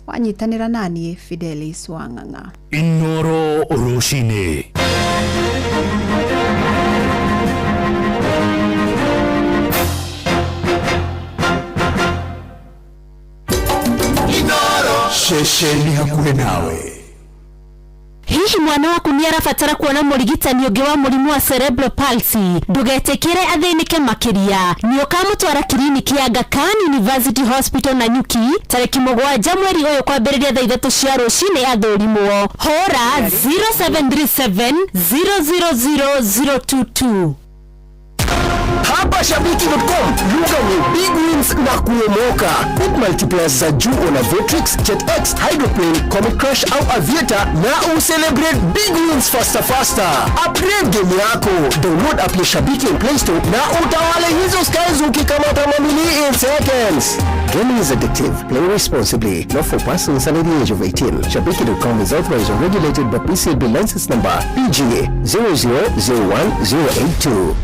Wanyitanĩra naniĩ Fidelis Wang'ang'a. Inoro rũcinĩ. Ceceni hakuhĩ nawe. Hihi mwana waku nĩ arabatara kuona mũrigitani ũngĩ wa mũrimũ wa cerebral palsy? Ndũgetĩkĩre athĩnĩke makĩria. Nĩ ũkamũtwara kiriniki ya Aga Khan University Hospital Nanyuki tarĩki 7 mweri ũyũ kwambĩrĩria thaa 3 cia rũcinĩ athũrimwo. Hũra 0737 000 022. Hapa Shabiki.com lugha ni big wins na kuomoka. Put multipliers za juu on Aviatrix, JetX, Hydroplane, Comet Crush au Aviator na ucelebrate big wins faster faster. Upgrade game yako. Download app ya Shabiki on Play Store na utawale hizo skies ukikamata mamili in seconds. Gaming is addictive. Play responsibly. Not for persons under the age of 18. Shabiki.com is authorized and regulated by PCB license number PGA 0001082.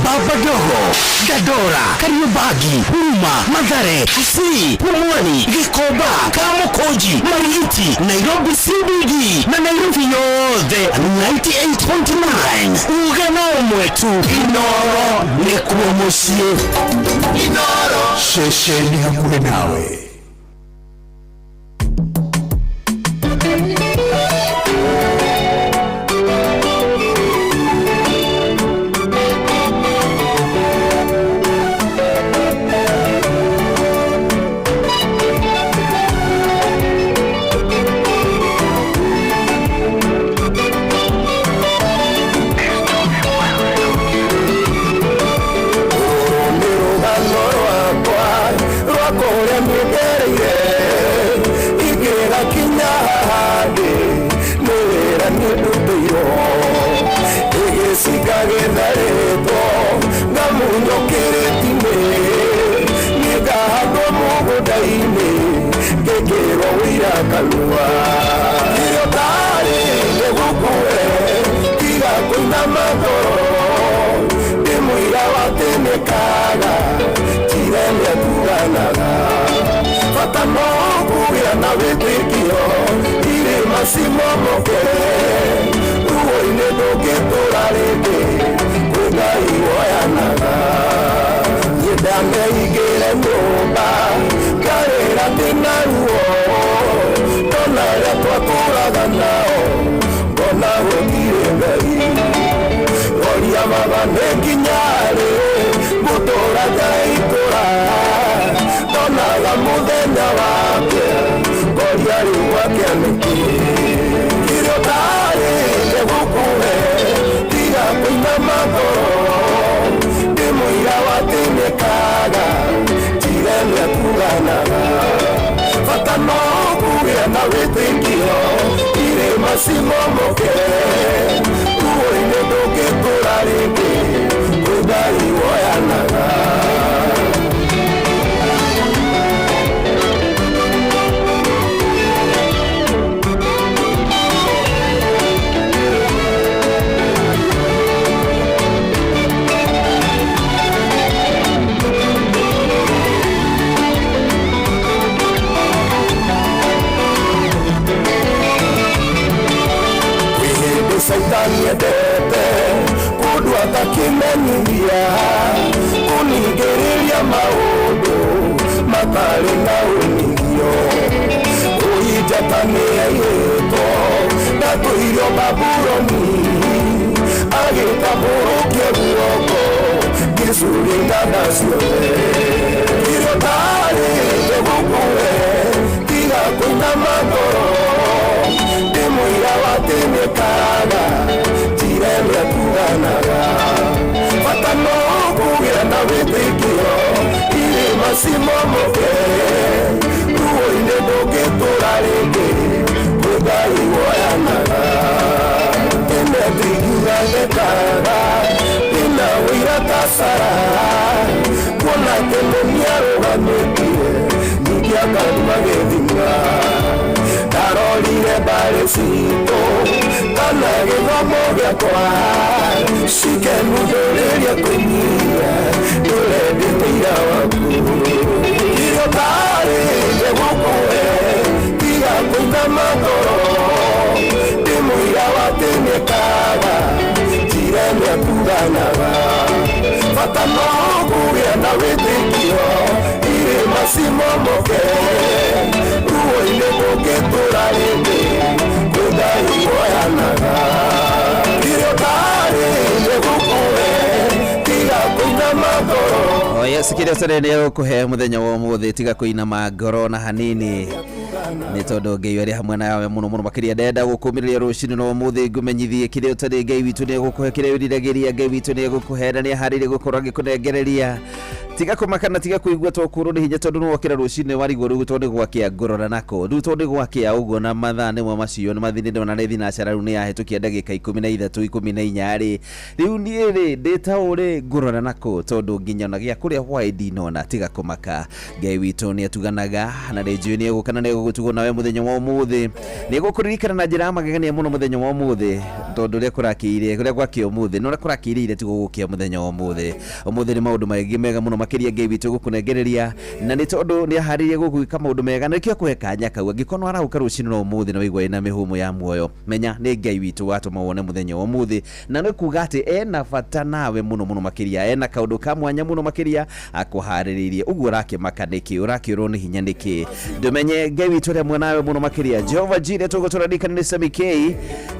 Baba Dogo, Dandora, Kariobangi, Huruma, Mathare, Kisii, Pumwani, Gikomba, Kamukunji, Marigiti, Nairobi CBD na Nairobi yothe 98.9. Uga no ũmwe tu, Inoro nĩkuo mũciĩ. Inoro. Ceceni hakuhĩ nawe. Nĩ rũgano rwakwa rwa kũrĩa niĩ ingĩgakinya haha ndĩ nĩ wĩra niĩ ndutĩirwo ĩgĩcinga gĩtharĩtwo ngamunywo kĩrĩti-inĩ niĩ ngahandwo mũgũnda-inĩ ngĩkĩrwo wĩira kanua kĩrĩa ũtarĩ nĩgũkue tiga kũinama ngoro ndĩ mũira wa tĩnĩkaga njira ĩrĩa tuganaga bata no kũgĩa na wĩtĩkio irĩma cimomoke ruo-inĩ ndũngĩtũra rĩngĩ kwĩ Ngai woyanaga niĩ ndameigĩre nyũmba ngarĩra ndĩna ruo ndona arĩa twatũraga nao ngona gũtirĩ Ngai ngoria baba nĩ nginya rĩ ngũtũra ngaitũra ndonaga mũthenya wake ngoria rĩu gwake nĩkĩ kĩrĩa ũtarĩ nĩgũkũhe tiga kũinama ngoro ndĩ mũira wa tĩnĩkaga njira ĩrĩa tuganaga bata no kũgĩa na wĩtĩkio irĩma cimomoke ruo-inĩ ndũngĩtũra rĩngĩ kwĩ Ngai woyanaga. Kwĩ hĩndĩ caitani endete kũndũ atakĩmenyithia kũningĩrĩria maũndũ matarĩ na umithio ũi njata nĩyaiyĩtwo ndatũirio Babuloni agĩtambũrũkia guoko ngĩcuria nganda ciothe kĩrĩa ũtarĩ nĩgũkũhe tiga kũinama ngoro ndĩ mũira wa tĩnĩkaga njira ĩrĩa tuganaga bata no kũgĩa na wĩtĩkio irĩma cimomoke ruo-inĩ ndũngĩtũra rĩngĩ kwĩ Ngai woyanaga tene ndingiuga ndekaga ndĩna ũira ta Sara kuona atĩ nĩarũgamĩtie ningĩ akanduma gĩthima ndarorire mbarĩ citũ kana gĩthomo gĩakwa cikenu ndũrĩrie kũnyia ndũre ndĩ mũira waku kĩrĩa ũtarĩ nĩgũkũhe. Cimomoke ruo-inĩ mũngĩtũra rĩngĩ kwĩ Ngai woyanaga kĩrĩa ũtarĩire gũkũhe tiga kũinama ngoro. Oh yes, kĩrĩa ũtarĩ nĩ egũkũhe mũthenya wa ũmũthĩ, tiga kũinama ngoro na hanini, nĩ tondũ Ngai arĩ hamwe nawe mũno mũno makĩria. Ndenda gũkũmĩrĩria rũcinĩ rwa ũmũthĩ ngũmenyithie kĩrĩa ũtarĩ, Ngai witũ nĩ egũkũhe. Kĩrĩa wĩriragĩria, Ngai witũ nĩ egũkũhe na nĩ aharĩirie gũkorwo agĩkũnengereria. Tiga kũmaka na tiga kũigua tokũrwo nĩ hinya, tondũ nĩwokĩra rũcinĩ warigwo rĩu tondũ nĩ gwakĩa ngũrora nako rĩu tondũ nĩ gwakĩa ũguo na mathaa nĩmo macio nĩ mathiĩ ndĩrona nĩ thinacara rĩu nĩ yahĩtũkia ndagĩka 13 14 rĩ rĩu niĩ rĩ ndĩ taũ rĩ ngũrora nako tondũ nginya ona gĩa kũrĩa hwaĩ ndinona. Tiga kũmaka, Ngai witũ nĩ atuganaga na nĩ njũĩ nĩ egũka na nĩ egũgũtugwo nawe mũthenya wa ũmũthĩ, nĩ egũkũririkana na njĩra ya magegania mũno mũthenya wa ũmũthĩ, tondũ ũrĩa kũrakĩire ũrĩa gwakĩa ũmũthĩ na ũrĩa kũrakĩire tiguo gũkĩa mũthenya wa ũmũthĩ. Ũmũthĩ nĩ maũndũ maingĩ mega mũno makĩria Ngai witũ gũkũnengereria, na nĩ tondũ nĩ aharĩirie gũgwĩka maũndũ mega na nĩkĩo akũhe kanya kau. Angĩkorwo nĩ warahũka rũcinĩ rwa ũmũthĩ na waigua wĩna mĩhũmũ ya muoyo, menya nĩ Ngai witũ watũma wone mũthenya wa ũmũthĩ, na nĩ kuga atĩ ena bata nawe mũno mũno makĩria, ena kaũndũ ka mwanya mũno makĩria akũharĩrĩirie. Ũguo ũrakĩmaka nĩkĩ? Ũrakĩũrwo nĩ hinya nĩkĩ? Ndũmenye Ngai witũ ũrĩa mwena nawe mũno makĩria. Jehova Jireh tũgũtũrarikana nĩ Sami K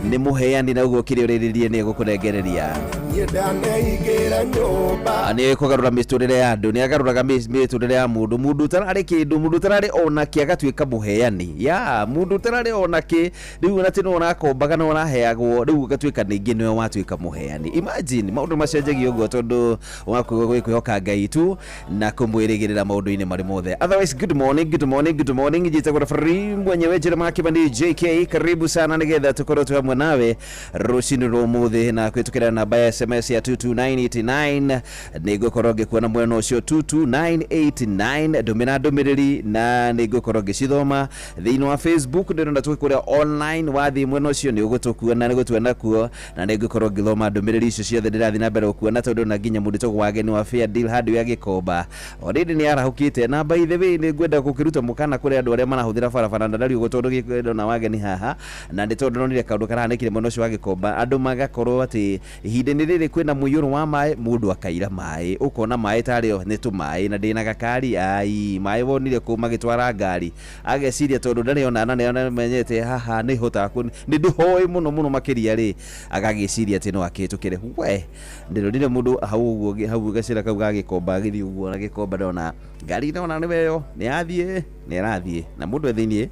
nĩ mũheani, na ũguo kĩrĩa ũrĩrĩrie nĩ egũkũnengereria. Niĩ ndaneingĩra nyũmba. Nĩ kũgarũra mĩtũrĩre ya andũ, nĩ agarũraga mĩtũrĩre ya mũndũ, mũndũ ũtararĩ kĩndũ, mũndũ ũtararĩ ona kĩ agatuĩka mũheani ya mũndũ ũtararĩ ona kĩ rĩu ona atĩ nĩ ũrakombaga na ũraheagwo, rĩu ũgatuĩka ningĩ nĩwe watuĩka mũheani. Imagine maũndũ macenjagia ũguo tondũ wa kwĩhoka Ngai tu na kũmwĩrĩgĩrĩra maũndũ-inĩ marĩ mothe. Otherwise, good morning, good morning, good morning. Njĩtagwo referee mwenyewe Jeremiah Kibani JK, karibu sana nĩgetha tũkorwo twĩ hamwe nawe rũcinĩ rwa ũmũthĩ na kwĩtũkĩra namba ya SMS ya 22989. Nĩ ngũkorwo ngĩkuona mwena ũcio 22989, ndũmĩra ndũmĩrĩri na nĩ ngũkorwo ngĩcithoma. Thĩinĩ wa Facebook ndĩrona twĩ kũrĩa online, wathiĩ mwena ũcio nĩ ũgũtũkuona, nĩ gũtuona kuo, na nĩ ngũkorwo ngĩthoma ndũmĩrĩri icio ciothe ndĩrathiĩ na mbere gũkuona, tondũ na nginya mũndũ wĩtagwo Wageni wa Fair Deal handũ ya Gĩkomba already nĩ arahũkĩte. Na by the way, nĩ ngwenda gũkĩruta mũkana kũrĩ andũ arĩa marahũthĩra barabara na ndariũgwo, tondũ ndona Wageni haha na nĩ tondũ ndonire kaũndũ karahanĩkire mwena ũcio wa Gĩkomba, andũ magakorwo atĩ ihinda-inĩ rĩrĩ kwĩna mũiyũro wa maĩ, mũndũ akaira maĩ, ũkona maĩ tarĩ o nĩ tũmaĩ na ndĩna gakari ai maĩ wonire kũ magĩtwara ngari, ageciria tondũ ndarĩ ona na nĩ haha nĩ hotaga nĩ ndĩhoĩ mũno mũno makĩria rĩ, agagĩciria atĩ no akĩhĩtũkĩre. We ndĩronire mũndũ hau ũguo hau gacĩra kau ga Gĩkomba agĩthiĩ ũguo na Gĩkomba, ndona ngari ndona nĩ weyo nĩ yathiĩ nĩ ĩrathiĩ na mũndũ e thĩiniĩ.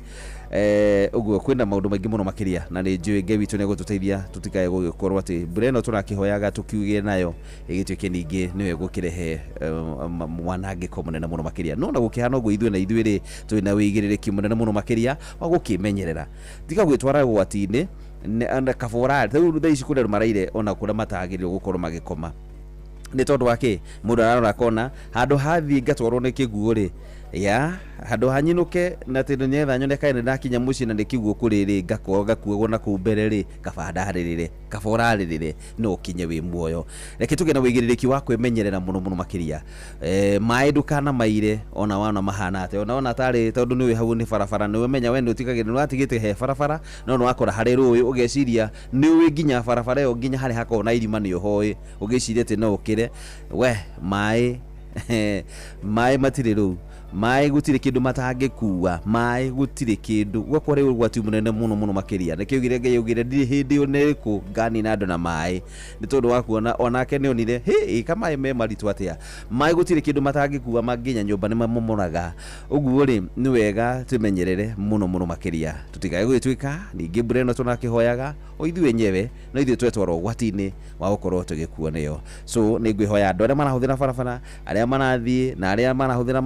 Ũguo kwĩna maũndũ maingĩ mũno makĩria, na nĩ njũĩ Ngai witũ nĩ egũtũteithia tũtikae gũgĩkorwo atĩ mbura ĩno tũrakĩhoyaga tũkiugĩre nayo ĩgĩtuĩke ningĩ nĩyo ĩgũkĩrehe mwanangĩko mũnene mũno makĩria. No na gũkĩhana ũguo, ithuĩ na ithuĩ rĩ twĩna wĩigĩrĩrĩki mũnene mũno makĩria wa gũkĩmenyerera, tiga gwĩtwara ũgwati-inĩ na kabora. Rĩu thaa ici kũrĩ andũ maraire ona kũrĩa matagĩrĩirwo gũkorwo magĩkoma, nĩ tondũ wa kĩ? Mũndũ ararora akona handũ hathiĩ ngatwarwo nĩ kĩguũ rĩ, ya handũ hanyinũke na atĩ nĩgetha nyone kana nĩ ndakinya mũciĩ na nĩ kĩguũ kũrĩ rĩ, ngakorwo ngakuagwo na kũu mbere rĩ, kaba ndarĩrĩre, kaba ũrarĩrĩre no ũkinye wĩ muoyo. Reke tũgĩe na wĩigĩrĩrĩki wa kwĩmenyerera mũno mũno makĩria. Maĩ ndũkanamaire ona wona mahana atĩa, ona wona tarĩ tondũ nĩũĩ hau nĩ barabara, nĩ ũmenya we nĩ ũtigagĩrĩra nĩ watigĩte he barabara, no nĩ wakora harĩ rũĩ ũgeciria nĩ ũĩ nginya barabara ĩyo nginya harĩa hakoragwo na irima nĩ ũhoĩ, ũgĩciria atĩ no ũkĩre we maĩ. Maĩ matirĩ rũu, maĩ gũtirĩ kĩndũ matangĩkua, maĩ gũtirĩ kĩndũ gwakwa rĩ ũgwati mũnene mũno mũno makĩria. Nĩkĩo augire Ngai augire ndirĩ hĩndĩ ona ĩrĩkũ nganina andũ na maĩ, nĩ tondũ wa kuona onake nĩ onire hĩ ĩka maĩ me maritũ atĩa. Maĩ gũtirĩ kĩndũ matangĩkua, manginya nyũmba nĩ mamomoraga. Ũguo rĩ nĩ wega twĩmenyerere mũno mũno makĩria, tũtikae gũgĩtuĩka ningĩ mbura ĩno tũrakĩhoyaga o ithuĩ enyewe no ithuĩ twetwara ũgwati-inĩ wa gũkorwo tũgĩkuo nĩyo. So nĩ ngwĩhoya andũ arĩa marahũthĩra barabara, arĩa marathiĩ na arĩa marahũthĩra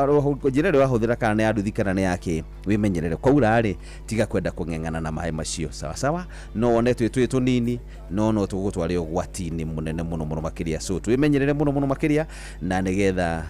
njĩra ĩrĩa ũrahũthĩra, kana nĩ ya nduthi kana nĩ yake, wĩmenyerere. Kwaura rĩ, tiga kwenda kũng'eng'ana na maĩ macio. Sawa sawa, no wone twĩ twĩ tũnini no no tũgũtware ũgwati-inĩ mũnene mũno mũno makĩria. So twĩmenyerere mũno mũno makĩria na nĩgetha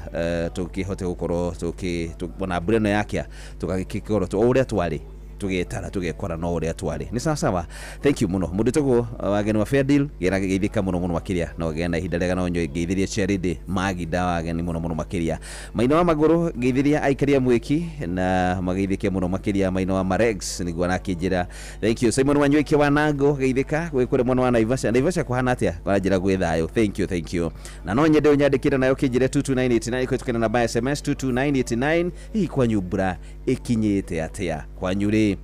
tũkĩhote gũkorwo tũkĩ ona mbura ĩno yakĩa tũgagĩkorwo o ũrĩa twarĩ. Tugetara tugekora no uria twari ni sawa sawa. Thank you muno mundu tagwo wageni wa Fair Deal gera geithika muno muno makiria no gena ihinda rega no ngeithirie Charity Magida wageni muno muno makiria maina wa maguru ngeithiria aikaria mwiki na mageithike muno makiria maina wa Marex niguo arakĩnjĩra. Thank you. Simon Wanywike wa Nango geithika gwĩ mwana wa Naivasha. Naivasha kuhana atia? Kwa njĩra gwĩ thayũ. Thank you, thank you. Na no nyende ũnyandĩkĩre nayo kĩnjĩre 22989 kũhĩtũkĩra namba ya SMS 22989. Hihi kwanyu mbura ĩkinyĩte atĩa? Kwanyu rĩ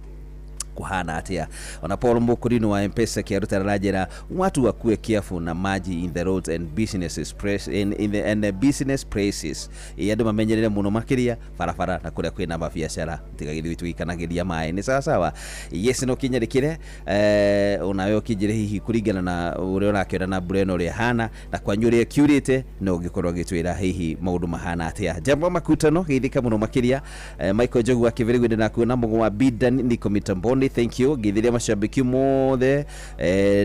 kuhana atia? Ona Paul Mukurino wa M-Pesa kiaruta rajera watu wakuwe careful na maji in the roads and businesses press in the and the business places. Andu mamenyerere muno makiria barabara na kuria kwina mabiacara tigagithiĩ twikanagiria maĩ. Ni sawa sawa. Yes, no kinyarikire onawe ukinjire hihi kuringana na uria urakiona na mbura ĩno ũrĩa ĩhana na kwanyu ũrĩa kiurĩte no ũngĩkorwo ũgĩtwĩra hihi maũndũ mahana atia. Jambo makutano geithĩka mũno makĩria. Michael Njogu wa Kĩbĩrĩgũ na kuona mũgũ wa Bidan niko mitamboni. Thank you. Ngithiria mashabiki mothe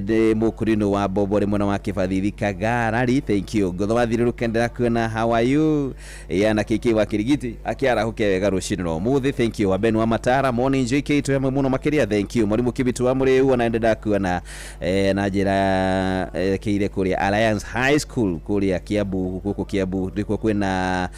ndi mukurino wa Bobo ri mwena wa Kibathithi Kagarari. Thank you. Ngotho wa thiruruke ndirakuona, how are you? Yana KK wa Kirigiti akiarahuke wega rucini rwa umuthi. Thank you. Wa Ben wa Matara, morning JK tu hamwe muno makiria. Thank you. Mwarimu Kibitu wa Muriu ona ndenda kuona na njira keire kuria Alliance High School kuria Kiambu, guku Kiambu ndiko kwina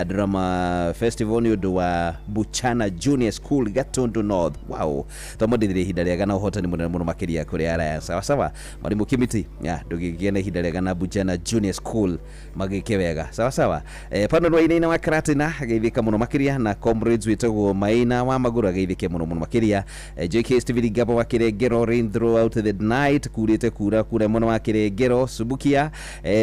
drama festival ni undu wa Buchana Junior School Gatundu North. Wow. Twamũndithire ihinda rĩega na ũhotani mũnene mũno makĩria kũrĩ Alliance. Sawa sawa. Mwarimu Kimiti ya ndũgĩgĩe na ihinda rĩega na Buchana Junior School magĩke wega. Sawa sawa. Pano rwa inaina wa Karatina ageithĩka mũno makĩria na comrades wĩtagwo Maina wa Magũrũ ageithĩke mũno mũno makĩria. JK Stephen Gabo wa Kĩrengero, rain throughout the night kurĩte kura kura mũno wa Kĩrengero Subukia.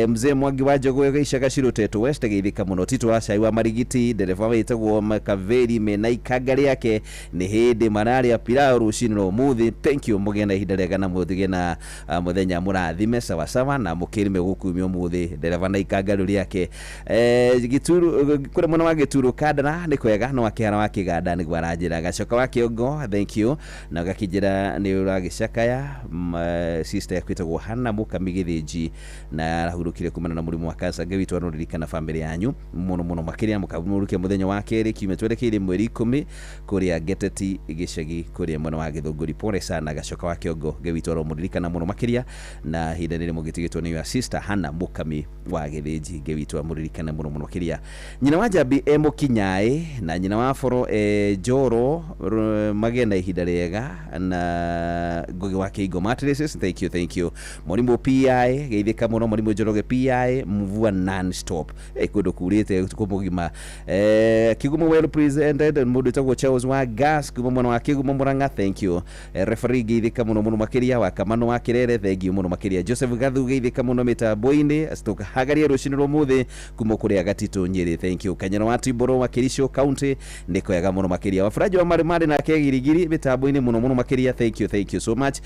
Mzee Mwangi wa Njogoo gĩicaga Cirutetũ West ageithĩka mũno. Tito wa Cai wa Marigiti ndereba wĩtagwo Makaveri mena ikanga rĩake nĩ hĩndĩ mararĩa pilau rucini rwa umuthi. Thank you. Mũgĩe na ihinda rĩega na mũthige na mũthenya mũrathime. Sawa sawa. Na mũkĩrime gũkumia ũmũthĩ ndereba na ikanga rĩu rĩake. Gĩturu kũrĩa mwena wa Gĩturu Kandara nĩ kwega no akĩhara wa Kĩganda nĩguo aranjĩra. Gacoka wa Kĩongo, thank you. Na ũgakĩnjĩra nĩ ũragĩcakaya sister yaku ĩtagwo Hannah Mũkami Gĩthĩnji na arahurũkire kumana na mũrimũ wa cancer. Ngai witũ aroririkana famĩlĩ yanyu mũno mũno makĩria. Mũkamũrũkia mũthenya wa kerĩ kiumia twerekeire mweri 10 kũrĩa Geteti gĩcagi kũrĩa mwena wa Gĩthũngũri. Pole sana Gacoka wa Kĩongo, Ngai witũ aromũririkana mũno makĩria na ihinda rĩrĩ mũgĩtigĩtwo nĩ your sister Hannah Mũkami wa Gĩthĩnji. Ngai witũ amũririkane mũno mũno makĩria. Nyina wa Njambi e Mũkinyaĩ na nyina wa Boro e Njoro magĩe na ihinda rĩega na Ngugi wa Kĩingo mattresses. Thank you, thank you. Mwarimu PI geithĩka mũno. Mwarimu Njoroge PI mvua non stop kũndũ kurĩte ũtukũ mũgima. Kigumo well presented mũndũ wĩtagwo Charles wa Gas kuma mwena wa Kigumo Murang'a. Thank you. Referee geithĩka mũno mũno makĩria. Wa Kamano wa Kirere, thank you mũno makĩria. Joseph Gathu geithĩka mũno mĩtambo-inĩ. Tũkahagaria rũcinĩ rwa ũmũthĩ kuma kũrĩa Gatitũ Nyĩrĩ. Thank you. Kanyero wa Timboro wa Kericho County nĩ kwega mũno makĩria. Wafuraji wa Marimari nake Girigiri mĩtambo-inĩ mũno mũno makĩria. Thank you, thank you so much.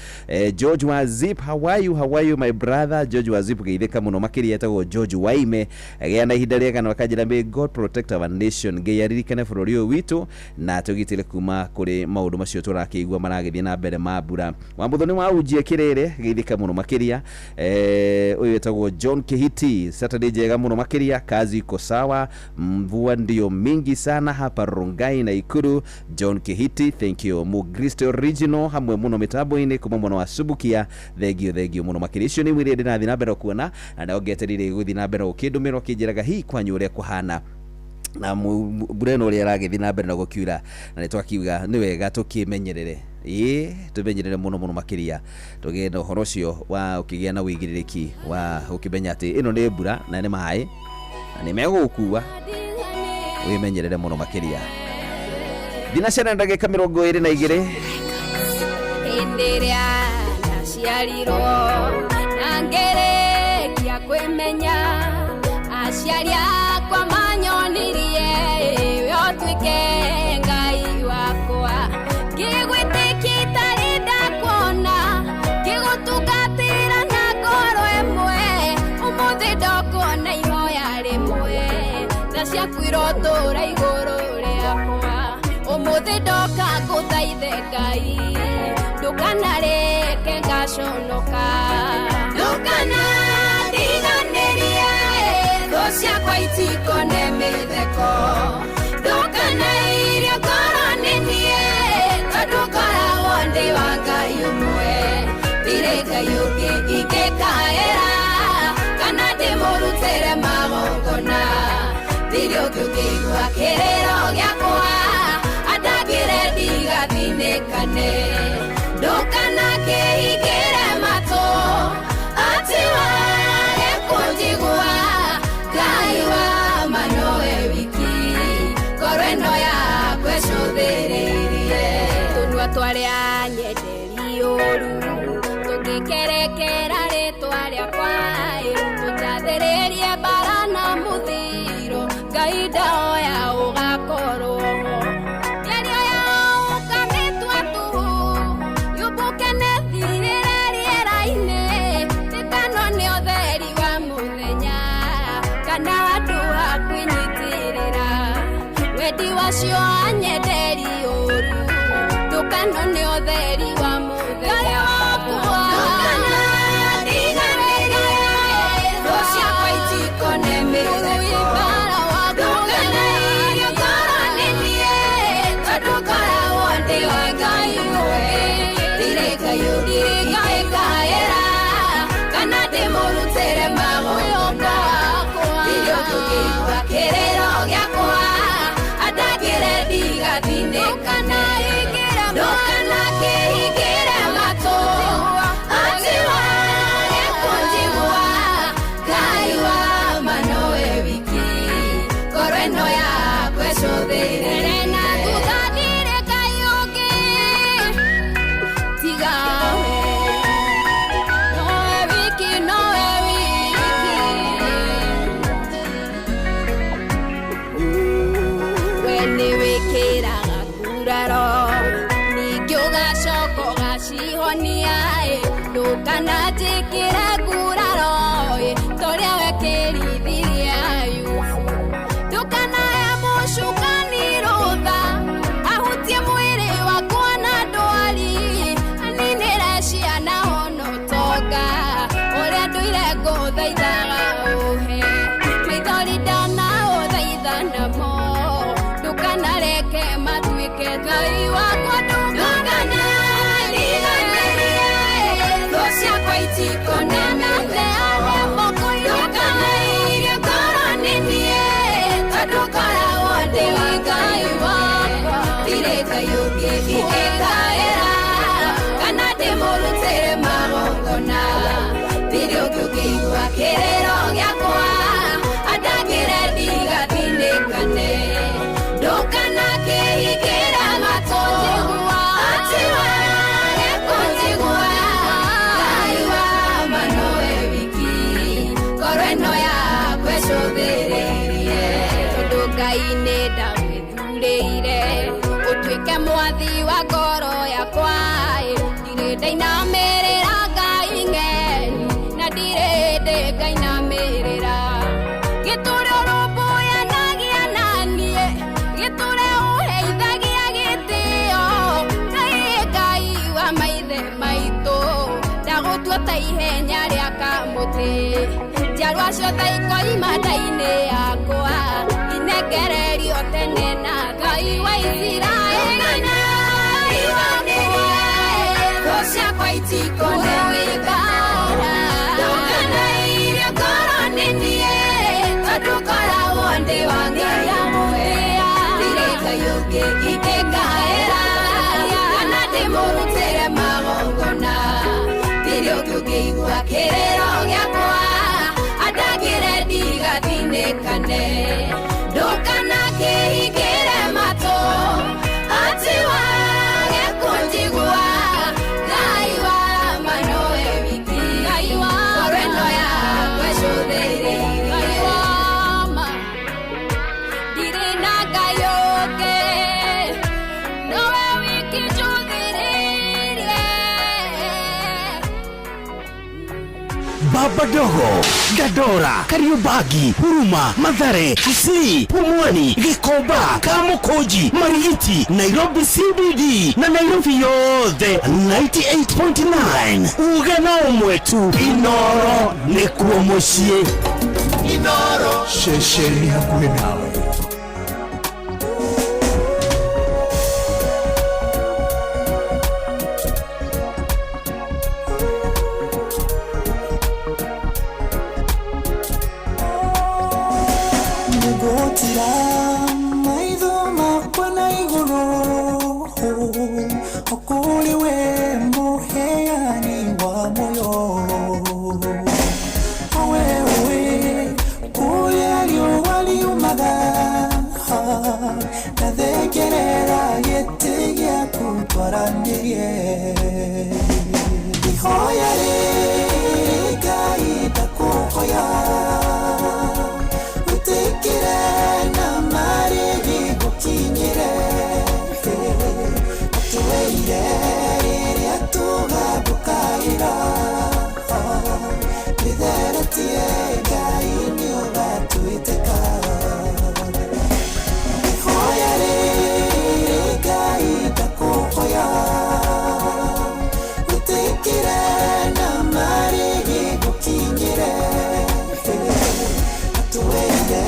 George wa Zip, how are you? How are you my brother? George wa Zip geithĩka mũno makĩria. Etagwo George Waime gĩa na ihinda rĩega na akanjĩra may God protect our nation. Ngai aririkane bũrũri ũyũ witũ na tũgitĩre kuma kũrĩ maũndũ macio tũrakĩigua maragĩthiĩ na mbere ma mbura. Wa Muthoni wa Unjie Kĩrĩrĩ geithĩka mũno makĩria. Ũyũ wĩtagwo John Kihiti, Saturday njega mũno makĩria. Kazi iko sawa, mvua ndio mingi sana hapa Rongai na Ikuru. John Kihiti, thank you. Mugristo original hamwe mũno mĩtambo-inĩ kuma mwena wa Subukia. Thank you, thank you mũno makĩria. Icio nĩ imwe iria ndĩrathiĩ na mbere kuona na ndongeterire gũthiĩ na mbere ũkĩndũmĩra ũkĩnjĩraga hihi kwanyu ũrĩa kũhana na mbura ĩno ũrĩa ĩragĩthiĩ na mbere na gũkiura na nĩ twakiuga nĩ wega tũkĩmenyerere ĩĩ tũmenyerere mũno mũno makĩria tũgĩe na ũhoro ũcio wa ũkĩgĩa na ũigĩrĩrĩki wa ũkĩmenya atĩ ĩno nĩ mbura na nĩ maĩ na nĩ megũgũkua wĩmenyerere mũno makĩria. Thinacara ndagĩka 22. Hĩndĩ ĩrĩa ndaciarirwo na ngĩrĩkia kwĩmenya aciari akwa manyonirie we ũtuĩke Ngai wakwa ngĩgwĩtĩkia itarĩ ndakuona ngĩgũtungatĩra na ngoro ĩmwe ũmũthĩ ndokuona ihoya rĩmwe tha ciaku irotũra igũrũ rĩakwa ũmũthĩ ndoka ngũthaithe Ngai ndũkanareke ngaconoka ndũkanandiganĩrie thũ ciakwa itikone mĩtheko ndũkanairie ngoro nĩ niĩ tondũ ngoro kĩrĩro gĩakwa andangĩre ndigathinĩkane ndũkanakĩhingĩre matũ atĩ wage kũnjigua Ngai wa ma nowe wiki ngoro ĩno yakwa ĩcũthĩrĩirie tũnua twarĩa nyenderi ũru tũngĩkerekera rĩtwa rĩakwa tũnjathĩrĩrie mbara na mũthiro Ngai ndaoya ũgakorwo mĩario yao ũkamĩtua tũhũ yũmbũke na ĩthirĩre rĩera-inĩ tĩkano nĩ ũtheri wa mũthenya kana handũ ha kwĩnyitĩrĩra wendi wacio anyenderi ũru ndũkano nĩ ũtheri wa mũthenya ndũkanakĩhingĩre matũ atĩ wage kũnjigua Ngai wa ma nowe wiki ngoro ĩno yakwa ĩcũthĩrĩrie na thutha ndirĩ Ngai ũngĩ tiga we nowe wiki nowe wiki we nĩ wĩkĩraga nguraro ningĩ ũgacoka ũgacihonia ndũkananjĩkĩre nguraro torĩa wekĩrithirie Ayubu ndũkanahe mũcukani rũtha ahutie mwĩrĩ wakwa na ndwari aninĩre ciana ona ũtonga ũrĩa ndũire ngũthaithaga ũhe maithori ndanaũthaitha namo ndũkanareke matuĩke Ngai wakwa ndũkanariganĩrie thũ ciakwa itikonanate ndũkanairie ngoro nĩ niĩ tondũ ngoragwo ndĩ wa Ngai wakwa ndirĩ Ngai ũngĩ ingĩkaĩra kana ndĩmũrutĩre magongona ndirĩ ũngĩ ũngĩigua kĩrĩro gĩakwa andangĩre ndigathinĩkane ndũkanakĩhingĩre matũ atĩ wage kũnjigua Ngai wa ma nowe wiki ngoro ĩno yakwa ĩcũthĩrĩirie tondũ Ngai nĩ ndagwĩthurĩire ũtuĩke mwathi wa ngoro yakwa ndirĩ ndainamĩrĩra Ngai ng'eni na ndirĩ ndĩ ngainamĩrĩra gĩtũre ũrũmbũyanagia na niĩ gĩtũre ũheithagia gĩtĩo Ngai Ngai wa maithe maitũ ndagũtua ta ihenya rĩa kamũtĩ njiarwa ciothe ikoima nda-inĩ yakwa inengererio tene na Ngai wa Isiraeli thũ ciakwa itikonewĩkara ndũkanairie ngoro nĩ niĩ tondũ ngoragwo ndĩ wa Ngai ndirĩ Ngai ũngĩ ingĩkaĩra kana ndĩmũrutĩre magongona ndirĩ ũngĩ ũngĩigua kĩrĩro gĩakwa andangĩre ndigathinĩkane ndũkanakĩhingĩre matũ atĩ wage kũnjigua Ngai wa ma nowe wiki ngoro ĩno yakwa ĩcũthĩrĩirie ndirĩ na Ngai ũngĩ nowe wiki njũthĩrĩirie Baba Dogo, Dandora, Kariobangi, Huruma, Mathare, Kisii, Pumwani, Gikomba, Kamukunji, Marigiti, Nairobi CBD na Nairobi yothe 98.9. Uge na ũmwe tu, Inoro nĩkuo mũciĩ. Inoro ceceni hakuhĩ nawe. Nĩngũtira twaranĩrie. Ihoya rĩrĩ Ngai ndakũhoya, wĩtĩkĩre na marĩhi gũkinyĩre. Atũweire rĩrĩa tũgagũkaĩra, twĩtheretie Ngai nĩ ũgatwĩtĩka. Ihoya rĩrĩ Ngai ndakũhoya, wĩtĩkĩre na marĩhi gũkinyĩre. Atũweire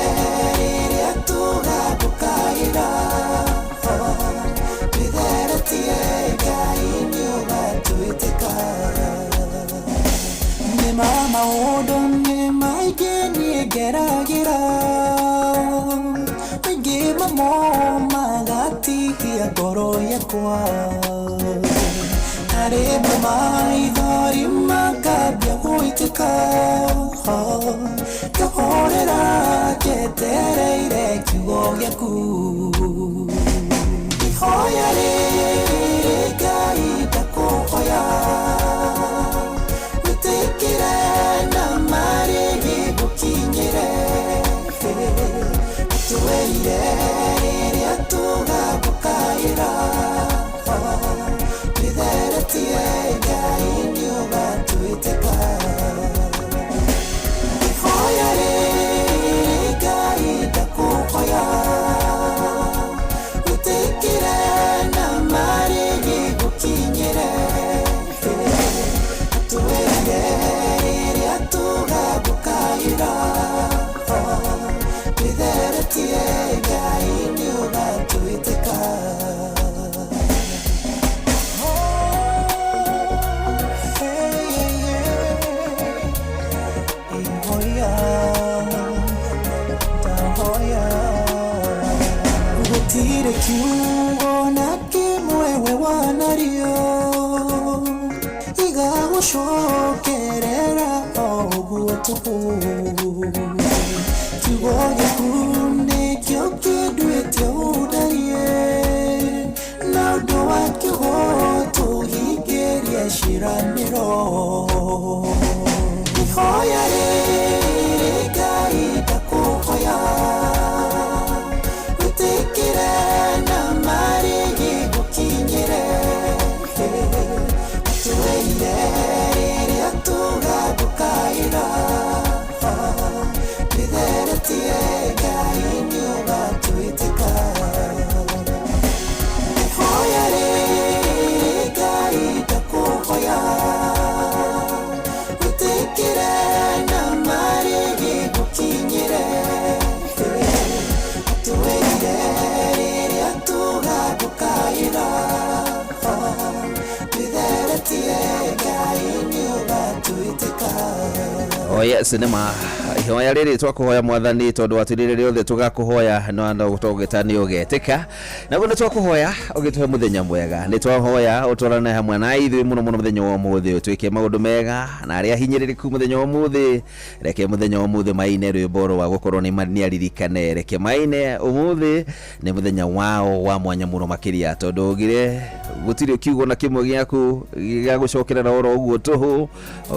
rĩrĩa tũgagũkaĩra, twĩtheretie Ngai nĩ ũgatwĩtĩka. Nĩ ma maũndũ nĩ maingĩ niĩ ngeragĩra, maingĩ mamo magatihia ngoro yakwa. Harĩ maithori makambia gũitĩka, ngahorera njetereire kiugo gĩaku. Ihoya rĩrĩ Ngai ndakũhoya, wĩtĩkĩre na marĩhi gũkinyĩre. Atũweire rĩrĩa tũgagũkaĩra, twĩtheretie Ngai nĩ ũgatwĩtĩka. Ihoya rĩrĩ Ngai ndakũhoya, wĩtĩkĩre na marĩhi gũkinyĩre. Atũweire rĩrĩa tũgagũkaĩra, twĩtheretie Ngai nĩ ũgatwĩtĩka. Gũtirĩ kiugo na kĩmwe we wanario igagũcokerera o ũguo tũhũ. Kiugo gĩaku nĩkĩo kĩnduĩte ũndarie, na ũndũ wa kiugo tũhingĩrie ciĩranĩro. Ihoya rĩrĩ Ngai ndakũhoya, wĩtĩkĩre na marĩhi gũkinyĩre. Atũweire rĩrĩa tũgagũkaĩra, twĩtheretie Ngai nĩ ũgatwĩtĩka. Ihoya rĩrĩ Ngai ndakũhoya, wĩtĩkĩre na marĩhi gũkinyĩre. Atũweire rĩrĩa tũgagũkaĩra, twĩtheretie Ngai nĩ ũgatwĩtĩka. Oh yes, nĩ ma ihoya rĩrĩ twakũhoya Mwathani, tondũ watwĩrire rĩothe tũgakũhoya no tũgĩta nĩ ũgetĩka. Naguo nĩ twakũhoya ũgĩtũhe mũthenya mwega, nĩ twahoya ũtwarane hamwe na ithuĩ mũno mũno mũthenya wa ũmũthĩ, ũtwĩke maũndũ mega na arĩa ahinyĩrĩrĩku mũthenya wa ũmũthĩ. Reke mũthenya wa ũmũthĩ maine rwĩmbo rwa gũkorwo nĩ aririkane, reke maine ũmũthĩ nĩ mũthenya wao wa mwanya mũno makĩria, tondũ ugire gũtirĩ kiugo na kĩmwe gĩaku gĩa gũcokerera oro ũguo tũhũ.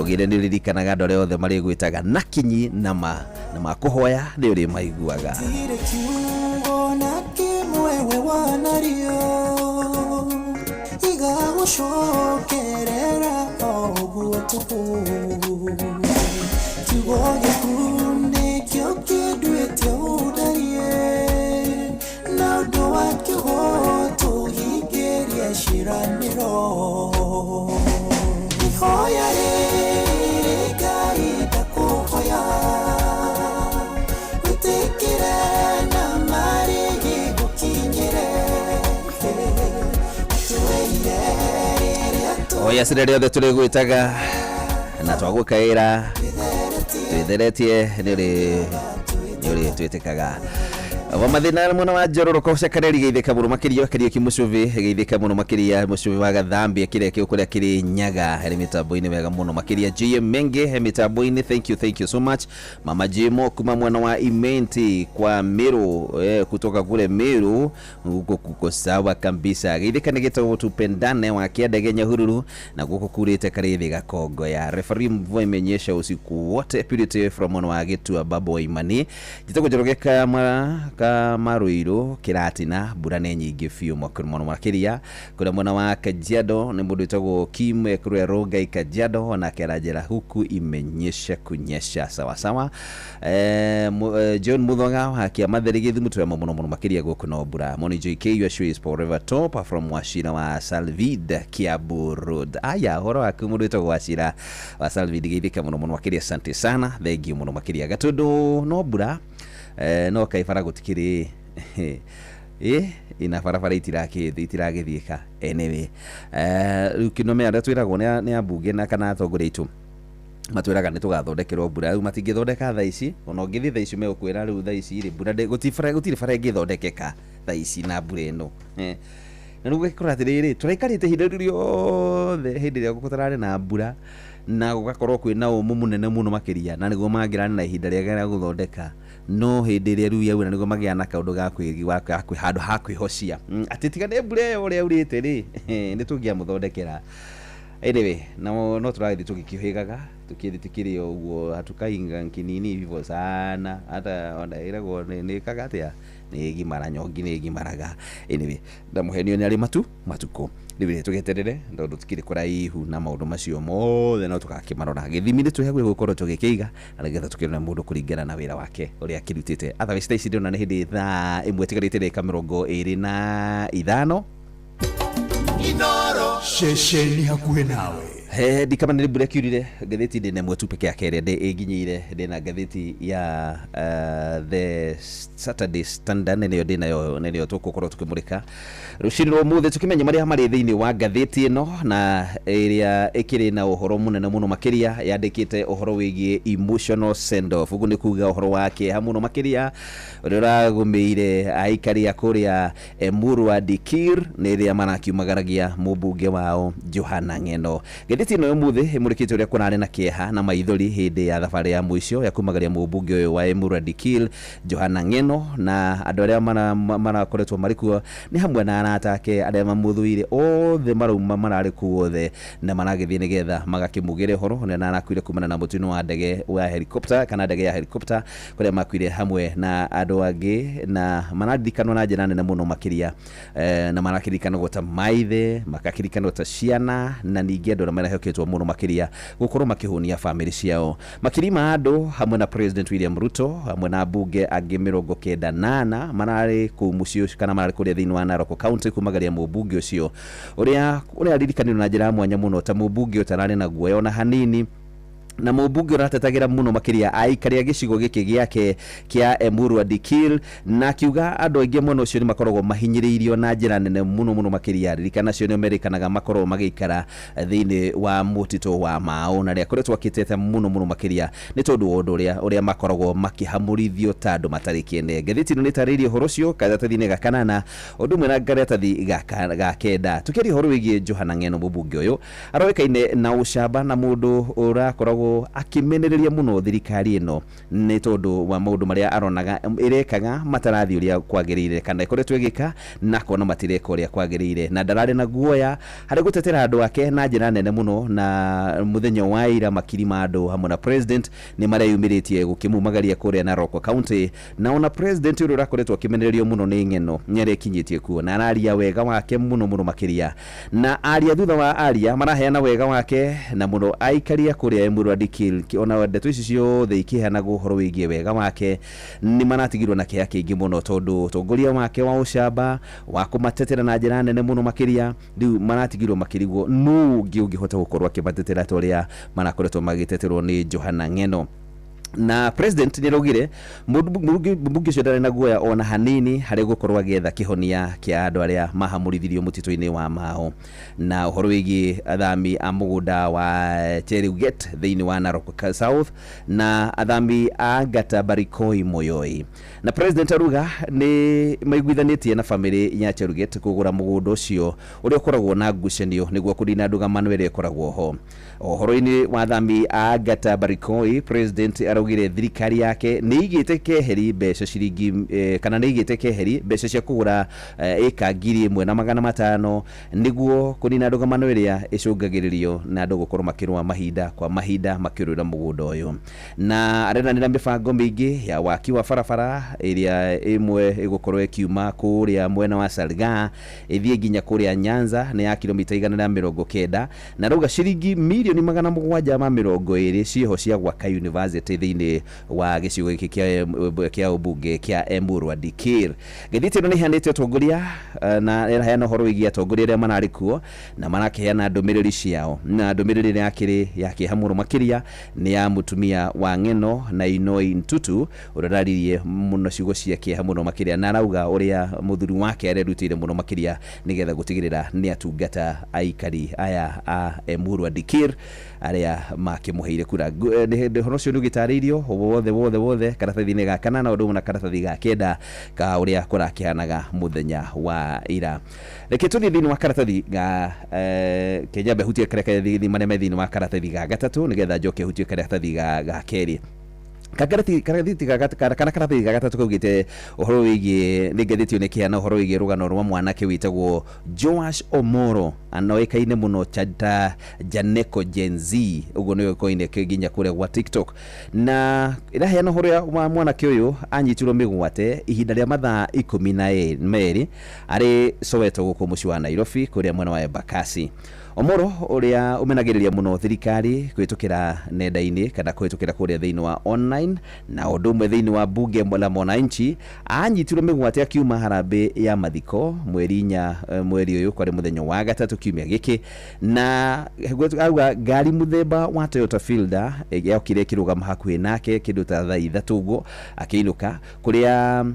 Ugire nĩ ũririkanaga andũ arĩa othe marĩgwĩtaga na kinyi na ma na makũhoya nĩ ũrĩ maiguaga. Gũtirĩ kiugo na kĩmwe we wanario igagũcokerera o ũguo tũhũ. Kiugo gĩaku nĩkĩo kĩnduĩte ũndarie, na ũndũ wa kiugo tũhingĩrie ciĩranĩro. Ihoya rĩrĩ Ngai ndakũhoya, wĩtĩkĩre na marĩhi gũkinyĩre. Atũweire rĩrĩa Oh yes, rĩrĩa othe tũrĩgwĩtaga na twagũkaĩra twĩtheretie nĩ ũrĩ twĩtĩkaga. Wa mathina mwena wa njororoko cekareri geithĩka mũno makĩria Kariũki Mũcũvĩ geithĩka mũno makĩria Mũcũvĩ wa Gathambia kĩrĩa kĩu kũrĩa kĩrĩ Nyaga harĩ mĩtambo-inĩ wega mũno makĩria JM Menge he mĩtambo-inĩ, thank you so much. Mama Jimo kuma mwena wa Imenti kwa Meru, kutoka kule Meru huko kuko sawa kabisa. Geithĩka nĩ gĩtagwo tupendane wa kĩandege Nyahururu na guko kurĩte Karĩthĩ Gakongo ya referee, mvua imenyesha usiku wote. Purity from mwena wa Gĩtua Babo wa Imani njĩtagwo Njoroge Kamaruiru Kĩratina, mbura nĩ nyingĩ biũ mũno makĩria kũrĩa mwena wa Kajiado nĩ mũndũ wĩtagwo Kim kũrĩa Rongai Kajiado, onake aranjĩra huku imenyesha kunyesha sawasawa. John Muthoga wa Kĩamatheri Gĩthumo twema mũno mũno makĩria gũkũ no mbura. Moni JK, your show is forever top from Wachira wa Salvid Kiambu Road. Aya ũhoro waku mũndũ wĩtagwo Wachira wa Salvid geithĩka mũno mũno makĩria, asante sana, thank you mũno makĩria. Gatũndũ no mbura, no kaĩ bara gũtikĩrĩ ina barabara itiragĩthiĩka. Anyway, rĩu kĩnomea arĩa twĩragwo nĩ ambunge na kana atongoria aitũ matwĩraga nĩ tũgathondekerwo mbura, rĩu matingĩthondeka thaa ici, ona ũngĩthiĩ thaa ici megũkwĩra rĩu thaa ici rĩ mbura gũtirĩ bara ĩngĩthondekeka thaa ici na mbura ĩno. Na rĩu ũgakora atĩrĩrĩ, tũraikarĩte ihinda rĩu rĩothe hĩndĩ ĩrĩa gũtararĩ na mbura na gũgakorwo kwĩna ũmũ mũnene mũno makĩria, na nĩguo mangĩrarĩ na ihinda rĩega rĩa gũthondeka, no hĩndĩ ĩrĩa rĩu yaura nĩguo magĩa na kaũndũ ga handũ ha kwĩhocia atĩ tiga nĩ mbura ĩyo ũrĩa urĩte rĩ nĩ tũngĩamũthondekera. Anyway, no tũragĩthiĩ tũgĩkĩhĩgaga tukĩthiĩ tukĩrĩ ũguo hatukainga kinini hivyo sana, hata ona ĩragwo nĩ ĩkaga atĩa nĩ ĩgimara nyongi nĩ ĩgimaraga. Anyway, ndamũhenio nĩ arĩ matukũ rĩu tũgeterere tondũ tukĩrĩ kũraihu na maũndũ macio mothe no tũgakĩmarora. Gĩthimi nĩ twĩ hakuhĩ gũkorwo tũgĩkĩiga na nĩgetha tũkĩrore mũndũ kũringana na wĩra wake ũrĩa akĩrutĩte. Otherwise thaa ici ndĩrona nĩ hĩndĩ thaa 1 tigarĩte ndagĩka 25. Inoro ceceni hakuhĩ nawe. Ndikama nĩ mbura kiurire ngathĩti ndĩna ĩmwe tu peke yake ĩrĩa ĩnginyĩire, ndĩna ngathĩti ya The Saturday Standard nĩyo ndĩnayo nĩyo tũgũkorwo tũkĩmũrĩka rũcinĩ rwa ũmũthĩ tũkĩmenya marĩa marĩ thĩinĩ wa ngathĩti ĩno na ĩrĩa ĩkĩrĩ na ũhoro mũnene mũno makĩria yandĩkĩte ũhoro wĩgiĩ emotional send off, ũguo nĩ kuga ũhoro wa kĩeha mũno makĩria ũrĩa ũragũmĩire aikari a kũrĩa Emurua Dikirr nĩ rĩrĩa marakiumagaragia mũmbunge wao Johana Ng'eno. Ngathĩti ĩno ũmũthĩ ĩmũrĩkĩte ũrĩa kũrarĩ na kĩeha na maithori hĩndĩ ya thabarĩ ya mũico ya kumagaria mũmbunge ũyũ wa Emurua Dikirr Johana Ng'eno, na andũ arĩa marakoretwo marĩ kuo nĩ hamwe na arata ake arĩa mamũthũire othe marauma mararĩ kuo othe na maragĩthiĩ nĩgetha magakĩmugĩre ũhoro na arakuire kumana na mũtino wa ndege wa helicopter kana ndege ya helicopter kũrĩa makuire hamwe na andũ angĩ na mararirikanwo na njĩra nene mũno makĩria, na marakĩririkanwo ta maithe makakĩririkanwo ta ciana na ningĩ andũ arĩa marahoketwo mũno makĩria gũkorwo makĩhũnia bamĩrĩ ciao. Makiri ma andũ hamwe na President William Ruto hamwe na mbunge angĩ 98 mararĩ kũu mũciĩ kana mararĩ kũrĩa thĩinĩ wa Narok County kumagaria mũmbunge ũcio ũrĩa aririkanirwo na njĩra ya mwanya mũno ta mũmbunge ũtararĩ na guoya ona hanini na mũmbunge ũratetagĩra mũno makĩria aikari a gĩcigo gĩkĩ gĩake kĩa Emurua Dikirr, na akiuga andũ aingĩ mwena ũcio nĩ makoragwo mahinyĩrĩirio na njĩra nene mũno mũno makĩria. Ririkana acio nĩo merĩkanaga makoragwo magĩikara thĩinĩ wa mũtitũ wa Mao na rĩa akoretwo akĩteta mũno mũno makĩria nĩ tondũ wa ũndũ ũrĩa makoragwo makĩhamũrithio ta andũ matarĩ kĩene. Ngathĩti ĩno nĩ ĩtarĩirie ũhoro ũcio karatathi-inĩ ga kanana ũndũ ũmwe na karatathi ga kenda. Tũkĩaria ũhoro wĩgiĩ Johana Ng'eno mũmbunge ũyũ aroĩkaine na ũcamba na mũndũ ũrakoragwo akĩmenereria mũno thirikari ĩno nĩ tondũ wa maũndũ marĩa aronaga ĩrekaga matarathiĩ ũrĩa kwagĩrĩire kana ĩkoretwo ĩgĩka na akona matireka ũrĩa kwagĩrĩire, na ndararĩ na guoya harĩ gũtetera andũ ake na njĩra nene mũno. Na mũthenya wa ira makiri ma andũ hamwe na president nĩ mareyumĩrĩtie gũkĩmumagaria kũrĩa Narok County, na ona president ũrĩa ũrakoretwo akĩmenererio mũno nĩ Ng'eno nĩ arekinyĩtie kuo na araria wega wake mũno mũno makĩria, na aria thutha wa aria maraheana wega wake na mũno aikaria kũrĩa Emurua Dikirr ona ndeto ici ciothe ikĩheanagwo ũhoro wĩgiĩ wega wake nĩ maratigirwo na kĩeha kĩingĩ mũno tondũ ũtongoria wake wa ũcamba wa kũmatetera na njĩra nene mũno makĩria rĩu maratigirwo makĩrigwo nũ ũngĩ ũngĩhota gũkorwo akĩmatetera ta ũrĩa marakoretwo magĩteterwo nĩ Johana Ng'eno. Na president nĩ araugire mũmbunge ũcio ndarĩ na guoya ona hanini harĩ gũkorwo agĩetha kĩhonia kĩa andũ arĩa mahamũrithirio mũtitũ-inĩ wa Mao. Na ũhoro wĩgiĩ athami a mũgũnda wa Cheruget thĩinĩ wa Narok South na athami a Ngata Barikoi Moyoi, na president aruga nĩ maiguithanĩtie na famĩlĩ ya Cheruget kũgũra mũgũnda ũcio ũrĩa ũkoragwo na ngucanio nĩguo kũnina ndũgamano ĩrĩa ĩkoragwo ho. Ũhoro-inĩ wa athami a Ngata Barikoi, president araugire thirikari yake nĩ igĩte keheri mbeca ciringi kana nĩ igĩte keheri mbeca cia kũgũra ĩka 1500 nĩguo kũnina ndũgamano ĩrĩa ĩcũngagĩrĩrio na andũ gũkorwo makĩrũa mahinda kwa mahinda makĩrũĩra mũgũnda ũyũ. Na arenanĩra mĩbango mĩingĩ ya waki wa barabara ĩrĩa ĩmwe ĩgũkorwo ĩkiuma kũrĩa mwena wa Salgaa ĩthiĩ nginya kũrĩa Nyanza nĩ ya kilomita 190, na rauga ciringi mirioni 720 ciĩho cia gwaka university thĩinĩ wa gĩcigo gĩkĩ kĩa ũmbunge kĩa Emurua Dikirr. Ngathĩti ĩno nĩ ĩheanĩte ũtongoria na ĩraheana ũhoro wĩgiĩ atongoria arĩa mararĩ kuo na marakĩheana ndũmĩrĩri ciao, na ndũmĩrĩri ĩrĩa yakĩrĩ ya kĩeha mũno makĩria nĩ ya mũtumia wa Ng'eno na Inoi Ntutu ũrĩa ũraririe mũno ciugo cia kĩeha mũno makĩria, na arauga ũrĩa mũthuri wake arerutĩire mũno makĩria nĩgetha gũtigĩrĩra nĩ atungata aikari aya a Emurua Dikirr arĩa makĩmũheire kura. Ũhoro ũcio nĩ ũgĩtarĩirio wothe wothe wothe karatathi-inĩ ga kana na ũndũ ũmwe na karatathi ga kenda ka ũrĩa kũrakĩhanaga mũthenya wa ira. Reke tũthiĩ thĩinĩ wa karatathi ga kenyambe hutie karatathi marĩa me thĩinĩ wa karatathi ga gatatũ nĩgetha njoke hutie karatathi ga kerĩ. Kana karatathi ga gatatũ kaugĩte ũhoro wĩgiĩ nĩ ngathĩti ĩyo nĩ ũhoro wĩgiĩ rũgano rwa mwanake wĩtagwo Joash Omoro anoĩkaine mũno ta Janeko Gen Z, ũguo nĩwe ũkoine nginya kũrĩa gwa TikTok, na ĩraheana ũhoro wa mwanake ũyũ anyitirwo mĩgwate ihinda rĩa mathaa 12 arĩ Soweto gũkũ mũciĩ wa Nairobi kũrĩa mwena wa Embakasi. Omoro ũrĩa ũmenagĩrĩria mũno thirikari kũhĩtũkĩra nenda-inĩ kana kũhĩtũkĩra kũrĩa thĩinĩ wa online na ũndũ ũmwe thĩinĩ wa bunge la mwananchi anyitirwo mĩgwate akiuma harambĩ ya mathiko mweri 4 mweri ũyũ kwarĩ mũthenya wa gatatũ kiumia gĩkĩ, na auga ngari mũthemba wa Toyota Fielder yokire ĩkĩrũgama hakuhĩ nake kĩndũ ta thaa 3 ũguo akĩinũka kũrĩa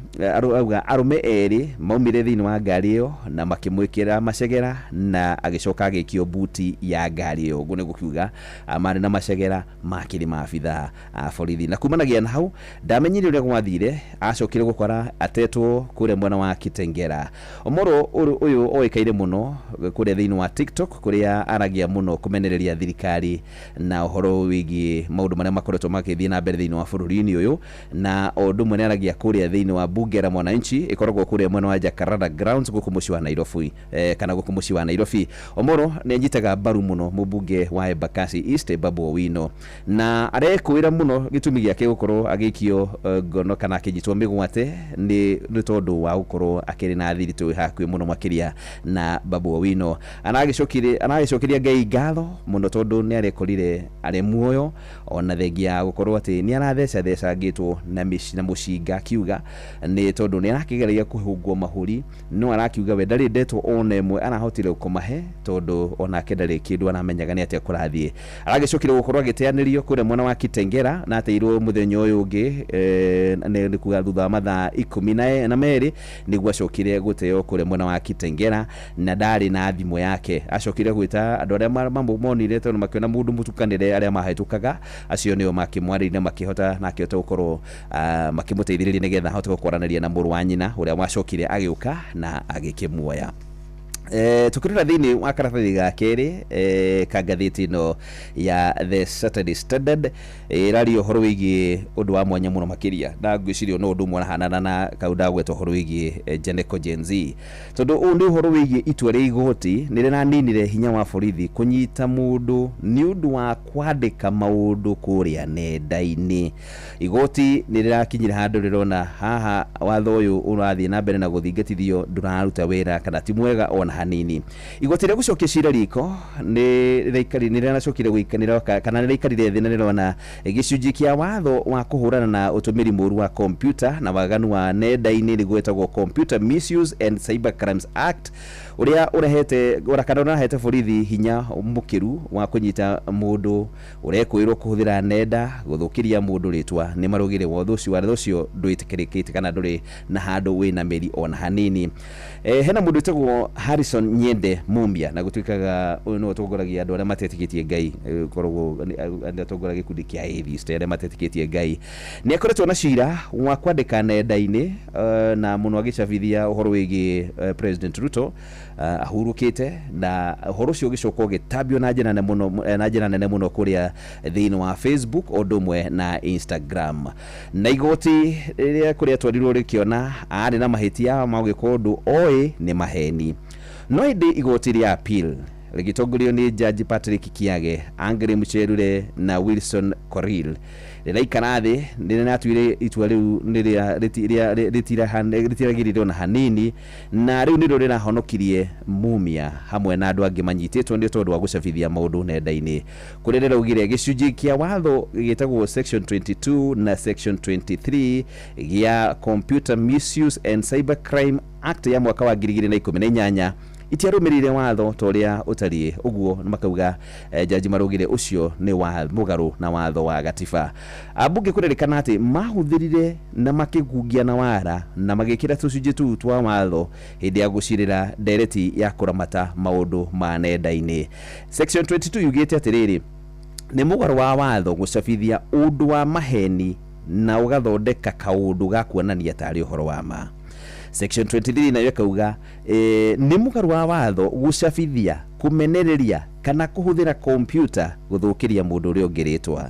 auga arũme erĩ maumire thĩinĩ wa ngari ĩyo na makĩmwĩkĩra macegera na agĩcoka agĩikio buti ya ngari ĩyo, ũguo nĩ gũkiuga marĩ na macegera makĩrĩ maabithaa a borithi. Na kumanagia na hau ndamenyire ũrĩa gwathire, acokire gũkora atetwo kũrĩa mwena wa Kitengera. Omoro ũyũ oĩkaine mũno kũrĩa thĩinĩ wa TikTok kũrĩa aragia mũno kũmenereria thirikari na ũhoro wĩgiĩ maũndũ marĩa makoretwo magĩthiĩ na mbere thĩinĩ wa bũrũri-inĩ ũyũ, na o ũndũ ũmwe nĩ aragia kũrĩa thĩinĩ wa bunge la mwananchi ĩkoragwo kũrĩa mwena wa Jacaranda Grounds gũkũ mũciĩ wa Nairobi, kana gũkũ mũciĩ wa Nairobi. Omoro nĩ anyitaga mbaru mũno mũmbunge wa Embakasi East Babu Owino, na arekwĩra mũno gĩtũmi gĩake gũkorwo agĩikio ngono kana akĩnyitwo mĩgwate nĩ tondũ wa gũkorwo akĩrĩ na thiritũ hakuhĩ mũno makĩria na Babu Owino. Aragĩcokeria Ngai ngatho mũno tondũ nĩ arekorire arĩ muoyo ona thengia ya gũkorwo atĩ nĩ arathecangĩtwo na mũcinga, akiuga nĩ tondũ nĩ arakĩgeria kũhũngwo mahũri, no arakiuga we ndarĩ ndeto ona ĩmwe arahotire kũmahe tondũ onake ndarĩ kĩndũ aramenyaga nĩ atĩa kũrathiĩ. Aragĩcokire gũkorwo agĩteanĩrio kũrĩa mwena wa Kitengera na ateirwo mũthenya ũyũ ũngĩ nĩ kuga thutha wa mathaa 12 nĩguo acokire gũteo kũrĩa mwena wa Kitengera, na ndarĩ na thimũ yake. Acokire gwĩta andũ arĩa monire tondũ makĩona mũndũ mũtukanĩre arĩa mahĩtũkaga acio nĩo makĩmwarĩria na makĩhota na akĩhota gũkorwo makĩmũteithĩrĩria nĩgetha ahote gũkwaranĩria na mũrũ wa nyina ũrĩa wacokire agĩũka na agĩkĩmuoya. Tukirora thĩinĩ wa karatathi ga kerĩ ka ngathĩti ĩno ya The Saturday Standard ĩraria ũhoro wĩgiĩ ũndũ wa mwanya mũno makĩria, na ngwĩciria no ũndũ ũmwe ũrahanana na kau ndagweta ũhoro wĩgiĩ Janeko Gen Z, tondũ ũyũ nĩ ũhoro wĩgiĩ itua rĩa igoti nĩ rĩraninire hinya wa borithi kũnyita mũndũ nĩ ũndũ wa kwandĩka maũndũ kũrĩa nenda-inĩ. Igoti nĩ rĩrakinyire handũ rĩrona haha watho ũyũ ũrathiĩ na mbere na gũthingatithio ndũraruta wĩra kana ti mwega ona hanini. Igoti rĩa gũcokia cira riko nĩ rĩracokire gũikanĩra kana nĩ rĩraikarire thĩ na rĩrona gĩcunjĩ kĩa watho wa kũhũrana na ũtũmĩri mũũru wa kompiuta na waganu wa nenda-inĩ nĩguo wĩtagwo Computer Misuse and Cyber Crimes Act Uria urehete ora kana urahete borithi hinya mukiru wa kunyita mundu urekwirwo kuhuthira nenda guthukiria mundu ritwa ni marugire watho ucio watho ucio ndwitikirikite kana nduri na handu wina mĩri ona hanini. Hena mundu wĩtagwo Harrison Nyende Mumia na gũtuĩkaga ũyũ nĩwe ũtongoragia andũ arĩa matetĩkĩtie Ngai, koragwo atongoragia gĩkundi kĩa atheist arĩa matetĩkĩtie Ngai. Nĩ akoretwo na cira wa kwandĩka nenda-inĩ na mũno agĩcabithia ũhoro wĩgiĩ President Ruto ahurũkĩte, na ũhoro ũcio ũgĩcoka ũgĩtambio na njĩra nene mũno, na njĩra nene mũno kũrĩa thĩinĩ wa Facebook ũndũ ũmwe na Instagram. Na igoti rĩrĩa kũrĩa twarirwo rĩkĩona arĩ na mahĩtia ma gwĩka ũndũ oĩ nĩ maheni. No ĩndĩ igoti rĩa appeal rĩgĩtongorio nĩ Judge Patrick Kiage, Angry Mucherure na Wilson Koril rĩraikara thĩ nĩrĩratuire itua rĩu rĩtiragĩrĩirwo na hanini, na rĩu nĩrĩo rĩrahonokirie Mumia hamwe na andũ angĩ manyitĩtwo nĩ tondũ wa gũcabithia maũndũ nenda-inĩ, kũrĩa rĩraugire gĩcunjĩ kĩa watho gĩtagwo section 22 na section 23 gĩa Computer Misuse and Cybercrime Act ya mwaka wa 2018 itiarũmĩrĩire watho ta ũrĩa ũtariĩ. Ũguo makauga jaji marugire ũcio nĩ wa mũgarũ na watho wa gatiba. Ambunge kũrerĩkana atĩ mahũthĩrire na makĩgungia na wara na magĩkĩra tũcunjĩ tũu twa watho hĩndĩ ya gũcirĩra ndereti ya kũramata maũndũ ma nenda-inĩ. Section 22 yugĩte atĩrĩrĩ, nĩ mũgarũ wa watho gũcabithia ũndũ wa maheni na ũgathondeka kaũndũ ga kuonania tarĩ ũhoro wa ma. Section 23 nayo ĩkauga nĩ mũgarũ wa watho gũcabithia, kũmenereria kana kũhũthĩra kompyuta gũthũkĩria mũndũ ũrĩa ũngĩ rĩtwa.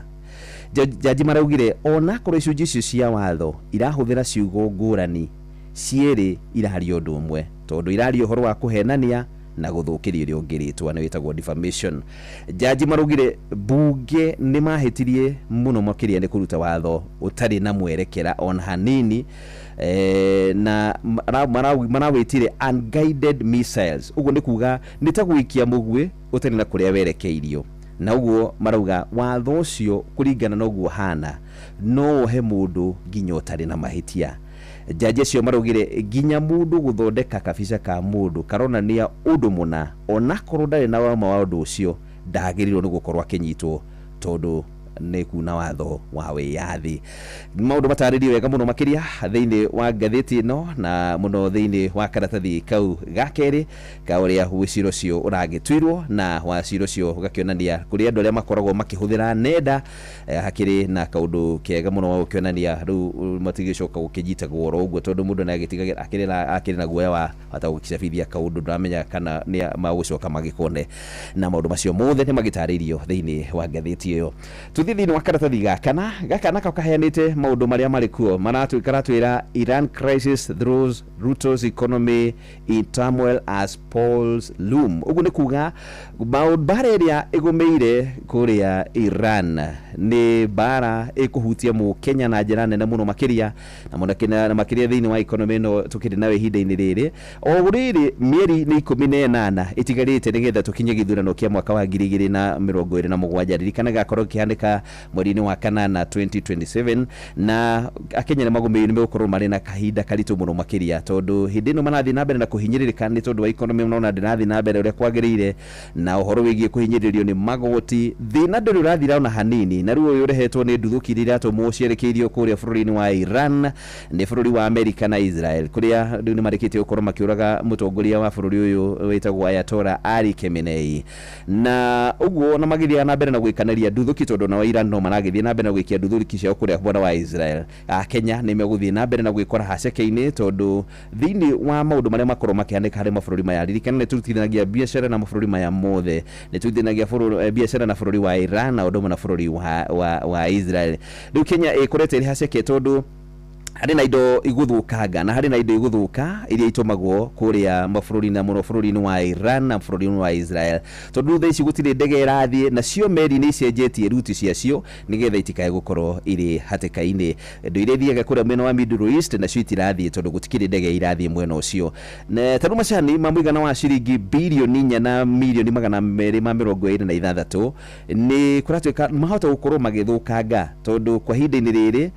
Jaji maraugire onakorwo icunjĩ icio cia watho irahũthĩra ciugo ngũrani, cierĩ iraria ũndũ ũmwe tondũ iraria ũhoro wa kũhenania na gũthũkĩria ũrĩa ũngĩ rĩtwa, nĩ wĩtagwo defamation. Jaji maraugire bunge nĩ mahĩtirie mũno makĩria nĩ kũruta watho ũtarĩ na mwerekera ona hanini, na marawĩtire unguided missiles. Ũguo nĩ kuga nĩ ta gũikia mũguĩ ũtarĩ na kũrĩa werekeirio, na ũguo marauga watho ũcio kũringana na ũguo hana no ũhe mũndũ nginya ũtarĩ na mahĩtia. Jaji acio maraugire nginya mũndũ gũthondeka kabica ka mũndũ karonania ũndũ mũna onakorwo ndarĩ na wama wa ũndũ ũcio ndagĩrĩirwo nĩ gũkorwo akĩnyitwo tondũ nĩ kuna watho wa wĩyathi. Maũndũ matarĩrio wega mũno makĩria thĩinĩ wa ngathĩti ĩno na mũno thĩinĩ wa karatathi kau ga kerĩ ka ũrĩa wĩcira ũcio ũragĩtuirwo, na wacira ũcio ũgakĩonania kũrĩ andũ arĩa makoragwo makĩhũthĩra nenda hakĩrĩ na kaũndũ kega mũno wa gũkĩonania rĩu matigĩcoka gũkĩnyitagwo oro ũguo tondũ mũndũ nĩ agĩtigagĩra akĩrĩ na guoya wa hata gũgĩcabithia kaũndũ ndũramenya kana nĩ magũcoka magĩkone, na maũndũ macio mothe nĩ magĩtarĩirio thĩinĩ wa ngathĩti ĩyo. Tũthiĩ thĩinĩ wa karatathi gaka gaka nako kaheanĩte maũndũ marĩa marĩ kuo karatwĩra Iran crisis throws Ruto's economy in turmoil as polls loom. Ũguo nĩ kuga mbara ĩrĩa ĩgũmĩire kũrĩa Iran nĩ mbara ĩkũhutia mũkenya na njĩra nene mũno makĩria, na makĩria thĩinĩ wa economy ĩno tũkĩrĩ nayo ihinda-inĩ rĩrĩ. O rĩrĩ mĩeri nĩ 18 ĩtigarĩte nĩgetha tũkinye gĩthurano kĩa mwaka wa 2027. Ririkana gakorwo gĩkĩhanĩka mweri-inĩ wa kanana 2027, na akenya nĩ magũmĩirwo nĩ megũkorwo marĩ na kahinda karitũ mũno makĩria tondũ hĩndĩ ĩno marathiĩ na mbere na kũhinyĩrĩrĩka nĩ tondũ wa economy nona ndĩrathiĩ na mbere ũrĩa kwagĩrĩire, na ũhoro wĩgiĩ kũhinyĩrĩrio nĩ magoti thĩna ndũrĩ ũrathira ona hanini, na rĩu ũyũ ũrehetwo nĩ nduthũki iria iratũmwo cierekeirio kũrĩa bũrũri-inĩ wa Iran nĩ bũrũri wa Amerika na Israel, kũrĩa rĩu nĩ marĩkĩtie gũkorwo makĩũraga mũtongoria wa bũrũri ũyũ wĩtagwo Ayatollah Ali Khamenei, na ũguo na magĩthiaga na mbere na gwĩkanĩria nduthũki tondũ nao Iran no maragĩthiĩ na mbere na gwĩkia nduthũki ciao kũrĩa mwena wa Israel. Kenya nĩ megũthiĩ na mbere na gwĩkora haceke-inĩ tondũ thĩinĩ wa maũndũ marĩa makorwo makĩhanĩka harĩ mabũrũri maya, ririkana nĩ tũrutithanagia biacara na mabũrũri maya mothe, nĩ tũrutithanagia biacara na bũrũri wa Iran na ũndũ ũmwe na bũrũri wa Israel. Rĩu Kenya ĩkoretwo ĩrĩ haceke tondũ harĩ na indo igũthũkanga na harĩ na indo igũthũka iria itũmagwo kũrĩa mabũrũri na mũno bũrũri-inĩ wa Iran na bũrũri-inĩ wa Israel, tondũ thaa ici gũtirĩ ndege ĩrathiĩ, nacio meri nĩ icenjetie ruti ciacio nĩgetha itikae gũkorwo irĩ hatĩka-inĩ. Indo iria ithiaga kũrĩa mwena wa Middle East nacio itirathiĩ tondũ gũtikĩrĩ ndege irathiĩ mwena ũcio. Na tarĩu macani ma mũigana wa ciringi birioni 4 na mirioni 226 nĩ kũratuĩka mahota gũkorwo magĩthũkanga tondũ kwa ihinda-inĩ rĩrĩ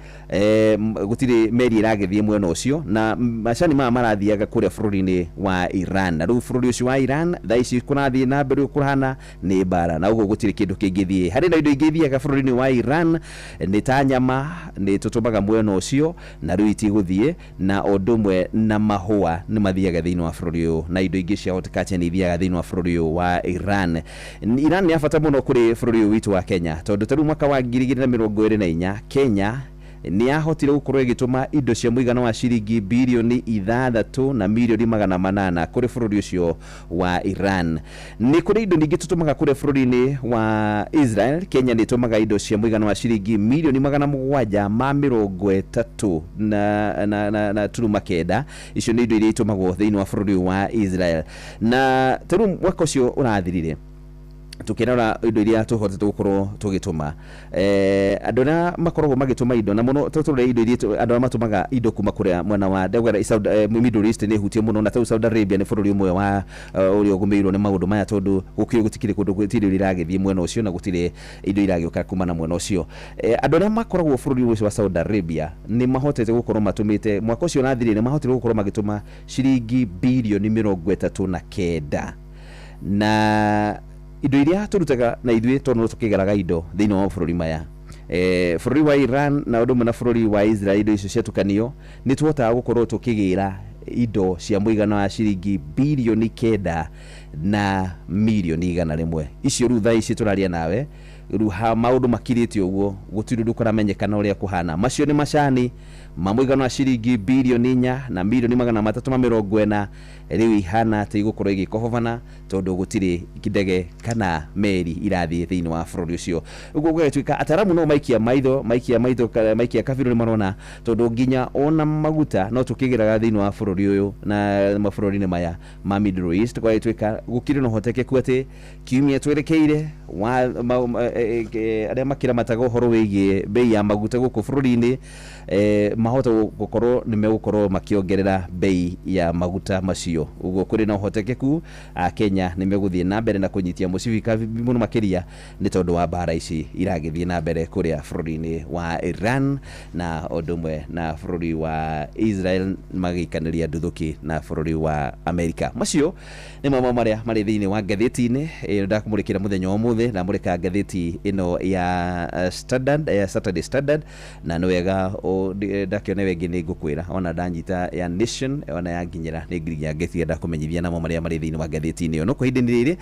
gũtirĩ Gũtirĩ meri ĩragĩthiĩ mwena ũcio, na macani maya marathiaga kũrĩa bũrũri-inĩ wa Iran, na rĩu bũrũri ũcio wa Iran thaa ici kũrathiĩ na mbere kũhana nĩ mbara, na ũguo gũtirĩ kĩndũ kĩngĩthiĩ. Harĩ na indo ingĩ ithiaga bũrũri-inĩ wa Iran, nĩ ta nyama, nĩ tũtũmaga mwena ũcio, na rĩu itigũthiĩ, na ũndũ ũmwe na mahũa nĩ mathiaga thĩinĩ wa bũrũri ũyũ, na indo ingĩ cia horticulture nĩ ithiaga thĩinĩ wa bũrũri ũyũ wa Iran. Iran nĩ ya bata mũno kũrĩ bũrũri ũyũ witũ wa Kenya, tondũ ta rĩu mwaka wa 2024 Kenya nĩ yahotire gũkorwo ĩgĩtũma indo cia mũigana wa ciringi 6,800,000,000 kũrĩ bũrũri ũcio wa Iran. Nĩ kũrĩ indo ningĩ tũtũmaga kũrĩa bũrũri-inĩ wa Israel. Kenya nĩ ĩtũmaga indo cia mũigana wa ciringi 730,900,000 na turuma kenda. Icio nĩ indo iria itũmagwo thĩinĩ wa bũrũri wa Israel. Na ta rĩu mwaka ũcio ũrathirire, tukirora indo iria tuhotete gukorwo tugituma, andu aria makoragwo magituma indo na muno tutore indo iria andu aria matumaga indo kuma kuria mwena wa ndauga Saudi, Middle East ni hutie muno, na tau Saudi Arabia ni bururi umwe wa uria ugumiirwo ni maundu maya, tondu gukiri gutikiri kundu gutiri iragithie mwena ucio na gutiri indo iragiuka kuma na mwena ucio. Andu aria makoragwo bururi ucio wa Saudi Arabia ni mahotete gukorwo matumite mwaka ucio ũrathirire, ni mahotire gukorwo magituma ciringi 39 billion, na indo iria turutaga na ithuĩ tondũ no tũkĩgeraga indo thĩinĩ wa mabũrũri maya, bũrũri wa Iran na ũndũ ũmwe na bũrũri wa Israel, indo icio ciatukanio nĩ tũhotaga gũkorwo tũkĩgĩra indo cia mũigana wa ciringi 9,100,000,000. Icio rĩu thaa ici tũraria nawe, rĩu ha maũndũ makirĩte ũguo, gũtirĩ ũndũ kũramenyekana ũrĩa kũhana. Macio nĩ macani ma mũigana wa ciringi 4,340,000,000. Rĩu ihana atĩ igũkorwo igĩkohobana tondũ gũtirĩ ndege kana meri irathiĩ thĩinĩ wa bũrũri ũcio. Ũguo gũgatuĩka ataramu no maikia maitho, maikia maitho, maikia kabirũ, nĩ marona tondũ nginya ona maguta no tũkĩgĩraga thĩinĩ wa bũrũri ũyũ na mabũrũri-inĩ maya ma Middle East. Gwagĩtuĩka gũkĩrĩ na ũhotekeku atĩ kiumia twerekeire wa arĩa makĩramataga ũhoro wĩgiĩ bei ya maguta gũkũ bũrũri-inĩ, mahota gũkorwo nĩ megũkorwo makĩongerera bei ya maguta macio. Ũguo kũrĩ na ũhotekeku Kenya nĩ megũthiĩ na mbere na kũnyitia mũcibi mũno makĩria nĩ tondũ wa mbara ici iragĩthiĩ na mbere kũrĩa bũrũri-inĩ wa Iran na ũndũ ũmwe na bũrũri wa Israel magĩikanĩria nduthũki na bũrũri wa Amerika. Macio nĩ mamwe marĩa marĩ thĩinĩ wa ngathĩti-inĩ ĩyo ndakũmũrĩkĩra mũthenya wa ũmũthĩ. Ndamũrĩka ngathĩti ĩno ya Standard, ya Saturday Standard, na nĩ wega ndakĩone wengĩ nĩ ngũkwĩra ona ndanyita ya Nation ona ya nginyĩra nĩ nginya ngĩtiga ndakũmenyithia namo marĩa marĩ thĩinĩ wa ngathĩti-inĩ ĩyo. No kwa ihinda-inĩ rĩrĩ,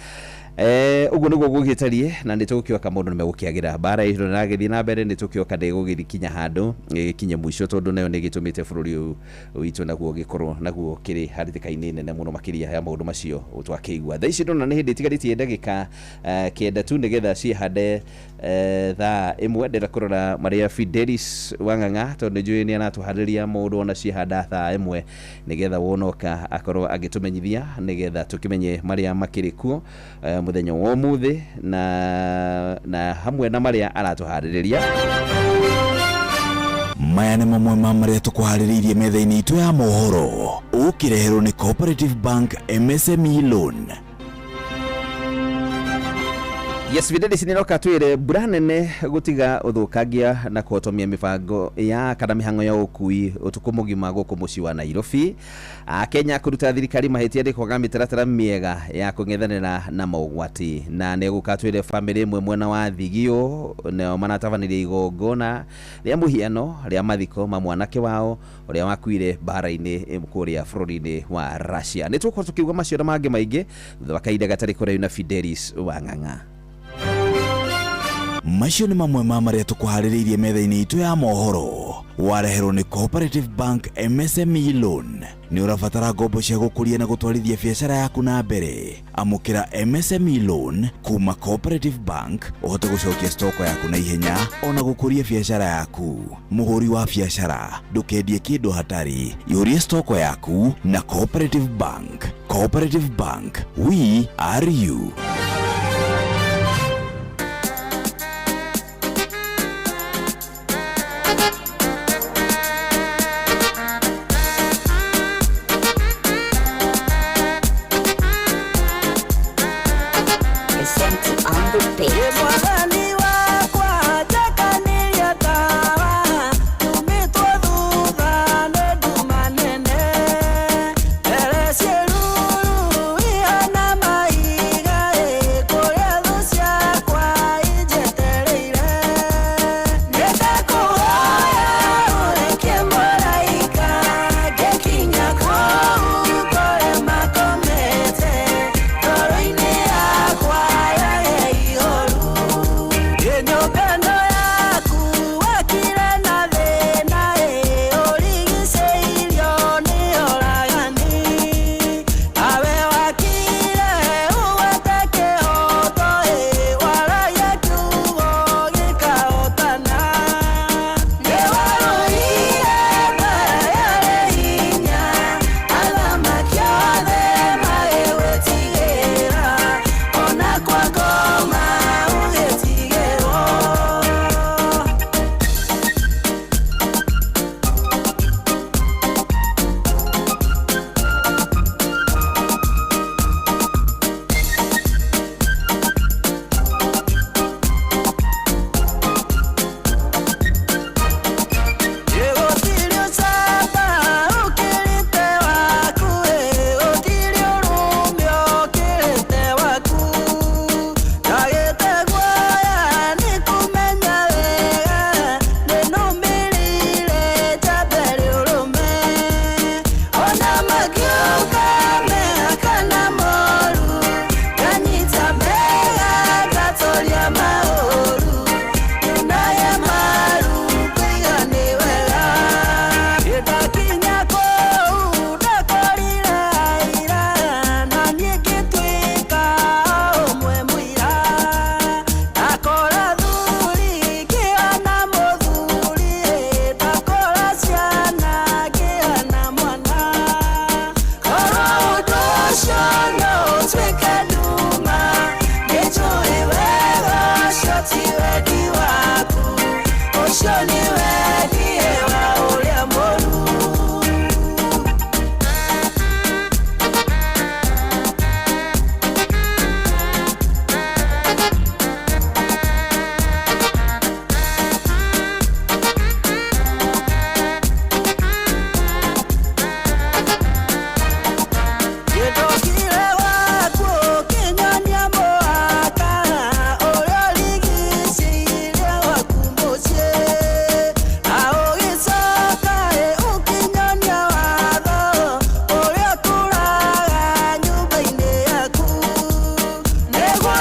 ũguo nĩguo gũgĩtariĩ, na nĩ tũgũkĩoka maũndũ nĩ megũkĩagĩra. Mbara ĩno ĩragĩthiĩ na mbere, nĩ tũkĩoka ndĩgũgĩkinya handũ ĩgĩkinye mũico, tondũ nayo nĩ ĩgĩtũmĩte bũrũri ũyũ witũ naguo gĩkorwo naguo kĩrĩ hatĩka-inĩ nene mũno makĩria ya maũndũ macio twakĩigua. Thaa ici ndona nĩ hĩndĩ ĩtigarĩtie ndagĩka 9 tu nĩgetha ciĩhande thaa 1. Ndĩrenda kũrora marĩa Fidelis Wang'ang'a, tondũ nĩ njũĩ nĩ aratũharĩria maũndũ ona ciĩhanda thaa 1, nĩgetha wonoka akorwo agĩtũmenyithia nĩgetha tũkĩmenye marĩa makĩrĩ kuo mũthenya wa ũmũthĩ na hamwe na marĩa aratũharĩrĩria. Maya nĩ mamwe ma marĩa tũkũharĩrĩirie metha-inĩ itũ ya mohoro, ũkĩreherwo nĩ Cooperative Bank MSME Loan. Yes, Fidelis nĩroka twĩre mbura nene gũtiga ũthũkangia na kũhotomia mĩbango ya kana mĩhang'o ya ũkui ũtukũ mũgima gũkũ mũciĩ wa Nairobi. Kenya kũruta thirikari mahĩtia nĩ kwaga mĩtaratara mĩega ya kũng'ethanĩra na mogwati, na nĩgũka twĩre bamĩrĩ ĩmwe mwena wa Thigio nao maratabanirie igongona rĩa mũhiano rĩa mathiko ma mwanake wao ũrĩa wakuire mbara-inĩ kũrĩa bũrũri-inĩ wa Russia. Nĩ tũgũkorwo tũkiuga macio na mangĩ maingĩ thutha wa kahinda gatarĩ kũraihu na Fidelis Wang'ang'a. Macio nĩ mamwe ma marĩa tũkũharĩrĩirie metha-inĩ itũ ya mohoro, wareherwo nĩ Cooperative Bank MSME Loan. Nĩ ũrabatara ngombo cia gũkũria na gũtwarithia biacara yaku na mbere? Amũkĩra MSME Loan kuma Cooperative Bank ũhote gũcokia stoko yaku na ihenya ona gũkũria biacara yaku. Mũhũri wa biacara, ndũkendie kĩndũ hatarĩ, ihũrie stoko yaku na Cooperative Bank. Cooperative Bank, we are you. Mwathani wakwa njakaniria tawa tumĩtwo thutha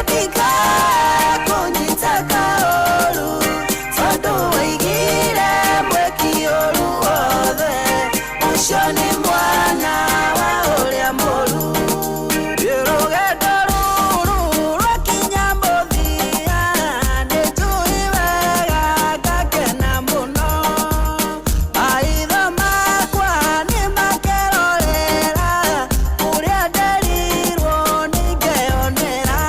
Ndikakũnyita kaũru, tondũ waigire mwĩki ũru wothe, ũcio nĩ mwana wa ũrĩa mũru. Rũgendo rũrũ rwakinya mũthia, nĩnjũĩ wega ngakena mũno. Maitho makwa nĩmakerorera kũrĩa nderirwo nĩngeyonera.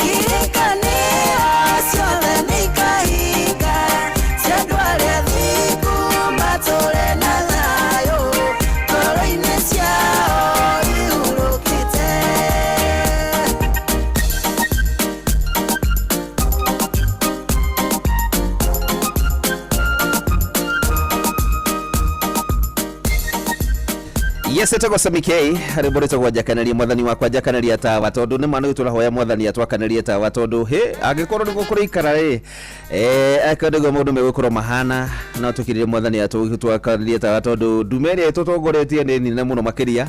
Irikanio ciothe nĩikahinga, cia andũ arĩa athingu matũũre na thayũ, ngoro-inĩ ciao ihurũkĩte. Yes, etagwo Sami K, rwĩmbo rwĩtagwo njakanaria mwathani wakwa, njakanaria tawa, tondũ nĩ ma nĩ tũrahoya mwathani atwakanarie tawa, tondũ hĩ angĩkorwo nĩguo kũrĩikara rĩ, angĩkorwo nĩguo maũndũ megũkorwo mahana, no tũkirĩre mwathani atwakanarie tawa, tondũ ndume ĩrĩa ĩtũtongoretie nĩ nene mũno makĩria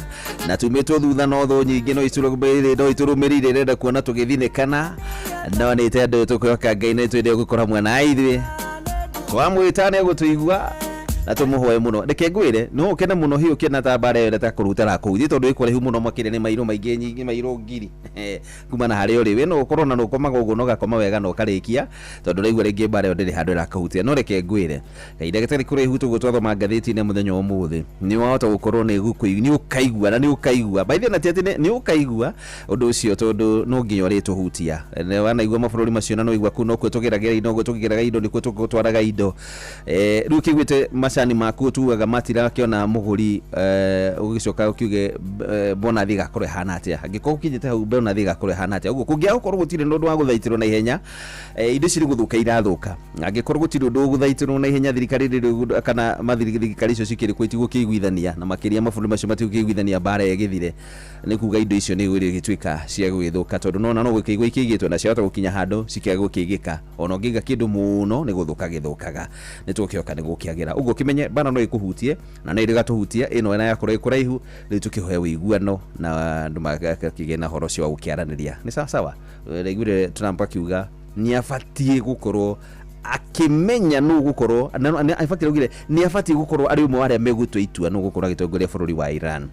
na tumĩtwo thutha no thũ nyingĩ no itũrũmĩrĩire, ĩrenda kuona tũgĩthinĩkana, no nĩ tondũ tũkwĩhoka Ngai nĩ twende gũkorwo hamwe na ithuĩ, twamwĩta nĩ egũtũigua na tũmũhoe mũno. Reke ngwĩre, no ũkene mũno hiũ ũkĩona ta mbara ĩyo ĩtakũruta kũu thiĩ, tondũ ĩ kũraihu mũno makĩria, nĩ mairũ maingĩ nyingĩ, mairũ ngiri kuma na harĩa ũrĩ we. No ũkorwo na nũkomaga ũguo na ũgakoma wega na ũkarĩkia, tondũ ũraigua rĩngĩ mbara ĩyo ndĩrĩ handũ ĩrakũhutia. No reke ngwĩre, kahinda gatarĩ kũraihu tũguo twathoma ngathĩti-inĩ mũthenya wa ũmũthĩ, nĩ wahota gũkorwo nĩ ũkaigua na nĩ ũkaigua by the way, na ti atĩ nĩ ũkaigua ũndũ ũcio, tondũ no nginya ũrĩtũhutia. Nĩ wanaigua mabũrũri macio na no igua kũu nokuo tũgeragĩra indo, nokuo tũkĩgeraga indo, nĩkuo tũtwaraga indo. Rĩu ũkĩiguĩte macani maku tugaga matirakĩona mũgũri, ũgĩcoka ũkiuge bonathi ĩgakorwo ĩhana atĩa? Angĩkorwo ũkinyĩte hau, bonathi ĩgakorwo ĩhana atĩa? Ũguo kũngĩaga gũkorwo gũtirĩ na ũndũ wa gũthaitĩrwo na ihenya, indo ici nĩ gũthũka irathũka. Angĩkorwo gũtirĩ ũndũ ũgũthaitĩrwo na ihenya, thirikari ndĩrĩ kana mathirikari icio cikĩrĩ kuo itigũkĩiguithania, na makĩria mabũrũri macio matigũkĩiguithania mbara ĩgĩthire, nĩ kuga indo icio nĩ igũgĩtuĩka cia gũgĩthũka, tondũ nona no gũkĩigwo ikĩigĩtwo na ciahota gũkinya handũ cikĩaga gũkĩigĩka. Ona ũngĩiga kĩndũ mũno nĩ gũthũka gĩthũkaga. Nĩ tũgũkĩhoka nĩ gũkĩagĩra ũguo. Ũkĩmenye mbara no ĩkũhutie na no ĩrĩgatũhutia ĩno ĩna yakorwo ĩ kũraihu. Rĩu tũkĩhoya ũiguano na andũ magakĩgĩa na ũhoro ũcio wa gũkĩaranĩria. Nĩ sawa sawa. Ndaiguire Trump akiuga nĩ abatiĩ gũkorwo akĩmenya nũ gũkorwo in fact araugire nĩ abatiĩ gũkorwo arĩ ũmwe wa arĩa megũtua itua nũ gũkorwo agĩtongoria bũrũri wa Iran.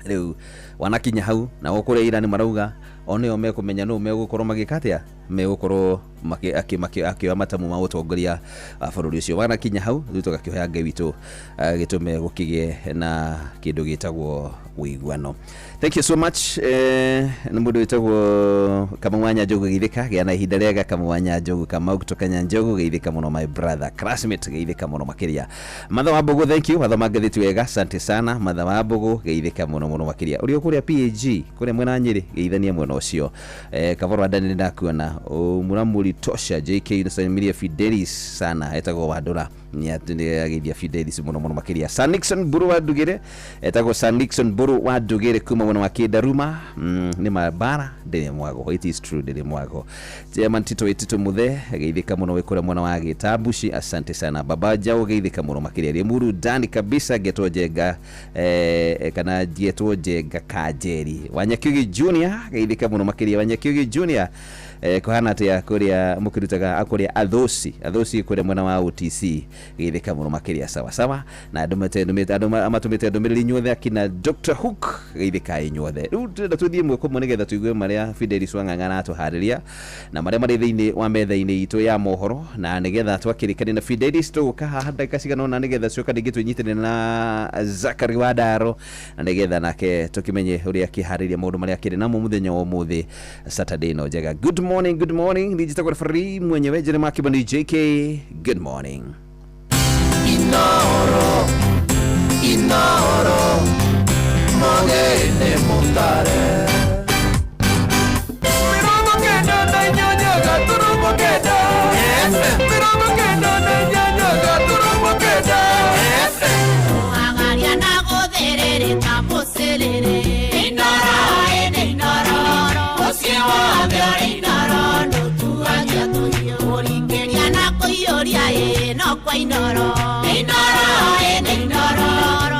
Rĩu wanakinya hau na kũrĩa Iran marauga o nĩo mekũmenya nũ megũkorwo magĩka atĩa, megũkorwo akĩoya matamu ma ũtongoria wa bũrũri ũcio. Wanakinya hau, rĩu tũgakĩhoya Ngai witũ gĩtũme gũkĩgĩe na kĩndũ gĩtagwo ũiguano. Thank you so much. Nĩ mũndũ wĩtagwo Kamau wa Nyanjogu, geithĩka, gĩa na ihinda rĩega. Kamau wa Nyanjogu, Kamau kutoka Nyanjogu, geithĩka mũno. My brother classmate, geithĩka mũno makĩria. Matha wa Mbũgũ, thank you, wathoma ngathĩti wega, asante sana. Matha wa Mbũgũ, geithĩka mũno mũno makĩria. Ũrĩ o kũrĩa PAG kũrĩa mwena Nyĩrĩ, geithania mwena ũcio. Kaboro wa Daniel, ndakuona mũramũri tosha. JK nasalimiria Fidelis sana, etagwo Wandũra, nĩageithia Fidelis mũno mũno makĩria. San Nixon Mburu wa Ndugire, etagwo San Nixon Mburu wa Ndugire kuma mwena wa Kĩndaruma. Nĩ mabara ndĩrĩ mwago, it is true, ndĩrĩ mwago. Chairman Tito Wetito Muthe, geithĩka mũno wĩ kũrĩa mwena wa Gĩtambuci, asante sana. Baba Jao, geithĩka mũno makĩria. Limuru Dani kabisa, getwo Njenga, kana njetwo Njenga Kanjeri. Wanyakiugi Junior, geithĩka mũno makĩria. Wanyakiugi Junior, kũhana atĩa kũrĩa mũkĩrutaga kũrĩa Athoci, Athoci kũrĩa mwena wa OTC, geithĩka mũno makĩria. Sawa sawa. Na andũ andũ matũmĩte ndũmĩrĩri inyuothe, akina Dr Hook, geithĩka inyuothe. Rĩu tũrenda tũthiĩ ĩmwe kwa ĩmwe nĩgetha tũigue marĩa Fidelis Wang'ang'a aratũharĩria na marĩa marĩ thĩinĩ wa metha-inĩ itũ ya mohoro, na nĩgetha twakĩrĩkania na Fidelis tũgũka haha ndagĩka cigana ũna, nĩgetha coka rĩngĩ twĩnyitane na Zakari wa Ndaro, na nĩgetha nake tũkĩmenye ũrĩa akĩharĩria maũndũ marĩa akĩrĩ namo mũthenya wa ũmũthĩ, Saturday no njega. Good morning, good morning. Nijitagwo referee mwenyewe Jeremiah Kibani JK. Good morning. Inoro, Inoro, Mogene Mutare. 98 9, 98 9. Agaria na gũthĩrĩrĩka mũcĩrĩrĩ Inoro ĩnĩ inoro mũciĩ wothe ũrĩ inoro ndũtuagia tũhiũ kũringĩria na kũiyũria ĩ no kwa inoro Inoro ĩnĩ inoro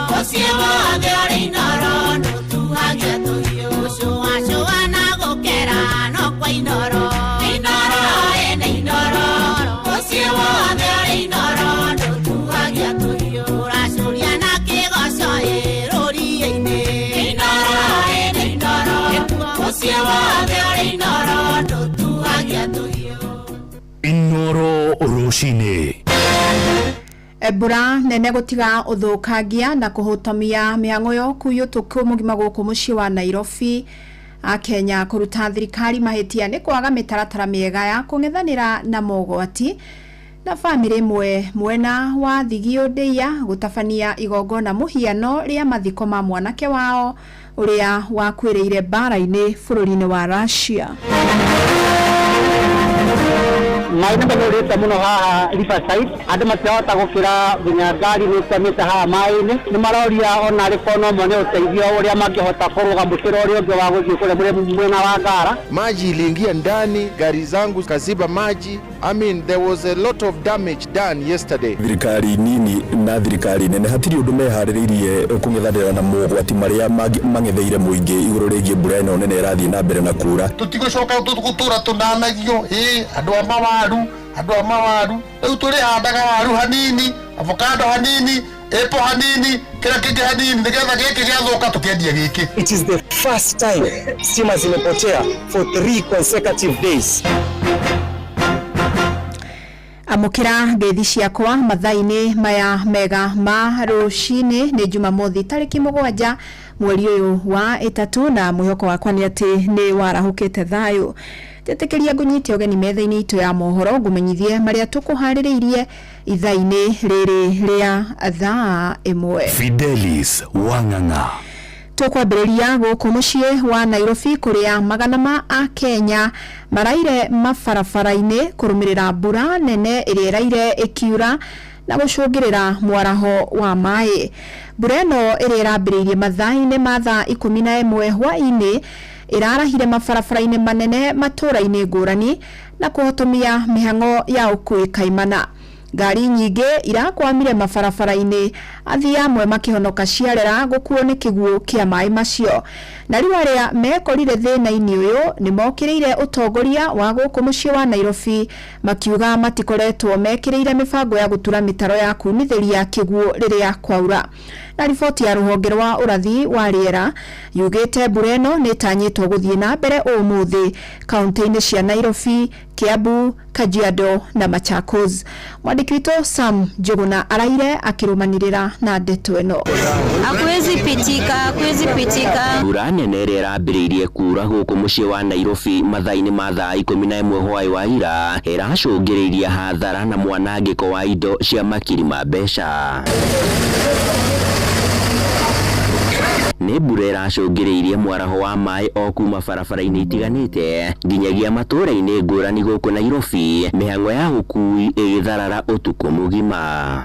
mũciĩ wothe ũrĩ inoro ndũtuagia tũhiũ gũcũacũa na gũkera no kwa wothe ũrĩ Inoro ndũtuagia tũhiũ. Inoro rũcinĩ. Mbura nene gutiga uthukangia na kuhutamia mihango ya ũkui ũtukũ mũgima gũkũ mũciĩ wa Nairobi. Akenya kũruta thirikari mahĩtia nĩ kwaga mĩtaratara mĩega ya kũng'ethanĩra na mogwati. Na bamĩrĩ ĩmwe mwena wa Thigio Ndeiya gũtabania igongona mũhiano rĩa mathiko ma mwanake wao ũrĩa wakuĩrĩire mbara-inĩ bũrũri-inĩ wa Russia. Maĩ nĩ maihũrĩte mũno haha Riverside, andũ matirahota gũkĩra nginya ngari nĩ ikwamĩte haha maĩ-inĩ. Nĩ maroria ona arĩ korwo no mone ũteithio ũrĩa mangĩhota kũrũga mũkĩra ũrĩa ũngĩ wa gũthiĩ kũrĩa mwena wa Ngara. Maji iliingia ndani, gari zangu kaziba maji. I mean, there was a lot of damage done yesterday. Thirikari nini na thirikari nene hatirĩ ũndũ meharĩrĩirie kũng'ethanĩra na mogwati marĩa mang'etheire mũingĩ igũrũ rĩgiĩ mbura ĩno nene ĩrathiĩ na mbere na kura. Tũtigũcoka gũtũra tũnanagio, ĩ andũ a mawaru, andũ a mawaru. Rĩu tũrĩhandaga waru hanini, avocado hanini, apple hanini, kĩrĩa kĩngĩ hanini, nĩgetha gĩkĩ gĩathũka tũkĩendia gĩkĩ. It is the first time stima zimepotea for 3 consecutive days. Amũkĩra ngeithi ciakwa mathaa-inĩ maya mega ma rũcinĩ. Nĩ Jumamothi tarĩki 7 mweri ũyũ wa 3, na mwĩhoko wakwa nĩ atĩ nĩ warahũkĩte thayũ. Njĩtĩkĩria ngũnyite ũgeni metha-inĩ itũ ya mohoro ngũmenyithie marĩa tũkũharĩrĩirie ithaa-inĩ rĩrĩ rĩa thaa 1. Fidelis Wang'ang'a. Tũkwambĩrĩria gũkũ mũciĩ wa Nairobi kũrĩa magana ma Akenya maraire mabarabara-inĩ kũrũmĩrĩra mbura nene ĩrĩa ĩraire ĩkiura na gũcũngĩrĩra mwaraho wa maĩ. Mbura ĩno ĩrĩa ĩrambĩrĩirie mathaa-inĩ ma thaa 11 hwaĩ-inĩ ĩrarahire mabarabara-inĩ manene matũũra-inĩ ngũrani na kũhotomia mĩhang'o ya ũkui kaimana. Ngari nyingĩ irakwamire mabarabara-inĩ, athii amwe makĩhonoka ciarera gũkuo nĩ kĩguũ kĩa maĩ macio. Na rĩu arĩa mekorire thĩna-inĩ ũyũ nĩ mokĩrĩire ũtongoria wa gũkũ mũciĩ wa Nairobi makiuga matikoretwo mekĩrĩire mĩbango ya gũtura mĩtaro ya kunithĩria kĩguũ rĩrĩa kwaura. Na riboti ya rũhonge rwa ũrathi wa rĩera yugĩte mbura ĩno nĩ ĩtanyĩtwo gũthiĩ na mbere ũmũthĩ kaunti-inĩ cia Nairobi, Kiambu, Kajiado na Machakos. Mwandĩki witũ Sam Njuguna araire akĩrũmanĩrĩra na ndeto ĩno. Hakuwezi pitika, hakuwezi pitika. Mbura nene ĩrĩa ĩrambĩrĩirie kura gũkũ mũciĩ wa Nairobi mathaa-inĩ ma thaa 11 hwaĩ wa ira ĩracũngĩrĩirie hathara na mwanangĩko wa indo cia makiri ma mbeca. Nĩ mbura ĩracũngĩrĩirie mwaraho wa maĩ o kuma barabara-inĩ itiganĩte nginyagia matũũra-inĩ ngũrani gũkũ Nairobi, mĩhang'o ya ũkui ĩgĩtharara ũtukũ mũgima.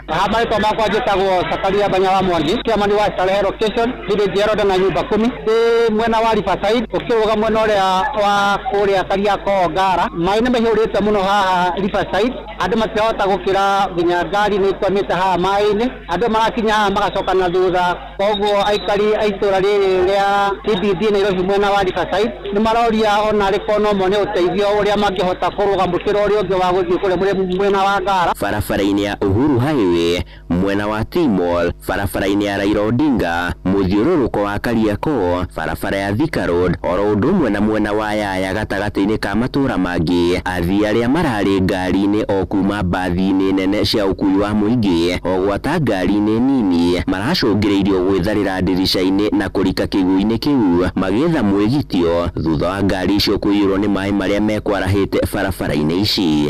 Haha marĩtwa makwa njĩtagwo Sakaria Banya wa Mwangi, chairman wa Starehe Location, village ya Roda na nyumba 10. Ndĩ mwena wa Riverside, ũkĩrũga mwena ũrĩa wa kũrĩa Kariakoo Ngara. Maĩ nĩ maihũrĩte mũno haha Riverside, andũ matirahota gũkĩra nginya ngari nĩ ikwamĩte haha maĩ-inĩ. Andũ marakinya haha magacoka na thutha, koguo aikari a itũũra rĩrĩ rĩa CBD Nairobi mwena wa Riverside nĩ maroria ona arĩ korwo no mone ũteithio ũrĩa mangĩhota kũrũga mũkĩra ũrĩa ũngĩ wa gũthiĩ kũrĩa mwena wa Ngara. Barabara-inĩ ya Uhuru Highway mwena wa T-Mall, barabara-inĩ ya Raila Odinga, mũthiũrũrũko wa Kariakoo, barabara ya Thika Road, oro ũndũ ũmwe na mwena wa Yaya gatagatĩ-inĩ ka matũũra mangĩ, athii arĩa mararĩ ngari-inĩ o kuma mbathi-inĩ nene cia ũkui wa mũingĩ o gwata ngari-inĩ nini maracũngĩrĩirio gwĩtharĩra ndirica-inĩ na kũrika kĩguũ-inĩ kĩu magĩetha mwĩgitio thutha wa ngari icio kũiyũrwo nĩ maĩ marĩa mekwarahĩte barabara-inĩ ici.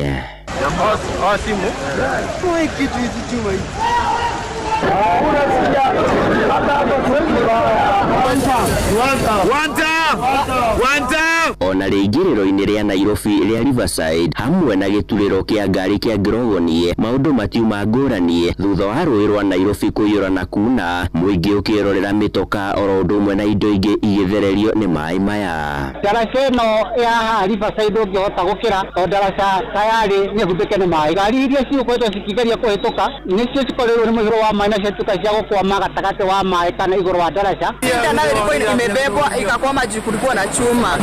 Ona rĩingĩrĩro-inĩ rĩa Nairobi rĩa Riverside hamwe na gĩturĩro kĩa ngari kĩa Grogoni maũndũ matiuma ngũrani thutha wa rũĩ rwa Nairobi kũiyũra na kuna mũingĩ ũkĩrorera mĩtoka oro ũndũ ũmwe na indo ingĩ igĩthererio nĩ maĩ maya. Ndaraca ĩno ya haha Riverside ũngĩhota gũkĩra tondũ ndaraca tayarĩ nĩ humbĩke nĩ maĩ. Ngari iria cigũkoretwo cikĩgeria kũhĩtũka nĩcio cikorirwo nĩ mũihũro wa maĩ na ciatuĩka cia gũkwama gatagatĩ wa maĩ kana igũrũ wa ndaraca. Nayo ilikuwa imebebwa ikakwama juu kulikuwa na chuma.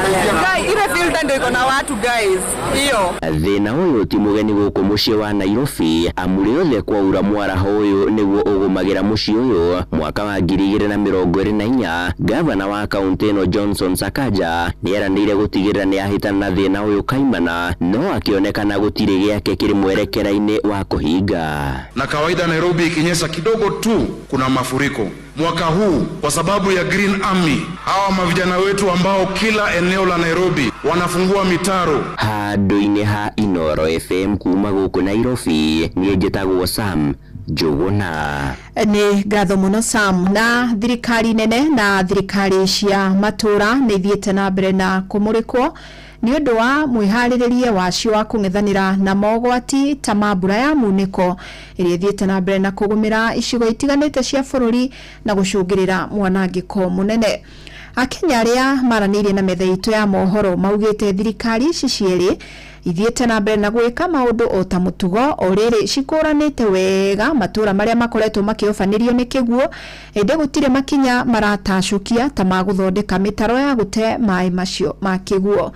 Guy, ile filter ndio iko na watu guys. Hiyo. Thĩna ũyũ ti mũgeni gũkũ mũciĩ wa Nairobi amu rĩothe kwaura mwaraho ũyũ nĩguo ũgũmagĩra mũciĩ ũyũ. Mwaka wa 2024 gavana wa kaũntĩ ĩno Johnson Sakaja nĩeranĩire gũtigĩrĩra nĩahĩtana na thĩna ũyũ kaimana, no akĩonekana gũtirĩ gĩake kĩrĩ mwerekera-inĩ wa kũhinga. Na kawaida Nairobi ikinyesha kidogo tu kuna mafuriko. Mwaka huu kwa sababu ya Green Army, hawa mavijana wetu ambao kila eneo la Nairobi wanafungua mitaro. Handũ-inĩ ha Inoro FM kuma gũkũ Nairobi, niĩ njĩtagwo Sam Njũgũna. Nĩ ngatho mũno Sam. Na thirikari nene na thirikari cia matũra nĩ ithiĩte na mbere na kũmũrĩkwo nĩ ũndũ wa mwĩharĩrĩrie wacio wa kũng'ethanĩra na mogwati ta ma mbura ya munĩko ĩrĩa ĩthiĩte na mbere na kũgũmĩra icigo itiganĩte cia bũrũri na gũcũngĩrĩra mwanangĩko mũnene. Akenya arĩa maranĩirie na metha itũ ya mohoro maugĩte thirikari ici cierĩ ithiĩte na mbere na gwĩka maũndũ o ta mũtugo, o rĩrĩ cikũranĩte wega matũra marĩa makoretwo makĩobanĩrio nĩ kĩguũ, ĩndĩ gũtirĩ makinya maratacũkia ta ma gũthondeka mĩtaro ya gũte maĩ macio ma kĩguũ.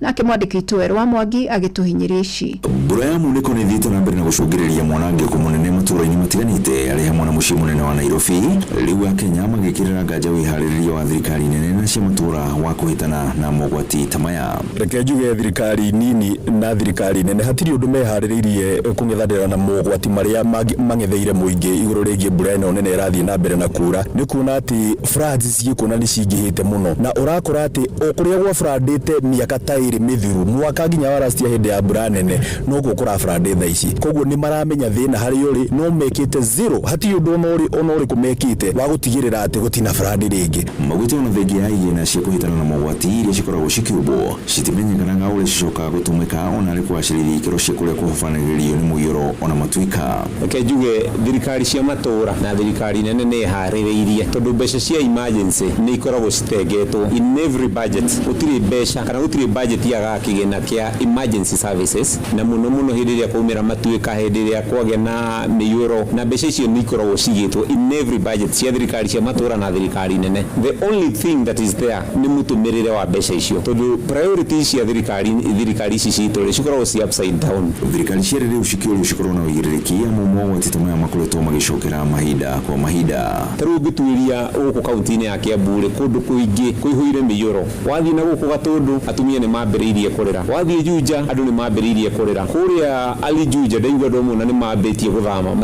Nake mwandĩki witũ Werũ wa Mwangi agĩtũhinyĩria ici. Mbura ya munĩko nĩ ĩthiĩte na mbere na gũcũngĩrĩria mwanangĩko mũnene matũra-inĩ matiganĩte arĩ hamwe na mũciĩ mũnene wa Nairobi. Rĩu Akenya magĩkĩrĩra nganja wĩharĩrĩria wa thirikari nene na cia matũra wa kũhĩtana na mogwati ta maya. Reke njuge thirikari nini na thirikari nene hatirĩ ũndũ meharĩrĩirie kũng'ethanĩra na mogwati marĩa mang'etheire mũingĩ igũrũ rĩgiĩ mbura ĩno nene ĩrathiĩ na mbere na kura. Nĩ kuona atĩ floods ciĩkuona nĩ cingĩhĩte mũno, na ũrakora atĩ o kũrĩa gwa floodĩte mĩaka ta ĩrĩ mĩthiru mwaka nginya wa last year hĩndĩ ya mbura nene noguo kũra flood thaa ici. Koguo nĩ maramenya thĩna harĩa ũrĩ, no mekĩte zero, hatirĩ ũndũ ona ũrĩkũ mekĩte wa gũtigĩrĩra atĩ gũtina flood rĩngĩ. Maugĩte ona thengia ya igĩna cia kũhĩtana na mogwati iria cikoragwo cikĩũmbwo citimenyekanaga ũrĩa cicokaga gũtũmĩka ona arĩ kũgacĩrithia ikĩro cia kũrĩa kũhobanĩrio nĩ mũiyũro ona matuĩka. Reke njuge thirikari cia matũra na thirikari nene nĩ ĩharĩrĩirie tondũ mbeca cia emergency nĩ ikoragwo citengetwo in every budget. Gũtirĩ mbeca kana gũtirĩ budget yagaga kĩgĩna kĩa emergency services, na mũno mũno hĩndĩ ĩrĩa kwaumĩra matuĩka, hĩndĩ ĩrĩa kwagĩa na mĩiyũro, na mbeca icio nĩ ikoragwo cigĩtwo in every budget cia thirikari cia matũra na thirikari nene. The only thing that is there nĩ mũtũmĩrĩre wa mbeca icio, tondũ priorities cia thirikari ici citũ rĩ cikoragwo ci upside down. Thirikari cierĩ rĩu cikĩũrio cikorwo na ũigĩrĩrĩki amu mogwati ta maya makoretwo magĩcokera mahinda kwa mahinda. Ta rĩu ũngĩtuĩria gũkũ kaunti-inĩ ya Kiambu rĩ, kũndũ kũingĩ kũihũire mĩiyũro. Wathiĩ na gũkũ Gatũndũ atumia nĩ mambĩrĩirie kũrĩra, wathiĩ Juja andũ nĩ mambĩrĩirie kũrĩra, kũrĩa Ali Juja ndaigua andũ amwe ona nĩ mambĩtie gũthama,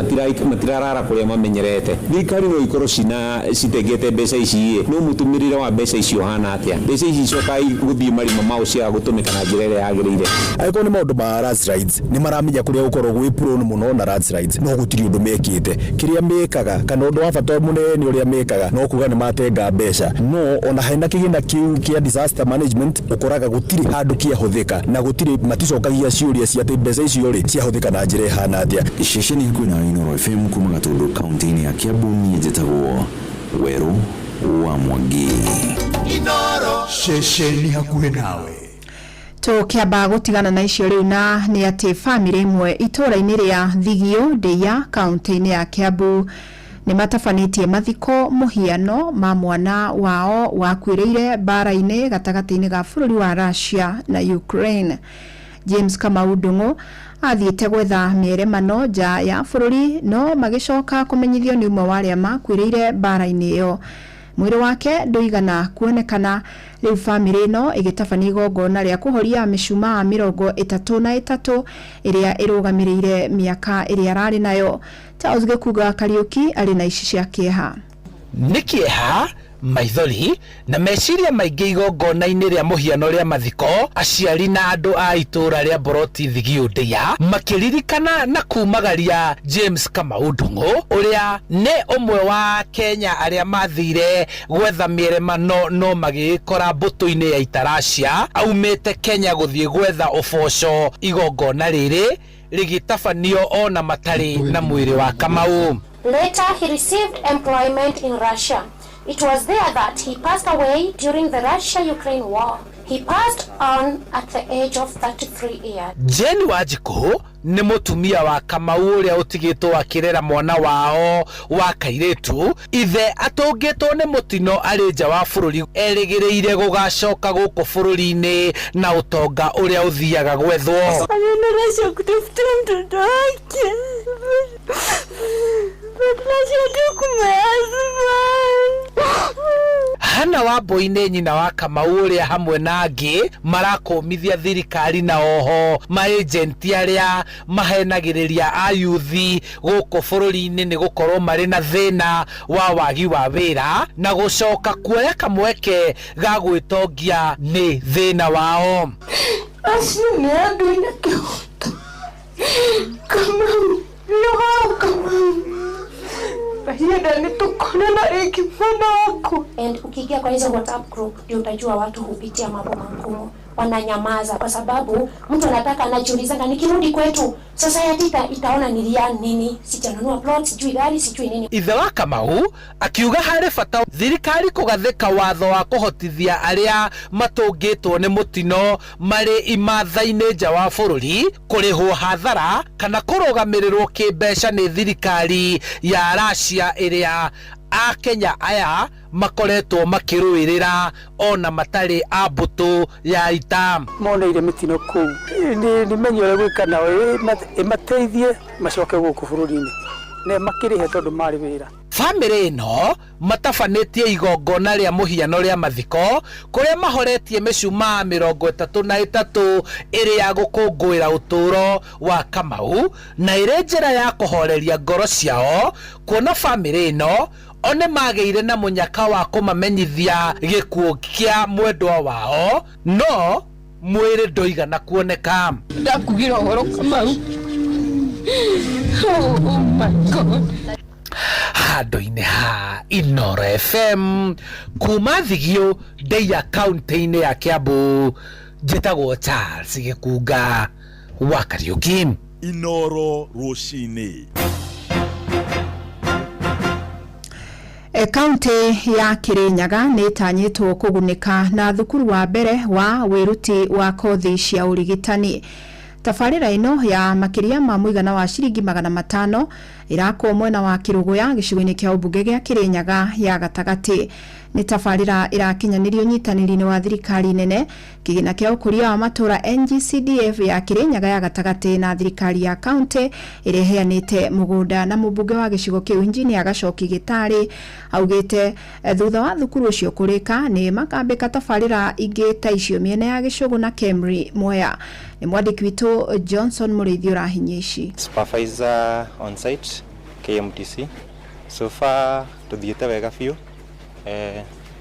matirarara kũrĩa mamenyerete. Thirikari no ikorwo citengete mbeca ici ĩ, no mũtũmĩrĩre wa mbeca icio ũhana atĩa? Mbeca ici icokaga gũthiĩ marima mao ciaga gũtũmĩka na njĩra ĩrĩa yagĩrĩire. Angĩkorwo nĩ maũndũ ma landslides nĩ maramenya kũrĩa gũkoragwo gwĩ prone mũno na landslides, no gũtirĩ ũndũ mekĩte. Kĩrĩa mekaga kana ũndũ wa bata mũnene ũrĩa mekaga no kuga nĩ matenga mbeca, no ona hena kĩgĩna kĩu kĩa disaster management ũkoraga gũtirĩ handũ kĩahũthĩka na gũtirĩ maticokagia ciũria cia atĩ mbeca icio rĩ ciahũthĩka na njĩra ĩhana atĩa. Ceceni hakuhĩ na Inoro FM kuma Gatũndũ kaunti-inĩ ya Kiambu, niĩ njĩtagwo Werũ wa Mwangi. Inoro ceceni hakuhĩ nawe. Tũkĩamba gũtigana na icio rĩu na nĩ atĩ bamĩrĩ ĩmwe itũũra-inĩ rĩa Thigio Ndeiya kaunti-inĩ ya Kiambu nĩ matabanĩtie mathiko mũhiano ma mwana wao wakuĩrĩire mbara-inĩ gatagatĩ-inĩ ga bũrũri wa Russia na Ukraine. James Kamau Ndung'u athiĩte gwetha mĩeremano nja ya bũrũri no magĩcoka kũmenyithio nĩ ũmwe wa arĩa makuĩrĩire mbara-inĩ ĩyo. Mwĩrĩ wake ndũigana kuonekana. Rĩu bamĩrĩ ĩno ĩgĩtabania igongona rĩa kũhoria mĩcumaa 33 ĩrĩa ĩrũgamĩrĩire mĩaka ĩrĩa ararĩ nayo. Charles Gĩkunga Kariũki arĩ na ici cia kĩeha. Nĩ kĩeha, maithori na meciria maingĩ igongona-inĩ rĩa mũhiano rĩa mathiko, aciari na andũ a itũũra rĩa Boroti Thigio Ndeiya makĩririkana na kumagaria James Kamau Ndung'u ũrĩa nĩ ũmwe wa Kenya arĩa mathire gwetha mĩeremano no magĩkora mbũtũ-inĩ ya Itaracia aumĩte Kenya gũthiĩ gwetha ũboco. Igongona rĩrĩ rĩgĩtabanio ona matarĩ na mwĩrĩ wa Kamau. Later he received employment in Russia. It was there that he passed away during the Russia-Ukraine war. He passed on at the age of 33 years. Jane Wanjikũ nĩ mũtumia wa Kamau ũrĩa ũtigĩtwo akĩrera mwana wao wa kairĩtu ithe atũngĩtwo nĩ mũtino arĩ nja wa bũrũri erĩgĩrĩire gũgacoka gũkũ bũrũri-inĩ na ũtonga ũrĩa ũthiaga gwethwo. Anaenda Russia kutafuta mtoto wake. But Russia took my husband. Hana Wambui nĩ nyina wa Kamau ũrĩa hamwe na angĩ marakũmithia thirikari na oho maĩjenti arĩa mahenagĩrĩria ayuthi gũkũ bũrũri-inĩ nĩ gũkorwo marĩ na thĩna wa wagi wa wĩra na gũcoka kuoya kamweke ga gwĩtongia nĩ thĩna wao. Acio nĩ andũ na kĩhoto. Kamau, no Kamau. Mahinda nĩ tũkonana rĩngĩ mwana wakwa. And ukiingia kwa hizo WhatsApp group ndio utajua watu hupitia mambo magumu, wananyamaza kwa sababu mtu anataka, anajiulizanga, nikirudi kwetu society itaona nilia nini? Sijanunua plot, sijui gari, sijui nini. Ithe wa Kamau akiuga harĩ bata thirikari kũgathĩka watho wa kũhotithia arĩa matũngĩtwo nĩ mũtino marĩ imatha-inĩ nja wa bũrũri kũrĩhwo hathara kana kũrũgamĩrĩrwo kĩmbeca nĩ thirikari ya Russia ĩrĩa akenya aya makoretwo makĩrũĩrĩra ona matarĩ a mbũtũ ya ita. Moneire mĩtino kũu nĩ menye ũrĩa gwĩka nao ĩmateithie macoke gũkũ bũrũri-inĩ na makĩrĩhe tondũ marĩ wĩra. Bamĩrĩ ĩno matabanĩtie igongona rĩa mũhiano rĩa mathiko kũrĩa mahoretie mĩcumaa 33 ĩrĩ ya gũkũngũĩra ũtũũro wa Kamau na ĩrĩ njĩra ya kũhoreria ngoro ciao kuona bamĩrĩ ĩno o nĩ magĩire na mũnyaka wa kũmamenyithia gĩkuũ kĩa mwendwa wao no mwĩrĩ ndũigana kuoneka. Ndakugĩra ũhoro Kamau. Oh my God. Handũ-inĩ ha Inoro FM kuma Thigio Ndeia kaunti-inĩ ya Kiambu njĩtagwo Charles Gĩkunga wa Kariũki. Inoro rũcinĩ. Kaunti ya Kirinyaga nĩ ĩtanyĩtwo kũgunĩka na thukuru wa mbere wa wĩruti wa kothi cia ũrigitani. Tabarĩra ĩno ya makĩria ma mũigana wa ciringi 500 ĩrakwo mwena wa Kĩrũgũya gĩcigo-inĩ kĩa ũmbunge gĩa Kĩrĩnyaga ya gatagatĩ. Nĩ tabarĩra ĩrakinyanĩrio ũnyitanĩri-inĩ wa thirikari nene kĩgĩna kĩa ũkũria wa matũũra NGCDF ya Kĩrĩnyaga ya gatagatĩ na thirikari ya kaunti ĩrĩa ĩheanĩte mũgũnda na mũmbunge wa gĩcigo kĩu Injinia Gacoki Gĩtarĩ augĩte thutha wa thukuru ũcio kũrĩka nĩ makambĩka tabarĩra ingĩ ta icio mĩena ya Gĩcũgũ na Kemri Mwea. Nĩ mwandĩki witũ Johnson Mũrĩithi ũrahinyia ici. Supervisor on site KMTC. So far tuthiĩte wega biũ.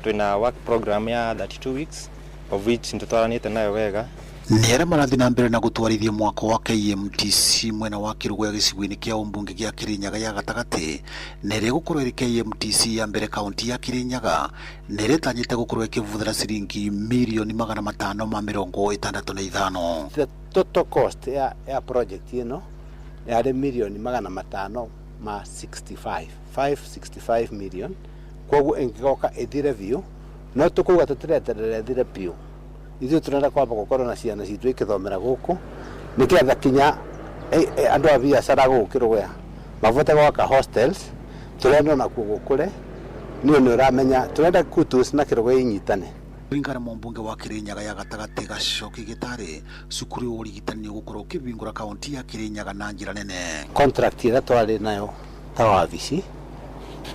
Twina work program ya 32 weeks of which nĩtũtwaranĩte nayo wega. Nĩ arĩa marathiĩ na mbere na gũtwarithia mwako wa KMTC mwena wa Kĩrũgũya gĩcigo-inĩ kĩa ũmbunge gĩa Kĩrĩnyaga ya gatagatĩ na ĩrĩa ĩgũkorwo ĩrĩ KMTC ya mbere kaunti ya Kĩrĩnyaga na ĩrĩa ĩtanyĩte gũkorwo ĩkĩbũthĩra ciringi mirioni 565. The total cost ya project ĩno yarĩ mirioni 565, 565 million. Koguo ĩngĩgoka ĩthire biũ no tũkauga tũtireterera ĩthire biũ, ithuĩ tũrenda kwamba gũkorwo na ciana citũ ikĩthomera gũkũ nĩgetha kinya andũ a biacara gũkũ Kĩrũgũya mabote gwaka hostels. Tũrenda onakuo gũkũre nĩ nĩ ũramenya tũrenda Kutus na Kĩrũgũya inyitane. Kũringana na mũmbunge wa Kĩrĩnyaga ya gatagatĩ Gacoki Gĩtarĩ, cukuru ya ũrigitani nĩ ũgũkorwo ũkĩhingũra kaunti ya Kĩrĩnyaga na njĩra nene. Contract ĩrĩa twarĩ nayo ta wabici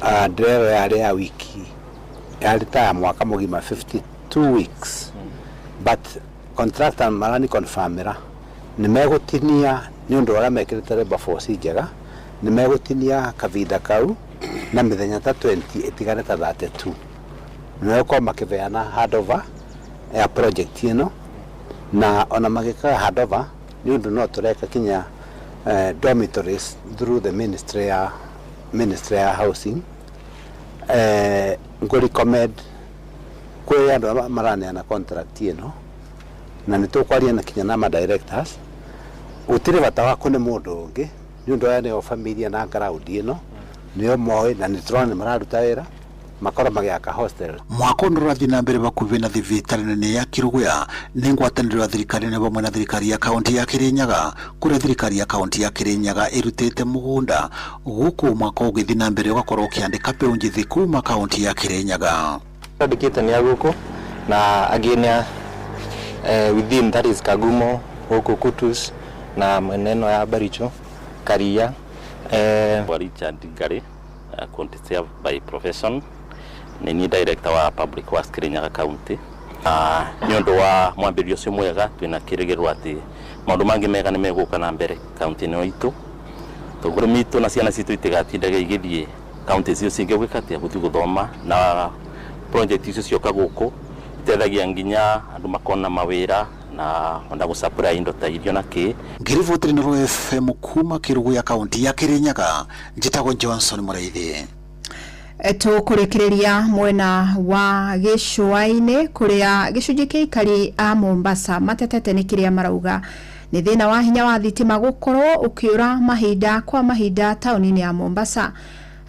ndĩrerwo yarĩ ya wiki yarĩ ta ya mwaka mũgima 52 weeks, but contractor marani confirmĩra nĩ megũtinia nĩ ũndũ ũrĩa mekĩrĩte labour force njega, nĩ megũtinia kavinda kau na mĩthenya ta 20 ĩtigane ta 32. Nĩ megũkorwo makĩbeana handover ya project ĩno na ona magĩkaga handover nĩ ũndũ no tũreka kinya dormitories through the ministry ya housing. Ngũ recommend kwĩ andũ arĩa maraneana contract ĩno na nĩ tũkwaria na kinya na ma directors, gũtirĩ bata wa kũne mũndũ ũngĩ nĩ ũndũ aya nĩo familia na ground ĩno nĩo moĩ na nĩ tũrona nĩ mararuta wĩra. Makorwo magĩaka hostel. Mwako nĩ ũrathiĩ na mbere bakuhĩ na thibitarĩ nene ya Kiruguya nĩ ngwatanĩro ya thirikari nene vamwe na thirikari ya kaunti ya Kirinyaga, kũrĩa thirikari ya kaunti ya Kirinyaga ĩrutĩte mũgũnda gũkũ mwako ũgĩthiĩ na mbere ũgakorwo ũkĩandĩka mbeũ njĩthĩ kuma kaunti ya Kirinyaga. Andĩkĩte nĩ a gũkũ na angĩ nĩ a within, that is Kagumo, gũkũ Kutus na mwena ĩno ya Baricho, Karia. Richard Ngari, quantity by profession, nĩ niĩ director wa Public Works Kirinyaga County. Nĩ ũndũ wa mwambĩrĩrio ũcio mwega, twĩna kĩrĩgĩrĩro atĩ maũndũ mangĩ mega nĩ megũka na mbere kaunti ĩno itũ, tondũ mitũ na ciana citũ itigatindaga igĩthiĩ kaunti icio cingĩ gwĩka atĩa, gũthiĩ gũthoma, na project icio cioka gũkũ iteithagia nginya andũ makona mawĩra na ona gũsupply indo ta irio na kĩ. Ngĩribotĩra Inooro FM kuma Kiruguya, kaunti ya Kirinyaga, njĩtagwo Johnson Mũraithi. Tũkũrĩkĩrĩria mwena wa gĩcũa-inĩ, kũrĩa gĩcunjĩ kĩa aikari a Mombasa matetete nĩ kĩrĩa marauga nĩ thĩna wa hinya wa thitima gũkorwo ũkĩũra mahinda kwa mahinda taũni-inĩ ya Mombasa.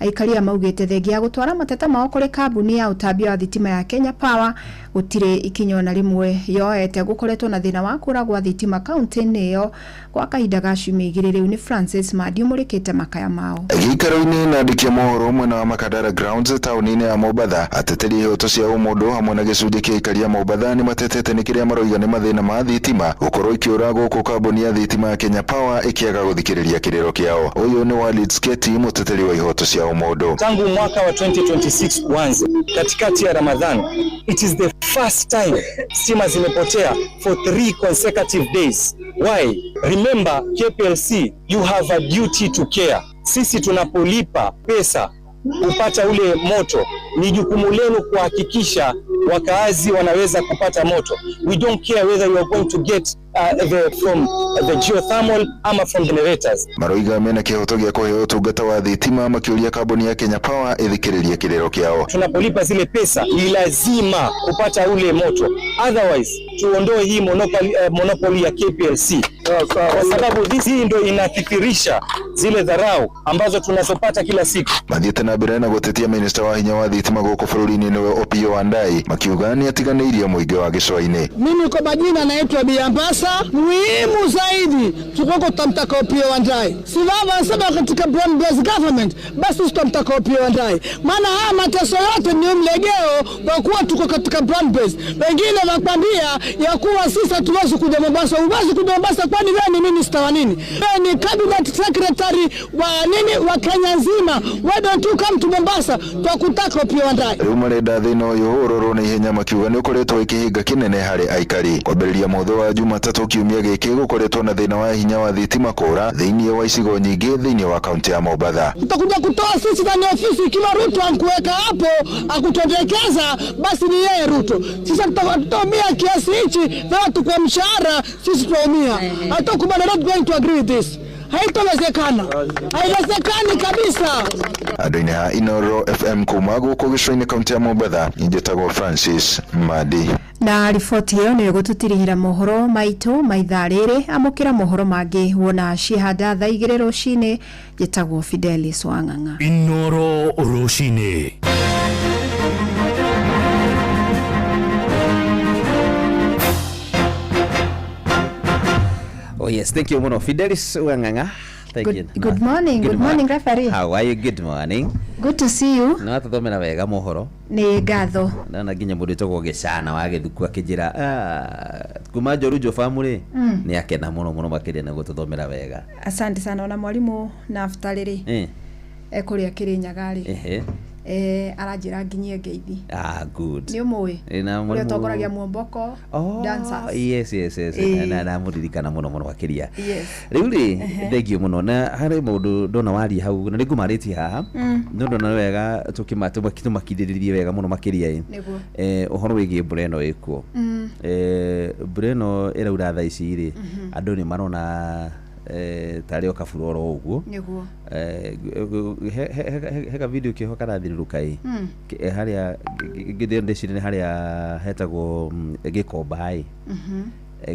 Aikari aya maugĩte thengia ya gũtwara mateta mao kũrĩ kambuni ya ũtambia wa thitima ya Kenya Power, gũtirĩ ikinya ona rĩmwe yoete. Gũkoretwo na thĩna wa kũra gwa thitima kaunti-inĩ ĩyo kwa kahinda ga ciumia 2 rĩu. Nĩ Francis Madi ũmũrĩkĩte makaya mao. Gĩikaro-inĩ na andĩki a mohoro mwena wa Makadara Grounds taũni-inĩ ya Mombatha, ateteri ihoto cia ũmũndũ hamwe na gĩcunjĩ kĩa aikari a Mombatha nĩ matetete nĩ kĩrĩa maroiga nĩ mathĩna ma thitima gũkorwo ikĩũra gũkũ kambuni ya thitima ya Kenya Power ĩkĩaga gũthikĩrĩria kĩrĩro kĩao. Ũyũ nĩ Walid Sketi, mũteteri wa ihoto cia ũmũndũ. Tangu mwaka wa 2026 uanze, katikati ya Ramadhan, it is the first time stima zimepotea for 3 consecutive days. Why? Remember, KPLC, you have a duty to care. Sisi tunapolipa pesa kupata ule moto, ni jukumu lenu kuhakikisha wakaazi wanaweza kupata moto. We don't care whether you are going to get from the geothermal ama from generators. Maroiga mena kĩhoto gĩa kũheo ũtungata wa thitima, makĩũria kambuni ya Kenya Power ĩthikĩrĩrie kĩrĩro kĩao. Tunapolipa zile pesa ni lazima kupata ule moto, otherwise tuondoe hii monopoly ya KPLC, kwa sababu hii ndio inathibitisha zile dharau ambazo tunazopata kila siku. Mathiĩte na mbere na gũtetia minista wa hinya wa thitima gũkũ bũrũri-inĩ nĩwe Opiyo Wandayi, makiuga nĩ atiganĩirie mũingĩ wa gĩcũa-inĩ. Mimi kwa majina naitwa Biambasa. Muhimu zaidi tukoko tutamtaka Opiyo Wandayi. Si baba anasema katika broad based government, basi tutamtaka Opiyo Wandayi, maana haya mateso yote ni mlegeo kwa kuwa tuko katika broad based. Wengine wakwambia ya kuwa sisi hatuwezi kuja Mombasa. Huwezi kuja Mombasa kwani wewe ni minister wa nini? Wewe ni cabinet secretary wa nini wa Kenya nzima? Why don't you come to Mombasa? Twakutaka Opiyo Wandayi. Rĩu marenda thĩna ũyũ ũrorwo na ihenya, makiuga nĩ ũkoretwo ĩkĩhinga kĩnene harĩ aikari. Kwambĩrĩria mũthĩ wa Jumatatũ kiumia gĩkĩ, gũkoretwo na thĩna wa hinya wa thitima kũra thĩinĩ wa icigo nyingĩ thĩinĩ wa kaunti ya Mombatha. Tutakuja kutoa sisi ndani ya ofisi ikiwa Ruto ankuweka hapo akutendekeza, basi ni yeye Ruto. Sisi tutaumia kiasi hichi na watu kwa mshahara, sisi tutaumia. Hatukubali, not going to agree with this. Haitowezekana, haiwezekani kabisa. Andũ-inĩ a Inooro FM kuma gũkũ gĩcũa-inĩ kaunti ya Mombatha, njĩtagwo Francis Madi. Na riboti ĩyo nĩyo ĩgũtũtirihĩra mohoro maitũ ma ithaa rĩrĩ. Amũkĩra mohoro mangĩ wona ciĩhanda thaa 2 rũcinĩ. Njĩtagwo Fidelis Wang'ang'a. Inooro rũcinĩ. Oh yes, thank you muno Fidelis Wang'ang'a. Thank you. Good morning, good morning referee. How are you? Good morning. Good to see you. No tũthomera wega mohoro. Nĩ ngatho. Ndona nginya mũndũ wĩtagwo Gĩcana wa Gĩthuku akĩnjĩra kuma Njoru family nĩ akena mũno mũno makĩria na gũtũthomera wega. Asante sana. Ona mwarimũ Naftali rĩ ekũrĩa Kĩrĩnyaga rĩ aranjĩra nginyie ngeithi. Ah, good. Nĩ ũmũĩ ũrĩa ũtongoragia Mwomboko dancers. Yes, yes, yes. Na namũririkana mũno mũno makĩria. Rĩu rĩ thank you mũno, na harĩ mũndũ ndona waria hau na nĩngũmarĩtie haha nĩ ndona wega tũmakindĩrĩrie wega mũno makĩria ĩ ũhoro wĩgiĩ mbura ĩno ĩkuo. Mbura ĩno ĩraura thaa ici rĩ, andũ nĩ marona tarĩ o kabura oro ũguo. He video kĩho karathirũrũka ĩ harĩa ndĩcirĩ harĩa hetagwo Gĩkomba ĩ,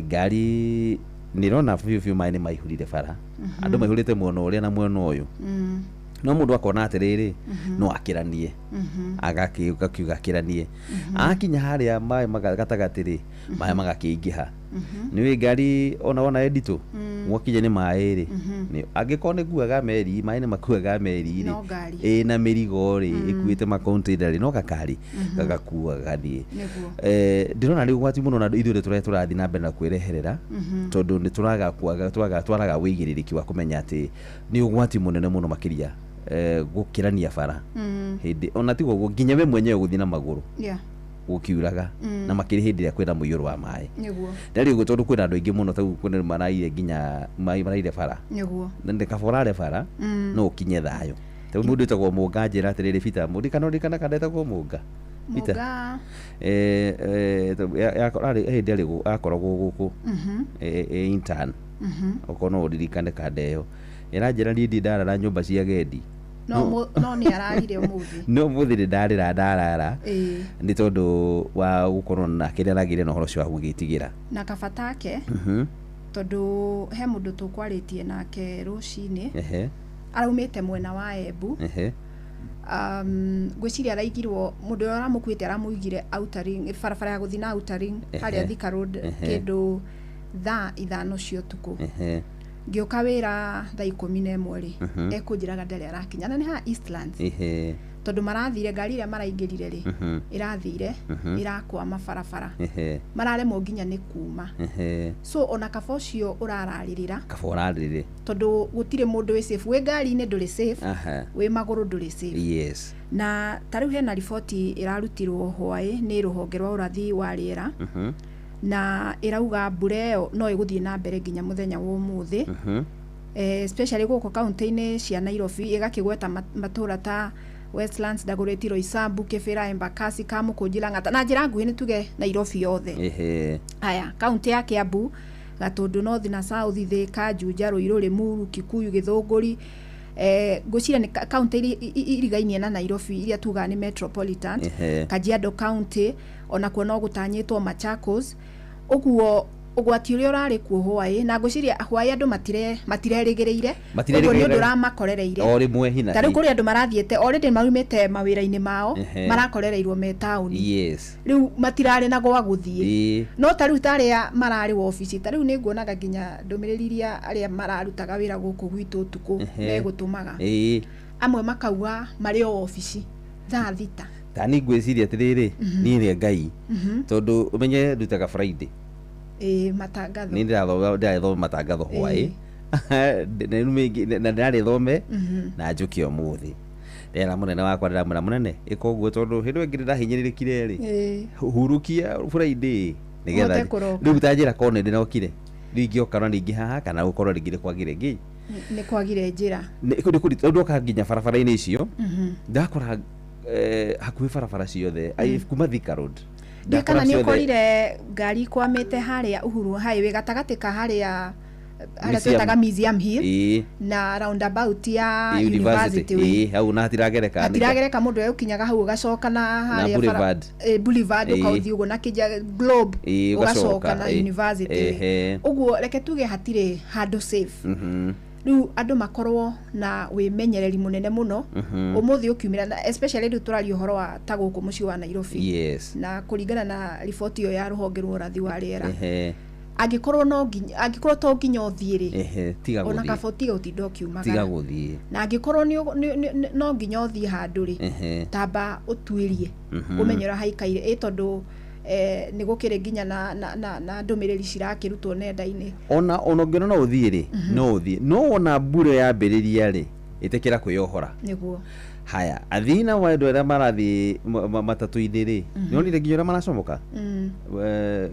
ngari nĩrona biũ biũ maĩ nĩ maihũrire bara, andũ maihũrĩte mwena ũrĩa na mwena ũyũ. No mũndũ akona atĩrĩrĩ, no akĩranie, agakiuga akĩranie, akinya harĩa maĩ gatagatĩ rĩ, maĩ magakĩingĩha. Nĩ wĩ ngari ona wona ĩ nditũ, gwakinya nĩ maĩ rĩ, angĩkorwo nĩ kuaga meri, maĩ nĩ makuaga meri rĩ. No ngari. Ĩna mĩrigo rĩ, ĩkuĩte macontainer rĩ, no gakari gagakua gagathiĩ. Ndĩrona nĩ ũgwati mũno na ithuĩ tũrĩa tũrathiĩ na mbere na kwĩreherera, tondũ nĩ tũraga kwaga twaraga wĩigĩrĩrĩki wa kũmenya atĩ nĩ ũgwati mũnene mũno makĩria, gũkĩrania bara hĩndĩ ona tiga ũguo nginya we mwenyewe gũthiĩ na magũrũ gũkiuraga, na makĩria hĩndĩ ĩrĩa kwĩna mũiyũro wa maĩ. Na rĩu tondũ kwĩna andũ aingĩ mũno tau kwĩna maraire nginya maraire bara, na nĩ kaba ũrare bara, no ũkinye thayũ. Tondũ mũndũ wĩtagwo Mũnga anjĩra atĩrĩrĩ, Peter, mũririkana ũririkana kana etagwo Mũnga, Peter? Mũnga. Arĩ hĩndĩ arĩ akoragwo gũkũ intern. Okorwo no ũririkane kanda ĩyo, ĩranjĩra niĩ ndirĩ ndarara nyũmba cia gendi. No nĩ ararire ũmũthĩ. No mũthĩ nĩ ndarĩra ndarara, nĩ tondũ wa gũkorwo na kĩrĩa aragĩire na ũhoro ũcio wa gũgĩtigĩra. Na kabatake, tondũ he mũndũ tũkwarĩtie nake rũcinĩ, araumĩte mwena wa Embu. Ngwĩciria araigirwo, mũndũ ũrĩa ũramũkuĩte aramũigire Outer Ring, barabara ya gũthiĩ na Outer Ring, harĩa Thika Road, kĩndũ thaa 5 cia ũtukũ. Ngĩũka wĩra thaa 11 rĩ, ekũnjĩraga ndarĩ arakinya, na nĩ haha Eastlands, tondũ marathire ngari ĩrĩa maraingĩrire rĩ, ĩrathire ĩrakwama barabara, mararemwo nginya nĩ kuma. So ona kaba ũcio ũrararĩrĩra. Kaba ũrarĩrĩ. Tondũ gũtirĩ mũndũ wĩ safe. Wĩ ngari-inĩ ndũrĩ safe, wĩ magũrũ ndũrĩ safe. Na ta rĩu hena riboti ĩrarutirwo hwaĩ nĩ rũhonge rwa ũrathi wa rĩera, na ĩrauga mbura ĩyo no ĩgũthiĩ na mbere nginya mũthenya wa ũmũthĩ, especially gũkũ kaunti-inĩ cia Nairobi, ĩgakĩgweta matũra ta Westlands, Dagoretti, Roysambu, Kibera, Embakasi, Kamũkũnji, Lang'ata, na njĩra nguhĩ nĩ tuge Nairobi yothe. Haya, kaunti ya Kiambu, Gatũndũ North na South, Thika, Juja, Ruiru, Limuru, Kikuyu, Gĩthũngũri, ngwĩciria nĩ kaunti iria irigainie na Nairobi, iria tugaga nĩ metropolitan. Kajiado County onakuo no gũtanyĩtwo, Machakos ũguo. Ũgwati ũrĩa ũrarĩ kuo hwaĩ, na ngwĩciria hwaĩ andũ matirerĩgĩrĩire, ũguo nĩ ũndũ ũramakorereire o rĩmwe hina. Ta rĩu kũrĩ andũ marathiĩte already marumĩte mawĩra-inĩ mao, marakorereirwo me taũni, rĩu matirarĩ na gwa gũthiĩ. No ta rĩu ta arĩa mararĩ wabici, ta rĩu nĩ nguonaga nginya ndũmĩrĩri iria arĩa mararutaga wĩra gũkũ gwitũ ũtukũ megũtũmaga, amwe makauga marĩ o wabici thaa 6. Ta ni ngwĩciria atĩrĩrĩ, niĩ nĩ Ngai, tondũ ũmenye ndutaga Friday. Ĩĩ, matangatho. Nĩ ndĩrathoma matangatho hwaĩ na rĩu na ndĩrarĩthome na njũke ũmũthĩ. Ndĩrera mũnene wakwa, ndĩramwĩra, "Mũnene, ĩka ũguo, tondũ hĩndĩ ĩyo ĩngĩ ndĩrahinyĩrĩrĩkire rĩ, hurukia Friday nĩgetha Ũhote kũroka. Rĩu ta njĩra korwo nĩ ndĩrokire, rĩu ingĩoka na ningĩ haha kana gũkorwo rĩngĩ nĩ kwagire ngĩ Nĩ kwagire njĩra. Rĩu ndoka nginya barabara-inĩ icio, ndakora hakuhĩ barabara ciothe, kuma Thika Road Ndiũ kana ndakora nĩ ciothe. Ũkorire ngari ikwamĩte harĩa Uhuru Highway, gatagatĩ ka harĩa harĩa twĩtaga Museum Hill na roundabout ya University. University Way. Ĩĩ, hau na hatiragereka. Hatiragereka, mũndũ egũkinyaga hau ũgacoka na harĩa Boulevard. Boulevard, ũkaũthiĩ ũguo na kĩnja Globe, ũgacoka na University Way. Ũguo reke tuge hatirĩ handũ safe. Rĩu andũ makorwo na wĩmenyereri mũnene mũno ũmũthĩ ũkiumĩra, na especially rĩu tũraria ũhoro wa ta gũkũ mũciĩ wa Nairobi, na kũringana na riboti ĩyo ya rũhonge rwa ũrathi wa rĩera, angĩkorwo no nginya, angĩkorwo to nginya ũthiĩ rĩ, Tiga ona gũthiĩ. Kaba ũtige gũtinda tiga ũkiumagara. Gũthiĩ. Na angĩkorwo no nginya ũthiĩ handũ rĩ, tamba ũtuĩrie, ũmenye ũrĩa haikaire, ĩ tondũ nĩ gũkĩrĩ nginya na ndũmĩrĩri cirakĩrutwo nenda-inĩ. Ona ũngĩona no ũthiĩ rĩ, no ũthiĩ, no wona mbura yambĩrĩria rĩ, ĩtĩkĩra kwĩyohora. Haya, athii na andũ arĩa marathiĩ matatũ-inĩ rĩ, nĩonire nginya ũrĩa maracomoka.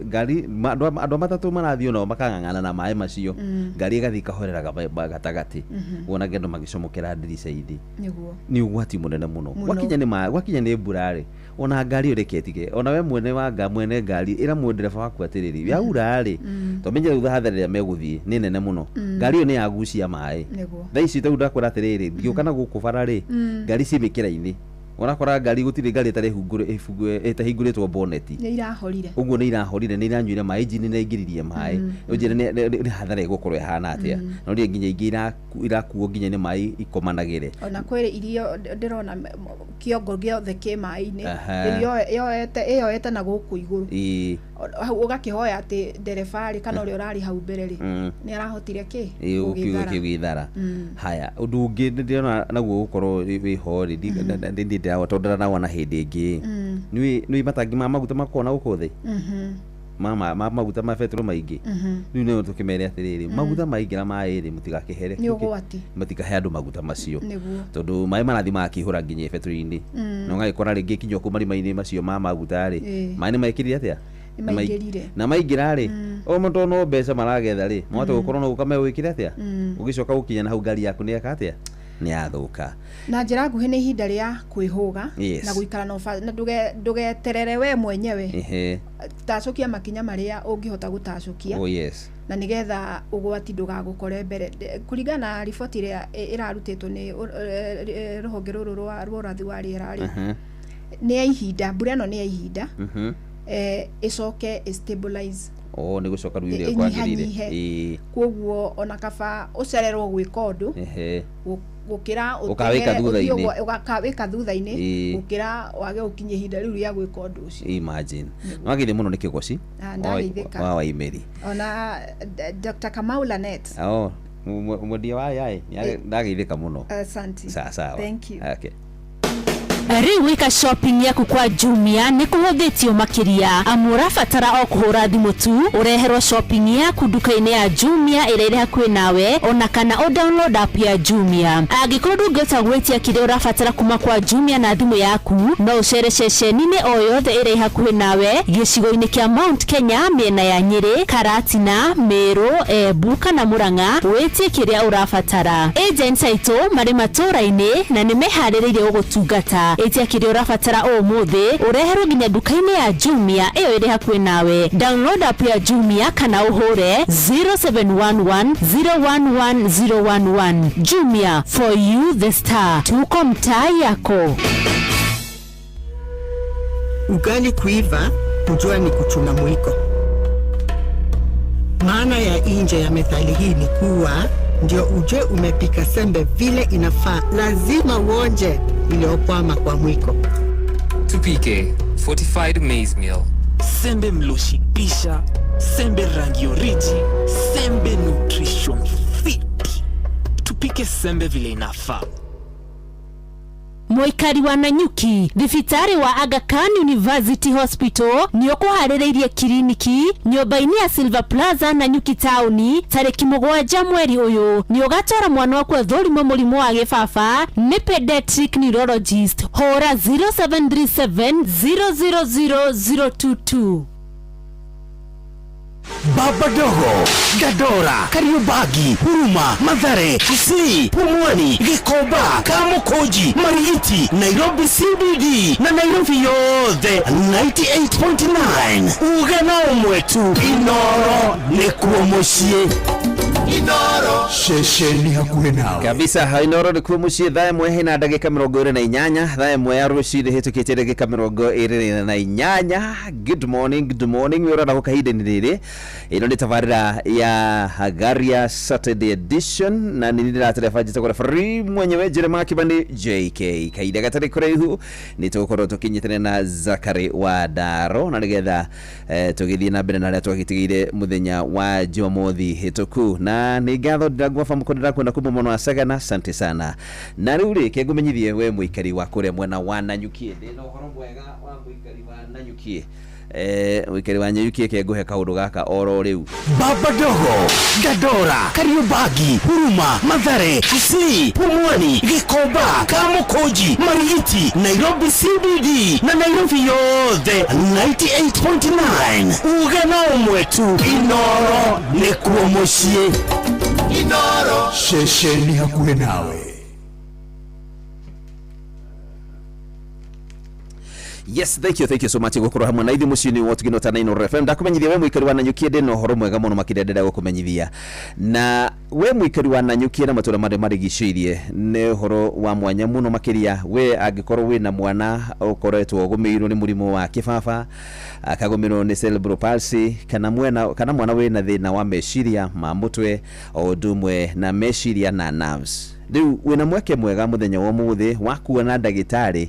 Ngari andũ a matatũ marathiĩ onao makang'ang'ana na maĩ macio, ngari ĩgathiĩ ĩkahoreraga gatagatĩ, wonage andũ magĩcomokera ndirica-inĩ. Nĩ ũgwati mũnene mũno. Mũno. Gwakinya nĩ gwakinya nĩ mbura rĩ, ona ngari ĩyo reke ĩtige. Ona we mwene wa mwene ngari, ĩra mũndereba waku atĩrĩrĩ, yaura rĩ, tomenye rĩu hathara ĩrĩa megũthiĩ nĩ nene mũno, ngari ĩyo nĩ yagucia maĩ. Thaa ici tau ndakwĩra atĩrĩrĩ, ngĩũka na gũkũ bara rĩ, ngari ciĩ mĩkĩra-inĩ. Ũrakora ngari gũtirĩ ngari ĩtarĩ ĩtahingũrĩtwo boneti. Nĩ irahorire. Ũguo nĩ irahorire, nĩ iranyuire maĩ, injini nĩ iraingĩririe maĩ. Ũnjĩre nĩ hathara ĩgũkorwo ĩhana atĩa? No rĩngĩ nginya ingĩ irakuo nginya nĩ maĩ ikomanagĩre. Ona kwĩ irio ndĩrona kĩongo gĩothe kĩ maĩ-inĩ. Rĩu ĩyoete na gũkũ igũrũ. Hau ũgakĩhoya atĩ ndereba rĩ kana ũrĩa ũrarĩ hau mbere rĩ, nĩ arahotire kĩ? Gũgĩthara. Gũgĩthara. Haya, ũndũ ũngĩ ndĩrona naguo gũkorwo wĩho rĩ, ndĩrawa tondũ ndĩranawona hĩndĩ ĩngĩ. Nĩ matangi ma maguta makoragwo na gũkũ thĩ, ma maguta ma betũrũ maingĩ. Rĩu nĩyo tũkĩmere atĩrĩrĩ, maguta maingĩra maĩ rĩ, mũtigakĩhere Nĩ ũgwati. Mũtikahe andũ maguta macio. Nĩguo. Tondũ maĩ marathiĩ magakĩihũra nginya betũrũ-inĩ. Na ũgagĩkora rĩngĩ kinya kũu marima-inĩ macio ma maguta rĩ, maĩ nĩ mekĩrire atĩa? Nĩ maingĩrire. Na maingĩra rĩ, o mũndũ no mbeca maragetha rĩ, mwahota gũkorwo no gũka megwĩkire atĩa? Ũgĩcoka gũkinya na hau ngari yaku nĩ yeka atĩa? Nĩ yathũka. Na njĩra nguhĩ nĩ ihinda rĩa kwĩhũga na gũikara na na ndũgeterere we mwenyewe. Tacũkia makinya marĩa ũngĩhota gũtacũkia. Oh yes. Na nĩgetha ũgwati ndũgagũkore mbere. Kũringana na riboti ĩrĩa ĩrarutĩtwo nĩ rũhonge rũrũ rwa ũrathi wa rĩera rĩ, nĩ ya ihinda, mbura ĩno nĩ ya ihinda. Ĩcoke ĩ stabilize. Oh, nĩ gũcoka rĩu ũrĩa kwagĩrĩire. Ĩnyihanyihe. Koguo ona kaba ũcererwo gwĩka ũndũ gũkĩra Ũkawĩka thutha-inĩ. Ũkawĩka thutha-inĩ gũkĩra wage gũkinyia ihinda rĩu rĩa gwĩka ũndũ ũcio. Imagine. Nĩwageithio mũno nĩ kĩgoci. Ah, ndageithĩka. Wa Waimeri. Ona Dr. Kamau Lanet. Oh, mwendia wa yai. Ndageithĩka mũno. Asante. Sawa sawa. Thank you. Okay. Rĩu gwĩka shopping yaku kwa Jumia nĩ kũhũthĩtio makĩria, amu ũrabatara o kũhũra thimũ tu ũreherwo shopping yaku nduka-inĩ ya Jumia ĩrĩa ĩrĩ hakuhĩ nawe, ona kana ũ download app ya Jumia. Angĩkorwo ndũngĩhota gwĩtia kĩrĩa ũrabatara kuma kwa Jumia na thimũ yaku, no ũcere ceceni-inĩ o yothe ĩrĩa ĩ hakuhĩ nawe gĩcigo-inĩ kĩa Mount Kenya, mĩena ya Nyĩrĩ, Karatina, Meru, Embu kana Murang'a wĩtie kĩrĩa ũrabatara. Agents aitũ marĩ matũũra-inĩ na nĩ meharĩrĩirie gũgũtungata. Ĩtia kĩrĩa ũrabatara ũmũthĩ ũreherwo nginya nduka-inĩ ya Jumia ĩyo ĩrĩ hakuhĩ nawe. Download app ya Jumia kana ũhũre 0711 011 011. Jumia, for you the star. Tuko mtaa yako. Ugali kuiva, kujua ni kuchuna mwiko. Maana ya nje ya methali hii ni kuwa ndio ujue umepika sembe vile inafaa, lazima uonje iliyokwama kwa mwiko. Tupike fortified maize meal. Sembe mloshibisha, sembe rangi oriji, sembe nutrition fit. Tupike sembe vile inafaa. Mũikari wa Nanyuki, thibitarĩ wa Aga Khan University Hospital nĩ ũkũharĩrĩirie kiriniki nyũmba-inĩ ya Silver Plaza Nanyuki taũni tarĩki 7 mweri ũyũ. Nĩ ũgatwara mwana waku athũrimwo mũrimũ wa gĩbaba nĩ pediatric neurologist. Hũra 0737 000 022. Baba Dogo, Dandora, Kariobangi, Huruma, Mathare, Kisii, Pumwani, Gikomba, Kamukunji, Marigiti, Nairobi CBD na Nairobi yothe 98.9. Uge na ũmwe tu, Inoro nĩkuo mũciĩ. Inoro ceceni hakuhĩ nawe kabisa. Inoro nĩkuo mũciĩ. Thaa ĩmwe hena ndagĩka 28, thaa ĩmwe ya rũcinĩ hĩtũkĩte ndagĩka 28. Good morning, good morning. Wĩ ũrona gũka ihinda-inĩ rĩrĩ, ĩno nĩ tabarĩra ya Hagaria Saturday edition na nĩ ndĩratereba njĩtagwo referee mwenyewe Jeremiah Kibani JK. Kahinda gatarĩ kũraihu nĩ tũgũkorwo tũkĩnyitanĩra na Zakary wa Ndaro na nĩgetha tũgĩthiĩ na mbere na harĩa twagĩtigĩire mũthenya wa Jumamothi hĩtũku. Na nĩ ngatho ndĩrangwa bamuko ndĩrakwenda kuma mwena wa Sagana, asante sana. Na rĩu rĩ, kengũmenyithie we mũikari wa kũrĩa mwena wa Nanyuki, ndĩna ũhoro mwega wa mũikari wa Nanyuki, mũikari wa Nanyuki, kengũhe kaũndũ gaka oro rĩu. Baba Dogo, Dandora, Kariobangi, Huruma, Mathare, Kisii, Pumwani, Gikomba, Kamukunji, Marigiti, Nairobi CBD na Nairobi yothe 98.9. Uge na ũmwe tu, Inoro nĩkuo mũciĩ. Inoro ceceni hakuhĩ nawe. Yes, thank you, thank you so much gukorwo hamwe na ithuĩ mũciĩ-inĩ wa Ũtugĩ na Inooro FM. Ndakumenyithia we mũikari wa Nanyuki ndĩ na ũhoro mwega mũno makĩria ndĩrenda gũkũmenyithia. Na we mũikari wa Nanyuki na matũra marĩa marigicĩirie nĩ ũhoro wa mwanya mũno makĩria we angĩkorwo wĩna mwana ũkoretwo ũgũmĩirwo nĩ mũrimũ wa kĩbaba, akagũmĩrwo nĩ cerebral palsy, kana mwena kana mwana wĩna thĩna wa meciria ma mũtwe o ũndũ ũmwe na meciria na nerves. Rĩu wĩna mweke mwega mũthenya wa ũmũthĩ wa kuona ndagĩtarĩ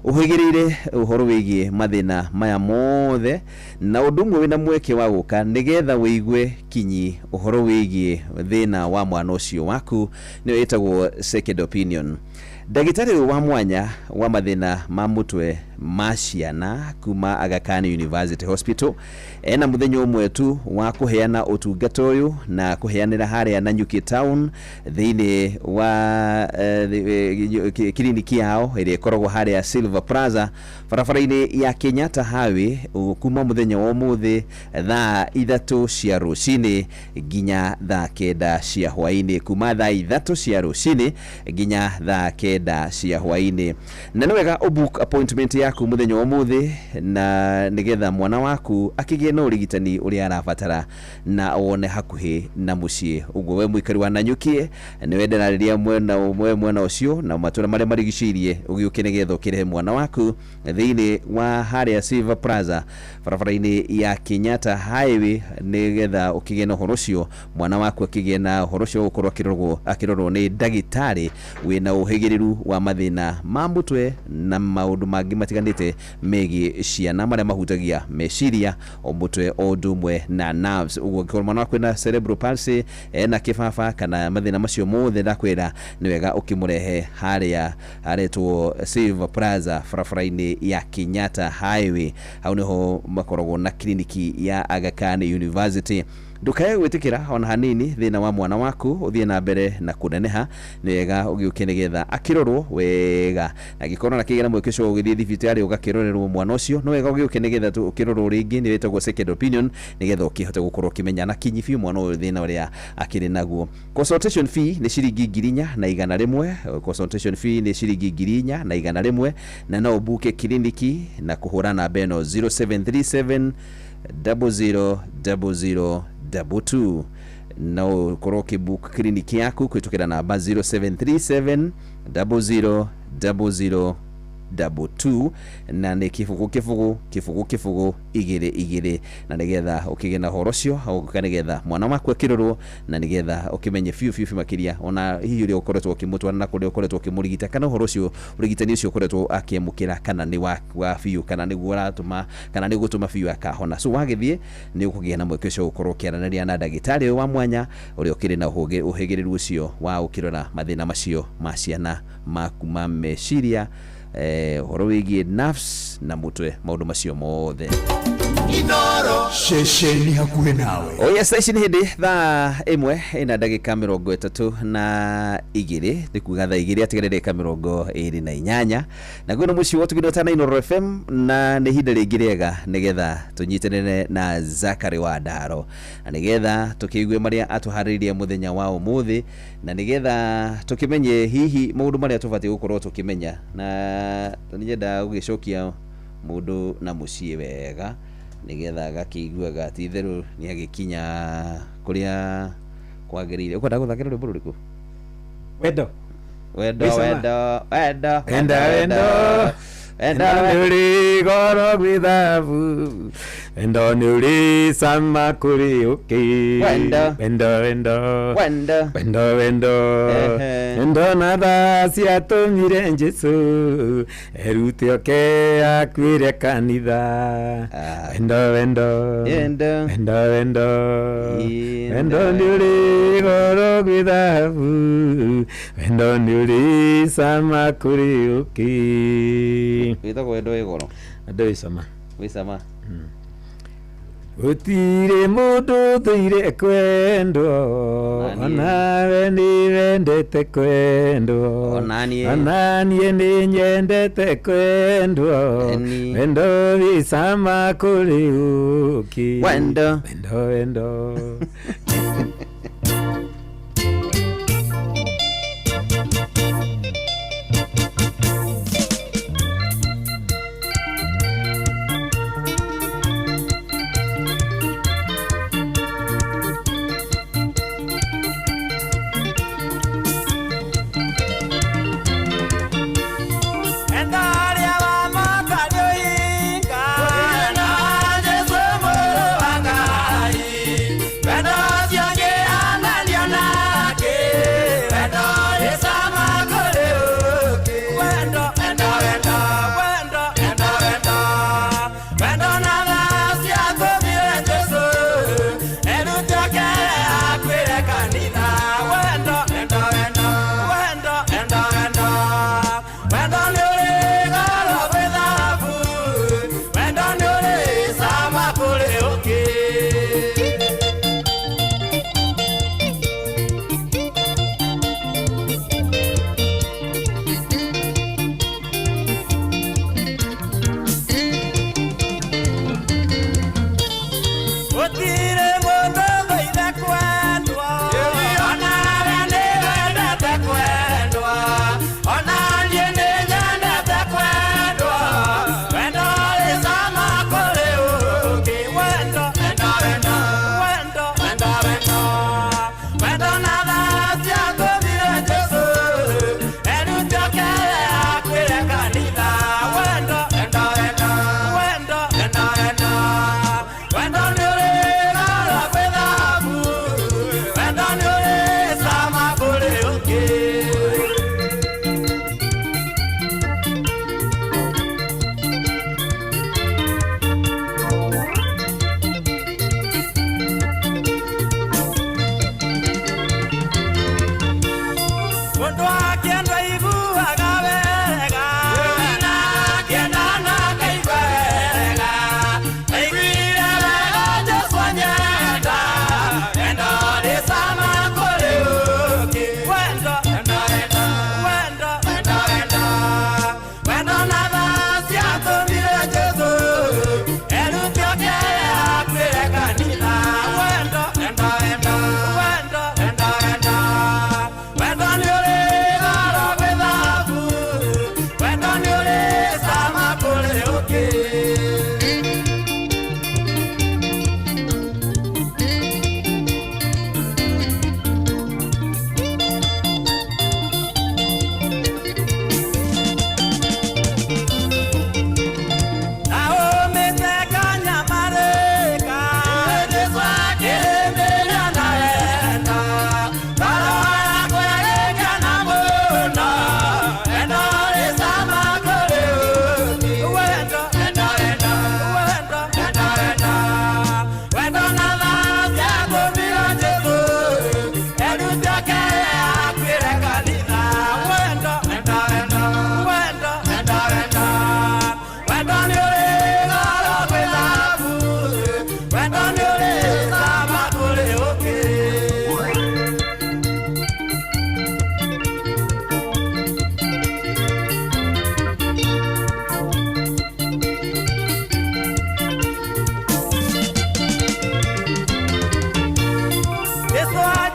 ũhĩgĩrĩire ũhoro wĩgiĩ mathĩna maya mothe, na ũndũ ũmwe wĩna mweke wa gũka nĩgetha wĩigue kinyi ũhoro wĩgiĩ thĩna wa mwana ũcio waku, nĩyo ĩtagwo second opinion. Ndagĩtarĩ ũyũ wa mwanya wa mathĩna ma mũtwe ma ciana kuma Aga Khan University Hospital ena mũthenya ũmwe tu wa kũheana ũtungata ũyũ na kũheanĩra harĩa Nanyuki Town thĩinĩ wa kiriniki yao ĩrĩa ĩkoragwo harĩa Silver Plaza barabara-inĩ ya Kenyatta Highway kuma mũthenya wa ũmũthĩ thaa 3 cia rũcinĩ nginya thaa 9 cia hwaĩ-inĩ, kuma thaa 3 cia rũcinĩ nginya thaa 9 cia hwaĩ-inĩ. Na nĩ wega ũbook appointment yaku mũthenya wa ũmũthĩ na nĩgetha mwana waku akĩgĩe na ũrigitani ũrĩa arabatara na wone hakuhĩ na mũciĩ. Ũguo we mũikari wa Nanyuki nĩwe ndĩrarĩria mwena ũmwe mwena ũcio na matũra marĩa marigicĩirie ũgĩũke nĩgetha ũkĩrehe mwana waku thĩinĩ wa harĩa Silver Plaza barabara-inĩ ya Kenyatta Highway nĩgetha ũkĩgĩe na ũhoro ũcio, mwana waku akĩgĩe na ũhoro ũcio gũkorwo akĩrorwo nĩ ndagĩtarĩ wĩna ũhĩgĩrĩru wa mathĩna ma mũtwe na maũndũ mangĩ matiganĩte megiĩ ciana marĩa mahutagia meciria o mũtwe o ũndũ ũmwe na nerves. Ũguo angĩkorwo mwana waku ena cerebral palsy, ena kĩbaba kana mathĩna macio mothe, ndakwĩra nĩ wega ũkĩmũrehe harĩa haretwo Silver Plaza barabara-inĩ ya Kenyatta Highway. Hau nĩho makoragwo na kiriniki ya Aga Khan University. Ndukae gwĩtĩkĩra ona hanini thĩna wa mwana waku ũthiĩ na mbere na kũneneha, nĩ wega ũgĩũke nĩgetha akĩrorwo wega, na angĩkorwo na kĩgĩa na mweke ũcio ũgĩthiĩ thibitarĩ ũgakĩrorerwo mwana ũcio, nĩ wega ũgĩũke nĩgetha ũkĩrorwo rĩngĩ, nĩ wĩtagwo second opinion, nĩgetha ũkĩhote gũkorwo ũkĩmenya na kinyi biũ mwana ũyũ thĩna ũrĩa akĩrĩ naguo. Consultation fee nĩ ciringi 4,100, consultation fee nĩ ciringi 4,100, na no ũbuke kiriniki na kũhũra namba ĩno 0737 00 00 22. No ũkorwo ũkĩbook kiriniki yaku kũhĩtũkĩra namba 0737 00 00 22, na nĩ 0 0 0 0 2 2, na nĩgetha ũkĩgĩe na ũhoro ũcio ũka nĩgetha mwana waku akĩrorwo na nĩgetha ũkĩmenye biũ biũ biũ makĩria ona hihi ũrĩa ũkoretwo ũkĩmũtwara na kũrĩa ũkoretwo ũkĩmũrigita, kana ũhoro ũcio ũrigitani ũcio ũkoretwo akĩamũkĩra kana nĩ wa biũ, kana nĩguo ũratũma, kana nĩ ũgũtũma biũ akahona. So wagĩthiĩ nĩ ũkũgĩa na mweke ũcio gũkorwo ũkĩaranĩria na ndagĩtarĩ ũyũ wa mwanya ũrĩa ũkĩrĩ na ũhĩgĩrĩru ũcio wa gũkĩrora mathĩna macio ma ciana ma kuma meciria, ũhoro wĩgiĩ nerves na mũtwe, maũndũ macio mothe. Ceceni hakuhĩ nawe. Oh yes, ici nĩ hĩndĩ thaa 1 ĩna ndagĩka 32, nĩ kuga thaa 2 atigare ndagĩka 28, na gwĩna mũciĩ wa Ũtugĩ na Inooro FM, na nĩ ihinda rĩngĩ rĩega nĩgetha tũnyitanĩre na Zachary wa Ndaro, na nĩgetha tũkĩigue marĩa atũharĩrĩirie mũthenya wa ũmũthĩ, na nĩgetha tũkĩmenye hihi maũndũ marĩa tũbatiĩ gũkorwo tũkĩmenya, na nĩnyendaga gũgĩcokia mũndũ na mũciĩ wega nĩgetha agakĩiguaga ti itherũ nĩ agĩkinya kũrĩa kwagĩrĩire. Ũkwenda gũthakĩra rwĩmbo rũrĩkũ? Wendo. Wendo, Wĩcama. wendo, wendo, Wendo, wendo, wendo. wendo, Wendo nĩ ũrĩ goro gwĩ thahabu, wendo nĩ ũrĩ cama kũrĩ ũkĩ. Wendo. Wendo, wendo. Wendo. Wendo, wendo. Ehe. Wendo na tha ciatũmire Jesũ erute oke akuĩre kanitha. Wendo, wendo. Wendo. Wendo, wendo. Wendo nĩ ũrĩ goro gwĩ thahabu, wendo nĩ ũrĩ cama kũrĩ ũkĩ. Wĩtagwo wendo wĩ goro. Wendo wĩ cama. Wĩ cama. Gũtirĩ mũndũ ũthũire kwendwo, onawe nĩ wendete kwendwo, onaniĩ nĩ nyendete kwendwo, wendo wĩ cama kũrĩ ũkĩ. Wendo. Wendo, wendo.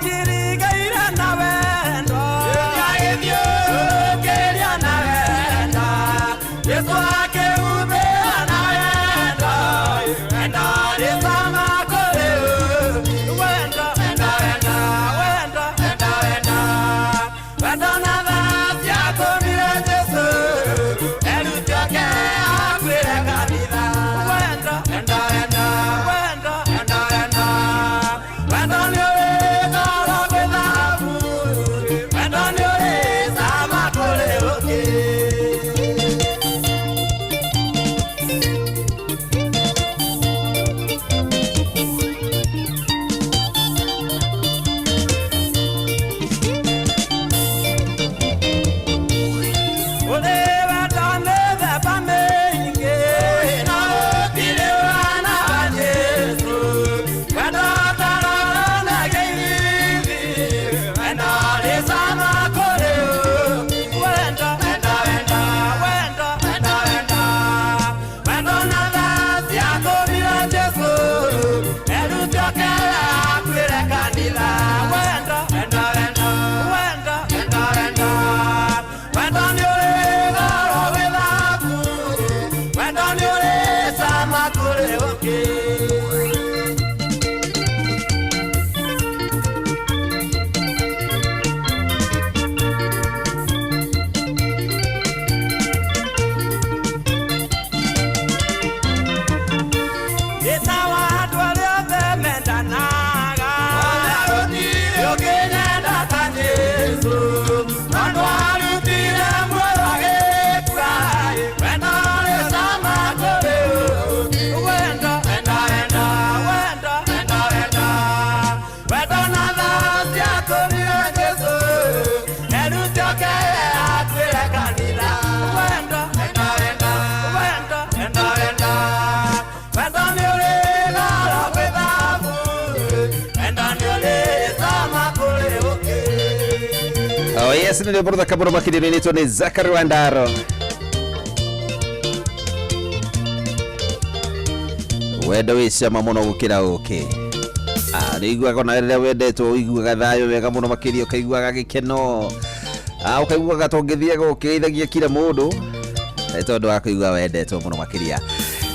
akĩrigaire na wendo Gĩthiũrũrũkĩria na wendo Jesũ akĩhumbĩra na wendo Wendo nĩ cama kũrĩ Wendo, wendo, wendo, wendo, wendo, wendo Wendo na tha ciatũmire Jesũ Erutĩke akuĩre kanitha Wendo, wendo, wendo, wendo, wendo, wendo Wendo nĩ ũrĩ goro gwĩ thahabu Wendo nĩ ũrĩ cama kũrĩ ũkĩ. Ũrĩ wendo mĩthemba mĩingĩ, na gũtirĩ ũhana wa Jesũ. Wendo ũtaronanagia ithithi, wendo ũrĩ cama kũrĩ Wendo, wendo, wendo, wendo, wendo, wendo. Wendo na tha ciatũmire Jesũ, erutĩke akuĩre kanitha. Wendo, wendo, wendo, wendo, wendo, wendo. Wendo nĩ ũrĩ goro gwĩ thahabu, wendo nĩ ũrĩ cama kũrĩ ũkĩ. Ĩtawa andũ arĩa othe mendanaga. Gũtirĩ ũngĩnyenda ta Jesũ, tondũ arutire muoyo agĩkua. Wendo ũrĩ cama kũrĩ Wendo, wendo, wendo, wendo, wendo, wendo. Wendo na tha ciatũmire Jesũ, erutĩke akuĩre kanitha. Wendo, wendo, wendo, wendo, wendo, wendo. Wendo nĩ ũrĩ goro gwĩ thahabu, wendo nĩ ũrĩ cama kũrĩ ũkĩ. Oh yes, nä rwä rå thaka må no makä ria nä Zachary Wandaro. Wendo wä cama må no gå kä ra å kä nä iguaga ona rä rä a wendetwo å iguaga thayå wega må no makä ria å kaiguaga gä keno å kaiguaga ta å ngä thiaga å kä geithagia kira må ndå tondå wa kũigua wendetwo mũno makĩria.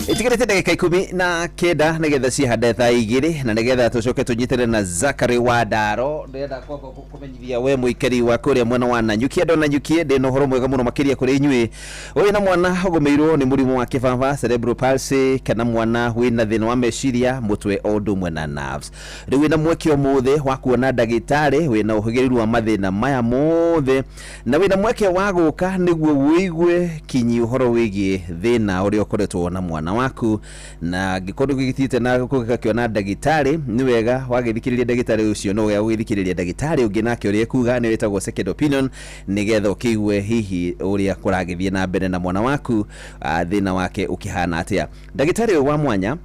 Itigarĩte ndagĩka 19 nĩgetha cihande thaa 2 na nĩgetha tũcoke tũnyitane na Zachary Wandaro. Ndĩrenda kwamba kũmenyithia we mũikari wa kũrĩa mwena wa Nanyuki, andũ a Nanyuki, ndĩ na ũhoro mwega mũno makĩria kũrĩ inyuĩ. Wĩna mwana ũgũmĩirwo nĩ mũrimũ wa kĩbaba, cerebral palsy, kana mwana wĩna thĩna wa meciria, mũtwe o ũndũ ũmwe na nerves. Rĩu wĩna mweke ũmũthĩ wa kuona ndagĩtarĩ wĩna ũhĩgĩrĩru wa mathĩna maya mothe, na wĩna mweke wa gũka nĩguo wĩigue kinyi ũhoro wĩgiĩ thĩna ũrĩa ũkoretwo na mwana waku. Na angĩkorwo gĩgĩthiĩte na gũgakĩona ndagĩtarĩ, nĩ wega wagĩthikĩrĩria ndagĩtarĩ ũcio, no wega gũgĩthikĩrĩria ndagĩtarĩ ũngĩ nake ũrĩa ekuga, nĩ wĩtagwo second opinion, nĩgetha ũkĩigue hihi ũrĩa kũragĩthiĩ na mbere na mwana waku, thĩna wake ũkĩhana atĩa. Ndagĩtarĩ ũyũ wa mwanya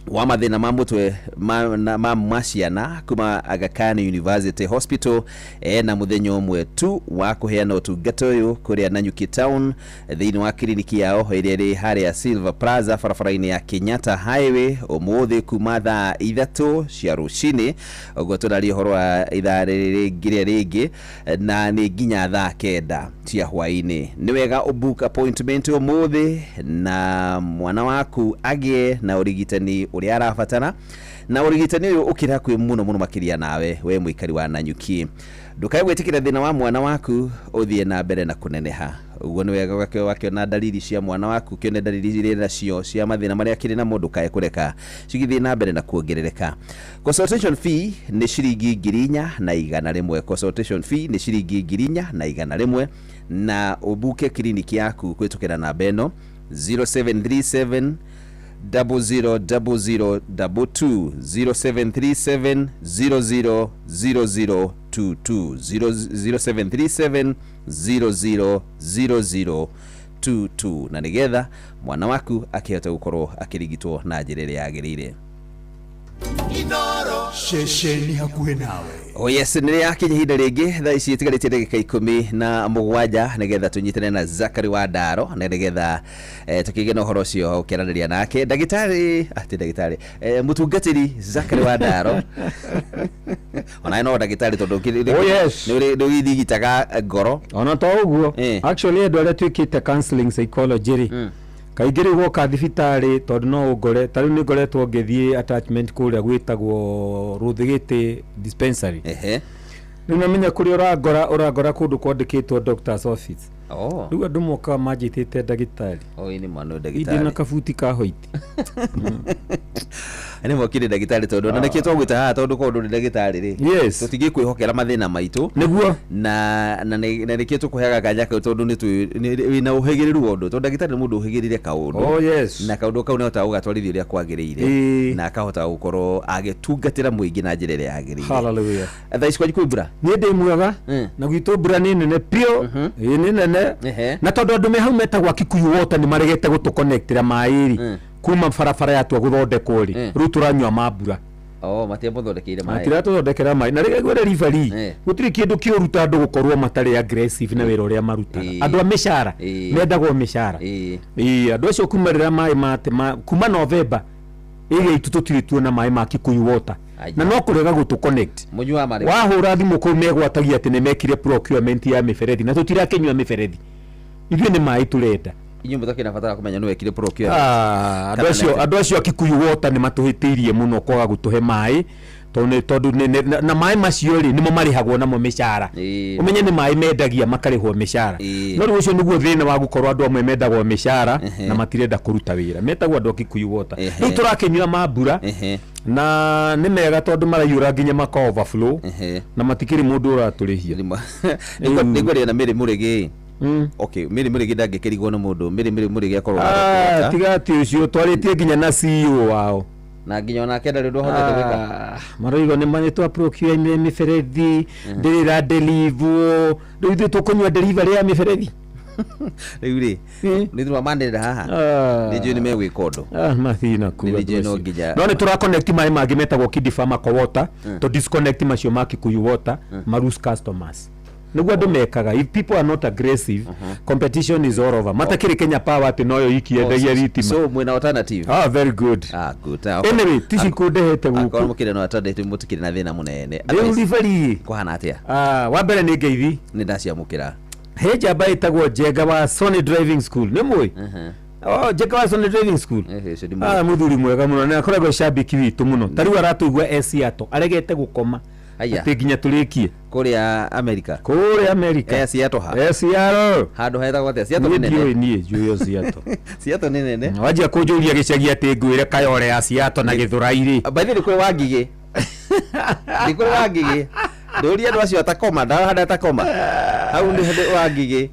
wa mathĩna ma mũtwe ma ciana kuma Aga Khan University Hospital ena mũthenya ũmwe tu wa kũheana ũtungata ũyũ kũrĩa Nanyuki Town thĩinĩ wa kiriniki yao ĩrĩa ĩrĩ harĩa Silver Plaza barabara-inĩ ya Kenyatta Highway ũmũthĩ kuma thaa 3 cia rũcinĩ, ũguo tũraria ũhoro wa ithaa rĩrĩ rĩngĩ, na nĩ nginya thaa 9 cia hwaĩ-inĩ. Nĩ wega ũbook appointment ũmũthĩ na mwana waku agĩe na ũrigitani ũrĩa arabatara, na ũrigitani ũyũ ũkĩrĩ hakuhĩ mũno mũno makĩria nawe we mũikari wa Nanyuki. Ndũkae gwĩtĩkĩra thĩna wa mwana waku ũthiĩ na mbere na kũneneha. Ũguo nĩ wega wakĩona dalili cia mwana waku, ũkĩone dalili iria nacio cia mathĩna marĩa akĩrĩ namo, ndũkae kũreka cigĩthiĩ na mbere na kuongerereka. Consultation fee nĩ ciringi 4,100. Consultation fee nĩ ciringi 4,100, na ũbuke kiriniki yaku kũhĩtũkĩra namba ĩno 0737 0000 22 0737 0000 22 0737 0000 22, na nĩgetha mwana waku akĩhota gũkorwo akĩrigitwo na njĩra ĩrĩa yagĩrĩire. Inoro. Ceceni hakuhĩ nawe. Oh yes, nä yakinya ihinda rĩngĩ thaa ici ĩtigarĩtie ndagĩka 17 nĩgetha tũnyitane na Zakari wa Ndaro na nĩgetha tũkĩgĩe na ũhoro ũcio ũkĩaranĩria nake ndagĩtarĩ atĩ ndagĩtarĩ mũtungatĩri Zakari wa Ndaro onawe no ndagĩtarĩ tondũ Oh, yes. nĩ ũgĩthigitaga ngoro. Ona to ũguo, actually andũ arĩa twĩkĩte counseling psychology rĩ, kaingĩ rĩu woka thibitarĩ, tondũ no ũngore ta rĩu nĩ ngoretwo ngĩthiĩ attachment kũrĩa gwĩtagwo Rũthĩgĩtĩ dispensary. Rĩu namenya kũrĩa ũrangora kũndũ kwandĩkĩtwo doctor's office. Oh. Rĩu andũ mokaga manjĩtĩte ndagĩtarĩ. Oh, nĩ mwana Indĩ ndagĩtarĩ. Na kabuti ka hoiti. Nĩ mokire ndagĩtarĩ tondũ na nĩkĩo twagwĩta haha, tondũ korwo ndũrĩ ndagĩtarĩ rĩ, Yes. tũtingĩkwĩhokera mathĩna maitũ. Nĩguo. Na nĩkĩo tũkũheaga kanya kau, tondũ nĩ wĩna ũhĩgĩrĩru wa ũndũ, tondũ ndagĩtarĩ nĩ mũndũ ũhĩgĩrĩire kaũndũ. Oh, yes. Na kaũndũ kau nĩahotaga gũgatwarithia ũrĩa kwagĩrĩire na akahota gũkorwo agĩtungatĩra mũingĩ na njĩra ĩrĩa yagĩrĩire. Hallelujah. Thaa ici kwanyu kwĩ mbura? Niĩ ndĩ mwega, na gwitũ mbura nĩ nene biũ, ĩĩ nĩ nene, na tondũ andũ me hau metagwo Kikuyu Water nĩ maregete gũtũconnectĩra maĩ rĩ, kuma barabara yatua gũthondekwo rĩ, rĩu tũranyua ma mbura. Oh, matiamũthondekeire maĩ? Matiratũthondekera maĩ, na rĩrĩa ngwĩre ribari, gũtirĩ kĩndũ kĩũru ta andũ gũkorwo matarĩ aggressive na wĩra ũrĩa marutaga. Andũ a mĩcara mendagwo mĩcara. Ĩĩ, andũ acio kuma rĩrĩa maĩ mate kuma November ĩrĩa itũ tũtirĩ tuona maĩ ma Kikuyu Water, na no kũrega gũtũ connect. Mũnyuaga marĩkũ? Wahũra thimũ kũu megwatagia atĩ nĩ mekire procurement ya mĩberethi, na tũtirakĩnyua mĩberethi, ithuĩ nĩ maĩ tũrenda. Inyuĩ mũtakĩrĩ na bata wa kũmenya nĩ wekire procurement. Ah, andũ Kana acio andũ acio a Kikuyu Water nĩ matũhĩtĩirie mũno kwaga gũtũhe maĩ, tondũ na maĩ macio rĩ, nĩmo marĩhagwo namo mĩcara. Ũmenye nĩ maĩ mendagia makarĩhwo mĩcara, no rĩu ũcio nĩguo thĩna wa gũkorwo andũ amwe mendagwo mĩcara na matirenda kũruta wĩra, metagwo andũ a Kikuyu Water. Rĩu tũrakĩnyua ma mbura, na nĩ mega tondũ maraiyũra nginya maka overflow, na matikĩrĩ mũndũ ũratũrĩhia. Nĩngwaria na Mary Mũrĩgĩ. Okay, Mary Mũrĩgĩ ndangĩkĩrigwo nĩ mũndũ. Mary Mũrĩgĩ akorwo Ah, tiga atĩ ũcio twarĩtie nginya na CEO wao. Na nginya onake ndarĩ ũndũ ahotete gwĩka. Ah, maroiga nĩ manĩtwa procure mĩberethi ndĩrĩ ra deliver, rĩu ithuĩ tũkũnyua delivery ya mĩberethi? Rĩu rĩ, nĩ thutha manĩrĩra haha, nĩ njũĩ nĩ megwĩka ũndũ. Ah, mathina kuo. Nĩ njũĩ no nginya No nĩ tũra connect maĩ mangĩ metagwo Kidi Farmer Water, to disconnect macio ma Kikuyu Water, ma lose customers. Nĩguo andũ mekaga. If people are not aggressive, competition is all over. Matakĩrĩ Kenya Power atĩ noyo iki endagia thitima. So mwĩna alternative? Ah, very good. Ah, good. Anyway, tici kũndehete akorwo gũkũ. mũkĩrĩ na alternative, mũtikĩrĩ na thĩna mũnene. Rĩu ribari kũhana atĩa? Ah, wa mbere nĩ ngeithi. Nĩ ndaciamũkĩra. He njamba ĩtagwo Njenga wa Sony Driving School, nĩ mũĩ? Oh, Njenga wa Sony Driving School. Ah, mũthuri mwega mũno na akoragwo cambiki witũ mũno, ta rĩu aratũigua e Seattle, aregete gũkoma Aya. atĩ nginya tũrĩkie. Kũrĩa America? Kũrĩa America. Eh, Seattle ha? E Seattle. Handũ hetagwo atĩa? Seattle Niĩ nĩ ndiũĩ. nene. Niĩ njũĩ o Seattle. Seattle nĩ nene. Wanjia kũnjũria gĩcagi atĩ ngwĩre Kayore ya Seattle na Gĩthũrai rĩ. By the way, nĩ kũrĩ Wangigĩ, nĩ kũrĩ Wangigĩ, ndũrie andũ acio atakoma ndarahanda Takoma hau nĩ handũ Wangigĩ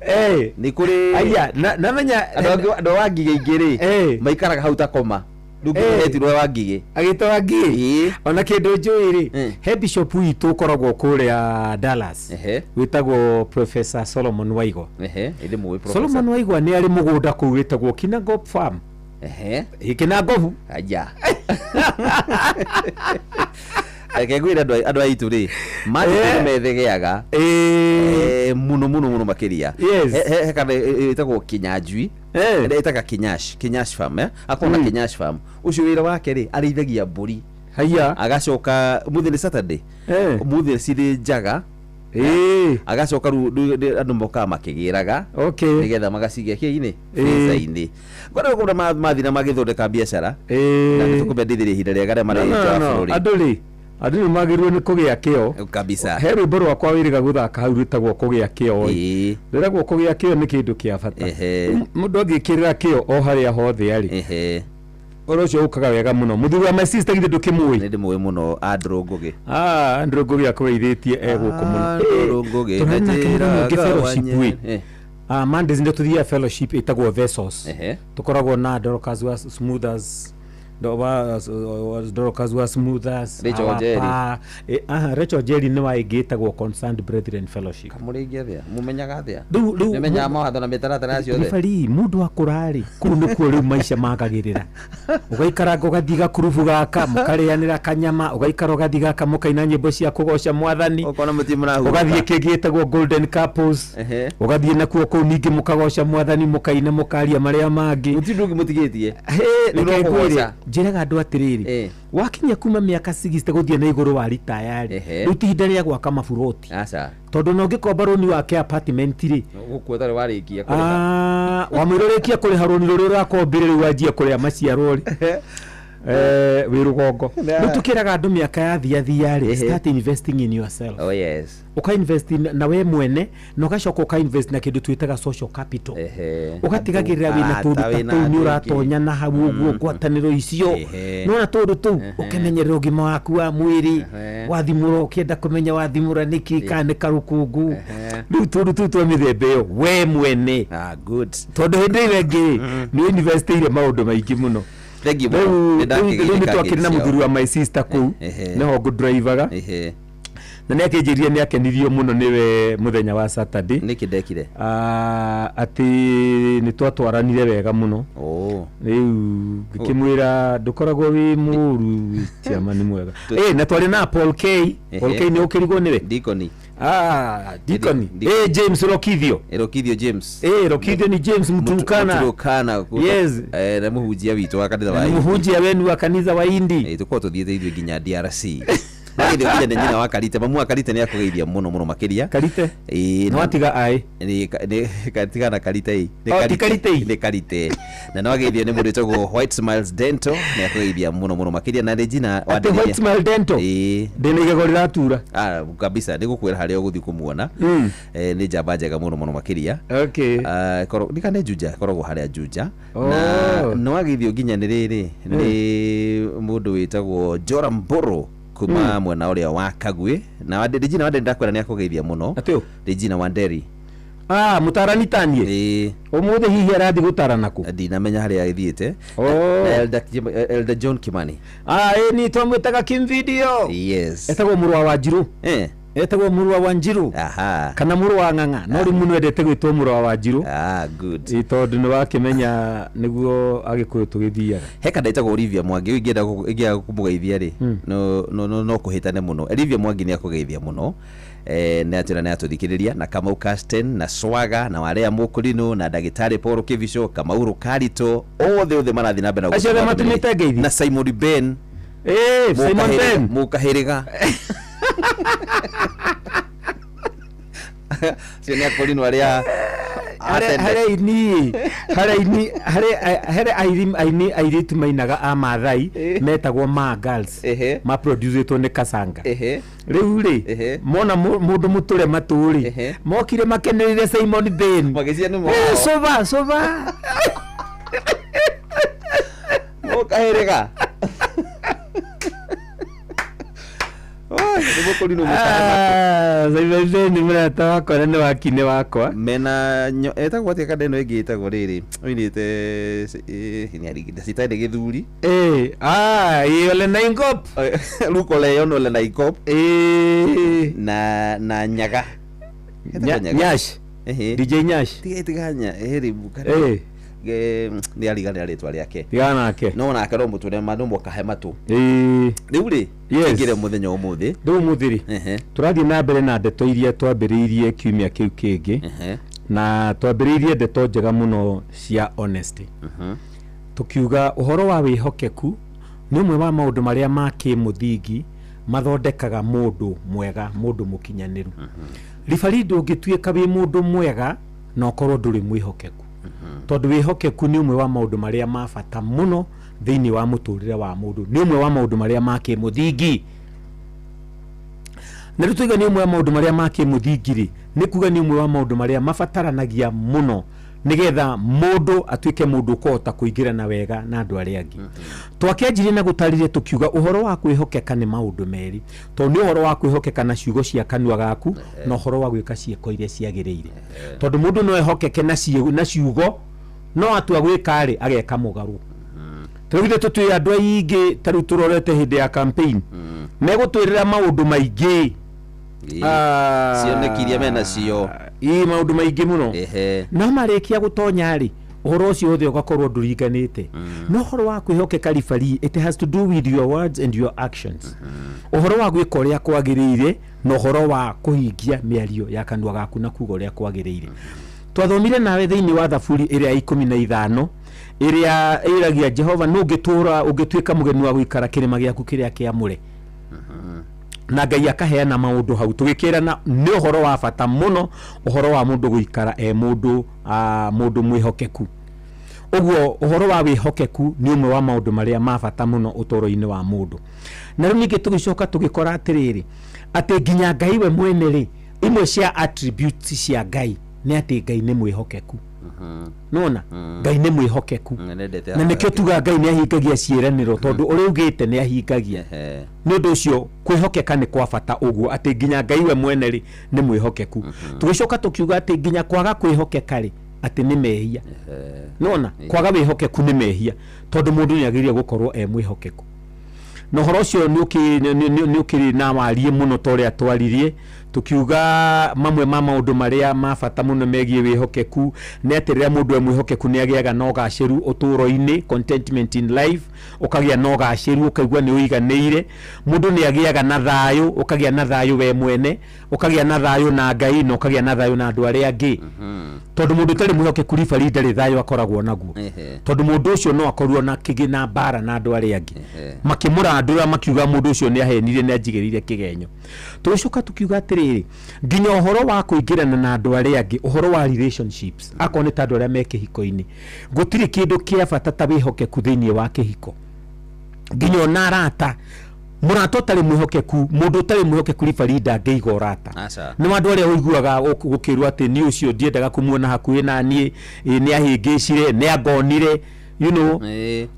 nĩ kũrĩ. Aya, namenya andũ angĩ, andũ a Wangigĩ ingĩ rĩ, maikaraga hau Takoma rĩu nginya Wangigĩ. Agĩtwo Wangigĩ. Ona kĩndũ njũĩ rĩ, he bishop witũ ũkoragwo kũrĩa Dallas wĩtagwo Professor Solomon Waigwa. Ehe, ĩndĩ mũĩ professor. Solomon Waigwa nĩ arĩ mũgũnda kũu wĩtagwo Kinangop Farm. Ĩ Kinangobu. Aya, reke ngwĩre andũ aitũ rĩ, manjĩtĩ nĩ methegeaga mũno mũno mũno makĩria. Yes. He kana ĩtagwo Kinyanjui, ĩtaga Kinyash Farm, eh? Akorwo na Kinyash Farm ũcio, wĩra wake rĩ, arĩithagia mbũri. Haya. Agacoka mũthĩ nĩ Saturday, mũthĩ cirĩ njaga, agacoka rĩu andũ mokaga makĩgĩraga nĩgetha magacigia kĩ-inĩ, freezer-inĩ. Ngwenda gũkũra mathiĩ na magĩthondeka biacara, na nĩ tũkũmendithĩria ihinda rĩega rĩa marĩ No, nja wa no, no. bũrũri. Andũ rĩ, andũ nĩ magĩrĩirwo nĩ kũgĩa kĩo kabisa. He rwĩmbo rwakwa wĩrĩga gũthaka hau rwĩtagwo kũgĩa kĩo ĩ. Rĩragwo kũgĩa kĩo nĩ kĩndũ kĩa bata. Mũndũ angĩkĩrĩra kĩo o harĩa hothe arĩ, ũhoro ũcio ũkaga wega mũno. Mũthuri wa my sister, githĩ ndũkĩmũĩ? Nĩ ndĩmũĩ mũno, Andrew Ngũgĩ. Ah, Andrew Ngũgĩ akũgeithĩtie, e gũkũ mũno. Andrew Ngũgĩ. Tũrarĩ nake mũthenya ũngĩ Njĩraga fellowship wanye. ĩ. Ah, Mondays ndio tuthiaga fellowship ĩtagwo Vessels. Tũkoragwo na Dorcas wa Smoothers, Dorcas wa Smoothers Rachel Our Njeri. Pa, aha, Rachel Njeri nĩ wa ĩngĩ ĩtagwo Concerned Brethren Fellowship. Kamũrĩngĩ atĩa mũmenyaga atĩa? Rĩu- rĩu- Nĩmenyaga mawatho na mĩtaratara yacio othe? Ribari mundu akũra-rĩ, kũu nĩkuo rĩu maica magagĩrĩra. Ũgaikaranga ũgathiĩ gakurubu gaka mũkarĩanĩra kanyama, ũgaikara ũgathiĩ gaka mũkaina nyĩmbo cia kũgoca mwathani, ũkona mũtirĩ mũrahurũka. Ũgathiĩ kĩngĩ gĩtagwo Golden Couples, ũgathiĩ nakuo kũu ningĩ mũkagoca mwathani, mũkaina, mũkaria marĩa mangĩ. Gũtirĩ ũndũ ũngĩ mũtigĩtie. Reke Rĩu no ngwĩre, kũgoca. Njĩraga andũ atĩrĩrĩ, wakinya kuma mĩaka 60 gũthiĩ na igũrũ wa ritayarĩ, rĩu ti ihinda rĩa gwaka maburoti. Aca. Tondũ na ũngĩkomba rũni wake apartment rĩ, Gũkua ũtarĩ warĩkia kũrĩha. Ah, wamwĩra ũrĩkie kũrĩha rũni rũrĩa ũrakombire, rĩu wanjie kũrĩa maciaro rĩ, wĩ rũgongo. Rĩu tũkĩraga andũ mĩaka ya thiathia rĩ, start investing in yourself. Oh yes. Ũka invest na we mwene, na ũgacoka ũka invest na kĩndũ twĩtaga social capital, ũgatigagĩrĩra wĩna tũndũ ta tũu nĩ ũratonya na hau ũguo ngwatanĩro icio, nona tũndũ tũu ũkemenyerera ũgima waku wa mwĩrĩ, wathimũra ũkĩenda kũmenya wathimũra nĩkĩ, kana nĩ karũkũngũ, rĩu tũndũ tũu twa mĩthemba ĩyo we mwene. Tondũ hĩndĩ ĩyo ĩngĩ nĩ investiire maũndũ maingĩ mũno. Thengiũ Rĩu mũno. Nĩ rĩu nĩ ndakĩgeithĩka twakĩrĩ na ngeithi mũthuri wa my sister kũu, nĩho ngũdrivaga, na nĩ akĩnjĩrire nĩ akenirio mũno nĩwe mũthenya wa Saturday. Nĩkĩ ndekire? Atĩ nĩ twatwaranire wega mũno. Rĩu ngĩkĩmwĩra ndũkoragwo wĩ mũru, chairman mwega. Na twarĩ na Paul K. Paul K nĩ ũkĩrigwo nĩwe? Deacon. Ah, Deacon. James Rokithio. Rokithio James. Rokithio ni James Mturukana. Mturukana. Yes. Na mũhunjia witũ wa kanitha wa Na mũhunjia wenu wa kanitha wa Indi. Tũkorwo tũthiĩte ithuĩ nginya DRC. Nĩgeithio nginya nĩ nyina wa Karite. Mamu wa Karite nĩ akũgeithia mũno mũno makĩria. Karite? Ĩĩ. No atiga aĩ. Nĩ tigana Karite ĩ. Nĩ Oh, ti Karite ĩ? Nĩ Karite. Na no ageithio nĩ mũndũ wĩtagwo White Smiles Dental, nĩ akũgeithia mũno mũno makĩria na Regina wa Atĩ White Smile Dental? Ĩĩ. Ndĩna igego rĩratura. Ah, kabisa nĩ gũkwĩra harĩa ũgũthiĩ kũmuona. Nĩ njamba njega mũno mũno makĩria. Okay. Ah, nĩ kana nĩ Juja, koragwo harĩa Juja. Oh. Na no ageithio nginya nĩ rĩrĩ nĩ mũndũ wĩtagwo Joram Mbũrũ kuma mwena ũrĩa wa Kagwe, na Regina Wanderi ndakwĩra nĩ akũgeithia mũno. Atĩ ũ? Regina Wanderi. Ah, mũtarani tanie. Ĩĩ. Ũmũthĩ hihi arathiĩ gũtarana kũ? Ndinamenya harĩa agĩthiĩte. Oh. Na Elder John Kimani. Ah, ĩ ni twamwĩtaga Kim Video. Yes. Etagwo mũrũ wa Wanjirũ. Etagwo mũrũ wa Wanjirũ. Aha. Kana mũrũ wa Ng'ang'a. No rĩu mũno endete gwĩtwo mũrũ wa Wanjirũ. Ah, good. Ĩ tondũ nĩ wakĩmenya nĩguo Agĩkũyũ tũgĩthiaga. He kanda ĩtagwo Olivia Mwangi, ũyũ ingĩenda ingĩaga kũmũgeithia rĩ, no no no no kũhĩtane mũno. Olivia Mwangi nĩ akũgeithia mũno. Nĩ atwĩra nĩ atũthikĩrĩria, na Kamau Casten, na Swaga, na Warea Mũkũrinũ, na ndagĩtarĩ Paul Kĩbico, Kamau Rũkarito, othe othe marathiĩ na mbere na Acio othe gũtũma ndũmĩrĩri. matũmĩte ngeithi? Na Simon Ben. Simon Ben. Mũkahĩrĩga. Acio nĩ akũrinũ arĩa Harĩ aini, harĩ aini, harĩ aini airĩtu mainaga a Maathai metagwo Ma Girls, maproducĩtwo nĩ Kasanga. Rĩu rĩ mona mũndũ mũtũre matũ rĩ, mokire makenereire Simon Ben. Magĩciria nĩ Sova sova. Mũkahĩrĩga. Oi, nĩ mũkũrinũ Ah, Simon Ben nĩ mũrata wakwa na nĩ wakinĩ wakwa. Mena etagwo atĩa kanda ĩno ĩngĩ ĩtagwo rĩrĩ oinĩte citarĩ gĩthuri. Ah, ĩ Ole Naingop. Luke Ole Ole Naingop. Na Nyaga. Etagwo Nyaga. Nyash. DJ Nyash. Tiga tiga nya ĩrĩ nĩ ariganĩra rĩtwa rĩake. Tigana nake. No nake no mũtũre ma no mũkahe matũ. Rĩu rĩ, Yes. tũingĩre mũthenya wa ũmũthĩ. Rĩu ũmũthĩ rĩ, tũrathiĩ na mbere na ndeto iria twambĩrĩirie kiumia kĩu kĩngĩ, na twambĩrĩirie ndeto njega mũno cia honesty. Tũkiuga ũhoro wa wĩhokeku nĩ ũmwe wa maũndũ marĩa ma kĩmũthingi mathondekaga mũndũ mwega, mũndũ mũkinyanĩru. Ribari ndũngĩtuĩka wĩ mũndũ mwega na ũkorwo ndũrĩ mwĩhokeku, tondũ wĩhokeku nĩ ũmwe wa maũndũ marĩa ma bata mũno thĩinĩ wa mũtũrĩre wa mũndũ, nĩ ũmwe wa maũndũ marĩa ma kĩmũthingi. Na rĩu tuiga nĩ ũmwe wa maũndũ marĩa ma kĩmũthingi rĩ, nĩ kuga nĩ ũmwe wa maũndũ marĩa mabataranagia mũno nĩgetha mũndũ atuĩke mũndũ ũkũhota kũingĩrana wega na andũ arĩa angĩ. Twakĩanjirie na gũtarĩria tũkiuga ũhoro wa kwĩhokeka nĩ maũndũ merĩ, tondũ nĩ ũhoro wa kwĩhokeka na ciugo cia kanua gaku na ũhoro wa gwĩka ciĩko iria ciagĩrĩire. Tondũ mũndũ no ehokeke na ciugo, no atua gwĩka rĩ ageka mũgarũ. Tarĩu ithuĩ tũtwĩ andũ aingĩ, tarĩu tũrorete hĩndĩ ya campaign, megũtwĩrĩra maũndũ maingĩ. Ah. Cioneki iria menacio. Ĩĩ, maũndũ maingĩ mũno. No marĩkia gũtonya rĩ, ũhoro ũcio wothe ũgakorwo ndũringanĩte. No ũhoro wa kwĩhokeka ribari, it has to do with your words and your actions, ũhoro wa gwĩka ũrĩa kwagĩrĩire na ũhoro wa kũhingia mĩario ya kanua gaku na kuga ũrĩa kwagĩrĩire. Twathomire nawe thĩinĩ wa Thaburi ĩrĩa ya 15 ĩrĩa ĩragia Jehova nũ ũngĩtũũra, ũngĩtuĩka mũgeni wa gũikara kĩrĩma gĩaku kĩrĩa kĩamũre, na Ngai akaheana maũndũ hau, tũgĩkĩrana nĩ ũhoro wa bata mũno ũhoro wa mũndũ gũikara e mũndũ mũndũ mwĩhokeku. Ũguo ũhoro wa wĩhokeku nĩ ũmwe wa maũndũ marĩa ma bata mũno ũtũũro-inĩ wa mũndũ. Na rĩu ningĩ tũgĩcoka tũgĩkora atĩrĩrĩ, atĩ nginya Ngai we mwene rĩ, imwe cia attributes cia Ngai nĩ atĩ Ngai nĩ mwĩhokeku. Nona Ngai nĩ mwĩhokeku, na nĩkĩo tuga Ngai nĩ ahingagia ciĩranĩro, tondũ ũrĩa ugĩte nĩ ahingagia. Nĩ ũndũ ũcio kwĩhokeka nĩ kwa bata ũguo atĩ nginya Ngai we mwene rĩ nĩ mwĩhokeku. Tũgĩcoka tũkiuga atĩ nginya kwaga kwĩhokeka rĩ, atĩ nĩ mehia. Nona kwaga wĩhokeku nĩ mehia, tondũ mũndũ nĩ agĩrĩire gũkorwo e mwĩhokeku. Na ũhoro ũcio nĩ ũkĩrĩ na wariĩ mũno ta ũrĩa twaririe, tũkiuga mamwe ma maũndũ marĩa ma bata mũno megiĩ wĩhokeku nĩ atĩ rĩrĩa mũndũ e mwĩhokeku nĩ agĩaga na ũgacĩru ũtũũro-inĩ, contentment in life, ũkagĩa na ũgacĩru, ũkaigua nĩ ũiganĩire. Mũndũ nĩ agĩaga na thayũ, ũkagĩa na thayũ we mwene, ũkagĩa na thayũ na Ngai, na ũkagĩa na thayũ na andũ arĩa angĩ, tondũ mũndũ ũtarĩ mwĩhokeku ribari ndarĩ thayũ akoragwo naguo, tondũ mũndũ ũcio no akorwo na kĩgĩ na mbara na andũ arĩa angĩ, makĩmũrandũra makiuga mũndũ ũcio nĩ ahenire, nĩ anjigĩrĩire kĩgenyo. Tũgĩcoka tũkiuga atĩrĩrĩ, nginya ũhoro wa kũingĩrana na andũ arĩa angĩ, ũhoro wa relationships, akorwo nĩ ta andũ arĩa me kĩhiko-inĩ, gũtirĩ kĩndũ kĩa bata ta wĩhokeku thĩinĩ wa kĩhiko. Nginya ona arata, mũrata ũtarĩ mwĩhokeku, mũndũ ũtarĩ mwĩhokeku ribari ndangĩiga ũrata. Aca. Nĩ andũ arĩa ũiguaga gũkĩrwo atĩ niĩ ũcio ndiendaga kũmuona hakuhĩ na niĩ, ĩ, nĩ ahĩngĩcire, nĩ angonire,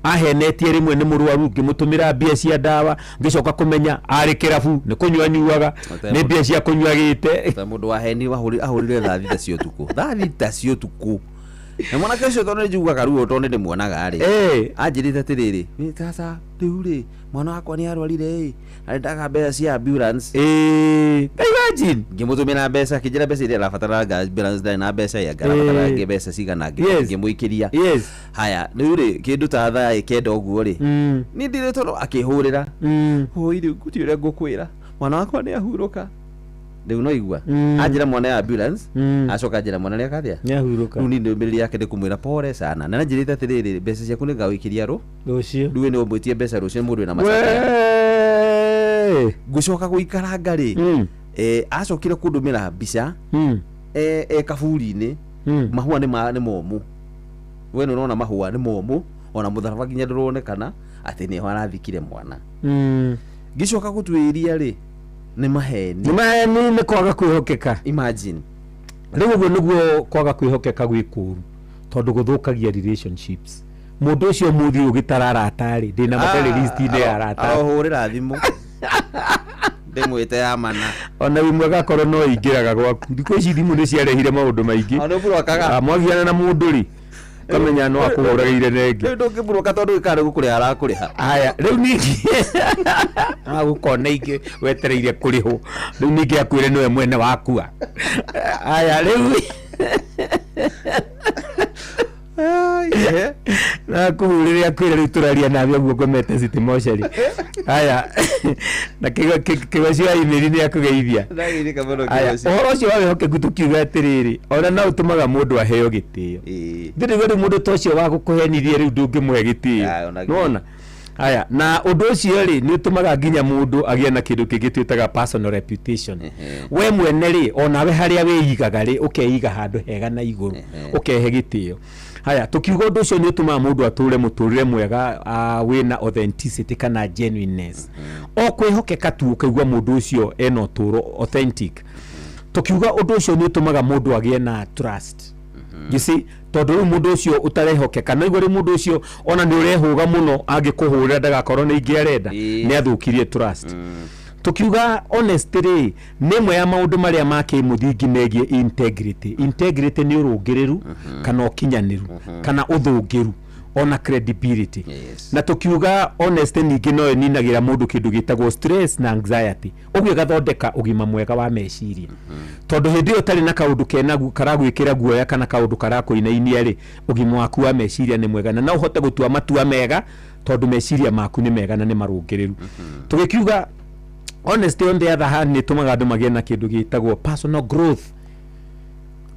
ahenetie rĩmwe nĩ mũrwaru, ngĩmũtũmĩra mbia cia ndawa, ngĩcoka kũmenya arĩ kĩrabu nĩ kũnyua anyuaga, nĩ mbia cia kũnyua agĩte. Ta mũndũ waheni ahũrire thaa 6 cia ũtukũ, thaa 6 cia ũtukũ, na mwanake ũcio tondũ nĩ njiguaga ruo tondũ nĩ ndĩmuonaga rĩ, anjĩrĩte atĩrĩrĩ, "Nĩ sasa rĩu rĩ, mwana wakwa nĩ arwarire ĩ, na nĩndaga mbeca cia ambulance." Imagine. Ngĩmũtũmĩra mbeca, akĩnjĩra mbeca iria arabatara anga ambulance ndarĩ na mbeca ĩ, anga arabatara angĩ mbeca cigana, ngĩmũikĩria. Haya, rĩu rĩ, kĩndũ ta thaa 9 ũguo rĩ, niĩ ndirĩ toro, akĩhũrĩra, "Hũi rĩu gũtirĩ ũrĩa ngũkwĩra, mwana wakwa nĩ ahurũka." Rĩu no igua anjĩra mwana ya ambulance, acoka anjĩra mwana nĩ akathĩa Nĩ ahurũka. Rĩu niĩ ndũmĩrĩri yake nĩ kũmwĩra pole sana, na anjĩrĩte atĩrĩrĩ, mbeca ciaku nĩ ngagũikĩria rũ Rũciũ. Rĩu nĩ ũmwĩtie mbeca rũciũ, mũndũ wĩna macakaya. Ngũcoka gũikaranga rĩ, acokire kũndũmĩra mbica e kaburi-inĩ, mahũa nĩ momũ, we nĩ ũrona mahũa nĩ momũ, ona mũtharaba nginya ndũronekana atĩ nĩho arathikire mwana. Ngĩcoka gũtuĩria rĩ, nĩ maheni. Nĩ maheni, nĩ kwaga kwĩhokeka. Imagine. Rĩu ũguo nĩguo kwaga kwĩhokeka gwĩ kũũru, tondũ gũthũkagia relationships. Mũndũ ũcio mũthiĩ ũgĩtara arata rĩ, ndĩna matarĩ list-inĩ ya arata. Arohũrĩra thimũ ndĩmwĩte ya mana. Ona wĩ mwega akorwo no ingĩraga gwaku. Thikũ ici thimũ nĩ ciarehire maũndũ maingĩ. Ona ũburokaga. Mwagiana na mũndũ rĩ, ũkamenya no akũhũragĩire nengĩ. Rĩu ndũngĩburoka tondũ gĩkara gũkũrĩha arakũrĩha. Haya, rĩu ningĩ agũkona ingĩ wetereire kũrĩhwo, rĩu ningĩ akwĩre nĩwe mwene wakua. Haya, rĩu na kũhũrĩre akwĩre rĩu tũraria nawe ũguo ngomete city mocarĩ. Haya, na kĩgo cia email nĩ akũgeithia. Ndageithĩka mũno. Aya, Kĩgoci. ũhoro ũcio wa wĩhokeku tũkiuga atĩrĩrĩ, ona no ũtũmaga mũndũ aheo gĩtĩo. Ndĩrĩ rĩu mũndũ ta ũcio wa gũkũhenithia rĩu ndũngĩmũhe gĩtĩo, nĩwona? Haya, na ũndũ ũcio rĩ, nĩ ũtũmaga nginya mũndũ agĩe na kĩndũ kĩngĩ twĩtaga personal reputation. We mwene rĩ, onawe harĩa wĩigaga rĩ, ũkeiga handũ hega na igũrũ, ũkehe gĩtĩo. Haya, tũkiuga ũndũ ũcio nĩ ũtũmaga mũndũ atũre mũtũrĩre mwega, wĩna authenticity kana genuineness, o kwĩhokeka tu, ũkaigua mũndũ ũcio ena ũtũro authentic. Tũkiuga ũndũ ũcio nĩ ũtũmaga mũndũ agĩe na trust, you see, tondũ rĩu mũndũ ũcio ũtarehokeka no igua rĩu mũndũ ũcio ona nĩ ũrehũga mũno, angĩkũhũrĩra ndagakorwo nĩ ingĩ arenda, nĩ athũkirie trust. Tũkiuga honesty rĩ, nĩ ĩmwe ya maũndũ marĩa ma kĩmũthingi megiĩ integrity. Integrity nĩ ũrũngĩrĩru kana ũkinyanĩru kana ũthũngĩru. Ona credibility. Na tukiuga honesty ningĩ no ĩninagĩra mũndũ kĩndũ gĩtagwo stress na anxiety, ũguo ĩgathondeka ũgima mwega wa meciria, tondũ hĩndĩ ĩyo ũtarĩ na kaũndũ kena karagwĩkĩra guoya kana kaũndũ karakũinainia rĩ, ũgima waku wa meciria nĩ mwega na no ũhote gũtua matua mega tondũ meciria maku nĩ mega na nĩ marũngĩrĩru. Tũgĩkiuga honesty on the other hand nĩ ĩtũmaga andũ magĩe na kĩndũ gĩtagwo personal growth.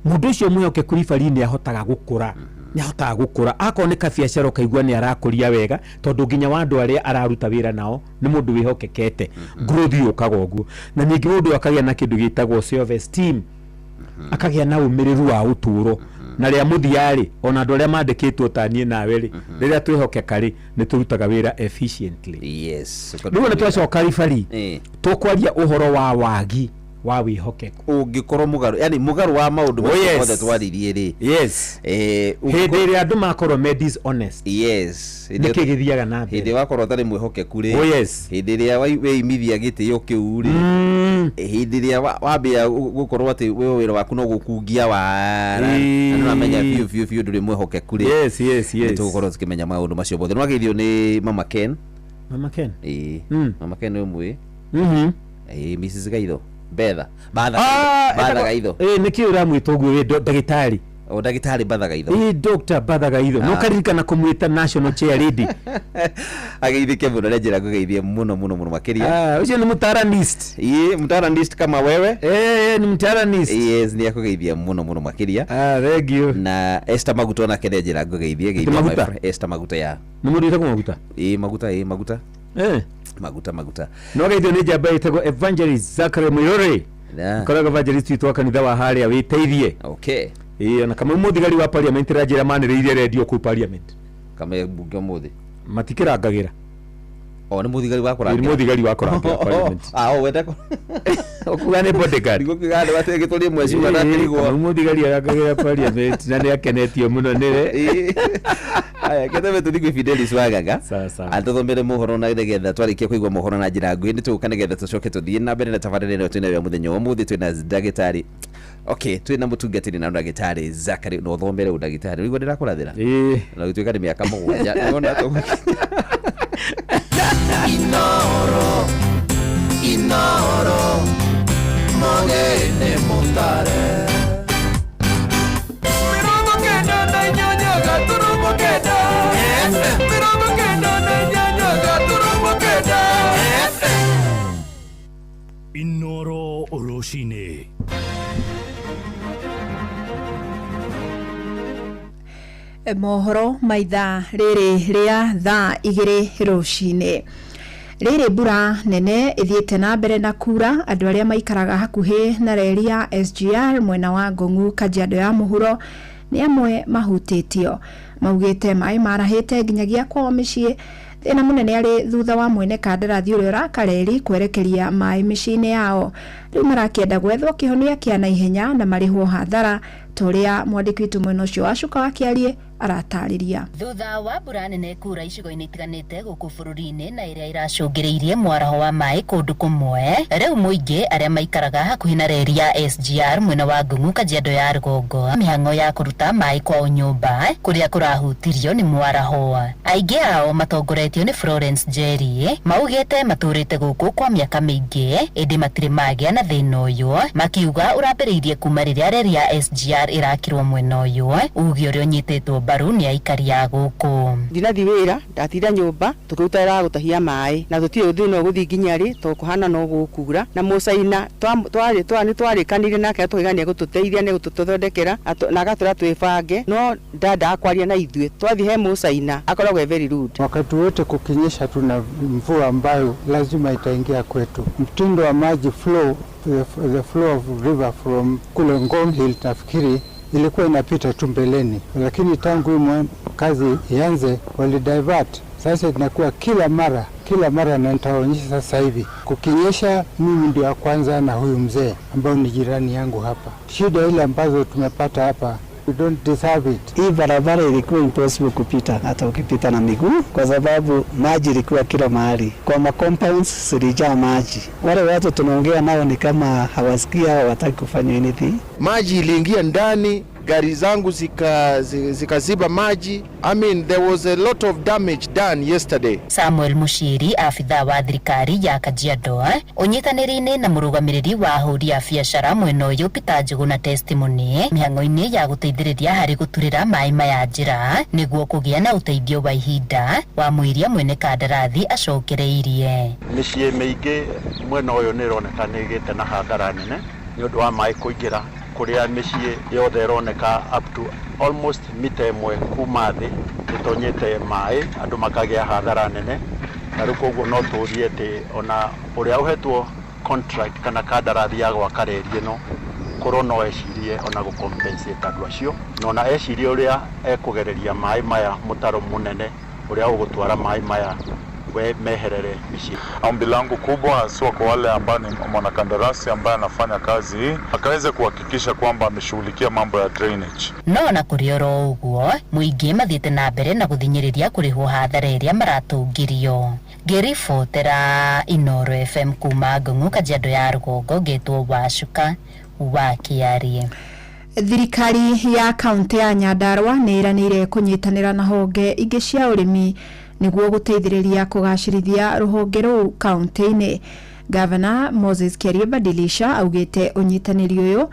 Mũndũ ũcio mwĩhokeku ribari nĩ ahotaga gũkũra, nĩ ahotaga gũkũra. Akorwo nĩ kabiacara ũkaigua nĩ arakũria wega tondũ nginya wa andũ arĩa araruta wĩra nao nĩ mũndũ wĩhokekete. Growth yũkaga ũguo. Na ningĩ mũndũ akagĩa na kĩndũ gĩtagwo self esteem, akagĩa na ũmĩrĩru wa ũtũũro. Na rĩa mũthia rĩ, ona andũ arĩa mandĩkĩtwo ta niĩ nawe rĩ, rĩrĩa twĩhokeka rĩ, nĩ tũrutaga wĩra efficiently. Rĩu ona twacoka ribari tũkwaria ũhoro wa wagi wa wĩhokeku. Ũngĩkorwo mũgarũ, yani mũgarũ wa maũndũ Oh, macio yes. mothe twaririe rĩ. Yes. Hĩndĩ ĩrĩa andũ makorwo me dishonest. Yes. Nĩkĩ gĩthiaga na mbere? Hĩndĩ wakorwo ũtarĩ mwĩhokeku rĩ. Oh, yes. Hĩndĩ ĩrĩa wĩimithia gĩtĩo kĩu rĩ. Hĩndĩ ĩrĩa wambia gũkorwo atĩ we wĩra waku no gũkungia wara. Na nĩũramenya biũ biũ biũ ndũrĩ mwĩhokeku rĩ. Yes, yes, yes. Nĩtũgũkorwo tũkĩmenya maũndũ macio mothe. Nĩwageithio nĩ Mama Ken. Mama Ken? Ĩĩ. Mama Ken nĩ ũmũĩ? Ĩĩ, Mrs. Gaitho. Betha. Batha. Ah, Batha etagwo- Gaitho. Ĩĩ, nĩkĩ ũramwĩta ũguo wĩ ndagĩtarĩ? O ndagĩtarĩ Batha Gaitho. Ĩĩ, Dr. Batha Gaitho. Ah. No karirikana kũmwĩta national chair lady. Ageithĩke mũno na njĩra ngũgeithie mũno mũno mũno makĩria. Ah, ũcio nĩ mũtaranist. Ĩĩ, mũtaranist kama wewe. Eh, ni mũtaranist. Yes, nĩ akũgeithia mũno mũno makĩria. Ah, thank you. Na Esther Maguta onake nĩ njĩra ngũgeithie geithia my Maguta? friend Esther Maguta ya. Nĩ mũndũ wĩtagwo Maguta? Ĩĩ, Maguta, ĩĩ, Maguta. Eh. Maguta, Maguta. No geithio nĩ njamba ĩtagwo Evangelist Zachary Muiruri. Yeah. Koragwo evangelist witũ wa kanitha wa harĩa wĩteithie. Okay. Ĩĩ, ona kamau mũthigari wa parliament ranjĩra manĩrĩirie redio kũu parliament. Kame mbunge ũmũthĩ. Matikĩrangagĩra. O nĩ mũthigari wa kũrangĩra. Nĩ mũthigari wa kũrangĩra parliament. Ah, o wenda Ũkuga nĩ bodyguard. Ndigukiuga andũ atĩ gĩtũrie mweci wa Ĩĩ, ndakĩrigwo. Kamau mũthigari arangagĩra parliament na nĩ akenetio mũno nĩwe. Aya, ketebe tũthiĩ kwĩ Fidelis Wagaga. Sawa. Atũthomere mohoro na nĩgetha twarĩkia kũigua mohoro na njĩra nguhĩ nĩ tũgũka nĩgetha tũcoke tũthiĩ na mbere na tabarĩra ĩno twĩnayo ya mũthenya wa ũmũthĩ. Twĩna ndagĩtarĩ. Okay, twĩna mũtungatĩri na ndagĩtarĩ Zachary na ũthomere ũndagĩtarĩ. Ũraigua ndĩrakũrathĩra? Ĩĩ. Na gũtuĩka nĩ mĩaka 7. Nĩwona Inoro, Inoro, mogene mutare. 98 gaturumo kenda. 98 gaturumo kenda. Inoro Oroshine. Mohoro maitha rĩrĩ rĩa thaa 2 rũcinĩ. Rĩrĩ mbura nene ĩthiĩte na mbere na kura, andũ arĩa maikaraga hakuhĩ na reri ya SGR mwena wa Ngong'u Kajiado ya mũhuro nĩ amwe mahutĩtio. Maugĩte maĩ marahĩte nginyagia kwao mĩciĩ. Thĩna mũnene arĩ thutha wa mwene kandarathi ũrĩa ũraka reri kwerekeria maĩ mĩciĩ-inĩ yao. Rĩu marakĩenda gwethwo kĩhonia kĩa naihenya na marĩhwo hathara ta ũrĩa mwandĩki witũ mwena ũcio wa Cuka wa Kĩariĩ aratarĩria. Thutha wa mbura nene kura icigo-inĩ itiganĩte gũkũ bũrũri-inĩ na ĩrĩa ĩracũngĩrĩirie mwaraho wa maĩ kũndũ kũmwe, rĩu mũingĩ arĩa maikaraga hakuhĩ na reri ya SGR mwena wa Ngong'u Kajiado ya rũgongo mĩhang'o ya kũruta maĩ kwao nyũmba kũrĩa kũrahutirio nĩ mwaraho. Aingĩ ao matongoretio nĩ Florence Njeri maugĩte matũrĩte gũkũ kwa mĩaka mĩingĩ ĩndĩ matirĩ magĩa na thĩna ũyũ, makiuga ũrambĩrĩirie kuma rĩrĩa reri ya SGR ĩrakirwo mwena ũyũ, uge ũrĩa ũnyitĩtwo mbaru nĩ aikari a gũkũ. Ndinathi wĩra ndatinda nyũmba tũkĩruta wĩra wa gũtahia maĩ na tũtirĩ thĩna ũgũthiĩ nginya rĩ tondũ kũhana no gũkura na mũcaina nĩ twarĩkanire nake tũkauga nĩ egũtũteithia nĩ egũtũthondekera na agatwĩra twĩbange no ndandaga kwaria na ithuĩ. Twathiĩ he mũcaina akoragwo e very rude. Wakati wote kukinyesha tuna mvua ambayo lazima itaingia kwetu. Mtindo wa maji flow, the flow of river from kule Ngong Hill nafikiri ilikuwa inapita tu mbeleni, lakini tangu hii kazi ianze wali divert. Sasa inakuwa kila mara, na nitaonyesha sasa hivi kukinyesha mimi ndio wa kwanza na huyu mzee ambao ni jirani yangu hapa. Shida ile ambazo tumepata hapa, we don't deserve it. Hii barabara ilikuwa impossible kupita hata ukipita na miguu kwa sababu maji ilikuwa kila mahali. Kwa ma compounds zilijaa maji. Wale watu tunaongea nao ni kama hawasikia, hawataki kufanya anything. Maji iliingia ndani Gari zangu zikaziba maji. I mean, there was a lot of damage done yesterday. Samuel Mushiri, abithaa wa thirikari ya Kajiado, ũnyitanĩri-inĩ na mũrũgamĩrĩri wa ahũri a biacara mwena ũyũ Peter Njuguna Testimony mĩhang'o-inĩ ya gũteithĩrĩria harĩ gũturĩra maĩ maya njĩra nĩguo kũgĩa na ũteithio wa ihinda wa mũiria mwene kandarathi acokereirie. Mĩciĩ mĩingĩ mwena ũyũ nĩ ĩroneka nĩ ĩgĩte na hathara nene nĩ ũndũ wa maĩ kũingĩra, kũrĩa mĩciĩ yothe ĩroneka up to almost mita 1 kuma thĩ ĩtonyete maĩ, andũ makagĩa hathara nene. Na rĩu koguo no tũrie atĩ ona ũrĩa ũhetwo contract kana kandarathi ya gwaka reri ĩno korwo no ecirie ona gũ compensate andũ acio, na ona ecirie ũrĩa ekũgereria maĩ maya mũtaro mũnene ũrĩa ũgũtwara maĩ maya we meherere mĩciĩ. Ombi langu kubwa haswa kwa wale ambao ni mwanakandarasi ambaye anafanya kazi hii akaweze kuhakikisha kwamba ameshughulikia mambo ya drainage. No na kũrĩ oro ũguo mũingĩ mathiĩte na mbere na gũthinyĩrĩria kũrĩhwo hathara ĩrĩa maratũngĩrio. Ngĩribotera Inoro FM kuma Ngũng'ũ, Kajiado ya Rũgongo, ngetwo Wacuka wa Kĩarie. Thirikari ya kaunti ya Nyandarua nĩ ĩranĩire kũnyitanĩra na honge ingĩ cia ũrĩmi nĩguo gũteithĩrĩria kũgacĩrithia rũhonge rũu kaunti-inĩ. Gavana Moses Kiarie Badilisha augĩte ũnyitanĩri ũyũ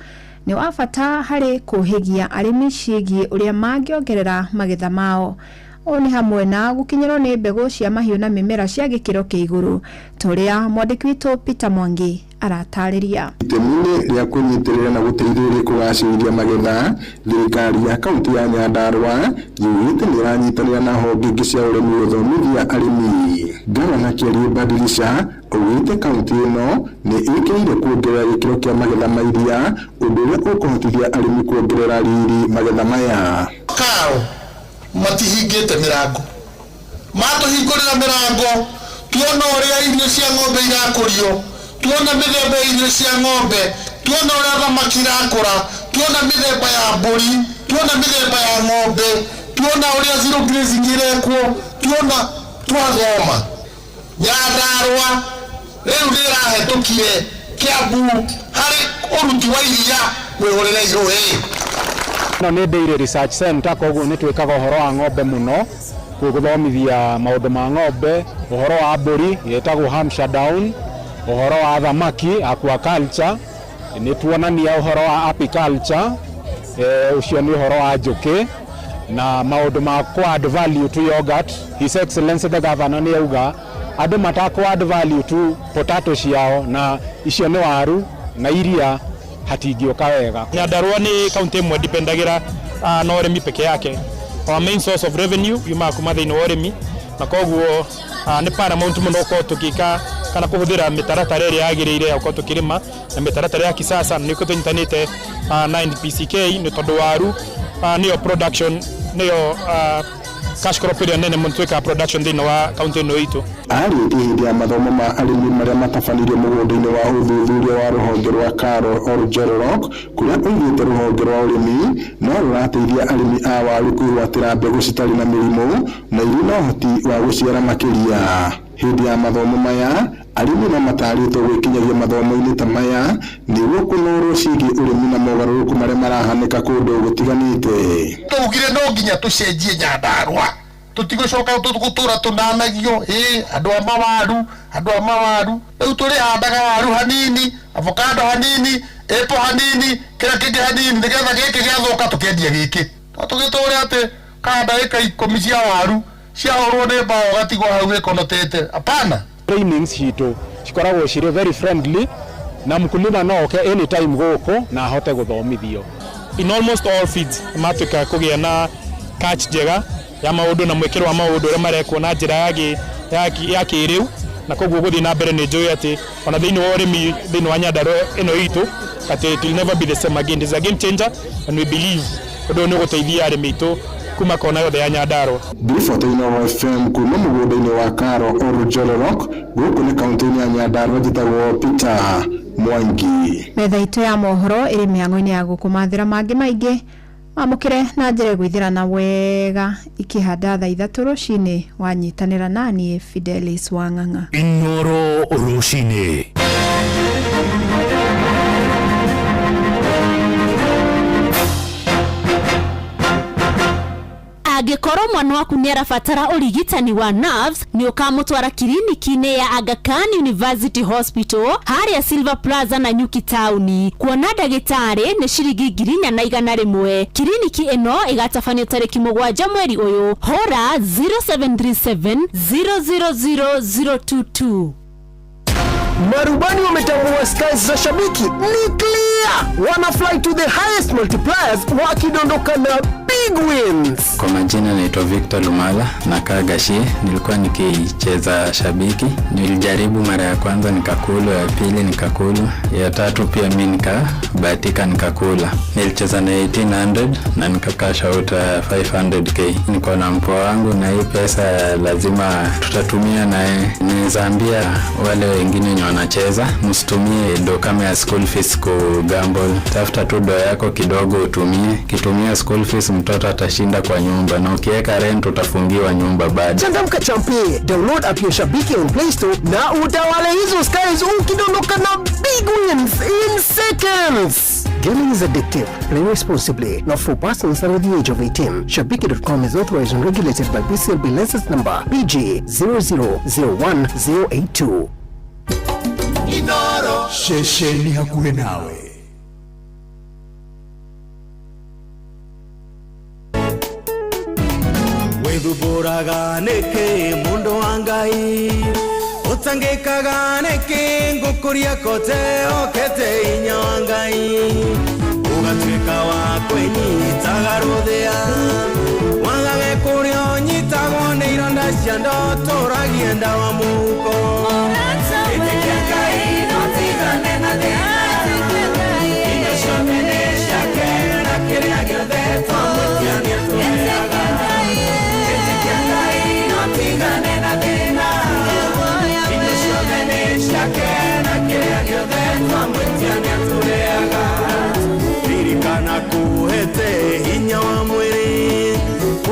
nĩ wa bata harĩ kũhĩgia arĩmi ciĩgiĩ ũrĩa mangĩongerera magetha mao. Ũũ nĩ hamwe na gũkinyĩrwo nĩ mbegũ cia mahiũ na mĩmera cia gĩkĩro kĩa igũrũ, ta ũrĩa mwandĩki witũ Peter Mwangi aratarĩria. Itemi-inĩ rĩa kũnyitĩrĩra na gũteithĩrĩria kũgacĩrithia magetha, thirikari ya kaunti ya Nyandarua yugĩte nĩ ĩranyitanĩra na honge ingĩ cia ũrĩmi gũthomithia arĩmi. Gavana Kiarie Badilisha augĩte kaunti ĩno nĩ ĩkĩrĩire kuongerera gĩkĩro kĩa magetha ma iria, ũndũ ũrĩa ũkũhotithia arĩmi kuongerera riri magetha maya. Karo matihingĩte mĩrango, matũhingũrĩra mĩrango tuona ũrĩa irio cia ng'ombe irakũrio, tuona mĩthemba ya irio cia ng'ombe, tuona ũrĩa thamaki irakũra, tuona mĩthemba ya mbũri, tuona mĩthemba ya ng'ombe, tuona ũrĩa zero grazing irekwo, tuona twathoma. Nyandarua rĩu nĩ ĩrahetũkire Kiambu harĩ ũruti wa iria mwĩhũrĩre irũĩ. Ĩno nĩ Dairy Research Center, koguo nĩ twĩkaga ũhoro wa ng'ombe mũno, gũthomithia maũndũ ma ng'ombe, ũhoro wa mbũri ĩtagwo Hampshire Down, ũhoro wa thamaki aquaculture, nĩ tuonania ũhoro wa apiculture, ũcio nĩ ũhoro wa njũkĩ na maũndũ ma kũ add value to yogurt. His Excellency the Governor nĩ auga andũ matakũ add value to potato ciao na icio nĩ waru na iria hatingĩũka wega. Nyandarua nĩ kaunti ĩmwe ndipendagĩra na ũrĩmi peke yake. Our main source of revenue yumaga kuma thĩinĩ wa ũrĩmi, na koguo nĩ paramount mũno gũkorwo tũgĩka kana kũhũthĩra mĩtaratara ĩrĩa yagĩrĩire ya gũkorwo tũkĩrĩma na mĩtaratara ya kisasa, na nĩkĩo tũnyitanĩte na NPCK nĩ tondũ waru nĩyo production, nĩyo cash crop ĩrĩa nene mũno twĩkaga production thĩinĩ wa kaunti ĩno itũ. Arĩtie hĩndĩ ya mathomo ma arĩmi marĩa matabanirio mũgũnda-inĩ wa ũthuthuria wa rũhonge rwa Karo Oljororok, kũrĩa oigĩte rũhonge rwa ũrĩmi no rũrateithia arĩmi a waru kwĩgwatĩra mbegũ citarĩ na mĩrimũ na irĩ na ũhoti wa gũciara makĩria. Hĩndĩ ya mathomo maya, arĩmi no matarĩtwo gwĩkinyagia mathomo-inĩ ta maya nĩguo kũnorwo ciĩgiĩ ũrĩmi na mogarũrũku marĩa marahanĩka kũndũ gũtiganĩte. Twaugire no nginya tũcenjie Nyandarua, tũtigũcoka gũtũra tũnanagio andũ a mawaru, andũ a mawaru. Rĩu tũrĩhandaga waru hanini, avocado hanini, apple hanini, kĩrĩa kĩngĩ hanini, nĩgetha gĩkĩ gĩathũka tũkendia gĩkĩ. No tũgĩtũre atĩ kanda ĩka 10 cia waru ciahũrwo nĩ mbaũ gatigwo hau gĩkonotete. Hapana. Trainings citũ cikoragwo cirĩ very friendly na mkulima no oke anytime gũkũ na ahote gũthomithio. In almost all feeds matuĩka kũgĩa na catch njega ya maũndũ na mwĩkĩro wa maũndũ ũrĩa marekwo na njĩra ya kĩrĩu, na koguo gũthiĩ na mbere nĩ njũĩ atĩ ona thĩinĩ wa ũrĩmi thĩinĩ wa Nyandarua ĩno itũ atĩ it will never be the same again. It is a game changer and we believe ũndũ ũyũ nĩ ũgũteithia arĩmi aitũ kuma kona yothe ya Nyandarua. Ngiribota Inooro FM kuma mũgũnda-inĩ wa Karo Oljororok, gũkũ nĩ kaunti-inĩ ya Nyandarua, njĩtagwo Peter Mwangi. Metha itũ ya mohoro ĩrĩ mĩhang'o-inĩ ya gũkũmathĩra mangĩ maingĩ mamũkĩre na njĩra ĩgwĩthĩrana wega ikĩhanda thaa 3 rũcinĩ. Wanyitanĩra naniĩ Fidelis Wang'ang'a. Inooro rũcinĩ. Angĩkorwo mwana waku nĩ arabatara ũrigitani wa nerves, nĩ ũkamũtwara kiriniki-inĩ ya Aga Khan University Hospital harĩa Silver Plaza na Nyuki Town. Kuona ndagĩtarĩ nĩ ciringi 4,100. Kiriniki ĩno ĩgatabanio tarĩki 7 mweri ũyũ. Hũra 0737 000 022. Marubani wametambua skies za shabiki ni clear, wana fly to the highest multipliers wakidondoka na big wins. Kwa majina naitwa Victor Lumala, nakaa Gashie. Nilikuwa nikicheza shabiki, nilijaribu mara ya kwanza nikakula, ya pili nikakula, ya tatu pia mi nikabahatika nikakula. Nilicheza na 1800 na nikacash out 500K. Niko na mpoa wangu na hii pesa lazima tutatumia naye. Naweza ambia wale wengine wenye wanacheza, msitumie do kama ya school fees ku gamble. Tafuta tu do yako kidogo utumie. Kitumia school fees mtoto atashinda kwa nyumba, na ukiweka rent utafungiwa nyumba bado. Changamka champe, download app ya Shabiki on Play Store na utawale hizo skies ukidondoka na big wins in seconds. Gaming is addictive. Play responsibly. Not for persons under the age of 18. Shabiki.com is authorized and regulated by BCLB license number PG 0001082. Inoro Ceceni hakuhĩ nawe. Withumbũraga nĩkĩ mũndũ wa Ngai, ũtangĩkaga nĩkĩ ngũkũria kote okete hinya wa Ngai, ũgatuĩka wa kwĩnyitaga rũthĩa, wagage kũrĩa ũnyitagwo nĩ ironda cia ndotũragie ndawa mũhuko. Ĩtĩkia Ngai no tigane na thĩna, indo ciothe nĩ ciake na kĩrĩa gĩothe twamwĩtia nĩatũheaga. Ĩtĩkia Ngai no tigane na thĩna, indo ciothe nĩ ciake na kĩrĩa gĩothe twamwĩtia nĩatũheaga. Ririkana kũhete hinya wa mwĩrĩ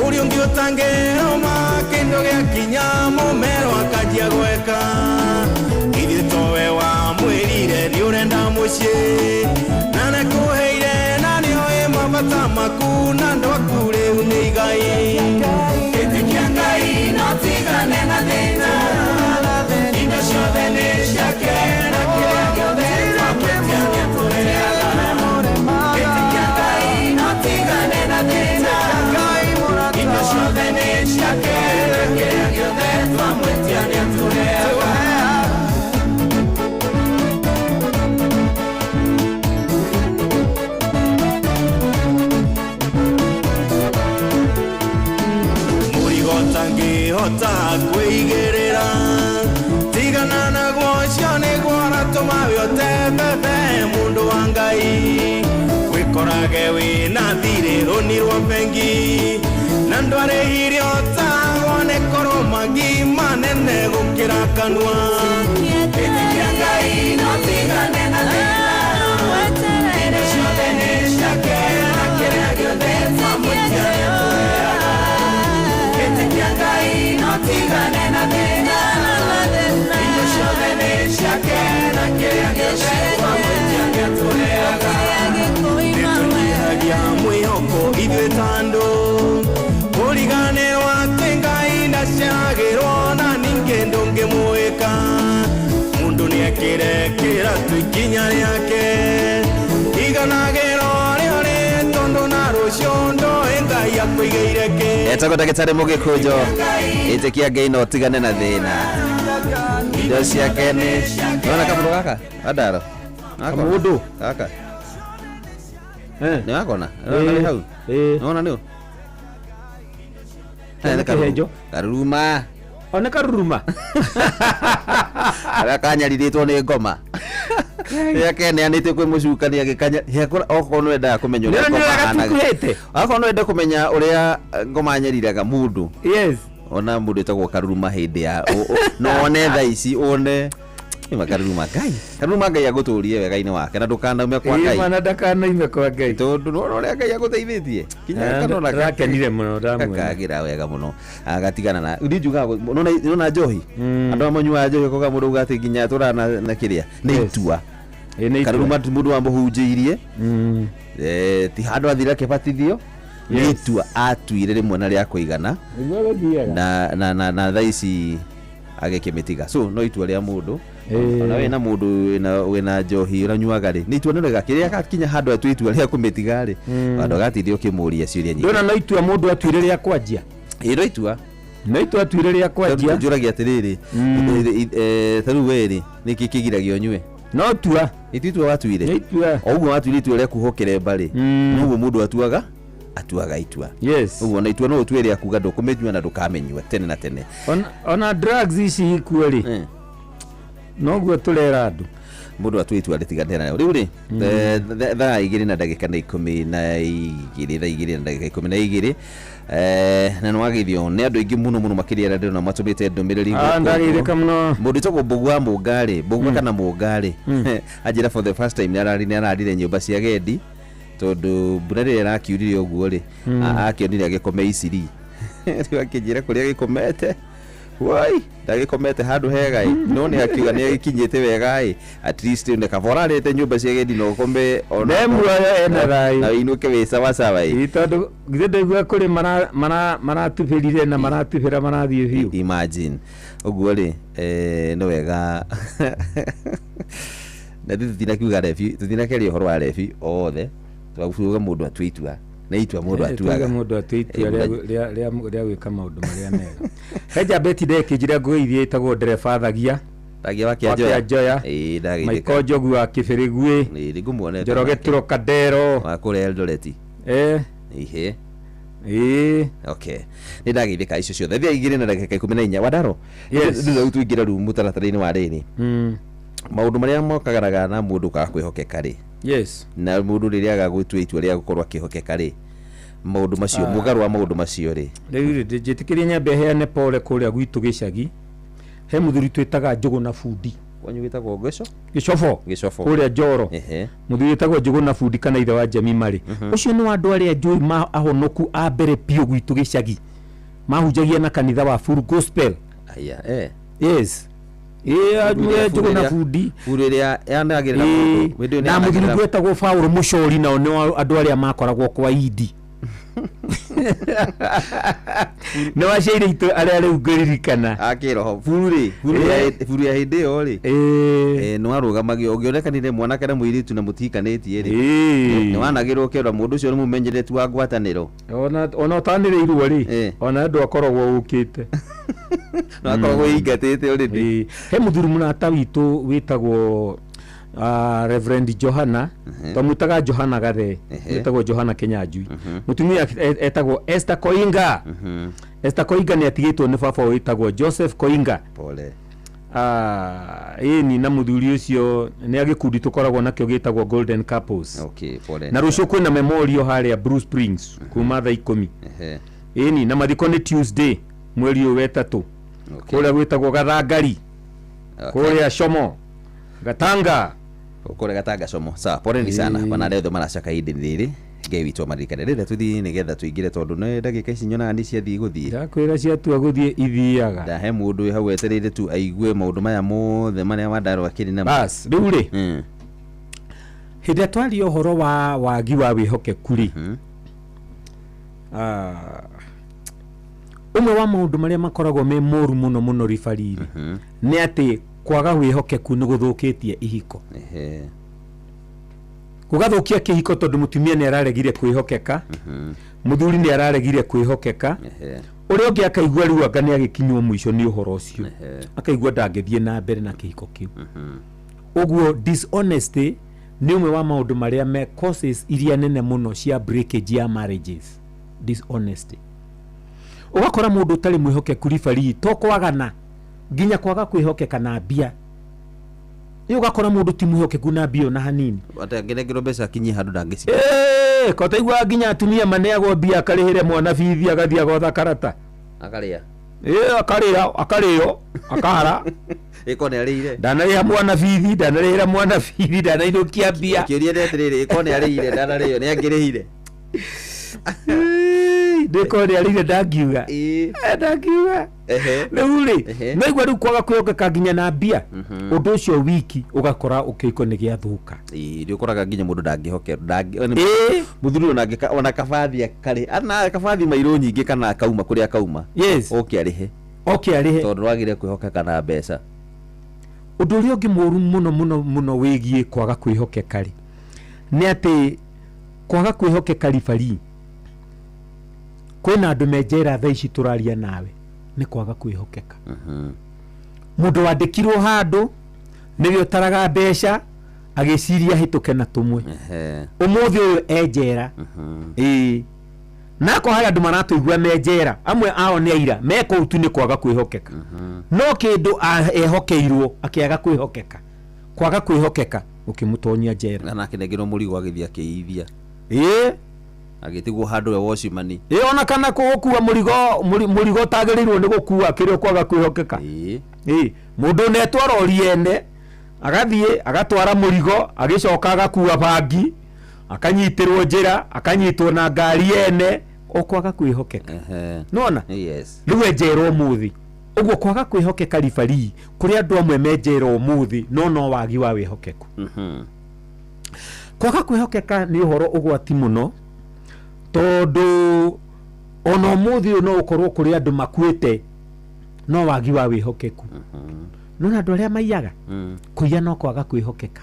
ũrĩa ũngĩ ũtangĩrũma kĩndũ gĩakinya mũmero akanjia gweka, ithuĩ towe wamwĩrire nĩ ũrenda mũciĩ na nĩkũheire na nĩoĩ mabata maku na andũ aku rĩu nĩ igai. Ĩtĩkia Ngai no tigane na thĩna, indo ciothe nĩ ciake na kĩrĩa gĩothe twamwĩtia nĩatũheaga. Ĩtĩkia Ngai no tigane na thĩna, indo ciothe nĩ ciake na kĩrĩa gĩothe twamwĩtia nĩatũheaga. Mũrigo ũtangĩhota kwĩigĩrĩra, tigana naguo, ũcio nĩguo ũratũma wĩote bebe mũndũ wa Ngai, wĩkorage wĩna thirĩ rũni rwa bengi na ndwarĩhirie ũtagwo nĩ korwo magi manene gũkĩra kanua. Ĩtĩkia Ngai no tigane na thĩna, indo ciothe nĩ ciake na kĩrĩa gĩothe twamwĩtia nĩatũheaga. Ĩtĩkia Ngai no tigane na thĩna, indo ciothe nĩ ciake na kĩrĩa gĩothe twamwĩtia nĩatũheaga. Nĩtũnyihagia mwĩhoko ithuĩ ta andũ, kũriganĩrwo atĩ Ngai ndaceragĩrwo na ningĩ ndũngĩmũĩka. Mũndũ nĩekĩre kĩratũ ikinya rĩake, iganagĩrwo rĩo rĩ tondũ na rũciũ ndoĩ Ngai akũigĩire kĩ. Etagwo ndagĩtarĩ Mũgĩkũnjo. Ĩtĩkia Ngai na ũtigane na thĩna, indo ciake nĩ nona kamũndũ gaka andaro Kamũndũ? Gaka nĩ wakona? Nĩwona nĩ hau? Nĩwona nĩ ũ? Nĩ kĩhenjo. Karuruma. O nĩ karuruma. Karĩa kanyarirĩtwo nĩ ngoma rĩrĩa keneanĩte kwĩ mũcukani agĩkanya okorwo nĩ wendaga kũmenya ũrĩa Nĩ ngoma ũrĩa ahanaga. gatukuhĩte? Okorwo nĩ wenda kũmenya ũrĩa ngoma anyariraga mũndũ, yes, ona mũndũ ĩtagwo karuruma hĩndĩ ya no one thaa ici one Nĩ karuruma. Ngai, karuruma, Ngai agũtũrie wega-inĩ wake na ndũkanaume kwa Ngai. Mana ndakanaime kwa Ngai. Tondũ nĩwona ũrĩa Ngai agũteithĩtie kinya kanona Ndĩrakenire mũno ndamuona. Gakagĩra wega mũno, agatigana na niĩ njugaga nĩwona njohi, andũ amwe manyuaga njohi koga mũndũ uga atĩ nginya tũra na kĩrĩa nĩ itua. Nĩ itua. Karuruma ti mũndũ wamũhunjĩirie, ti handũ athire akĩbatithio. Nĩ itua atuire rĩmwe na rĩa kũigana. Nĩguo gũthiaga. Na thaa ici agĩkĩmĩtiga, so no itua rĩa mũndũ. Ona wĩna mũndũ wĩna njohi ũranyuaga rĩ, nĩ itua nĩ rĩega kĩrĩa gakinya handũ atue itua rĩa kũmĩtiga rĩ, handũ agatinde ũkĩmũria ciũria nyingĩ. Ndona no itua mũndũ atuire rĩa kwanjia. Ĩ, no itua. No itua atuire rĩa kwanjia. Njũragia atĩrĩrĩ, ta rĩu we rĩ, nĩkĩ kĩgiragia ũnyue? No tua. Nĩ itua watuire. Nĩ itua. O ũguo watuire itua rĩa kuohwo kĩremba rĩ, noguo mũndũ atuaga itua. Yes. Ũguo na itua no ũtue rĩa kuga ndũkũmĩnyua na ndũkamĩnyua tene na tene. Ona drugs ici ikuo rĩ, noguo tũrera andũ. Mũndũ atue itua rĩtiganĩte nayo. Rĩu rĩ, thaa igĩrĩ na ndagĩka nĩ 12, thaa igĩrĩ na ndagĩka 12, na nĩ wageithio nĩ andũ aingĩ mũno mũno makĩria arĩa ndĩrona matũmĩte ndũmĩrĩri Ah, gũkũ. Ndageithĩka mũno. Mũndũ wĩtagwo Mbũgua Mũngarĩ, Mbũgua kana Mũngarĩ, anjĩra for the first time nĩ ararire nyũmba cia gendi tondũ mbura rĩrĩa ĩrakiurire ũguo rĩ, akĩonire agĩkome iciri. Rĩu akĩnjĩra kũrĩa agĩkomete, woi, ndagĩkomete handũ hega ĩ, no nĩ akiuga nĩ agĩkinyĩte wega ĩ, at least nĩ kaba ũrarĩte nyũmba cia gendi na ũkome ona Me muoyo ena thayũ. Na ũinũke wĩ sawasawa ĩ. Ĩ, tondũ githĩ ndaigua kũrĩ maratubĩrire na maratubĩra marathiĩ biũ. Imagine. Ũguo rĩ, nĩ wega na ithuĩ tũtinakiuga rebi, tũtinakĩaria ũhoro wa rebi othe, tũgakiuga mũndũ atue itua, nĩ itua mũndũ tuge atuaga. Mũndũ atue itua rĩa gwĩka maũndũ marĩa mega. He njamba ĩtinda ĩkĩnjĩra ngũgeithie ĩtagwo ndereba Thagia. Thagia wa Kĩanjoya. Kĩanjoya. Ĩĩ, ndageithĩka. Maiko Njogu wa Kĩbĩrĩguĩ. Ĩĩ, nĩngũmuonete. Njoroge Nake. Trocadero. Wa kũrĩa Eldoret. Ihe. Ĩĩ. Okay, nĩ ndageithĩka icio ciothe. Thaa 2 na ndagĩka 14, Wandaro. Yes. Rĩu tũingĩre rĩu mũtaratara-inĩ wa rĩrĩ, maũndũ marĩa mokagaraga na mũndũ kwaga kwĩhokeka rĩ, na mũndũ rĩrĩa aga gũtua itua rĩa gũkorwo akĩhokeka rĩ, maũndũ macio, Ah. mũgarũ wa maũndũ macio rĩ. Rĩu rĩ, njĩtĩkĩrie nyambe heane pole kũrĩa gwitũ gĩcagi. He mũthuri twĩtaga Njũgũ na Bundi. Kwanyu gwĩtagwo Gĩco? Gĩcobo. Gĩcobo. Kũrĩa Njoro. Mũthuri wĩtagwo Njũgũ na Bundi kana ithe wa Jemima rĩ, ũcio nĩ wa andũ arĩa njũĩ ma ahonoku a mbere biũ gwitũ gĩcagi, mahunjagia na kanitha wa Full Gospel. Aya, eh. Yes. Ĩĩ, Njũgũ na Bundi. Buru ĩrĩa yanagĩrĩra mũndũ. Hĩndĩ ĩyo nĩ Na mũthuri yanagĩrĩra- gwetagwo Paũlũ Mũcori, nao nĩ andũ arĩa makoragwo kwa Idi, nĩ waciaire itũ arĩa rĩu ngũririkana. Akĩroho buru rĩ, buru ya hĩndĩ ĩyo rĩ, nĩ warũgamagio ũngĩonekanire mwanake na mũirĩtu na mũtihikanĩtie rĩ, nĩ wanagĩrwo ũkerwo mũndũ ũcio nĩ mũmenyeretu wa ngwatanĩro. Ona ũtanĩrĩirwo rĩ, ona andũ akoragwo ũkĩte. No akoragwo ĩingatĩte already. He mũthuri mũrata witũ wĩtagwo Reverend Johana, twamwĩtaga Johana Gathe, wĩtagwo Johana Kenyanjui. Mũtumia etagwo Esther Koinga. Esther Koinga nĩ atigĩtwo nĩ baba wĩtagwo Joseph Koinga. Pole. Ĩni, na mũthuri ũcio nĩ a gĩkundi tũkoragwo nakĩo gĩtagwo Golden Couples. Okay, pole. Na rũciũ kwĩna memorial harĩa Blue Springs kuma thaa 10. Ĩni, na mathiko nĩ Tuesday mweri ũyũ wetatũ, kũrĩa gwĩtagwo Gathangari, kũrĩa Como Gatanga. Kũrĩa Gatanga Como. Sawa, poleni sana ona arĩa othe maracaka ihinda rĩrĩ, Ngai witũ amaririkane. Rĩrĩa tũthiĩ nĩgetha tũingĩre, tondũ nĩ ndagĩka ici nyonaga nĩ ciathiĩ gũthiĩ. Ndakwĩra ciatua gũthiĩ ithiaga. Ndahe mũndũ wĩ hau etereire tu aigue maũndũ maya mothe marĩa Wandaro akĩrĩ namo. Bas, rĩu rĩ, hĩndĩ ĩrĩa twaria ũhoro wa wagi wa wĩhokeku rĩ, ũmwe wa maũndũ marĩa makoragwo me moru mũno mũno ribariri nĩ atĩ kwaga wĩhokeku nĩ gũthũkĩtie ihiko, gũgathũkia kĩhiko, tondũ mũtumia nĩ araregire kwĩhokeka, mũthuri nĩ araregire kwĩhokeka, ũrĩa ũngĩ akaigua rĩu anga nĩ agĩkinywo mũico nĩ ũhoro ũcio, akaigua ndangĩthiĩ na mbere na kĩhiko kĩu. Ũguo dishonesty nĩ ũmwe wa maũndũ marĩa me causes iria nene mũno cia breakage ya marriages. Dishonesty, ũgakora mũndũ ũtarĩ mwĩhokeku ribarii, to kwagana, nginya kwaga kwĩhokeka na mbia. Nĩ ũgakora mũndũ ti mwĩhokeku na mbia ona hanini. Atangĩnengerwo mbeca akinyie handũ ndangĩci. Kotaiguaga nginya atumia maneagwo mbia akarĩhĩre mwana bithi, agathiĩ agotha karata. Akarĩa. Ĩĩ, akarĩa, akarĩo, akahara. Ĩko nĩ arĩire. Ndanarĩha mwana bithi, ndanarĩhĩra mwana bithi, ndanainũkia mbia. Kĩũria nĩ atĩrĩrĩ, ĩko nĩ arĩire ndanarĩo, nĩ angĩrĩhire? Ndĩkorwo nĩ arĩire, ndangiuga. Ndangiuga. Rĩu rĩ, no igua rĩu kwaga kwĩhokeka nginya na mbia, ũndũ ũcio wiki ũgakora ũkĩiko nĩ gĩathũka. Ĩĩ, nĩ ũkoraga nginya mũndũ ndangĩhokerwo. Mũthuri ona angĩka ona kabathi akarĩ ana kabathi mairũ nyingĩ kana akauma kũrĩa akauma. Yes. Oke arĩhe. Oke arĩhe. Tondũ wagire kwĩhokeka na mbeca. Ũndũ ũrĩa ũngĩ mũru mũno mũno mũno wĩgiĩ kwaga kwĩhokeka rĩ, nĩ atĩ kwaga kwĩhokeka ribari, kwĩna andũ me njera thaa ici tũraria nawe nĩ kwaga kwĩhokeka. Mũndũ wandĩkirwo handũ nĩwe ũtaraga mbeca agĩciria hĩtũke na tũmwe, ũmũthĩ ũyũ e njera. Ĩĩ, na akorwo harĩ andũ maratũigua me njera, amwe ao nĩ aira me kũu tu nĩ kwaga kwĩhokeka. No kĩndũ ehokeirwo akĩaga kwĩhokeka, kwaga kwĩhokeka gũkĩmũtonyia njera. Na akĩnengerwo mũrigo agĩthiĩ akĩithia. Ĩĩ. Agĩtigwo handũ we wocimani. Ĩĩ, ona kana gũkua mũrigo, mũrigo ũtagĩrĩirwo nĩ gũkua kĩrĩa kwaga kwĩhokeka. Ĩĩ, mũndũ unetwo rori ene agathiĩ agatwara mũrigo, agĩcoka agakua bangi, akanyitĩrwo njĩra, akanyitwo na ngari ene, o kwaga kwĩhokeka. Nona? Yes. Rĩu e njera ũmũthĩ. Ũguo kwaga kwĩhokeka ribari, kũrĩ andũ amwe me njera ũmũthĩ, no no wagi wa wĩhokeku. Kwaga kwĩhokeka nĩ ũhoro ũgwati mũno, tondũ ona ũmũthĩ ũyũ no ũkorwo kũrĩ andũ makuĩte no wagi wa wĩhokeku. Nona andũ arĩa maiyaga, kũiya no kwaga kwĩhokeka.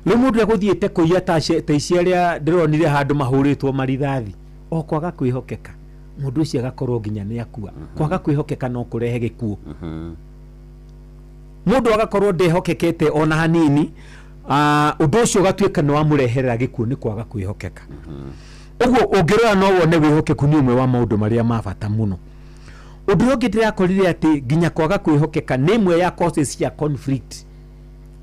Rĩu mũndũ egũthiĩte kũiya ta ici arĩa ndĩronire handũ mahũrĩtwo marithathi, o kwaga kwĩhokeka, mũndũ ũcio agakorwo nginya nĩ akua. Kwaga kwĩhokeka no kũrehe gĩkuũ. Mũndũ agakorwo ndehokekete ona hanini, ũndũ ũcio ũgatuĩka nĩ wamũreherera gĩkuũ nĩ kwaga kwĩhokeka. Ũguo ũngĩrora no wone wĩhokeku nĩ ũmwe wa maũndũ marĩa ma bata mũno. Ũndũ ũrĩa ũngĩ ndĩrakorire atĩ nginya kwaga kwĩhokeka nĩ ĩmwe ya causes cia conflict.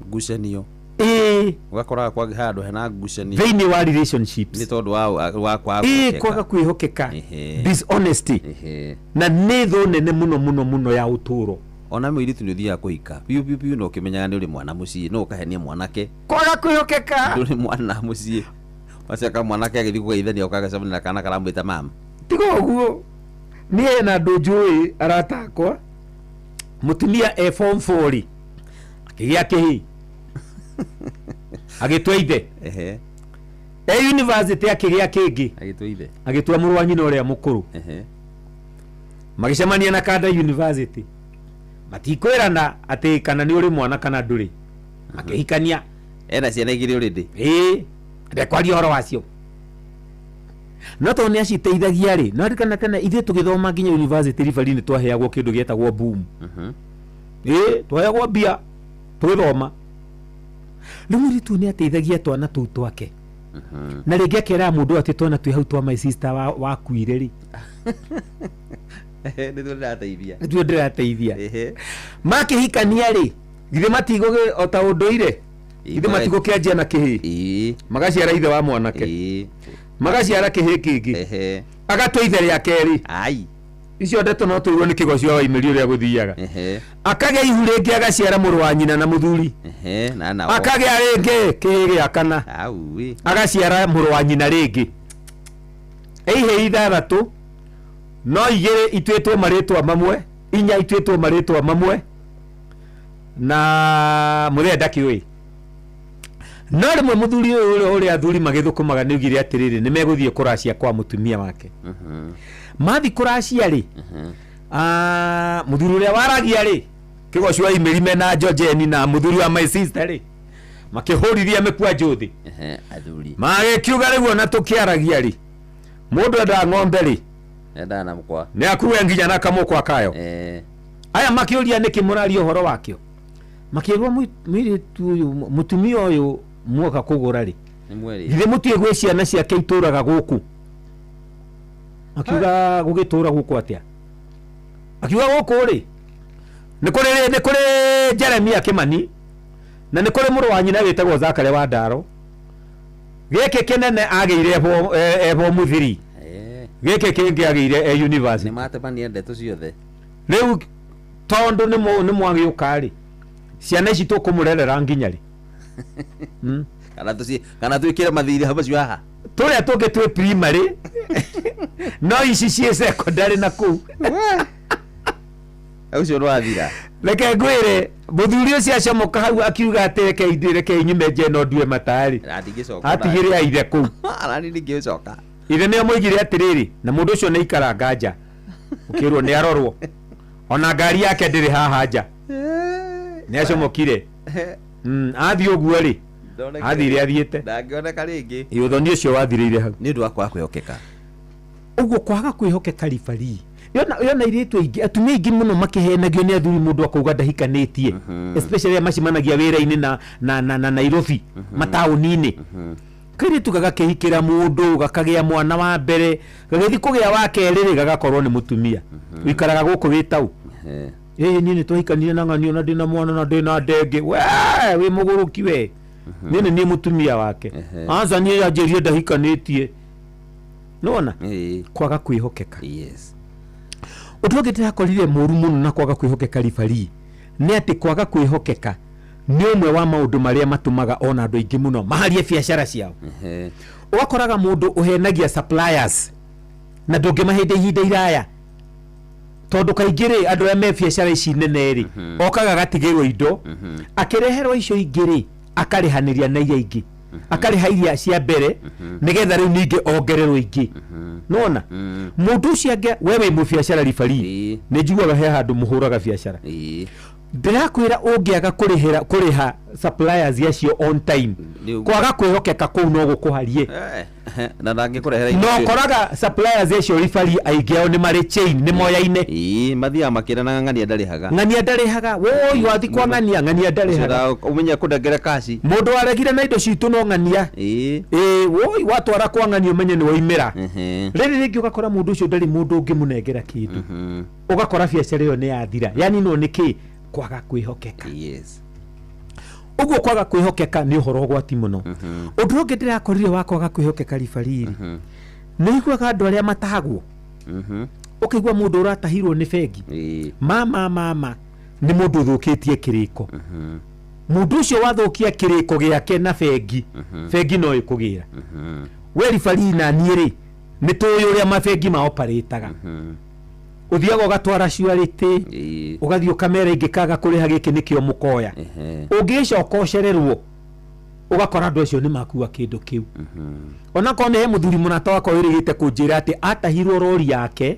Ngucanio. Ĩĩ. Ũgakoraga kwagĩ handũ hena ngucanio. Thĩinĩ wa relationships. Nĩ tondũ wa kwaga Ĩĩ, kwĩhokeka. kwaga kwĩhokeka. Dishonesty. Na nĩ thũ nene mũno mũno mũno ya ũtũũro. Ona mũirĩtu nĩ ũthiaga kũhika biũ biũ biũ na ũkĩmenyaga nĩ ũrĩ mwana mũciĩ, no ũkahenia mwanake. Kwaga kwĩhokeka. Ndũrĩ mwana mũciĩ. Wacoka mwanake agĩthiĩ kũgeithania ũkagacemania na kana karamwĩta mama. Tiga ũguo. Niĩ hena andũ njũĩ arata akwa, mũtumia e form 4 rĩ, akĩgĩa kĩhĩ, agĩtua ithe. E university akĩgĩa kĩngĩ, Agĩtua ithe. agĩtua mũrũ wa nyina ũrĩa mũkũrũ. Magĩcemania na Kanda University, matikwĩrana atĩ kana nĩ ũrĩ mwana kana ndũrĩ, makĩhikania. Ena ciana igĩrĩ already. Ĩĩ, ndekwaria ũhoro wacio. No tondũ nĩ aciteithagia rĩ, no ririkana tene ithuĩ tũgĩthoma nginya university ribari nĩ twaheagwo kĩndũ gĩetagwo boom. Ĩĩ, twaheagwo mbia tũgĩthoma. Rĩu mũirĩtu nĩ ateithagia twana tũu twake. Na rĩngĩ akeraga mũndũ atĩ twana twĩ hau twa my sister wakuire rĩ. Nĩtuo ndĩrateithia. Nĩtuo ndĩrateithia. Makĩhikania rĩ, githĩ matigũgĩ o ta ũndũire? Githĩ matigũkĩanjia na kĩhĩ? Magaciara ithe wa mwanake. Magaciara kĩhĩ kĩngĩ. Agatua ithe rĩa kerĩ. Icio ndeto no tũirwo nĩ kĩgoci wa Waimĩri ũrĩa gũthiaga. Akagĩa ihu rĩngĩ agaciara mũrũ wa nyina na mũthuri. Akagĩa rĩngĩ kĩhĩ gĩa kana. Agaciara mũrũ wa nyina rĩngĩ. Ihĩ ithathatũ no igĩrĩ ituĩtwo marĩtwa mamwe, inya ituĩtwo marĩtwa mamwe na mũthee ndakĩũĩ. No rĩmwe mũthuri ũyũ ũrĩa athuri magĩthũkũmaga nĩ oigire atĩrĩrĩ, nĩ megũthiĩ kũracia kwa mũtumia wake. Mathiĩ kũracia rĩ, mũthuri ũrĩa waragia rĩ, kĩgoci wa imĩri mena Njojeni na mũthuri wa my sister rĩ, makĩhũrithia mĩkwanjũ thĩ. Athuri. Magĩkiuga rĩu ona tũkĩaragia rĩ, mũndũ endaga ng'ombe rĩ, Endaga na mũkwa. nĩ akue nginya na kamũkwa kayo. Aya makĩũria nĩkĩ mũraria ũhoro wakĩo, makĩrwo mũirĩtu ũyũ, mũtumia ũyũ muoka kũgũra rĩ, Nĩ mweri. githĩ mũtiĩ gwĩ ciana ciake itũraga gũkũ? Akiuga gũgĩtũra gũkũ atĩa? Akiuga gũkũ rĩ, nĩ kũrĩ Jeremia Kĩmani na nĩ kũrĩ mũrũ wa nyina wĩtagwo Zakare wa Ndaro. Gĩkĩ kĩnene agĩire e form 3. Gĩkĩ kĩngĩ agĩire e university. Nĩ matemania ndeto ciothe. Rĩu tondũ nĩ mwagĩũka rĩ, ciana ici tũkũmũrerera nginya rĩ? Kana kana twĩkĩre mathirĩ hau macio haha? Tũrĩa tũngĩ twĩ primary, no ici ciĩ secondary na kũu. Ũcio nĩwathira. Reke ngwĩre, mũthuri ũcio acomoka hau akiuga atĩ reke indĩ reke nyume nja ĩno ndue matarĩ. Na ndingĩcoka. Atigire a ithe kũu. Arani ndingĩcoka. Ithe nĩo moigire atĩrĩrĩ, na mũndũ ũcio nĩ aikaranga nja. Ũkĩrwo nĩ arorwo. Ona ngari yake ndĩrĩ haha nja. Nĩ acomokire. Athiĩ ũguo rĩ, athire athiĩte. Ndangĩoneka rĩngĩ. Ĩ ũthoni ũcio wathirĩire hau. Nĩ ũndũ wa kwaga kwĩhokeka. Ũguo kwaga kwĩhokeka ribarii. Yona airĩtu aingĩ, atumia aingĩ mũno makĩhenagio nĩ athuri mũndũ akauga ndahikanĩtie. Especially arĩa macemanagia wĩra-inĩ na Nairobi, mataũni-inĩ. Kairĩtu gagakĩhikĩra mũndũ, gakagĩa mwana wa mbere, gagĩthiĩ kũgĩa wa kerĩ rĩ, gagakorwo nĩ mũtumia. Ũikaraga gũkũ wĩ tau. Ĩĩ niĩ nĩ twahikanire na ng'ania na ndĩna mwana na ndĩna ndenge. We wĩ mũgũrũki we. Niĩ nĩ niĩ mũtumia wake. Aca niĩ anjĩrire ndahikanĩtie. Nĩwona? Kwaga kwĩhokeka. Yes. Ũndũ ũngĩ ndĩrakorire mũru mũno na kwaga kwĩhokeka ribarii nĩ atĩ kwaga kwĩhokeka nĩ ũmwe wa maũndũ marĩa matũmaga ona andũ aingĩ mũno maharie biacara ciao. Ũgakoraga mũndũ ũhenagia suppliers na ndũngĩmahĩnda ihinda iraya, tondũ kaingĩ rĩ andũ arĩa me biacara ici nene rĩ, okaga agatigĩrwo indo, akĩreherwo icio ingĩ rĩ akarĩhanĩria na iria ingĩ, akarĩha iria cia mbere nĩgetha rĩu ningĩ ongererwo ingĩ. Nĩwona mũndũ ũcio angĩ, we wĩ mũbiacara ribarii, nĩ njiguaga he handũ mũhũraga biacara, ndĩrakwĩra ũngĩaga kũrĩha suppliers acio on time, kwaga kwĩhokeka kũu no gũkũharie. Na ndangĩkũrehera indo No icio. ũkoraga suppliers acio ribari aingĩ ao nĩ marĩ chain, nĩ moyaine. Ĩĩ, mathiaga makĩranaga ng'ania ndarĩhaga. Ng'ania ndarĩhaga, woi wathi kwa ng'ania, ng'ania ndarĩhaga. Ũmenye kũndengere kaci. Mũndũ waregire na indo citũ no ng'ania. Ĩĩ, woi watwara kwa ng'ania ũmenye nĩ waimĩra. Rĩrĩ rĩngĩ ũgakora mũndũ ũcio ndarĩ mũndũ ũngĩmũnengera kĩndũ. Ũgakora biacara ĩyo nĩ yathira. Yani no nĩ kĩ? Kwaga kwĩhokeka. Yes. Ũguo kwaga kwĩhokeka nĩ ũhoro ũgwati mũno. Ũndũ ũngĩ ndĩrakorire wa kwaga kwĩhokeka ribariri, nĩ ũiguaga andũ arĩa matahagwo. Ũkaigua mũndũ ũratahirwo nĩ bengi. Mama, mama, nĩ mũndũ ũthũkĩtie kĩrĩko. Mũndũ ũcio wathũkia kĩrĩko gĩake na bengi, bengi no ĩkũgĩra. We ribariri na niĩ rĩ, nĩ tũĩ ũrĩa mabengi ma operataga. Ũthiaga ũgatwara surety, ũgathiĩ ũkamera ingĩkaga kũrĩha gĩkĩ nĩkĩo mũkoya. Ũngĩgĩcoka ũcererwo, ũgakora andũ acio nĩ makua kĩndũ kĩu. Onakorwo nĩ he mũthuri mũrata wakwa wĩrĩgĩte kũnjĩra atĩ atahirwo rori yake,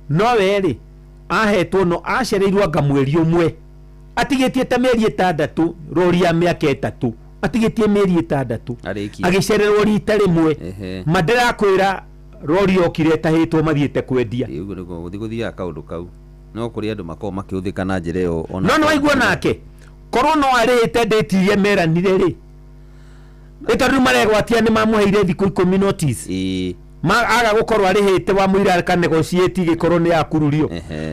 no we rĩ, ahetwo no acereirwo anga mweri ũmwe. Atigĩtie ta mĩeri ĩtandatũ, rori ya mĩaka ĩtatũ. Atigĩtie mĩeri ĩtandatũ. Arĩkie. Agĩcererwo rita rĩmwe. Ma ndĩrakwĩra rori yokire ĩtahĩtwo mathiĩte kwendia. Ĩĩ, ũguo nĩguo gũthiĩ gũthiaga kaũndũ kau. No kũrĩ andũ makoragwo makĩhũthĩka na njĩra ĩyo ona No nĩ waigua nake, korwo no arĩhĩte ndĩti iria meranire rĩ, nĩ tondũ rĩu maregwatia nĩ mamũheire thikũ 10 notice. Aga gũkorwo arĩhĩte wamũire aka negotiate gĩkorwo nĩ yakururio.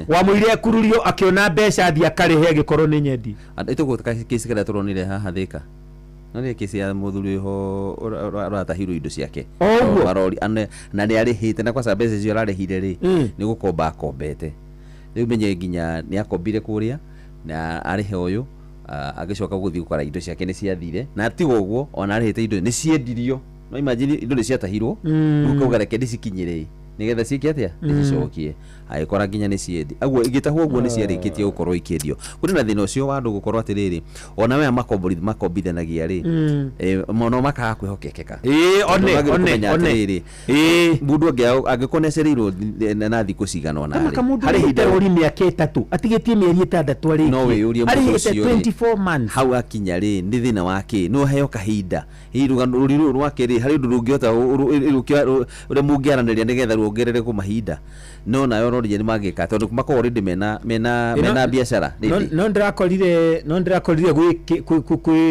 Wamũire akururio akĩona mbeca athiĩ akarĩhe agĩkorwo nĩ nyendi. Ĩtũgũ kesi karĩa tũronire haha Thĩka. No nĩ kesi ya mũthuri wĩho ũratahirwo indo ciake. O ũguo? Marori, na nĩ arĩhĩte na kwaca mbeca icio ararĩhire rĩ, nĩ gũkomba akombete. Rĩu menye nginya nĩ akombire kũrĩa na arĩhe ũyũ, agĩcoka gũthiĩ gũkora indo ciake nĩ ciathire. Na tiga ũguo, ona arĩhĩte indo nĩ ciendirio. No imagine indo nĩ ciatahirwo. Rĩu ũkauga reke ndĩcikinyĩre nĩgetha ciĩke atĩa? Ndĩcicokie. Agĩkora nginya nĩ ciendi. Aguo igĩtahwo ũguo nĩ ciarĩkĩtie gũkorwo ikĩendio. Kũrĩ na thĩna ũcio wa andũ gũkorwo atĩrĩrĩ, ona we makombithanagia rĩ, mũno makaga kwĩhokekeka. Ĩĩ, Tondũ one, wagĩrĩirwo one, kũmenya one. atĩrĩrĩ, mũndũ angĩkorwo nĩ acereirwo na thikũ cigana ũna Kama rĩ, kamũndũ harĩ ihinda arĩhĩte rori mĩaka ĩtatũ, atigĩtie mĩeri ĩtandatũ arĩkie. No wĩyũrie mũndũ Arĩhĩte ũcio rĩ, 24 months. hau akinya rĩ, nĩ thĩna wa kĩ? No aheo kahinda. Hihi rũgano rũri rũrũ rwake rĩ, harĩ ũndũ rũngĩhota ũrĩa mũngĩaranĩria nĩgetha ruongerere kũ mahinda. No nayo roria nĩ mangĩka tondũ makoragwo already mena biacara rĩndĩ. No ndĩrakorire, no ndĩrakorire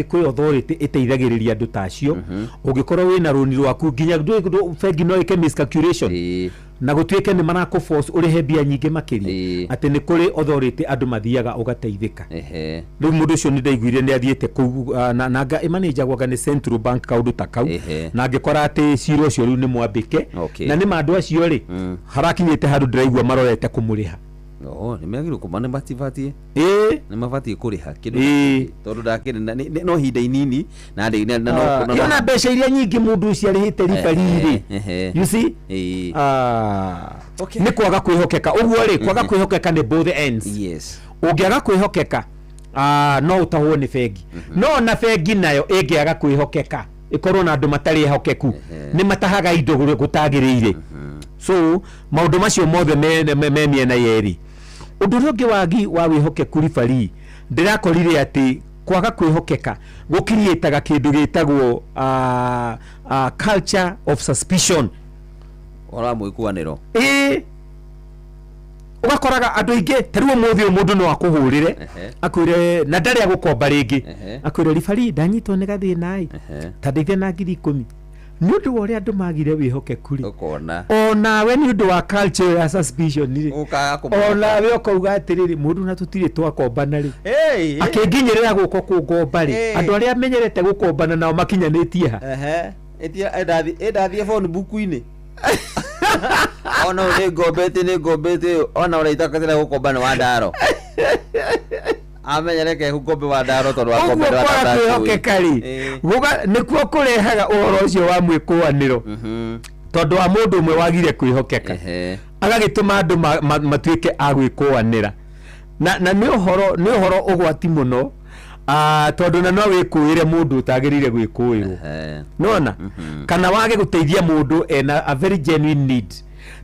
kwĩ authority ĩteithagĩrĩria andũ ta acio. Ũngĩkorwo wĩna rũni rwaku nginya bengi no ĩke miscalculation. Na gũtuĩke nĩ marakũ force ũrĩhe mbia nyingĩ makĩria. Atĩ nĩ kũrĩ authority andũ mathiaga ũgateithĩka. Rĩu mũndũ ũcio nĩ ndaiguire nĩ athiĩte kũu, na anga ĩmanĩnjagwo anga nĩ Central Bank kaũndũ ta kau. Na angĩkora atĩ cira ũcio rĩu nĩ mwambĩke. Na nĩ ma andũ acio rĩ, harakinyĩte handũ ndĩraigua marorete kũmũrĩha. Oh, nĩ magĩrĩirwo kũma nĩ matibatiĩ ĩĩ nĩ mabatiĩ kũrĩha kĩndũ Ĩĩ. tondũ ndakĩrĩ no ihinda inini na ndĩ na no Ah, yona mbeca iria nyingĩ mũndũ ũcio arĩhĩte ribarĩ rĩ you see ĩĩ Ah, nĩ kwaga kwĩhokeka ũguo rĩ kwaga kwĩhokeka nĩ both ends yes ũngĩaga kwĩhokeka ah, no ũtahwo nĩ bengi no ona bengi nayo ĩngĩaga kwĩhokeka ĩkorwo na andũ matarĩ ehokeku nĩ matahaga indo ũrĩa gũtagĩrĩire so maũndũ macio mothe me mĩena yerĩ. Ũndũ ũrĩa ũngĩ wagi wa wĩhokeku ribari ndĩrakorire atĩ kwaga kwĩhokeka gũkiriĩtaga kĩndũ gĩtagwo culture of suspicion. Ũhoro wa mwĩkũanĩro. Ĩĩ, ũgakoraga andũ aingĩ ta rĩu ũmũthĩ ũyũ mũndũ no akũhũrĩre akwĩre na ndarĩ agũkomba rĩngĩ, akwĩre ribari ndanyitwo nĩ gathĩna ĩ, ta ndeithia na 10,000. Nĩ ũndũ wa ũrĩa andũ magire wĩhokeku rĩ, ũkona onawe nĩ ũndũ wa culture ya suspicion rĩ, ũkaga kũmwĩhoka. Onawe ũkauga atĩrĩrĩ, mũndũ na tũtirĩ twakombana rĩ, Hey, akĩnginyĩrĩra gũka kũngomba rĩ, Hey. andũ arĩa menyerete gũkombana nao makinyanĩtie ha? Ehe. Ĩtia ĩndathiĩ phone book-inĩ. Ona ũyũ nĩ ngombete nĩ ngombete ona ũrĩa itakatĩra gũkomba nĩ wa ndaro. Amenya reke ngombe wa ndaro tondũ wa ũguo ngombe wa kwaga ndaro. kwĩhokeka rĩ nĩkuo kũrehaga ũhoro ũcio wa mwĩkũanĩro, tondũ wa mũndũ ũmwe wagire kwĩhokeka agagĩtũma andũ matuĩke a gwĩkũanĩra na nĩ ũhoro ũgwati mũno, tondũ na no wĩkũĩre mũndũ ũtagĩrĩire gwĩkũĩrwo, nona kana wage gũteithia mũndũ ena a very genuine need.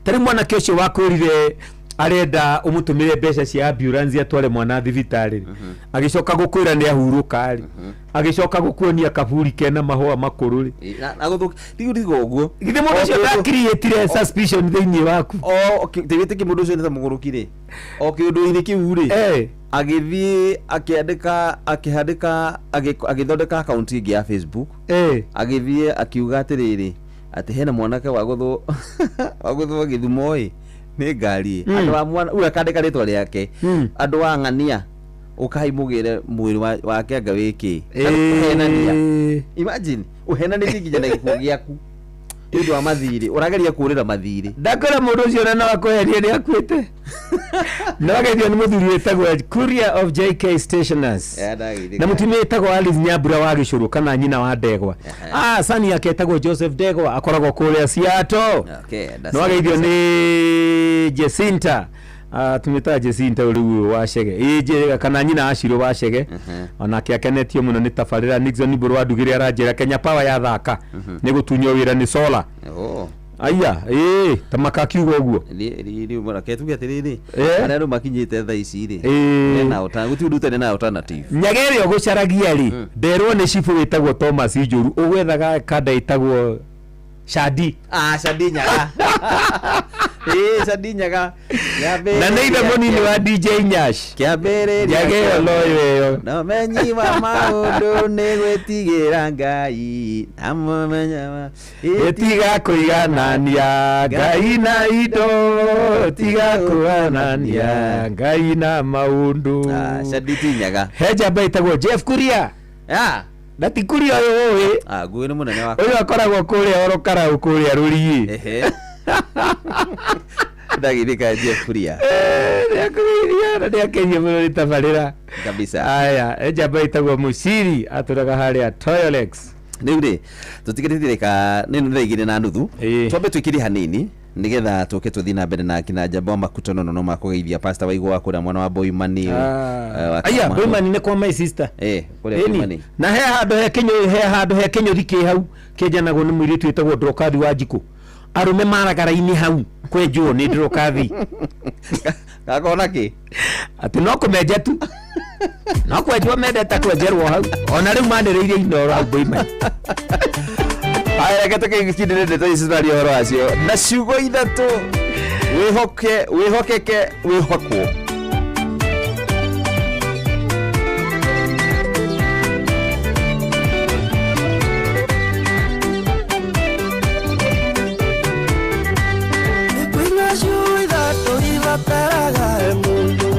Ta rĩu mwanake ũcio wakwĩrire arenda ũmũtũmĩre mbeca cia ambulance atware mwana thibitarĩ, agĩcoka gũkwĩra nĩ ahurũka rĩ, agĩcoka gũkuonia kaburi kena mahũa makũrũ rĩ, Na gũthũk tigu tiga ũguo. Githĩ mũndũ ũcio ndakiriĩtire suspicion thĩinĩ waku? O tigĩtĩki mũndũ ũcio nĩ ta mũgũrũki rĩ, o kĩũndũ-inĩ kĩu rĩ, agĩthiĩ akĩandĩka akĩhandĩka agĩthondeka akaunti ĩngĩ ya Facebook, agĩthiĩ akiuga atĩrĩrĩ atĩ hena mwanake wagũthwo wagũthwo gĩthumo ĩ nĩ ngari ĩ. Andũ a mwana ũyũ akandĩka rĩtwa rĩake, andũ a ng'ania ũkai mũgĩre mwĩrĩ wake anga wĩkĩ ũhenania. Imagine ũhenanĩtie nginya na gĩkuũ gĩaku nĩ ũndũ wa mathirĩ, ũrageria kũũrĩra mathirĩ. Ndakora mũndũ ũcio na no akweherie nĩ akuĩte. No ageithio nĩ mũthuri wĩtagwo Courier of JK Stationers na mũtumia wĩtagwo Alice Nyambura wa Gĩcũrũ kana nyina wa Ndegwa. Sani yake etagwo Joseph Ndegwa akoragwo kũrĩa Seattle. No ageithio nĩ Jacinta, tumĩtaga Jacinta rĩu wa Chege ĩ kana nyina wa Shiro wa Chege, onake akenetio mũno nĩ tabarĩra. Nixon Mbũrũ wa Ndugĩre aranjĩra Kenya Power yathaka nĩ gũtunywo wĩra nĩ solar. Aya ĩ ta makakiuga ũguo. Rĩu reke tuge atĩrĩrĩ, arĩa andũ makinyĩte thaa ici rĩ, hena gũtirĩ ũndũ ũtarĩ na alternative. Nyaga ĩrĩa ũgũcaragia rĩ, nderwo nĩ cibũ wĩtagwo Thomas Njũru ũgwethaga kanda ĩtagwo Shadi. Shadi Nyaga. Shadi Nyaga. Na nĩ ithe mũnini wa DJ Nyash. Kĩambĩrĩria Nyaga ĩyo noyo ĩyo. Na ũmenyi wa maũndũ nĩ gwĩtigĩra Ngai na mũmenya wa Tiga kũiganania Ngai na indo, tiga kũiganania Ngai na maũndũ. Shadi ti Nyaga. He njamba ĩtagwo Jeff Kuria. Na ti Kuria ũyũ ũĩ. Nguĩ nĩ mũnene wakwa. Ũyũ akoragwo kũrĩa Orokarau kũrĩa Rũriĩ. Ndagithika Jeff Kuria. Nĩakũgeithia na nĩakenio mũno nĩ tabarĩra. Kabisa. Aya, njamba ĩtagwo Mũciri atũraga harĩa Toyolex. Rĩu rĩ tũtigĩrĩtie ka nĩ thaa 2:30 twambe twĩkĩrie hanini nigetha tũke tũthiĩ na mbere na kina njamba wa makuto no no makũgeithia pastor Waigũ wa kũrĩa mwena wa Boimani. Aya Boimani nĩ kwa my sister. Kũrĩa Boimani. Na he handũ he kĩnyũ he handũ he kĩnyũthi kĩ hau kĩenjanagwo nĩ mũirĩtu wĩtagwo Ndrokathi wa Njikũ. Arũme maragara-inĩ hau kwenjwo nĩ Ndrokathi. Gakona kĩ? Atĩ no kũmenja tu. No kwenjwo mendete kwenjerwo hau. Ona rĩu manĩrĩire inoro hau Boimani. Aya reke tũkĩgĩkindĩre ndeto ici twarie ũhoro wacio na ciugo ithatũ: wĩhoke, wĩhokeke, wĩhokwo. Kwĩna ciugo ithatũ ibataraga mũndũ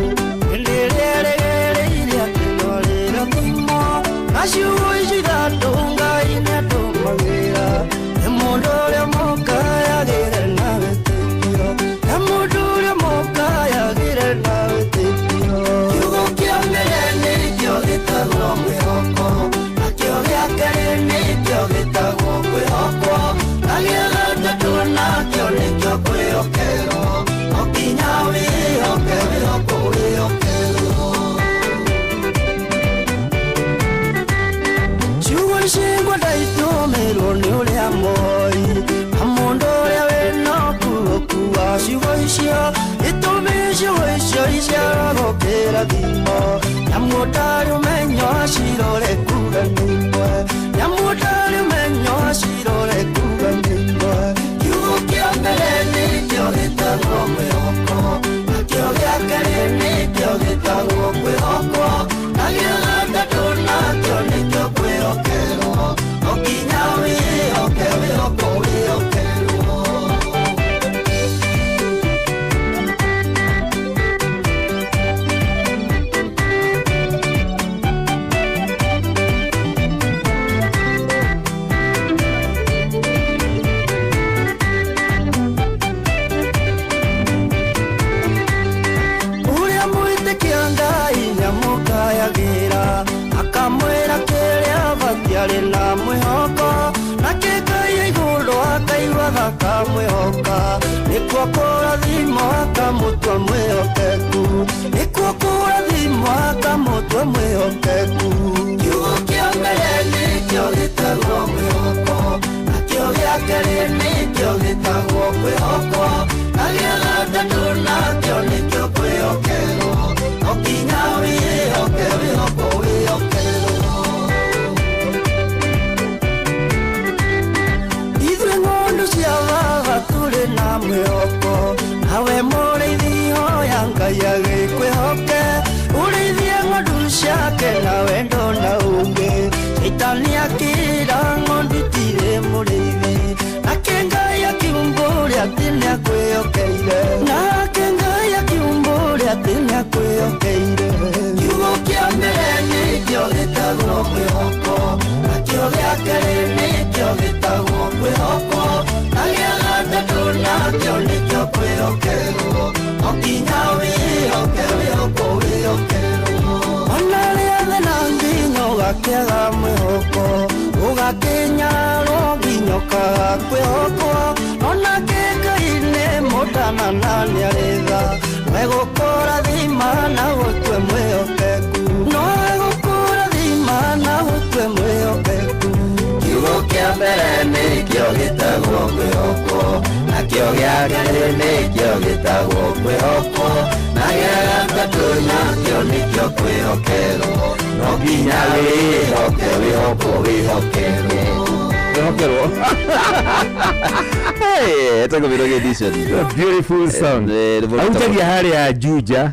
hĩndĩ ĩrĩa erĩgĩrĩire atĩ no rĩrathimwo, na ciugo icio ithatũ Ngai nĩatũmagĩra nĩ mũndũ ũrĩa mũkayagĩre na wĩtĩkio, na mũndũ ũrĩa mũkayagĩre na mũhoi na mũndũ ũrĩa wĩna ũkuũku wa ciugo icio itũmi ciugo icio iciaragwo kĩrathimo nyamũ ũtarĩ ũmenyo acirore kuga nĩ imwe nyamũ ũtarĩ ũmenyo acirore kuga nĩ imwe kiugo kĩa mbere nĩkĩo gĩtagwo mwĩhoko nakĩo gĩa kerĩ nĩkĩo gĩtagwo kwĩhokwo na gĩa gatatũ nakĩo nĩkĩo kwĩhokerwo no nginya wĩhoke wĩhoko wĩhokerwo. Ũrĩa mwĩtĩkia Ngai nĩamũkayagĩra akamwĩra kĩrĩa abatiĩ arĩ na mwĩhoko nake Ngai igũrũ akaiguaga akamwĩhoka nĩkuo kũrathimwo akamũtua mwĩhokeku nĩkuo kũrathimwo akamũtua mwĩhokeku. Kiugo kĩa mbere nĩkĩo gĩtagwo mwĩhoko nakĩo gĩa kerĩ nĩkĩo gĩtagwo kwĩhokwo na gĩa gatatũ nakĩo nĩkĩo kwĩhokerwo no nginya wĩhoke wĩhoko wĩhokerwo. Ithuĩ ng'ondu cia baba tũrĩ na mwĩhoko nawe mũrĩithi hoya Ngai agĩkwĩhoke ũrĩithie ng'ondu ciake na wendo na ũngĩ Shaitani akĩra ng'ondu itirĩ mũrĩithi nake Ngai akiumbũre atĩ nĩakwĩhokeire nake Ngai akiumbũre atĩ nĩakwĩhokeire. Kiugo kĩa mbere nĩkĩo gĩtagwo mwĩhoko nakĩo gĩa kerĩ nĩkĩo gĩtagwo kwĩhokwo na gĩa gatatũ nakĩo nĩkĩo kwĩhokerwo no nginya wĩhoke wĩhoko wĩhokerwo. Ona rĩa thĩna nginya ũgakĩaga mwĩhoko ũgakĩnyarwo nginya ũkaga kwĩhokwo onake Ngai nĩ mũtana na nĩarĩ tha no egũkũrathima na gũtue mwĩhokeku no egũkũrathima na gũtue mwĩhokeku. Kiugo kĩa mbere nĩkĩo gĩtagwo mwĩhoko nakĩo gĩa kerĩ nĩkĩo gĩtagwo kwĩhokwo na gĩa gatatũ nakĩo nĩkĩo kwĩhokerwo no nginya wĩhoke wĩhoko wĩhokerwo wĩhokerwo. Hey, etagwo Mirogi Edition. A beautiful song. Ahunjagia harĩa Juja.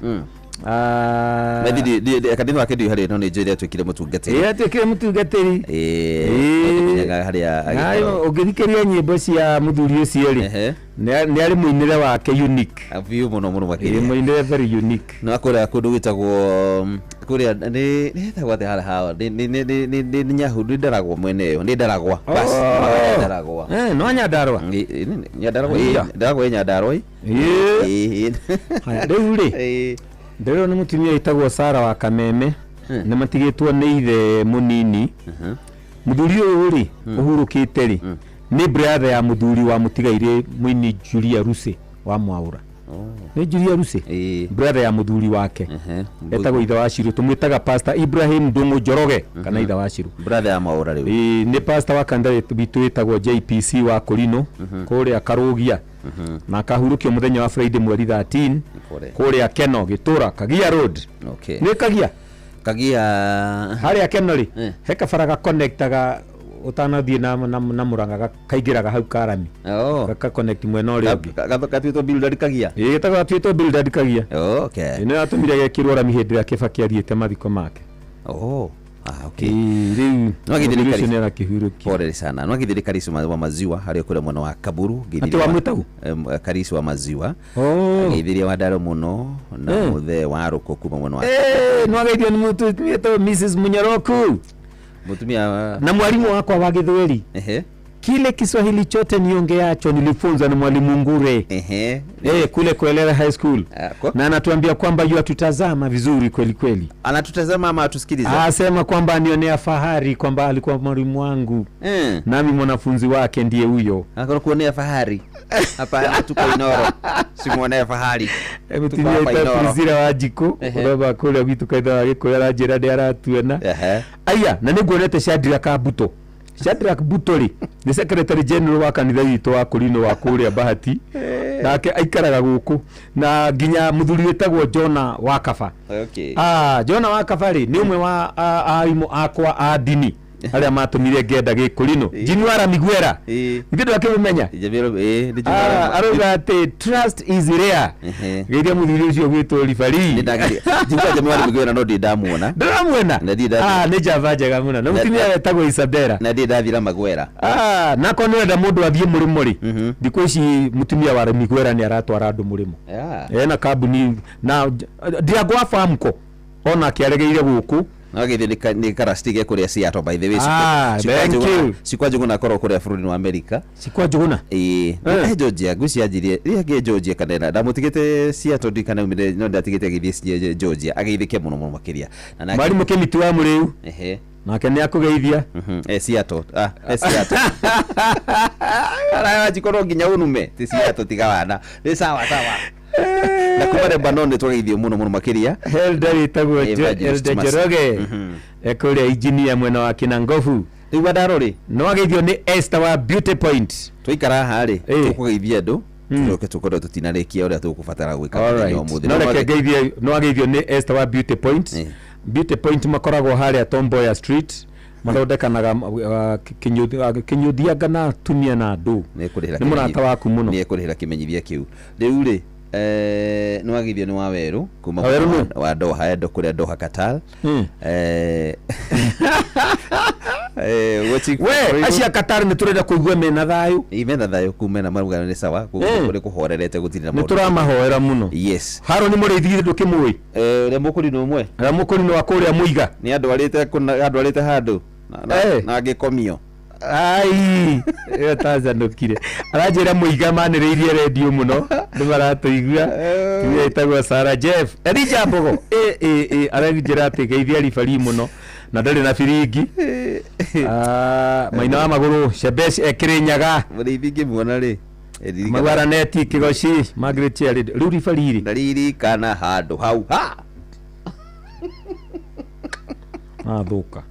Kanitha wake ndiũĩ harĩa no nĩ njũĩ atuĩkire mũtungatĩri. Ĩĩ atuĩkire mũtungatĩri. Ĩĩ harĩa agĩkorwo. Ũngĩthikĩrĩria nyĩmbo cia mũthuri ũcio rĩ nĩ arĩ mũinĩre wake unique. Biũ mũno mũno makĩria. Ĩĩ mũinĩre very unique. No kũrĩa kũndũ gwĩtagwo kũrĩa nĩ hetagwo atĩa harĩa hawa nĩ nyahu nĩ ndaragwa mwene ĩyo nĩ ndaragwa bas nĩ ndaragwa. No Nyandarua. Nyandarua ĩ ndaragwa ĩ Nyandarua ĩ. Ĩĩ. Haya rĩu rĩ ndĩrona nĩ mũtumia wĩtagwo Sara wa Kameme nĩ matigĩtwo nĩ ithe mũnini mũthuri ũyũ rĩ ũhurũkĩte rĩ nĩ brother ya mũthuri wa mũtigairĩ mũini Julia Ruse wa Mwaũra nĩ Julia Ruse brother ya mũthuri wake etagwo ithe wa Ciru tũmwĩtaga Pastor Ibrahim Ndung'u Njoroge kana ithe wa Ciru brother ya Mwaũra rĩu nĩ pastor wa kanitha witũ wĩtagwo JPC wa Korino kũrĩa Karũgia na akahurũkio mũthenya wa Friday mweri 13 kũrĩa Keno Gĩtũra Kagia Road. Nĩ Kagia Kagia harĩa Keno rĩ he kabara gaconnectaga ũtanathiĩ na Mũrang'a kaingĩraga hau Karami gaka connect mwena ũrĩa ũngĩ gatuĩtwo Bildad Kagia. Ĩĩ getagwo gatuĩtwo Bildad Kagia. Okay. Nĩ yatũmire gekĩrwo rami hĩndĩ ĩrĩa Kĩbaki athiĩte mathiko make. Okay. Rĩu No githiri mũthuri ũcio Karisu. nĩ arakĩhurũkia. Pole sana. No githiri Karisu wa maziwa harĩa kũrĩa mwena wa Kaburu. Atĩ wa mwĩtagu? Karisu wa maziwa. Ngeithirie wa Ndaro mũno na mũthee wa Rũkũ kuma mwena wa nĩ wageithio nĩ mũtumia wĩtagwo Mrs Munyoroku mũtumia na mwalimu wakwa wa Gĩthweri. Kile Kiswahili chote niongeacho nilifunzwa na mwalimu Ngure. Kule Kuelele High School. Na anatuambia kwamba yu atutazama vizuri kweli kweli. Anatutazama ama atusikiliza? Asema kwamba anionea fahari kwamba alikuwa mwalimu wangu. Nami mwanafunzi wake ndiye huyo. Anakuwa kuonea fahari. Hapa tuko Inoro. Simuonea fahari. Tuko Mũtumia hapa wĩtagwo Inoro. Priscilla Wanjikũ ũroma kũrĩa gwitũ kanitha wa Gĩkũyũ aranjĩra nĩ aratuona. Aya na nĩnguonete Shadrack Kambuto Shadrack Butori nĩ secretary general wa kanitha witũ wa Kũrinũ wa kũrĩa Bahati, nake aikaraga gũkũ, na nginya mũthuri wĩtagwo Jona wa Kaba. Ah, Jona wa Kaba rĩ, nĩ ũmwe wa arimũ akwa a ndini arĩa matũmire ngenda gĩkũrinũ. Jinuara Miguera, ithuĩ ndwakĩmũmenya? Ah, arauga atĩ trust is rare. Geithia mũthuri ũcio gwĩtwo ribari. Njigua Jamiru Miguera no ndirĩ ndamuona. Ndũramuona? Na ndirĩ ndathi- Ah, nĩ njamba njega mũno na mũtumia wetagwo Isabella. Na ndirĩ ndathira Maguera. Ah, nako nĩ ũrenda mũndũ athiĩ mũrĩmo rĩ, thikũ ici mũtumia wa Miguera nĩ aratwara andũ mũrĩmo. Ena kambuni na Ndiangũ wa Famco onake aregeire gũkũ. No githĩ nĩ karasti ge kũrĩa Seattle, by the way. Ah, thank you. Cikwa Njũgũna akorwo kũrĩa bũrũri-inĩ wa America. Cikwa Njũgũna? Ĩĩ. Eh, Georgia, ngwĩciria anjirie rĩrĩa angĩ Georgia kana ĩna ndamũtigĩte Seattle ndi kana aumire no ndatigĩte agĩthiĩ Georgia ageithĩke mũno mũno makĩria. Na nake- Mwarimũ Kĩmiti wa Mũrĩu. Nake nĩ akũgeithia. Eh, Seattle. Ah, eh, Seattle. Araya njiko no nginya ũnume. Ti Seattle tiga wana. Nĩ sawa sawa. Na kuma Lebanon nĩ twageithio mũno mũno makĩria. Helda wĩtagwo Evangelist Elda Mercy. Njoroge ekũrĩa injinia mwena wa Kinangofu. Rĩu andaro rĩ, no ageithio nĩ Esther wa Beauty Point. Twaikara haha rĩ, tũkũgeithia andũ tũcoke tũkorwo tũtinarĩkia ũrĩa tũkũbatara gwĩka mũthenya wa ũmũthĩ. No reke ngeithie, no ageithio nĩ Esther wa Beauty Point. Beauty Point makoragwo harĩa Tom Mboya Street, mathondekanaga kĩnyũthianga na atumia na andũ. Nĩekũrĩhĩra Nĩ mũrata waku mũno. Nĩekũrĩhĩra kĩmenyithia kĩu. Rĩu rĩ, nĩ wageithio nĩ Wawerũ kuma Wawerũ nũ? wa Doha, endo kũrĩa Doha Qatar. We acio a Qatar nĩ tũrenda kũigua mena thayũ. Ĩ, mena thayũ kuu, mena maruga nĩ sawa kuu, kũrĩ kũhorerete gũtirĩ na Nĩ maũndũ. tũramahoera mũno. Yes. Haroni Mũrĩithi githĩ ndũkĩmũĩ? Ũrĩa mũkũrinũ ũmwe. Ũrĩa mũkũrinũ wa kũrĩa Mũiga. Nĩ andwarĩte kũna andwarĩte handũ na ngĩkomio. Ai, ĩyo tacanũkire. Aranjĩra Mũiga manĩrĩirie redio mũno, nĩ maratũigua. Tumia ĩtagwo Sarah Jeff. Elija Mbogo. Ĩ ĩ ĩ aranjĩra atĩ geithia ribari mũno na ndarĩ na biringi. Ah, maina wa magũrũ Shebesh ekĩrĩ nyaga. Mũrĩithi ngĩmuona rĩ. Magwara neti Kĩgoci Margaret Chair. Rĩu ribari rĩ. Ndaririkana handũ hau ha. Athũka.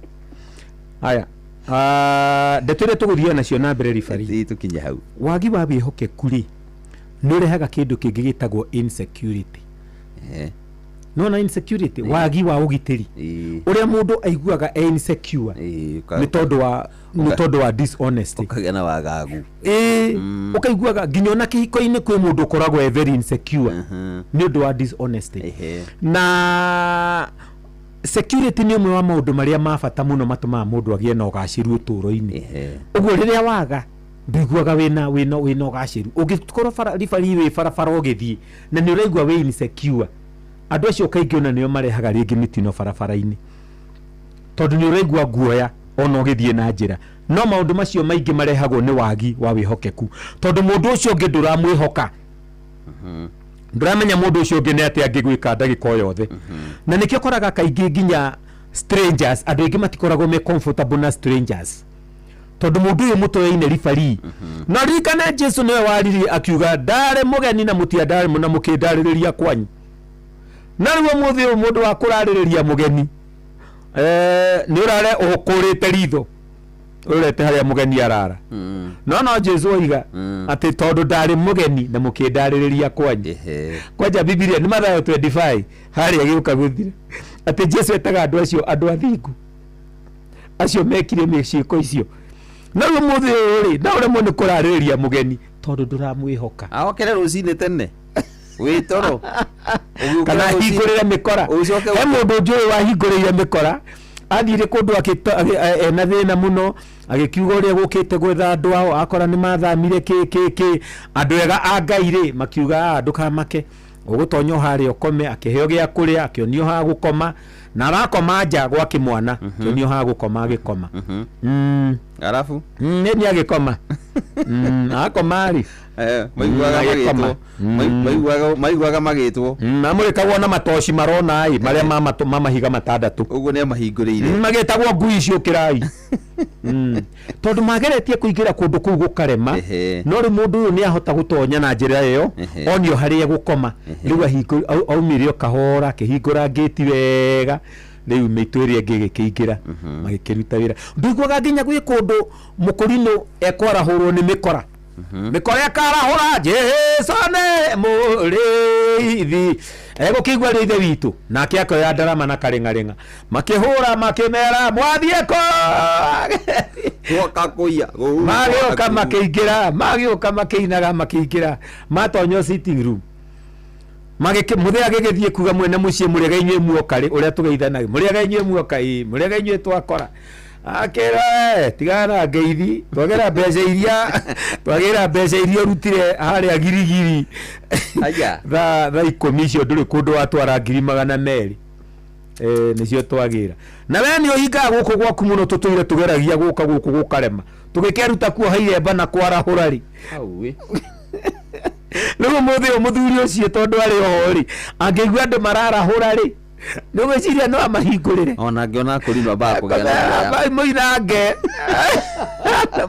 Haya. Ah, ndeto iria tũgũthiĩ nacio na mbere ribari. Tũkinye hau. Wagi wa wĩhokeku rĩ, nĩ ũrehaga kĩndũ kĩngĩ gĩtagwo insecurity. Nona insecurity, wagi wa ũgitĩri ũrĩa mũndũ aiguaga e insecure nĩ tondũ wa dishonesty. Ũkagĩa na wagagu. Ĩĩ, ũkaiguaga nginya ona kĩhiko-inĩ kwĩ mũndũ ũkoragwo e very insecure nĩ ũndũ wa dishonesty. Na security nĩ ũmwe wa maũndũ marĩa ma bata mũno matũmaga mũndũ agĩe na ũgacĩru ũtũũro-inĩ. Ũguo rĩrĩa waga ndũiguaga wĩna ũgacĩru. Ũngĩkorwo bara ribari wĩ barabara ũgĩthiĩ na nĩ ũraigua wĩ insecure, andũ acio kaingĩ ona nĩo marehaga rĩngĩ mĩtino barabara-inĩ, tondũ nĩ ũraigua guoya ona ũgĩthiĩ na njĩra. No maũndũ macio maingĩ marehagwo nĩ wagi wa wĩhokeku, tondũ mũndũ ũcio ũngĩ ndũramwĩhoka, ndũramenya mũndũ ũcio ũngĩ nĩ atĩa angĩgwĩka ndagĩka o yothe. Na nĩkĩo ũkoraga kaingĩ nginya strangers, andũ aingĩ matikoragwo me comfortable na strangers, tondũ mũndũ ũyũ mũtoyaine ribari. Na ririkane Jesu nĩwe waririe akiuga, ndarĩ mũgeni na mũtiandarĩ na mũkĩndarĩrĩria kwanyu. Na rĩu ũmũthĩ ũyũ mũndũ wa kũrarĩrĩria mũgeni, nĩ ũrare ũkũrĩte ritho ũrete harĩa mũgeni arara. No Jesu oiga atĩ tondũ ndarĩ mũgeni na mũkĩndarĩrĩria kwanyu. Kwanja Bibilia nĩ Mathayo 25 harĩa gĩũka gũthira atĩ Jesu etaga andũ acio andũ athingu acio mekire ciĩko icio. Na rĩu ũmũthĩ ũyũ rĩ, na ũremwo nĩ kũrarĩrĩria mũgeni tondũ ndũramwĩhoka. Aokere rũcinĩ tene wĩ toro kana ahingũrĩre mĩkora. He mũndũ njũĩ wahingũrĩire mĩkora, athire kũndũ ena thĩna mũno, agĩkiuga ũrĩa gũkĩte gwetha andũ ao, akora nĩ mathamire kĩ kĩ kĩ. Andũ ega a Ngai rĩ makiuga, "Ah, ndũkamake, ũgũtonya o harĩa ũkome." Akĩheo gĩa kũrĩa, akĩonio ha gũkoma, na arakoma nja gwa kĩmwana, akĩonio ha gũkoma, agĩkoma. Arabu Nĩ agĩkoma. Akoma rĩ, maiguaga agĩkoma. magĩtwo. Maiguaga magĩtwo. Mamũrĩkagwo na matoci marona ĩ marĩa ma mahiga matandatũ. Ũguo nĩ amahingũrĩire. Magĩtagwo ngui ciũkĩrai, tondũ mageretie kũingĩra kũndũ kũu gũkarema. No rĩu mũndũ ũyũ nĩ ahota gũtonya na njĩra ĩyo, onio harĩa egũkoma. Rĩu aumire o kahora, akĩhingũra ngĩti wega. Rĩu mĩitũ ĩrĩa ĩngĩ ĩgĩkĩingĩra, magĩkĩruta wĩra. Ndũiguaga nginya gwĩ kũndũ mũkũrinũ ekwarahũrwo nĩ mĩkora, mĩkora ĩkarahũra Jesu nĩ mũrĩithi, egũkĩigua rĩ ithe witũ, nake akoya ndarama na karĩng'arĩng'a, makĩhũra makĩmera mwathiĩ kũ? Gwoka kũiya. Magĩũka makĩingĩra, magĩũka makĩinaga, makĩingĩra, matonywo sitting room. Magĩkĩ mũthee agĩgĩthiĩ kuga mwene mũciĩ, mũrĩega inyuĩ muoka rĩ, ũrĩa tũgeithanagia, mũrĩega inyuĩ muoka, ĩĩ mũrĩega inyuĩ twakora. Akĩra, "We, tigana na ngeithi, twagĩra mbeca iria twagĩra mbeca iria ũrutire harĩa girigiri." Aya. Thaa 10 icio ndũrĩ kũndũ watwara 200,000. Eh, nĩcio twagĩra na we nĩ ũhingaga gũkũ gwaku mũno, tũtũire tũgeragia gũka gũkũ gũkarema, tũgĩkeruta kuoha iremba na kwarahũra rĩ. Auĩ. Rĩu ũmũthĩ ũyũ mũthuri ũcio tondũ arĩ oho rĩ, angĩigua andũ mararahũra rĩ, nĩ ũgwĩciria no amahingũrĩre? Ona angĩona kũrinwa ambaga kũgĩa na guoya. Ambai mũinange,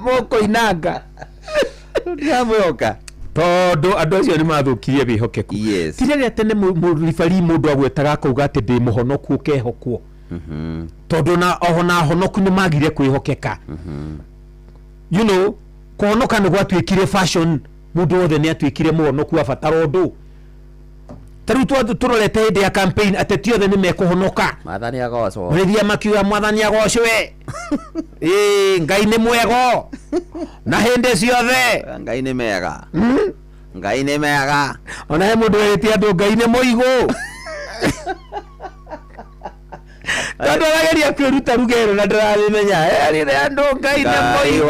mũkũinanga. Ndiramwĩhoka. Tondũ andũ acio nĩ mathũkirie wĩhokeku. Yes. Ti rĩrĩa tene mũribari mũndũ agwetaga akauga atĩ ndĩ mũhonoku, ũkehokwo, tondũ na oho na ahonoku nĩ magire kwĩhokeka. Kũhonoka nĩ gwatuĩkire fashion, mũndũ wothe nĩ atuĩkire mũhonoku abatara ũndũ. Ta rĩu tũrorete hĩndĩ ya campaign, ateti othe nĩ mekũhonoka. Mwathani agocwo. Marĩthia makiuga mwathani agocwe, ĩĩ Ngai nĩ mwego na hĩndĩ ciothe. Ngai nĩ mega. Ngai nĩ mega. Ona he mũndũ werĩte andũ Ngai nĩ mũigũ, tondũ arageria kwĩruta ruga ĩno na ndĩramĩmenya, erire andũ Ngai nĩ Ngai mũigũ,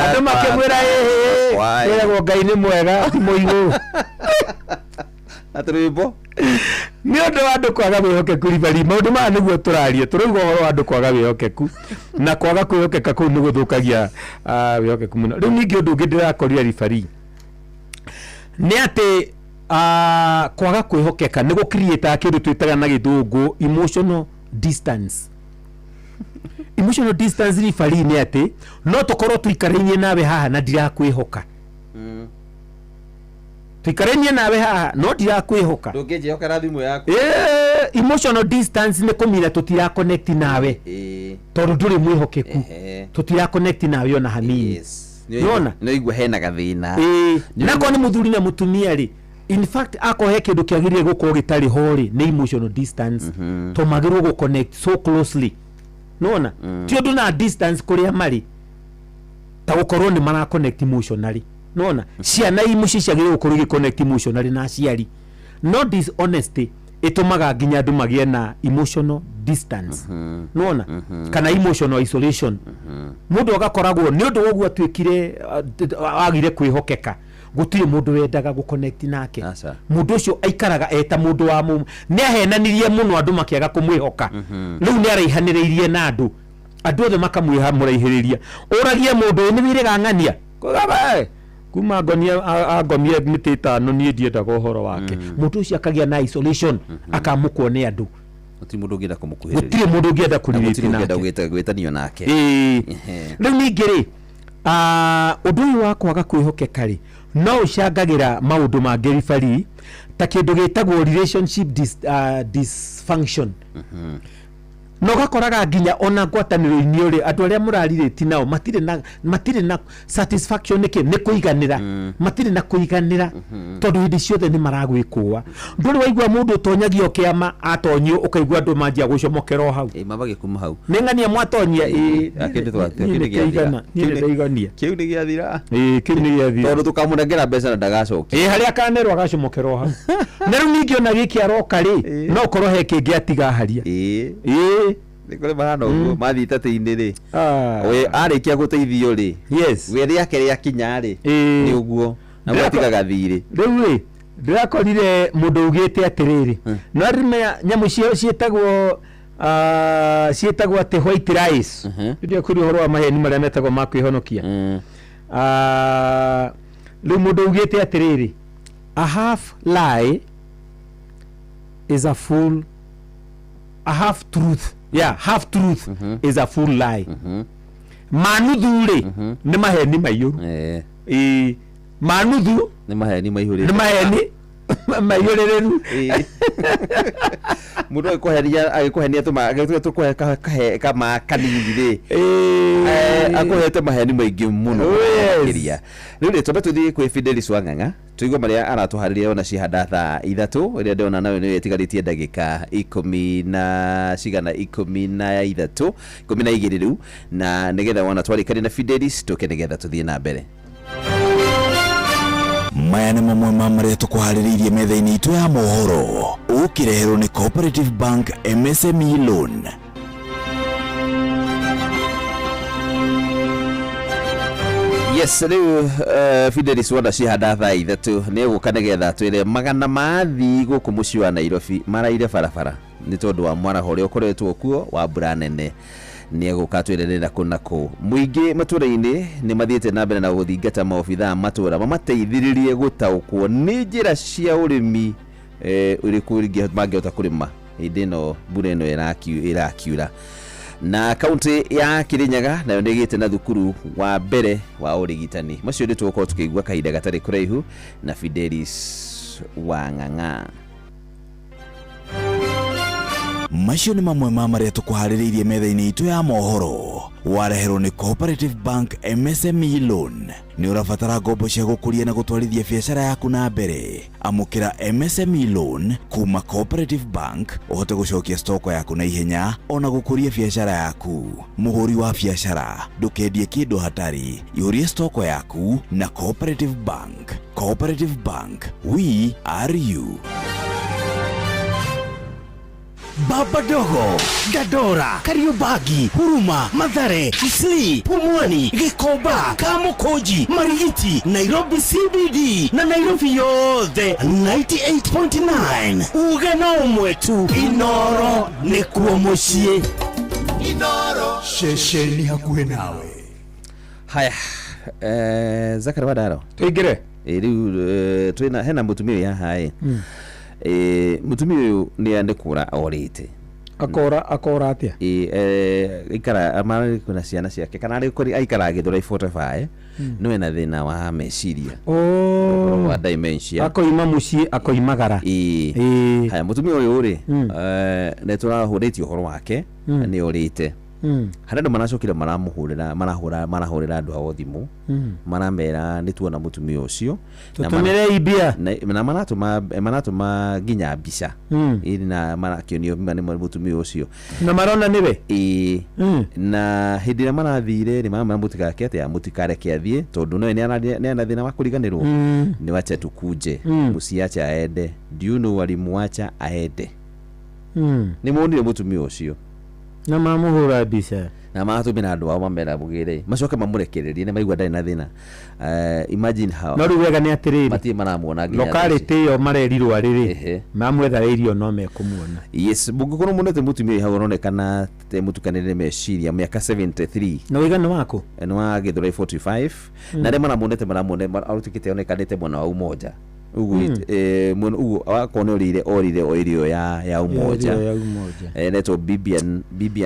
andũ makĩmwĩra ĩhĩ, Wai. ĩragwo Ngai nĩ mwega ti mũigũ. Na tũrwĩmbo. Nĩ ũndũ wa andũ kwaga wĩhokeku ribari, maũndũ maya nĩguo tũraria, tũrauga ũhoro wa andũ kwaga wĩhokeku, na kwaga kwĩhokeka kũu nĩ gũthũkagia wĩhokeku mũno. Rĩu ningĩ ũndũ ũngĩ ndĩrakorire ribari nĩ atĩ kwaga kwĩhokeka nĩ gũkiriĩtaga kĩndũ twĩtaga na gĩthũngũ emotional distance. Emotional distance ribari nĩ atĩ no tũkorwo tũikarainie nawe haha na ndirakwĩhoka. Tũikarainie nawe haha no ndirakwĩhoka. Ndũngĩnjĩhokera thimũ yaku. Emotional distance nĩ kũmira tũtira connect nawe, tondũ ndũrĩ mwĩhokeku, tũtira connect nawe ona hanini. Nĩwona? Nĩ ũigua hena gathĩna. Ĩĩ, nakorwo nĩ mũthuri na mũtumia rĩ, in fact akorwo he kĩndũ kĩagĩrĩire gũkorwo gĩtarĩ ho rĩ, nĩ emotional distance, to magĩrĩirwo gũ connect so closely. Nĩwona? Ti ũndũ na distance kũrĩa marĩ, ta gũkorwo nĩ mara connect emotionally. Nĩwona? Ciana i mũciĩ ciagĩrĩirwo gũkorwo igĩ connect emotionally na aciari, no dishonesty ĩtũmaga nginya andũ magĩe na emotional distance. Nĩwona? Kana emotional isolation. Mũndũ agakoragwo nĩ ũndũ wa ũguo atuĩkire agire kwĩhokeka, gũtirĩ mũndũ wendaga gũ-connect nake. Mũndũ ũcio aikaraga eta mũndũ wa mũmwe, nĩ ahenanirie mũno andũ makĩaga kũmwĩhoka. Rĩu nĩ araihanĩrĩirie na andũ, andũ othe makamũraihĩrĩria. Ũragie mũndũ ũyũ, nĩ wĩrĩga ng'ania Kuga, "Eh, kuma ngonia angomie mĩtĩ 5, niĩ ndiendaga ũhoro wake." Mũndũ ũcio akagĩa na isolation, akamũkwo nĩ andũ. Gũtirĩ mũndũ ũngĩenda kũmũkuhĩrĩria. Gũtirĩ mũndũ ũngĩenda Na gũtirĩ kũrĩrĩti ũngĩenda nake. gwĩtanio nake. Ĩĩ. Rĩu ningĩ rĩ, ũndũ ũyũ wa kwaga kwĩhokeka rĩ, no ũcangagĩra maũndũ mangĩ ribari, ta kĩndũ gĩtagwo relationship dysfunction. Na ũgakoraga nginya ona ngwatanĩro-inĩ rĩ, andũ arĩa mũrarirĩti nao matirĩ na satisfaction. Nĩkĩ? Nĩ kũiganĩra, matirĩ na kũiganĩra, tondũ hĩndĩ ciothe nĩ maragwĩkũa. Ndũrĩ waigua mũndũ ũtonyagio kĩama, atonyio ũkaigua andũ manjia gũcomokera o hau? Ĩ, mabage kuma hau. Nĩ ng'ania mwatonyia, ĩ, Ah, kĩu nĩ niĩ kĩu nĩ nĩ gĩathira. kĩigana, niĩ Kĩu nĩ ndaigania. Kĩu nĩ gĩathira. Ĩ, kĩu nĩ gĩathira. Tondũ tũkamũnengera mbeca na ndagacokia. Ĩ, harĩa akanerwo agacomokera o hau. Na rĩu ningĩ ona gĩkĩ aroka rĩ, no ũkorwo he kĩngĩ atiga haria. Ĩ. Ĩ. Nĩ kũrĩ mahana ũguo, mathiĩ itatĩ-inĩ rĩ, we arĩkia gũteithio rĩ, Yes. we rĩake rĩakinya rĩ, Ĩ. nĩ ũguo na gwatigaga thirĩ. Rĩu rĩ, ndĩrakorire mũndũ ugĩte atĩrĩrĩ, no arimenya nyamũ ciao ciĩtagwo ciĩtagwo atĩ white lies. Ndio kũrĩ ũhoro wa maheni marĩa metagwo ma kwĩhonokia. Rĩu mũndũ ugĩte atĩrĩrĩ, a half lie is a full, a half truth, yeah, half truth is a full lie. Ma nuthu rĩ, nĩ maheni maiyũru. Ĩĩ, ma nuthu nĩ maheni maihũrĩte. Nĩ maheni. Maiyũrĩrĩru. Mũndũ agĩkũhenia, agĩkũhenia tũma agĩtua tũkũhe kahe kama kanini rĩ, akũhete maheni maingĩ mũno. Oh, yes. Makĩria rĩu rĩ, twambe tũthiĩ kwĩ Fidelis Wang'ang'a tũigue marĩa aratũharĩria ona cihanda thaa 3 ĩrĩa ndĩrona nayo nĩyo ĩtigarĩtie ndagĩka ikũmi na cigana, 13, 12 rĩu, na nĩgetha wona twarĩkania na Fidelis tũke nĩgetha tũthiĩ na mbere. Maya nĩ mamwe ma marĩa tũkũharĩrĩirie metha-inĩ itũ ya mohoro, ũkĩreherwo nĩ Cooperative Bank MSME Loan. Yes, rĩu Fidelis wona cihanda thaa 3 nĩ egũka nĩgetha twĩre magana mathi gũkũ mũciĩ wa Nairobi maraire barabara nĩ tondũ wa mwaraho ũrĩa ũkoretwo kuo wa mbura nene. Nĩ egũka twĩre nĩ nakũ na kũ. Mũingĩ matũra-inĩ nĩ mathiĩte na mbere na gũthingata maobithaa matũra mamateithĩrĩrie gũtaũkwo nĩ njĩra cia ũrĩmi ũrĩkũ mangĩhota kũrĩma hĩndĩ ĩno mbura ĩno ĩrakiura. Na kaunti ya Kirinyaga nayo nĩ ĩgĩte na thukuru wa mbere wa ũrigitani. Macio nĩ tũgũkorwo tũkĩigua kahinda gatarĩ kũraihu na Fidelis Wang'ang'a. Macio nĩ mamwe ma marĩa tũkũharĩrĩirie metha-inĩ itũ ya mohoro, wareherwo nĩ Cooperative Bank MSME Loan. Nĩ ũrabatara ngombo cia gũkũria na gũtwarithia biacara yaku na mbere? Amũkĩra MSME Loan kuma Cooperative Bank ũhote gũcokia stoko yaku na ihenya ona gũkũria biacara yaku. Mũhũri wa biacara, ndũkendie kĩndũ hatarĩ, ihũrie stoko yaku na Cooperative Bank. Cooperative Bank, we are you. Baba Dogo, Dandora, Kariobangi, Huruma, Mathare, Isli, Pumwani, Gikomba, Kamukunji, Marigiti, Nairobi CBD na Nairobi yothe 98.9. Uge na ũmwe tu, Inoro nĩkuo mũciĩ. Inoro ceceni hakuhĩ nawe. Haya, Zakari Wadaro, Tũingĩre. Rĩu twĩna hena mũtumia ũyũ haha ĩ. Mũtumia ũyũ nĩ kũra orĩte. Akora atĩa? Aikara marĩ na ciana ciake kana arĩ kũrĩ aikara Gĩthũrai 45, no ena thĩna wa meciria. Oh. Wa dementia. Akoima mũciĩ, akoimagara. Ĩĩ. Haya, mũtumia ũyũ rĩ, nĩ tũrahũrĩtie ũhoro wake, nĩ orĩte. Harĩ andũ maracokire maramũhũrĩra, marahũrĩra andũ ao thimũ, maramera nĩ tuona mũtumia ũcio. Na Tũtũmĩrei mbia. Na maratũma nginya mbica. Ĩĩ, na marakĩonio nĩ mũtumia ũcio. Na marona nĩwe? Ĩĩ. Na hĩndĩ ĩrĩa marathire nĩ maramwĩra mũtikake atĩa, mũtikareke athiĩ tondũ no nĩ arĩ na thĩna wa kũriganĩrwo. Nĩ wacha tukuje. Mũciache aende. Do you know walimwacha aende? Nĩ monire mũtumia ũcio. Na mamũhũra mbica. Na maratũmĩra andũ ao mamera mũgĩre. Macoke mamũrekererie nĩ maigua ndarĩ na thĩna. Imagine how. No rĩu wega nĩ atĩrĩrĩ, Matirĩ maramuona nginya lokality ĩyo marerirwo arĩrĩ, Ehe. mamwetha irio no mekũmuona. Yes, mũngĩkorwo muonete mũtumia ũyũ hau ũronekana te mũtukanĩre meciria, mĩaka 73. Na ũigana waku? Nĩ wa Gĩthũrai 45. Na arĩa maramuonete arutĩkĩte onekanĩte mwena wa Umoja. Ũguo mwena ũguo akorwo nĩ orĩire, orĩire o area ya Umoja. Area ya Umoja. Netwo Bibian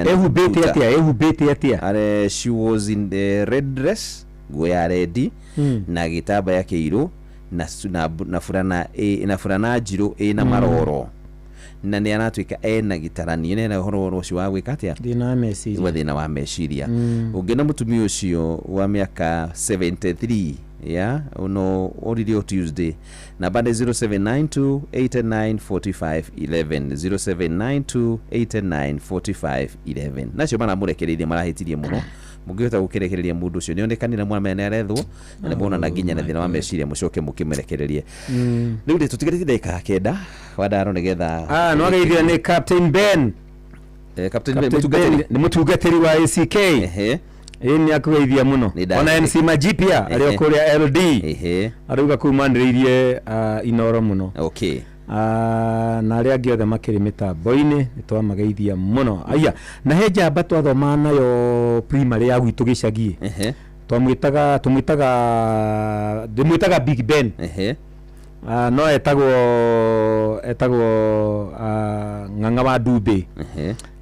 Ehumbĩte Tuta. atĩa? Ehumbĩte atĩa? Are, she was in the red dress, nguo ya red, na gĩtambaya kĩirũ na na burana na burana njirũ ĩna maroro. Na nĩ aratuĩka ena gĩtaranio, nĩ ena ũhoro ũcio wa gwĩka atĩa? Thĩna wa meciria. Wa thĩna wa meciria. Ũngĩona mũtumia ũcio wa mĩaka 73, ya no oririe o Tuesday, namba nĩ 0792 89 45 11, 0792 89 45 11. Nacio maramũrekereirie, marahĩtirie mũno. Mũngĩhota gũkĩrekereria mũndũ ũcio nĩ onekanire mwana nĩ arethwo na nĩ muonana nginya na thĩna wa meciria, mũcoke mũkĩmũrekererie. Rĩu rĩ, tũtigarĩtie ndagĩka 9 Wadaro nĩgetha Ah, no geithio nĩ Captain Ben. Captain Ben, Captain mũtungatĩri. Ben nĩ mũtungatĩri wa ACK. Ĩĩ, nĩ akũgeithia mũno. Nĩ Ona MC Majipia arĩ o kũrĩa LD. Arauga kũu manĩrĩirie Inoro mũno. Okay. Na arĩa angĩ othe makĩrĩ mĩtambo-inĩ nĩ twamageithia mũno. Aya, na he njamba twathomaga nayo primary ya gwitũ gĩcagi. Twamwĩtaga, tũmwĩtaga, ndĩmwĩtaga Big Ben. No etagwo Ng'ang'a wa Ndumbĩ.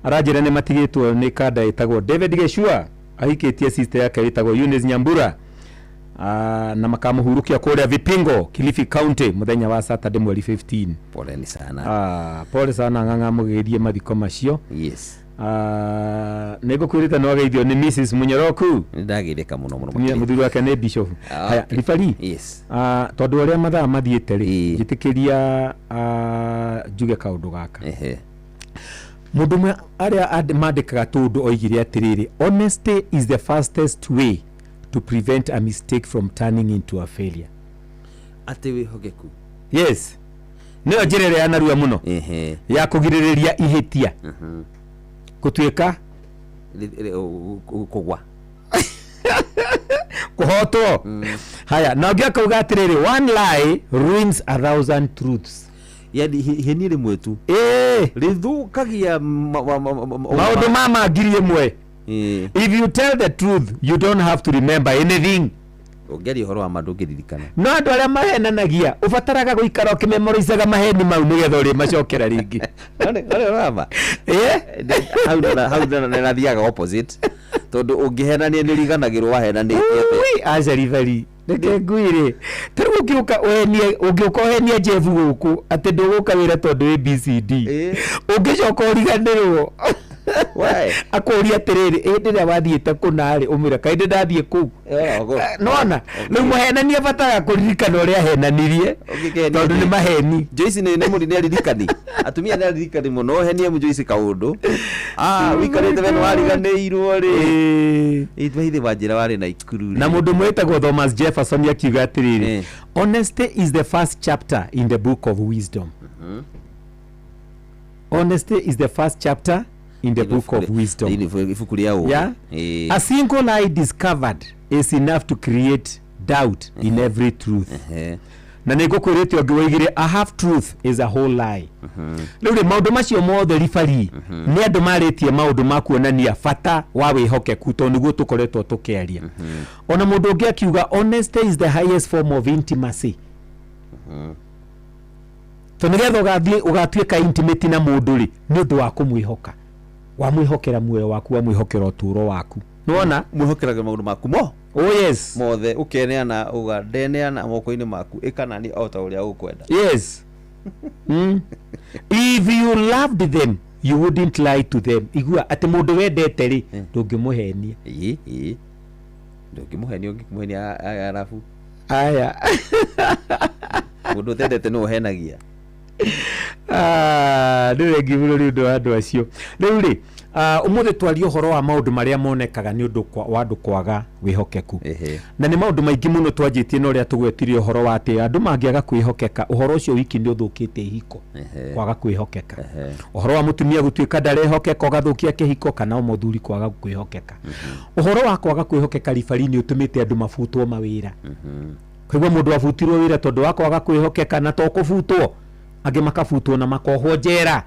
Aranjĩra nĩ matigĩtwo nĩ kanda ĩtagwo David Gĩchua, ahikĩtie sister yake ĩtagwo Eunice Nyambura. Na makamũhurũkia kũrĩa Vipingo, Kilifi County, mũthenya wa Saturday mweri 15. Poleni sana. Pole sana Ng'ang'a, mũgĩthiĩ mathiko macio. Yes. Nĩ ngũkwĩrĩte nĩ wageithio nĩ Mrs Munyoroku. Nĩ ndageithĩka mũno mũno Mũtumia makĩria. mũthuri wake nĩ bishop. Haya, ribari. Yes. Tondũ ũrĩa mathaa mathiĩte rĩ, njĩtĩkĩria njuge kaũndũ gaka. Mũndũ ũmwe arĩa mandĩkaga tũndũ oigire atĩrĩrĩ, honesty is the fastest way to prevent a mistake from turning into a failure. Atĩ wĩhokeku. Yes, nĩyo njĩra ĩrĩa ya narua mũno ya kũgirĩrĩria ihĩtia gũtuĩka kũgwa, kũhotwo. Haya, na ũngĩ akauga atĩrĩrĩ, one lie ruins a thousand truths. Yani iheni rĩmwe tu rĩthũkagia maũndũ ma 1,000. If you tell the truth, you don't have to remember anything. Ũngĩaria ũhoro wa ma, ndũngĩririkana. No andũ arĩa mahenanagia, ũbataraga gũikara ũkĩmemorizaga maheni mau nĩgetha ũrĩmacokera rĩngĩ. Ũrama hau hau nĩrathiaga opposite, tondũ ũngĩhenania nĩ ũriganagĩrwo wahenanĩtie atĩa. Ui, aca ribari, reke ngwĩre, ta rĩu ũngĩũka ũhenie, ũngĩũka ũhenie Jeff gũkũ atĩ ndũgũka wĩra tondũ ABCD, ũngĩcoka ũriganĩrwo, akũria atĩrĩrĩ, hĩndĩ ĩrĩa wathiĩte kũna rĩ, ũmwĩra kaĩ ndĩ ndathiĩ kũu. Nona rĩu mũhenania bataraga kũririkana ũrĩa ahenanirie, tondũ nĩ maheni. Joyce nĩ mũri, nĩ aririkani, atumia nĩ aririkani mũno. Henie mu Joyce kaũndũ, wikarĩte we nĩ wariganĩirwo rĩ, ithe wa njĩra warĩ na ikuru rĩ. Na mũndũ ũmwe wĩtagwo Thomas Jefferson akiuga atĩrĩrĩ, honesty is the first chapter in the book of wisdom. Honesty is the first chapter in the book of wisdom. Ibuku rĩa ũũgĩ. Yeah? A single lie discovered is enough to create doubt in every truth. Na nĩ ngũkwĩrĩte ũngĩ woigire, a half truth is a whole lie. Rĩu rĩ, maũndũ macio mothe ribari nĩ andũ marĩtie maũndũ ma kuonania bata wa wĩhokeku, tondũ nĩguo tũkoretwo tũkĩaria. Ona mũndũ ũngĩ akiuga, honesty is the highest form of intimacy, to nĩgetha ũgathiĩ ũgatuĩka intimate na mũndũ rĩ, nĩ ũndũ wa kũmwĩhoka, wamwĩhokera muoyo waku, wamwĩhokera ũtũũro waku, nĩwona? Mwĩhokeraga maũndũ maku mo. Oh yes. Mothe ũkeneana, uga ndeneana moko-inĩ maku, ĩka nani o ta ũrĩa ũkwenda. Yes. If you loved them, you wouldn't lie to them. Igua atĩ mũndũ wendete rĩ, ndũngĩmũhenia. Ĩĩ, ĩĩ, ndũngĩmũhenia, ũngĩkĩmũhenia arabu. Aya. Mũndũ ũtendete nĩ ũhenagia. Nĩ thengiũ mũno nĩ ũndũ wa andũ acio. Rĩu rĩ, ũmũthĩ twaria ũhoro wa maũndũ marĩa monekaga nĩ ũndũ wa andũ kwaga wĩhokeku, na nĩ maũndũ maingĩ mũno twanjĩtie na ũrĩa tũgwetire ũhoro wa atĩ andũ mangĩaga kwĩhokeka, ũhoro ũcio wiki nĩ ũthũkĩte ihiko. Kwaga kwĩhokeka, ũhoro wa mũtumia gũtuĩka ndarehokeka, ũgathũkia kĩhiko, kana o mũthuri kwaga kwĩhokeka. Ũhoro wa kwaga kwĩhokeka ribari nĩ ũtũmĩte andũ mabutwo mawĩra. Kaigua mũndũ abutirwo wĩra tondũ wa kwaga kwĩhokeka, na to kũbutwo, angĩ makabutwo na makohwo njera.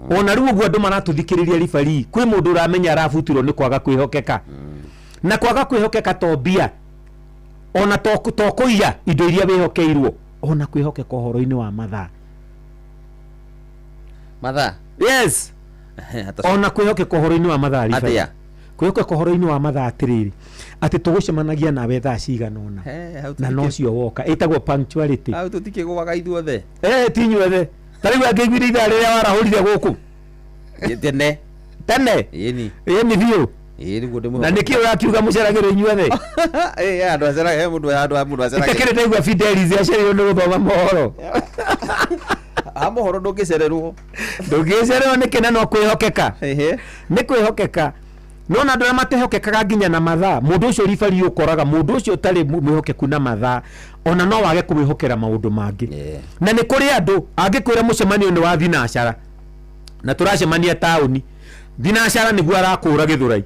Ona rĩu ũguo andũ maratũthikĩrĩria ribari, kwĩ mũndũ ũramenya arabutirwo nĩ kwaga kwĩhokeka. Na kwaga kwĩhokeka to mbia, ona to kũiya indo iria wĩhokeirwo, ona kwĩhokeka ũhoro-inĩ wa mathaa. Mathaa. Yes, ona kwĩhokeka ũhoro-inĩ wa mathaa ribari. Atĩa? Kwĩhokeka ũhoro-inĩ wa mathaa, atĩrĩrĩ, atĩ tũgũcemanagia nawe thaa cigana ũna, hau na nocio woka, ĩtagwo punctuality. Hau tũtikĩgũaga ithuothe. Ti inyuothe. Ta rĩu angĩiguire ithaa rĩrĩa warahũrire gũkũ tene. Tene. Ĩni. Ĩni biũ. Ĩĩ, nĩguo ndĩmũhoka. Na nĩkĩ ũrakiuga mũceragĩrwo inyuothe? Ĩĩ, andũ acera he mũndũ andũ mũndũ aceragĩrwo. Itakĩrĩ ndaigua Fidelis acereirwo nĩ gũthoma mohoro. Ha mohoro ndũngĩcererwo. Ndũngĩcererwo nĩkĩ na no kwĩhokeka? Nĩ kwĩhokeka. Nona andũ arĩa matehokekaga nginya na mathaa, mũndũ ũcio ribari ũkoraga mũndũ ũcio ũtarĩ mwĩhokeku na mathaa, ona no wage kũmwĩhokera maũndũ mangĩ. Na nĩ kũrĩ andũ angĩkwĩra mũcemanio nĩ wa thinacara na tũracemania taũni, thinacara nĩguo arakũra Gĩthũrai.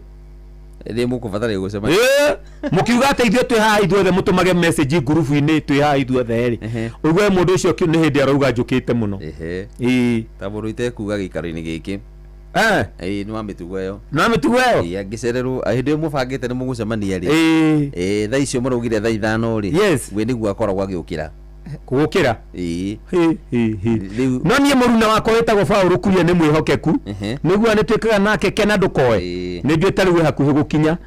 Rĩ mũkũbatara gũcemania? Mũkiuga atĩ ithuĩ twĩ haha ithuothe, mũtũmage message ngurubu-inĩ, twĩ haha ithuothe rĩ, ũigue mũndũ ũcio nĩ hĩndĩ arauga njũkĩte mũno. Ĩĩ. Ta mũndũ itekuga gĩikaro-inĩ gĩkĩ. Ĩĩ, nĩ wa mĩtugo ĩyo. Nĩ wa mĩtugo ĩyo? Ĩĩ, angĩcererwo hĩndĩ ĩyo mũbangĩte nĩ mũgũcemania rĩ. Ĩĩ. Ĩĩ, thaa icio mũraugire thaa 5 rĩ. Yes. We nĩguo akoragwo agĩũkĩra. Gũkĩra. Ĩĩ. Hĩ, hĩ, hĩ. No niĩ mũruna wakwa wĩtagwo Paũlũ Kuria nĩ mwĩhokeku. Nĩguo nĩ twĩkaga nake kena ndũkoe. Nĩ njũĩ ta rĩu wĩ hakuhĩ gũkinya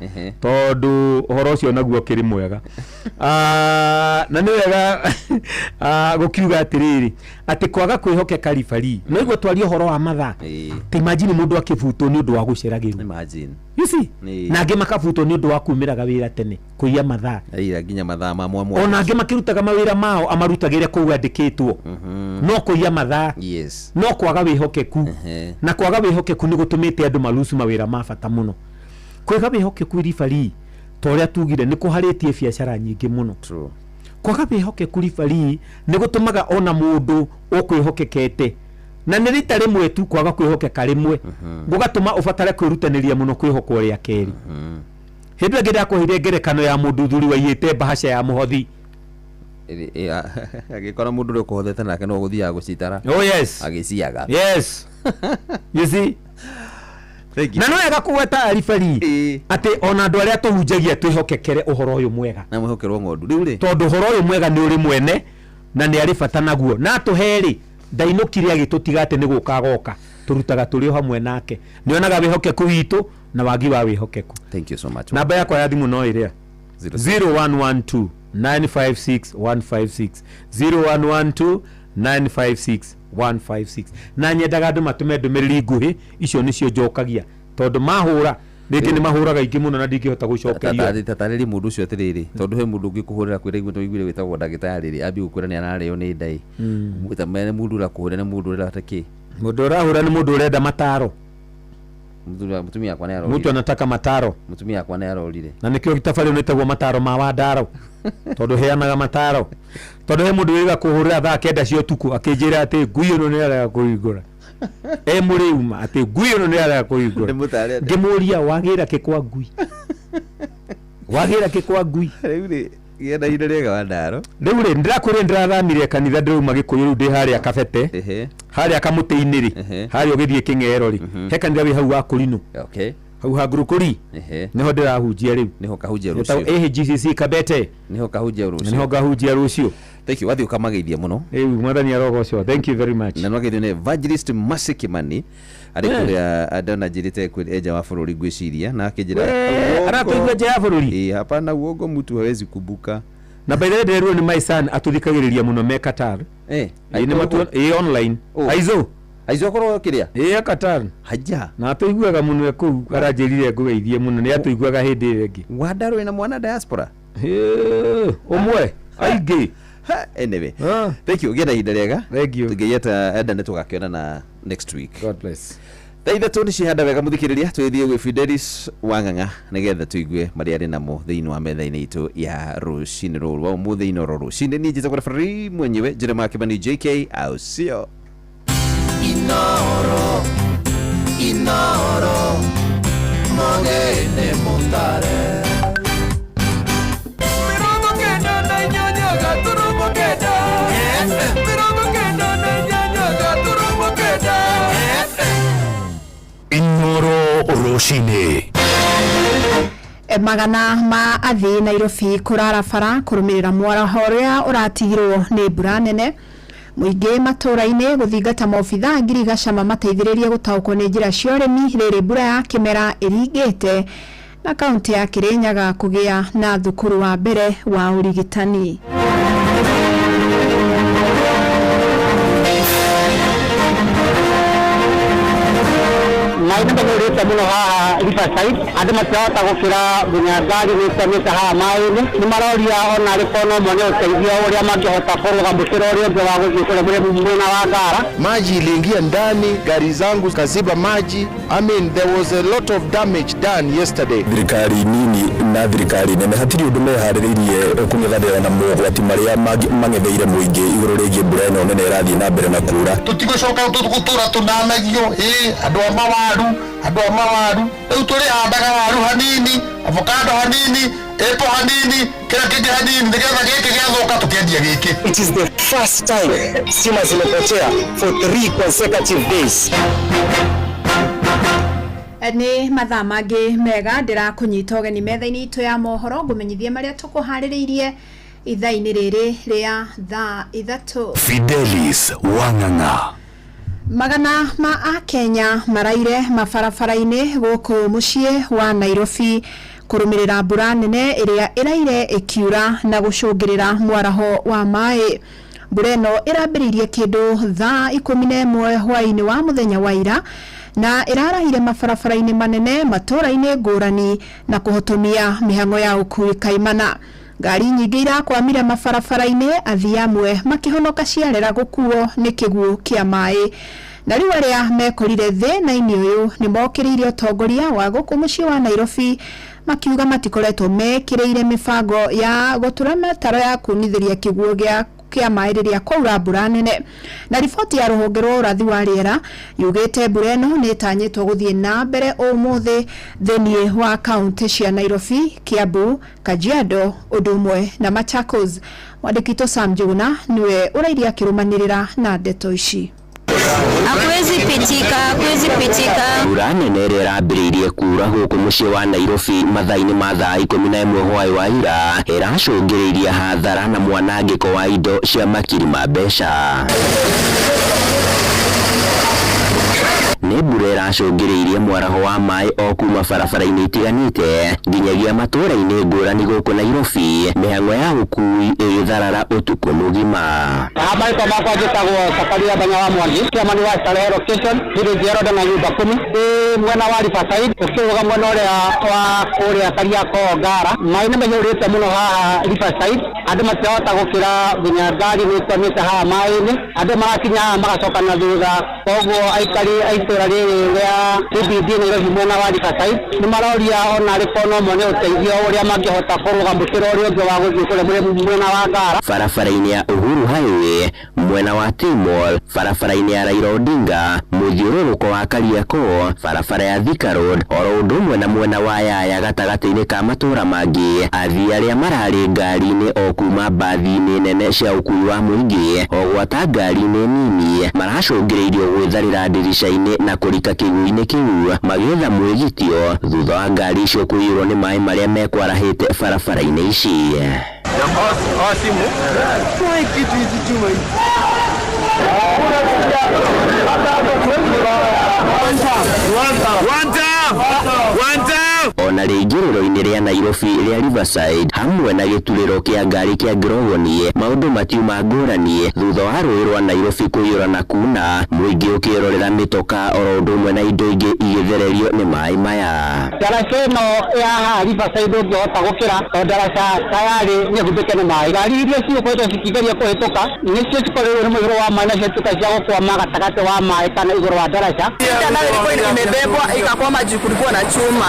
tondũ ũhoro ũcio naguo ũkĩrĩ mwega. Ah, na nĩ wega ah, gũkiuga atĩrĩrĩ atĩ kwaga kwĩhokeka ribari no igua twaria ũhoro wa mathaa ta imagine mũndũ akĩbutwo nĩ ũndũ wa gũceragĩrwo. Imagine. You see? Ĩĩ. Na angĩ makabutwo nĩ ũndũ wa kumĩraga wĩra tene kũiya mathaa. Aira nginya mathaa ma mwa Ona angĩ makĩrutaga mawĩra mao amarutagĩre kũu andĩkĩtwo no kũiya mathaa. Yes. No kwaga wĩhokeku. Na kwaga wĩhokeku nĩ gũtũmĩte andũ malucu mawĩra ma bata mũno. Kwaga wĩhokeku ribarii ta ũrĩa tugire nĩ kũharĩtie biacara nyingĩ mũno. True. Kwaga wĩhokeku ribarii nĩ gũtũmaga ona mũndũ ũkwĩhokekete na nĩ rita rĩmwe tu kwaga kwĩhokeka rĩmwe gũgatũma ũbatare kwĩrutanĩria mũno kwĩhokwo rĩa kerĩ. Hĩndĩ ĩyo ĩngĩ ndakũheire ngerekano ya mũndũ thuri waiyĩte mbahaca ya mũhothi. Agĩkora mũndũ ũrĩa ũkũhothete nake no gũthiaga gũcitara. Oh yes. Agĩciaga. Yes. You see? Thank you. Na no wega kũgweta aribari atĩ ona andũ arĩa tũhunjagia twĩhokekere ũhoro ũyũ mwega. Na mwĩhokerwo ng'ondu. Rĩu rĩ. Tondũ ũhoro ũyũ mwega nĩ ũrĩ mwene na nĩ arĩ bata naguo. Na atũhe rĩ, ndainũkire agĩtũtiga atĩ nĩ gũka agoka. Tũrutaga tũrĩ o hamwe nake. Nĩ onaga wĩhokeku witũ na wagi wa wĩhokeku. Thank you so much. Namba yakwa ya thimũ no ĩrĩa 0112 956 156 0112 956 156 na nyendaga andũ matũme ndũmĩrĩri nguhĩ icio nĩcio njokagia tondũ mahũra rĩngĩ nĩ mahũraga ingĩ mũno na ndingĩhota gũcokeria. Tatarĩria mũndũ ũcio atĩrĩrĩ tondũ he mũndũ ũngĩ kũhũrĩra kwĩra igua tũiguire wĩtagwo ndagĩtarĩ rĩ ambie gũkwĩra nĩ ararĩo nĩ nda ĩ mene mũndũ ũrakũhũrĩra nĩ mũndũ ũrenda kĩ? Mũndũ ũrahũra nĩ mũndũ ũrenda mataro. Mũtumia wakwa nĩ arorire. Mtu anataka mataro. Mũtumia wakwa nĩ arorire. Na nĩkĩo tabarĩra ĩno ĩtagwo mataro ma Wandaro tondũ heanaga mataro. Tondũ he mũndũ wĩrĩga kũhũrĩra thaa kenda cia ũtukũ akĩnjĩra atĩ ngui ĩno nĩ yarega kũhingũra. E mũrĩu ma atĩ ngui ĩno nĩ yarega kũhingũra. Ngĩmũria wagĩra kĩ kwa ngui? Wagĩra kĩ kwa ngui? Rĩu rĩ gĩa na ihinda rĩega Wandaro. Rĩu rĩ ndĩrakwĩrire ndĩrathamire kanitha ndĩrauma Gĩkũyũ rĩu ndĩ harĩa Kabete. Harĩa kamũtĩ-inĩ rĩ harĩa ũgĩthiĩ Kĩng'ero rĩ he kanitha wĩ hau wa Kũrinũ. Okay. Hau ha Ngurukũri. Nĩho ndĩrahunjia rĩu. Nĩho kahunjia Ĩtagwo rũciũ. AGCC Kabete. Nĩho kahunjia rũciũ. Nĩho ngahunjia rũciũ. Thank you. Wathiĩ ũkamageithia mũno. Rĩu mwathani arogocwo. Thank you very much. Na nĩwageithio nĩ Evangelist Mercy Kimani arĩ kũrĩa ndona njĩrĩte kwĩ nja wa bũrũri ngwĩciria na akĩnjĩra Wee, aratũigua nja ya bũrũri? Ĩĩ, hapana uongo mtu hawezi kumbuka. Na by the way ndĩrerirwo nĩ my son atũthikagĩrĩria mũno me Qatar. Eh, Ĩĩ, nĩ matu ĩĩ online. Aizo. Aizo akorwo kĩrĩa? Ĩĩ Qatar. Haja. Na atũiguaga mũno e kũu aranjĩrire ngũgeithie mũno nĩ atũiguaga hĩndĩ ĩyo ĩngĩ. Wandaro wĩna mwana diaspora? Ũmwe aingĩ. Anyway, thank you. Gĩa na ihinda rĩega. Thank you. Tũngĩgĩeta enda nĩ tũgakĩonana next week. God bless. Thaa ithatũ nĩ cihanda wega mũthikĩrĩria tũgĩthiĩ gwĩ Fidelis Wang'ang'a nĩgetha tũigue marĩa arĩ namo thĩinĩ wa metha-inĩ itũ ya rũcinĩ rũrũ rwa ũmũthĩ Inooro rũcinĩ. Niĩ njĩtagwo referee mwenyewe Jeremiah Kimani JK au sio? Inooro, Inooro, mogene mutare. Mirongo kenda na inyanya gaturumo kenda. Mirongo kenda na inyanya gaturumo kenda. Inooro rũcinĩ. Magana ma athii Nairobi kũrara bara kũrũmĩrĩra mwaraho ũrĩa ũratigirwo nĩ mbura nene. Mũingĩ matũũra-inĩ gũthingata maobithaa ngirigaca mamateithĩrĩrie gũtaũkwo nĩ njĩra cia ũrĩmi rĩrĩ mbura ya kĩmera ĩringĩte na kaunti ya Kirinyaga kũgĩa na thukuru wa mbere wa ũrigitani. Maĩ nĩ maihũrĩte mũno haha Riverside, andũ matirahota gũkĩra nginya ngari nĩ itemĩte haha maĩ-inĩ. Nĩ maroria ona arĩ korwo no mone ũteithio ũrĩa mangĩhota kũrũga mũkĩra ũrĩa ũngĩ wa gũthiĩ kũrĩa mwena wa Ngara. Maji iliingia ndani, gari zangu kaziba maji. I mean, there was a lot of damage done yesterday. Thirikari nini na thirikari nene hatirĩ ũndũ meharĩrĩirie kũng'ethanĩra na mogwati marĩa mang'etheire mũingĩ igũrũ rĩgiĩ mbura ĩno nene ĩrathiĩ na mbere na kura. Tũtigũcoka gũtũra tũnanagio, ĩ andũ a mawaru, andũ a mawaru. Rĩu tũrĩhandaga waru hanini, avocado hanini, apple hanini, kĩrĩa kĩngĩ hanini, nĩgetha gĩkĩ gĩathũka tũkĩendia gĩkĩ. It is the first time stima zimepotea for 3 consecutive days. Nĩ mathaa mangĩ mega ndĩrakũnyita ũgeni metha-inĩ itũ ya mohoro ngũmenyithie marĩa tũkũharĩrĩirie ithaa-inĩ rĩrĩ rĩa thaa 3. Fidelis Wang'ang'a. Magana ma akenya maraire mabarabara-inĩ gũkũ mũciĩ wa Nairobi kũrũmĩrĩra mbura nene ĩrĩa ĩraire ĩkiura na gũcũngĩrĩra mwaraho wa maĩ. Mbura ĩno ĩrambĩrĩirie kĩndũ thaa 11 hwaĩ-inĩ wa mũthenya wa ira na ĩrarahire mabarabara-inĩ manene matũũra-inĩ ngũrani na kũhotomia mĩhang'o ya ũkui kaimana. Ngari nyingĩ irakwamire mabarabara-inĩ, athii amwe makĩhonoka ciarera gũkuo nĩ kĩguũ kĩa maĩ. Na rĩu arĩa mekorire thĩna-inĩ ũyũ nĩ mokĩrĩire ũtongoria wa gũkũ mũciĩ wa Nairobi makiuga matikoretwo mekĩrĩire mĩbango ya gũtura mĩtaro ya kunithĩria kĩguũ kĩa maĩ rĩrĩa kwaura mbura nene. Na riboti ya rũhonge rwa ũrathi wa rĩera yugĩte mbura ĩno nĩ ĩtanyĩtwo gũthiĩ na mbere ũmũthĩ thĩinĩ wa kaunti cia Nairobi, Kiambu, Kajiado ũndũ ũmwe na Machakos. Mwandĩki witũ Sam Njuguna nĩwe ũrairie akĩrũmanĩrĩra na ndeto ici. Hakuwezi pitika, hakuwezi pitika. Mbura nene ĩrĩa ĩrambĩrĩirie kuura gũkũ mũciĩ wa Nairobi mathaa-inĩ ma thaa 11 hwaĩ wa ira ĩracũngĩrĩirie hathara na mwanangĩko wa indo cia makiri ma mbeca. Nĩ mbura ĩracũngĩrĩirie mwaraho wa maĩ o kuma barabara-inĩ itiganĩte nginyagia matũũra-inĩ ngũrani gũkũ Nairobi, mĩhang'o ya ũkui ĩgĩtharara ũtukũ mũgima. Marĩtwa makwa njĩtagwo Sakaria Banya wa Mwangi, chairman wa Starehe Location, village ya Rhoda na nyumba 10. Ndĩ mwena wa Riverside, ũkĩrũga mwena ũrĩa wa kũrĩa Kariakoo Ngara. Maĩ nĩ maihũrĩte mũno haha Riverside, andũ matirahota gũkĩra nginya ngari nĩ ikwamĩte haha maĩ-inĩ, andũ marakinya haha magacoka na thutha. Koguo aikari a itũra rĩrĩ rĩa CBD Nairobi mwena wa Riverside nĩ maroria ona arĩ korwo no mone ũteithio ũrĩa mangĩhota kũrũga mũkĩra ũrĩa ũngĩ wa gũthiĩ kũrĩa mwena wa Ngara. Barabara-inĩ ya Uhuru Highway mwena wa T-Mall, barabara-inĩ ya Raila Odinga, mũthiũrũrũko wa Kariakoo, barabara ya Thika Road, oro ũndũ ũmwe na mwena wa Yaya gatagatĩ-inĩ ka matũũra mangĩ. Athii arĩa mararĩ ngari-inĩ o kuma mbathi-inĩ nene cia ũkui wa mũingĩ o gwata ngari-inĩ nini maracũngĩrĩirio gwĩtharĩra ndirica-inĩ na kũrika kĩguũ-inĩ kĩu magĩetha mwĩgitio thutha wa ngari icio kũiyũrwo nĩ maĩ marĩa mekwarahĩte barabara-inĩ ici. Ona rĩingĩrĩro-inĩ rĩa Nairobi rĩa Riverside hamwe na gĩturĩro kĩa ngari kĩa Grogoni maũndũ matiuma ngũrani thutha wa rũĩ rwa Nairobi kũiyũra na kuna mũingĩ ũkĩrorera mĩtoka oro ũndũ ũmwe na indo ingĩ igĩthererio nĩ maĩ maya. Ndaraca ĩno ya haha Riverside ũngĩhota gũkĩra tondũ ndaraca tayarĩ nĩ humbĩke nĩ maĩ. Ngari iria cigũkoretwo cikĩgeria kũhĩtũka nĩcio cikorirwo nĩ mũihũro wa maĩ na ciatuĩka cia gũkwama gatagatĩ wa maĩ kana igũrũ wa ndaraca. Filter nayo ilikuwa imebebwa ikakwama juu kulikuwa na chuma.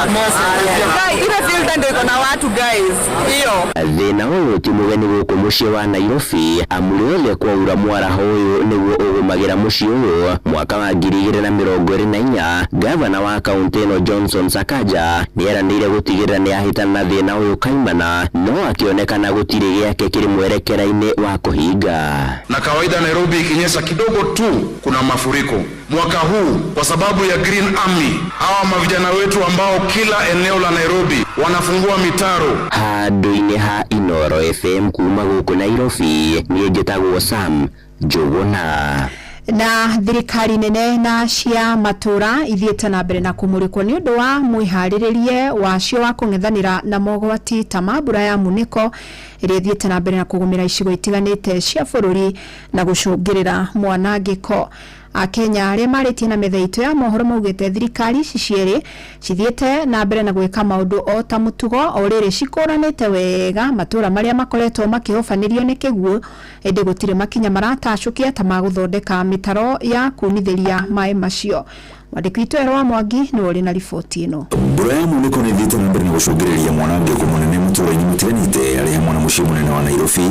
Ile filter ndio iko na watu guys. Hiyo. Thĩna ũyũ ti mũgeni gũkũ mũciĩ wa Nairobi amu rĩothe kwaura mwaraho ũyũ nĩguo ũgũmagĩra mũciĩ ũyũ. Mwaka wa 2024 gavana wa kaũntĩ ĩno Johnson Sakaja nĩeranĩire gũtigĩrĩra nĩahĩtana na thĩna ũyũ kaimana, no akĩonekana gũtirĩ gĩake kĩrĩ mwerekera-inĩ wa kũhinga. Na kawaida Nairobi ikinyesha kidogo tu kuna mafuriko. Mwaka huu kwa sababu ya Green Army, hawa mavijana wetu ambao kila eneo la Nairobi wanafungua mitaro. Handũ-inĩ ha Inooro FM kuma gũkũ Nairobi, niĩ njĩtagwo Sam Njuguna. Na thirikari nene na cia matũra ithiĩte na mbere na kũmũrĩkwo nĩ ũndũ wa mwĩharĩrĩrie wacio wa kũng'ethanĩra na mogwati ta ma mbura ya munĩko ĩrĩa ĩthiĩte na mbere na kũgũmĩra icigo itiganĩte cia bũrũri na gũcũngĩrĩra mwanangĩko. Akenya arĩa marĩtie na metha itũ ya mohoro maugĩte thirikari ici cierĩ cithiĩte na mbere na gwĩka maũndũ o ta mũtugo o rĩrĩ cikũranĩte wega matũra marĩa makoretwo makĩhobanĩrio nĩ kĩguũ, ĩndĩ gũtirĩ makinya maratacũkia ta ma gũthondeka mĩtaro ya kunithĩria maĩ macio. Mwandĩki witũ Erwa Mwangi nĩwe ũrĩ na riboti ĩno. Mbura ya munĩko nĩ ĩthiĩte na mbere na gũcũngĩrĩria mwanangĩko mũnene matũũra-inĩ matiganĩte arĩ hamwe na mũciĩ mũnene wa Nairobi.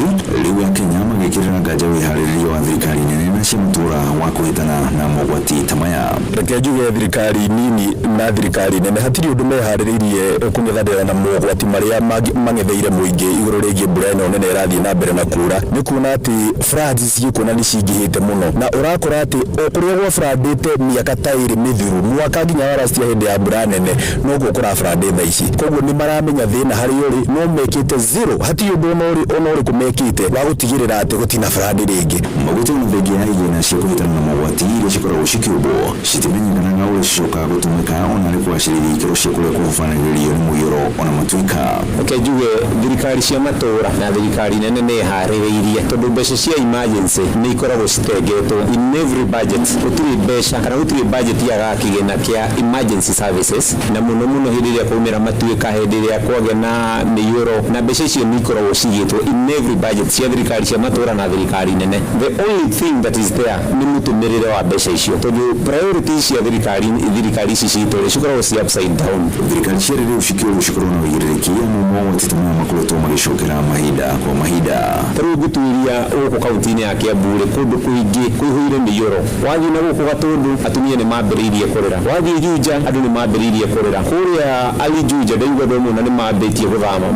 Rĩu Akenya magĩkĩrĩra nganja wĩharĩrĩria wa thirikari nene na cia matũũra wa kũhĩtana na mogwati ta maya. Reke njuge thirikari nini na thirikari nene hatirĩ ũndũ meharĩrĩirie kũng'ethanĩra na mogwati marĩa mang'etheire mũingĩ igũrũ rĩgiĩ mbura ĩno nene ĩrathiĩ na mbere na kuura. Nĩ kuona atĩ floods cigĩkuona nĩ cingĩhĩte mũno, na ũrakora atĩ o kũrĩa gwa floodĩte mĩaka ta ĩrĩ mĩthiru, mwaka nginya wa last year hĩndĩ ya mbura nene noguo nĩkuo kũra flood thaa ici. Koguo nĩ maramenya thĩna harĩa ũrĩ, no mekĩte zero, hatirĩ ũndũ ona ũrĩ ona ũrĩkũ mekĩte wa gũtigĩrĩra atĩ gũtina flood rĩngĩ. Maguta ona thengia ya igĩna cia kũhĩtana na mogwati iria cikoragwo cikĩũmbwo citimenyekanaga ũrĩa cicokaga gũtũmĩka ona arĩ kũgacĩrithia ikĩro cia kũrĩa kũhobanagĩrio nĩ mũiyũro ona matuĩka. Reke njuge thirikari cia matũra na thirikari nene nĩ ĩharĩrĩirie tondũ mbeca cia emergency nĩ ikoragwo citengetwo in every budget. Gũtirĩ mbeca kana gũtirĩ budget yagaga kĩgĩna kĩa emergency services, na mũno mũno hĩndĩ ĩrĩa kwaumĩra matuĩka, hĩndĩ ĩrĩa kwagĩa na mĩiyũro, na mbeca icio nĩ ikoragwo cigĩtwo in every budget cia thirikari cia matũra na thirikari nene. The only thing that is there nĩ mũtũmĩrĩre wa mbeca icio, tondũ priorities cia thirikari thirikari ici citũ rĩ cikoragwo ci upside down. Thirikari cia rĩu cikĩũrwo cikorwo na ũigĩrĩrĩki amu mogwati ta maya makoretwo magĩcokera mahinda kwa mahinda. Ta rĩu ngũtuĩria gũkũ kaunti-inĩ ya Kiambu rĩ, kũndũ kũingĩ kũihũire mĩiyũro. Wathiĩ na gũkũ Gatũndũ atumia nĩ mambĩrĩirie kũrĩra, wathiĩ Juja andũ nĩ mambĩrĩirie kũrĩra, kũrĩa Ali Juja ndaigua andũ amwe ona nĩ mambĩtie gũthama,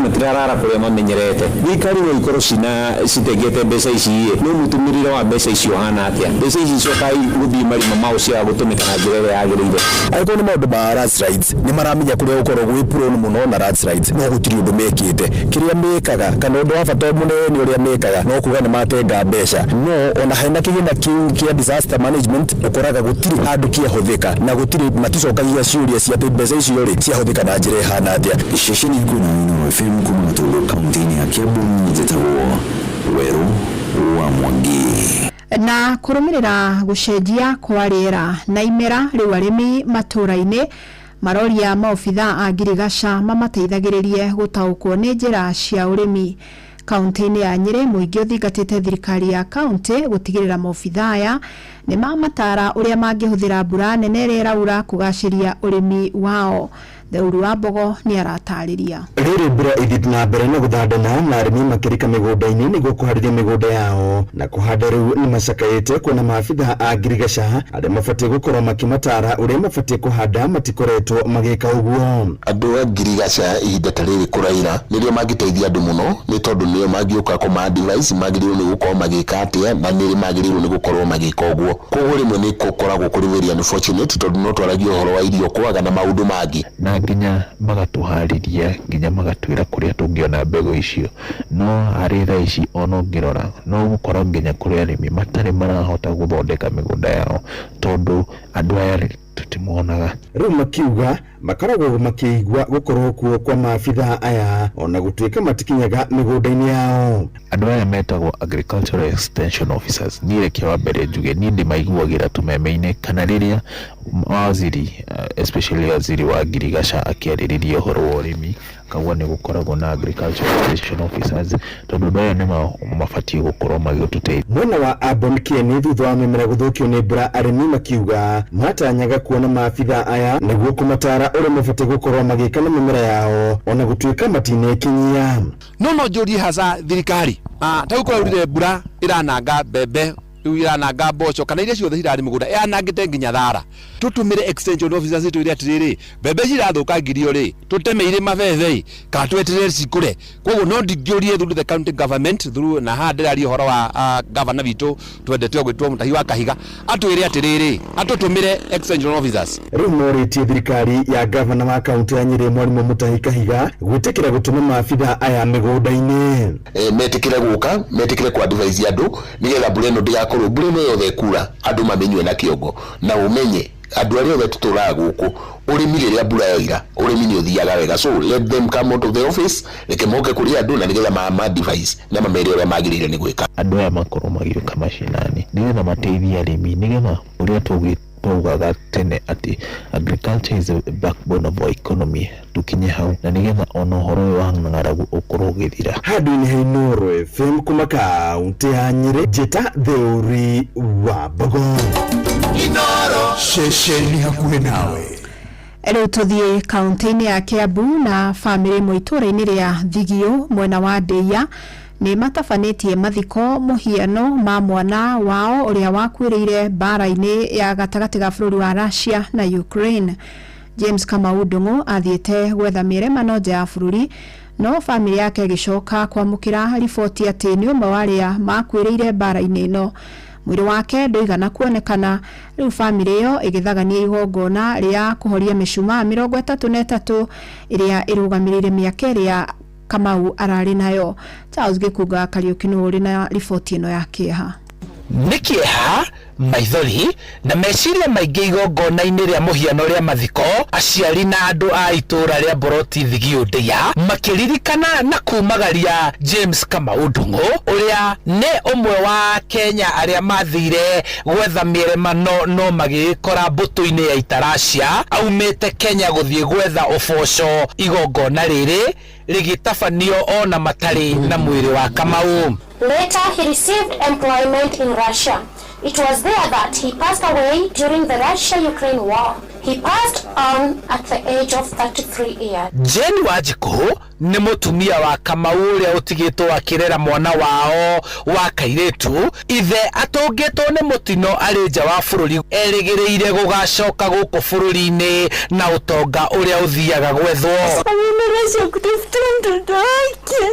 matirarara kũrĩa mamenyerete. Thirikari no ikorwo cina citengete mbeca ici ĩ, no mũtũmĩrĩre wa mbeca icio ũhana atĩa? Mbeca ici icokaga gũthiĩ marima mao ciaga gũtũmĩka na njĩra ĩrĩa yagĩrĩire. Angĩkorwo nĩ maũndũ ma landslides, nĩ maramenya kũrĩa gũkoragwo gwĩ prone mũno na landslides, no gũtirĩ ũndũ mekĩte. Kĩrĩa mekaga kana ũndũ wa bata mũnene ũrĩa mekaga no kuga nĩ matenga mbeca, no ona hena kĩgĩna kĩu kĩa disaster management ũkoraga gũtirĩ handũ kĩahũthĩka na gũtirĩ maticokagia ciũria cia atĩ mbeca icio rĩ ciahũthĩka na njĩra ĩhana atĩa. Ceceni ya kwĩna Inooro FM kuma Gatũndũ kaunti-inĩ ya Kiambu, njĩtagwo Werũ wa Mwangi. Na kũrũmĩrĩra gũcenjia kwa rĩera na imera, rĩu arĩmi matũũra-inĩ maroria maobitha a ngirigaca mamateithagĩrĩrie gũtaũkwo nĩ njĩra cia ũrĩmi. Kaunti-inĩ ya Nyĩrĩ, mũingĩ ũthingatĩte thirikari ya kaunti gũtigĩrĩra maobitha aya nĩ mamatara ũrĩa mangĩhũthĩra mbura nene ĩrĩa ĩraura kũgacĩria ũrĩmi wao. Theuru wa Mbogo nĩ aratarĩria. Rĩrĩ mbura ĩthiĩte na mbere na gũthandana na arĩmi makĩrika mĩgũnda-inĩ nĩguo kũharĩria mĩgũnda yao na kũhanda, rĩu nĩ macakaĩte kuona maabitha a ngirigaca arĩa mabatiĩ gũkorwo makĩmatara ũrĩa mabatiĩ kũhanda matikoretwo magĩka ũguo. Andũ a ngirigaca ihinda ta rĩrĩ kũraira nĩrĩo mangĩteithia andũ mũno, nĩ tondũ nĩo mangĩũka kũma advice magĩrĩirwo nĩ gũkorwo magĩka atĩa na nĩrĩ magĩrĩirwo nĩ gũkorwo magĩka ũguo. Koguo rĩmwe nĩ gũkoragwo kũrĩ very unfortunate tondũ no twaragia ũhoro wa irio kwaga na maũndũ mangĩ. Na nginya magatũharĩria, nginya magatwĩra kũrĩa tũngĩona mbegũ icio, no harĩ thaa ici ona ũngĩrora no ũgũkora nginya kũrĩ arĩmi matarĩ marahota gũthondeka mĩgũnda yao tondũ andũ aya tũtimonaga. Rĩu makiuga makoragwo makĩigua gũkorwo kuo kwa maabitha aya ona gũtuĩka matikinyaga mĩgũnda-inĩ yao. Andũ aya metagwo agricultural extension officers. Niĩ reke wa mbere njuge niĩ ndĩmaiguagĩra tũmeme-inĩ kana rĩrĩa waziri, especially waziri wa ngirigaca akĩarĩrĩria ũhoro wa ũrĩmi akauga nĩ gũkoragwo na agricultural extension officers, tondũ andũ aya nĩmo mabatiĩ gũkorwo magĩtũteithia. Mwena wa Ambon Kieni, thutha wa mĩmera gũthũkio nĩ mbura, arĩmi makiuga matanyaga kuona maabitha aya nĩguo kũmatara ũrĩa mabatiĩ gũkorwo magĩka na mĩmera yao ona gũtuĩka matinekinyia. No njũrie hasa thirikari, ta rĩu kũraurire mbura ĩrananga mbembe, rĩu irananga mboco kana iria ciothe cirarĩ mũgũnda, ĩranangĩte nginya thara. Tũtũmĩre extension officers twĩre atĩrĩrĩ, mbembe cirathũkangirio rĩ, tũteme irĩ mabebe kana tweterere cikũre. Koguo no ndingĩũrie through the county government, through na haha ndĩraria ũhoro wa governor witũ twendete gwĩtwo Mũtahi wa Kahiga, atwĩre atĩrĩrĩ, atũtũmĩre extension officers. Rĩu morĩtie thirikari ya gavana wa kaunti ya Nyĩrĩ Mwarimũ Mutahi Kahiga gwĩtĩkĩra gũtũma maabitha aya mĩgũnda-inĩ. Metĩkĩre gũka, metĩkĩre ku advise andũ nĩgetha mbura ĩno ndĩgakorwo, mbura ĩno yothe ĩkura andũ mamĩnyue na kĩongo, na ũmenye andũ arĩa othe tũtũraga gũkũ ũrĩmi, rĩrĩa mbura yoira ũrĩmi nĩ ũthiaga wega. So let them come out of the office, reke moke kũrĩ andũ na nĩgetha ma advise na mamere ũrĩa magĩrĩire nĩ gwĩka. Andũ aya makorwo magĩũka macinani nĩgetha mateithie arĩmi, nĩgetha ũrĩa twaugaga tene atĩ agriculture is the backbone of our economy tukinye hau, na nĩgetha ona ũhoro ũyũ wa ng'aragu ũkorwo ũgĩthira. Handũ-inĩ ha Inooro FM kuma kaunti ya Nyĩrĩ, njĩta Theuri wa Mbogo. Ceceni hakuhĩ nawe. Rĩu tũthiĩ kaunti-inĩ ya Kiambu, na bamĩrĩ ĩmwe itũũra-inĩ rĩa Thigio mwena wa Ndĩia nĩ matabanĩtie mathiko mũhiano ma mwana wao ũrĩa wakuĩrĩire mbara-inĩ ya gatagatĩ ga bũrũri wa Russia na Ukraine. James Kamau Ndung'u athiĩte gwetha mĩremano nja ya bũrũri, no bamĩrĩ yake ĩgĩcoka kwamũkĩra riboti atĩ nĩ ũmwe wa arĩa makuĩrĩire mbara-inĩ ĩno. Mwĩrĩ wake ndũigana kuonekana. Rĩu bamĩrĩ ĩyo ĩgĩthagania igongona rĩa kũhoria mĩcumaa 33 ĩrĩa ĩrũgamĩrĩire mĩaka ĩrĩa Kamau ararĩ nayo. Charles Gĩkunga Kariũki nĩwe ũrĩ na riboti ĩno ya kĩeha. Nĩ kĩeha, maithori, na meciria maingĩ igongona-inĩ rĩa mũhiano rĩa mathiko, aciari na andũ a itũũra rĩa Boroti Thigiũ Ndeiya makĩririkana na kumagaria James Kamau Ndung'u ũrĩa nĩ ũmwe wa Akenya arĩa mathire gwetha mĩeremano no magĩĩkora mbũtũ-inĩ ya ita Russia aumĩte Kenya gũthiĩ gwetha ũboco igongona rĩrĩ rĩgĩtabanio ona matarĩ na mwĩrĩ wa Kamau. Later, he received employment in Russia. It was there that he passed away during the Russia-Ukraine war. He passed on at the age of 33 years. Jane Wanjikũ nĩ mũtumia wa Kamau ũrĩa ũtigĩtwo akĩrera mwana wao wa kairĩtu, ithe atũngĩtwo nĩ mũtino arĩ nja wa bũrũri erĩgĩrĩire gũgacoka gũkũ bũrũri-inĩ na ũtonga ũrĩa ũthiaga gwethwo. Ameenda Russia kutafuta mtoto wake.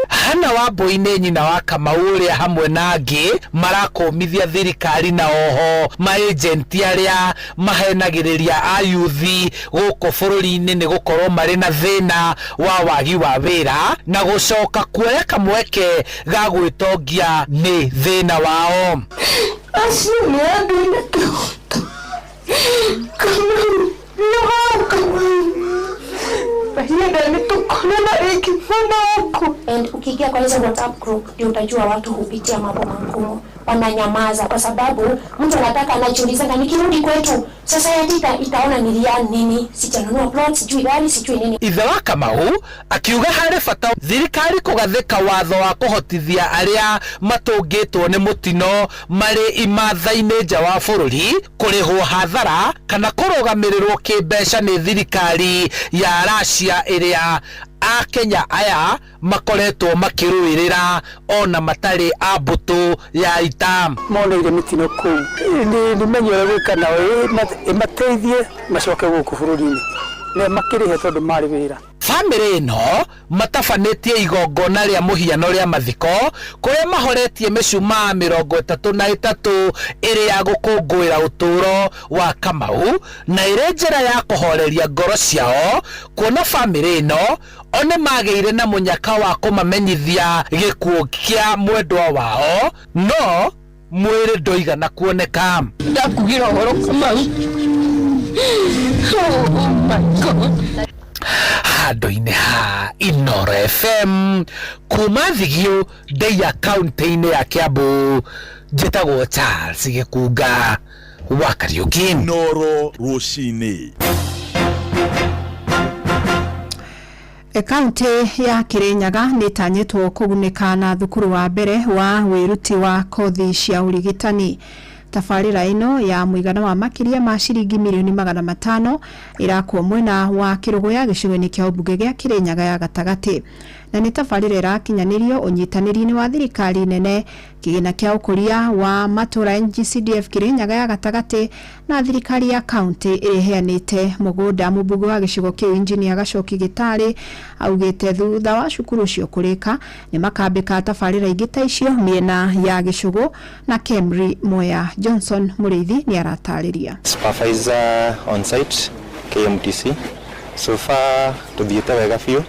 Hana Wambui nĩ nyina wa Kamau ũrĩa hamwe na angĩ marakũmithia thirikari na oho maĩjenti arĩa mahenagĩrĩria ayuthi gũkũ bũrũri-inĩ nĩ gũkorwo marĩ na thĩna wa wagi wa wĩra na gũcoka kuoya kamweke ga gwĩtongia nĩ thĩna wao. Acio nĩ andũ ena kĩhoto. Kamau, nĩ Kamau. Mahinda nĩ tũkonana rĩngĩ mwana wakwa. And ukiingia kwa hizo WhatsApp group ndio utajua watu hupitia mambo magumu, wananyamaza kwa sababu mtu anataka anajiulizanga, nikirudi kwetu society itaona nilia nini, sijanunua plot, sijui gari, sijui nini. Ithe wa Kamau akiuga harĩ bata thirikari kũgathĩka watho wa kũhotithia arĩa matũngĩtwo nĩ mũtino marĩ imatha-inĩ nja wa bũrũri kũrĩhwo hathara kana kũrũgamĩrĩrwo kĩmbeca nĩ thirikari ya Russia ĩrĩa Akenya aya makoretwo makĩrũĩrĩra ona matarĩ a mbũtũ ya ita. Moneire mĩtino kũu nĩ menye ũrĩa gwĩka nao ĩmateithie macoke gũkũ bũrũri-inĩ na makĩrĩhe tondũ marĩ wĩra. Bamĩrĩ ĩno matabanĩtie igongona rĩa mũhiano rĩa mathiko kũrĩa mahoretie mĩcumaa 33 ĩrĩ ya gũkũngũĩra ũtũũro wa Kamau na ĩrĩ njĩra ya kũhoreria ngoro ciao kuona bamĩrĩ ĩno o nĩ magĩire na mũnyaka wa kũmamenyithia gĩkuũ kĩa mwendwa wao no mwĩrĩ ndũigana kuoneka. Ndakugĩra ũhoro Kamau. Oh my God. Handũ-inĩ ha Inooro FM kuma Thigiũ Ndeiya kaunti-inĩ ya Kiambu njĩtagwo Charles Gĩkunga wa Kariũki. Inooro rũcinĩ. Kaunti ya Kirinyaga nĩ ĩtanyĩtwo kũgunĩka na thukuru wa mbere wa wĩruti wa kothi cia ũrigitani. Tabarĩra ĩno ya mũigana wa makĩria ma ciringi mirioni 500 ĩrakwo mwena wa Kĩrũgũya gĩcigo-inĩ kĩa ũmbunge gĩa Kirinyaga ya gatagatĩ na nĩ tabarĩra ĩrakinyanĩrio ũnyitanĩri-inĩ wa thirikari nene kĩgĩna kĩa ũkũria wa matũra NGCDF Kirinyaga ya gatagatĩ na thirikari ya kaunti ĩrĩa ĩheanĩte mũgũnda. Mũmbunge wa gĩcigo kĩu Engineer Gacoki Gĩtarĩ augĩte thutha wa cukuru ũcio kũrĩka nĩ makambĩka tabarĩra ingĩ ta icio mĩena ya Gĩcũgũ na Kemri Mwea. Johnson Mũrĩithi nĩ aratarĩria. Supervisor on site KMTC. So far tuthiĩte wega biũ.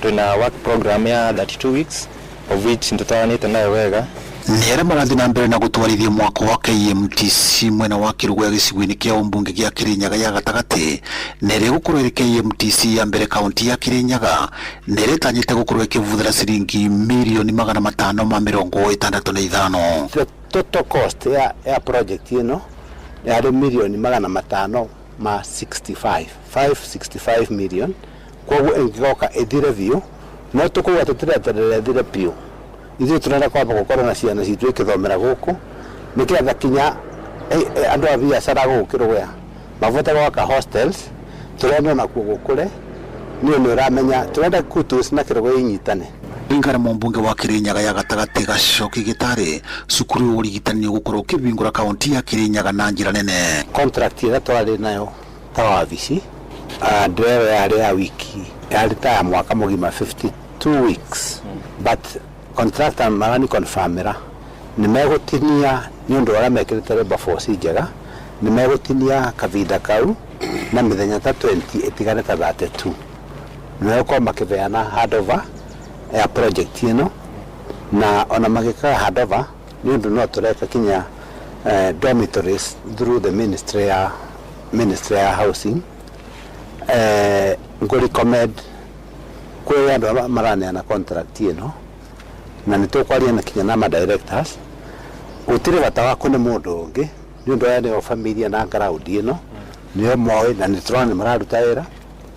Twina work program ya 32 weeks of which nĩtũtwaranĩte nayo wega. Nĩ arĩa marathiĩ na mbere na gũtwarithia mwako wa KMTC mwena wa Kĩrũgũya gĩcigo-inĩ kĩa ũmbunge gĩa Kĩrĩnyaga ya gatagatĩ na ĩrĩa ĩgũkorwo ĩrĩ KMTC ya mbere kaunti ya Kĩrĩnyaga na ĩrĩa ĩtanyĩte gũkorwo ĩkĩbuthĩra ciringi mirioni 565. The total cost ya project ĩno yarĩ mirioni 565, 565 million. Koguo ĩngĩgoka ĩthire biũ no tũkauga tũtireterera ĩthire biũ, ithuĩ tũrenda kwamba gũkorwo na ciana citũ ikĩthomera gũkũ nĩketha kinya andũ a biacara gũkũ Kĩrũgũya mabote gwaka hostels tũrenda onakuo gũkũre nĩ nĩ ũramenya tũrenda Kutus na Kĩrũgũya inyitane. Kũringana mũmbunge wa Kĩrĩnyaga ya gatagatĩ Gacoki Gĩtarĩ, cukuru wa ũrigitani nĩ ũgũkorwo ũkĩhingũra kaunti ya Kĩrĩnyaga na njĩra nene. Contract ĩrĩa twarĩ nayo ta wabici Ndĩrero yarĩ ya wiki, yarĩ ta ya mwaka mũgima, 52 weeks, but contractor marani confirmĩra nĩ megũtinia nĩ ũndũ wa ũrĩa mekĩrĩte labour force njega, nĩ megũtinia kavinda kau na mĩthenya ta 20 ĩtigane ta 32. Nĩ megũkorwo makĩbeana handover ya project ĩno, na ona magĩkaga handover nĩ ũndũ no tũreka kinya dormitories through the ministry ya housing. Ngũ recommend kwĩ andũ arĩa maraneana contract ĩno, na nĩ tũkwaria na kinya na ma directors, gũtirĩ bata wa kũne mũndũ ũngĩ nĩ ũndũ aya nĩo familia na ground ĩno nĩo moĩ, na nĩ tũrona nĩ mararuta wĩra,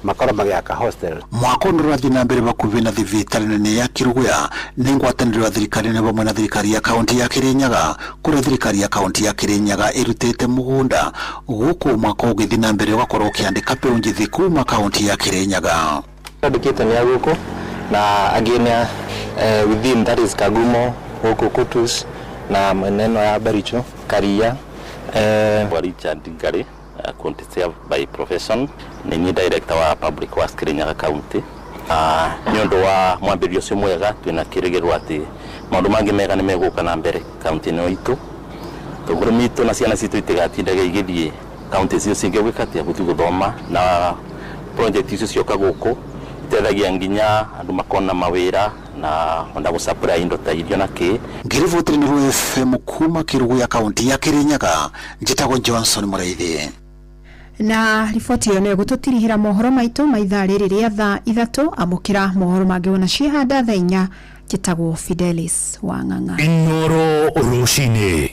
makorwo magĩaka hostel. Mwako nĩ ũrathiĩ na mbere bakuhĩ na thibitarĩ nene ya Kĩrũgũya nĩ ngwatanĩro ya thirikari nene vamwe na thirikari ya kaunti ya Kĩrĩnyaga, kũrĩa thirikari ya kaunti ya Kĩrĩnyaga ĩrutĩte mũgũnda gũkũ mwako ũgĩthiĩ na mbere ũgakorwo ũkĩandĩka mbeũ njĩthĩ kuma kaunti ya Kĩrĩnyaga. Andĩkĩte nĩ a gũkũ na angĩ nĩ a within, that is Kagumo, gũkũ Kutus na mwena ĩno ya Baricho Karia. Richard Ngari, quantity by profession, nĩ niĩ director wa Public Works Kirinyaga County. Nĩ ũndũ wa mwambĩrĩrio ũcio mwega, twĩna kĩrĩgĩrĩro atĩ maũndũ mangĩ mega nĩ megũka na mbere kaunti ĩno itũ, tũgũrũ mitũ na ciana citũ itigatindaga igĩthiĩ kaunti icio cingĩ gwĩka atĩa, gũthiĩ gũthoma, na project icio cioka gũkũ iteithagia nginya andũ makona mawĩra na ona gũ supply indo ta irio na kĩ. Ngĩribotĩra Inooro FM kuma Kĩrũgũya, kaunti ya Kĩrĩnyaga, njĩtagwo Johnson Mũraithi. Na riboti ĩyo nĩyo gũtũtirihĩra mohoro maitũ ma ithaa rĩrĩ rĩa thaa 3. Amũkĩra mohoro mangĩ wona ciĩhanda thaa 4. Njĩtagwo Fidelis Wang'ang'a. Inooro Rũcinĩ.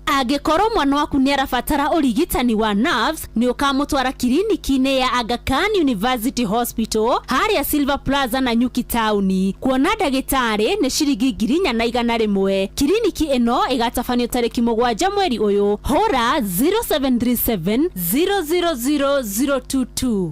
Angĩkorwo mwana waku nĩ arabatara ũrigitani wa nerves, nĩ ũkamũtwara kiriniki-inĩ ya Aga Khan University Hospital harĩa Silver Plaza na Nyuki taũni. Kuona ndagĩtarĩ nĩ ciringi 4,100. Kiriniki ĩno ĩgatabanio tarĩki 7 mweri ũyũ. Hũra 0737 000 022.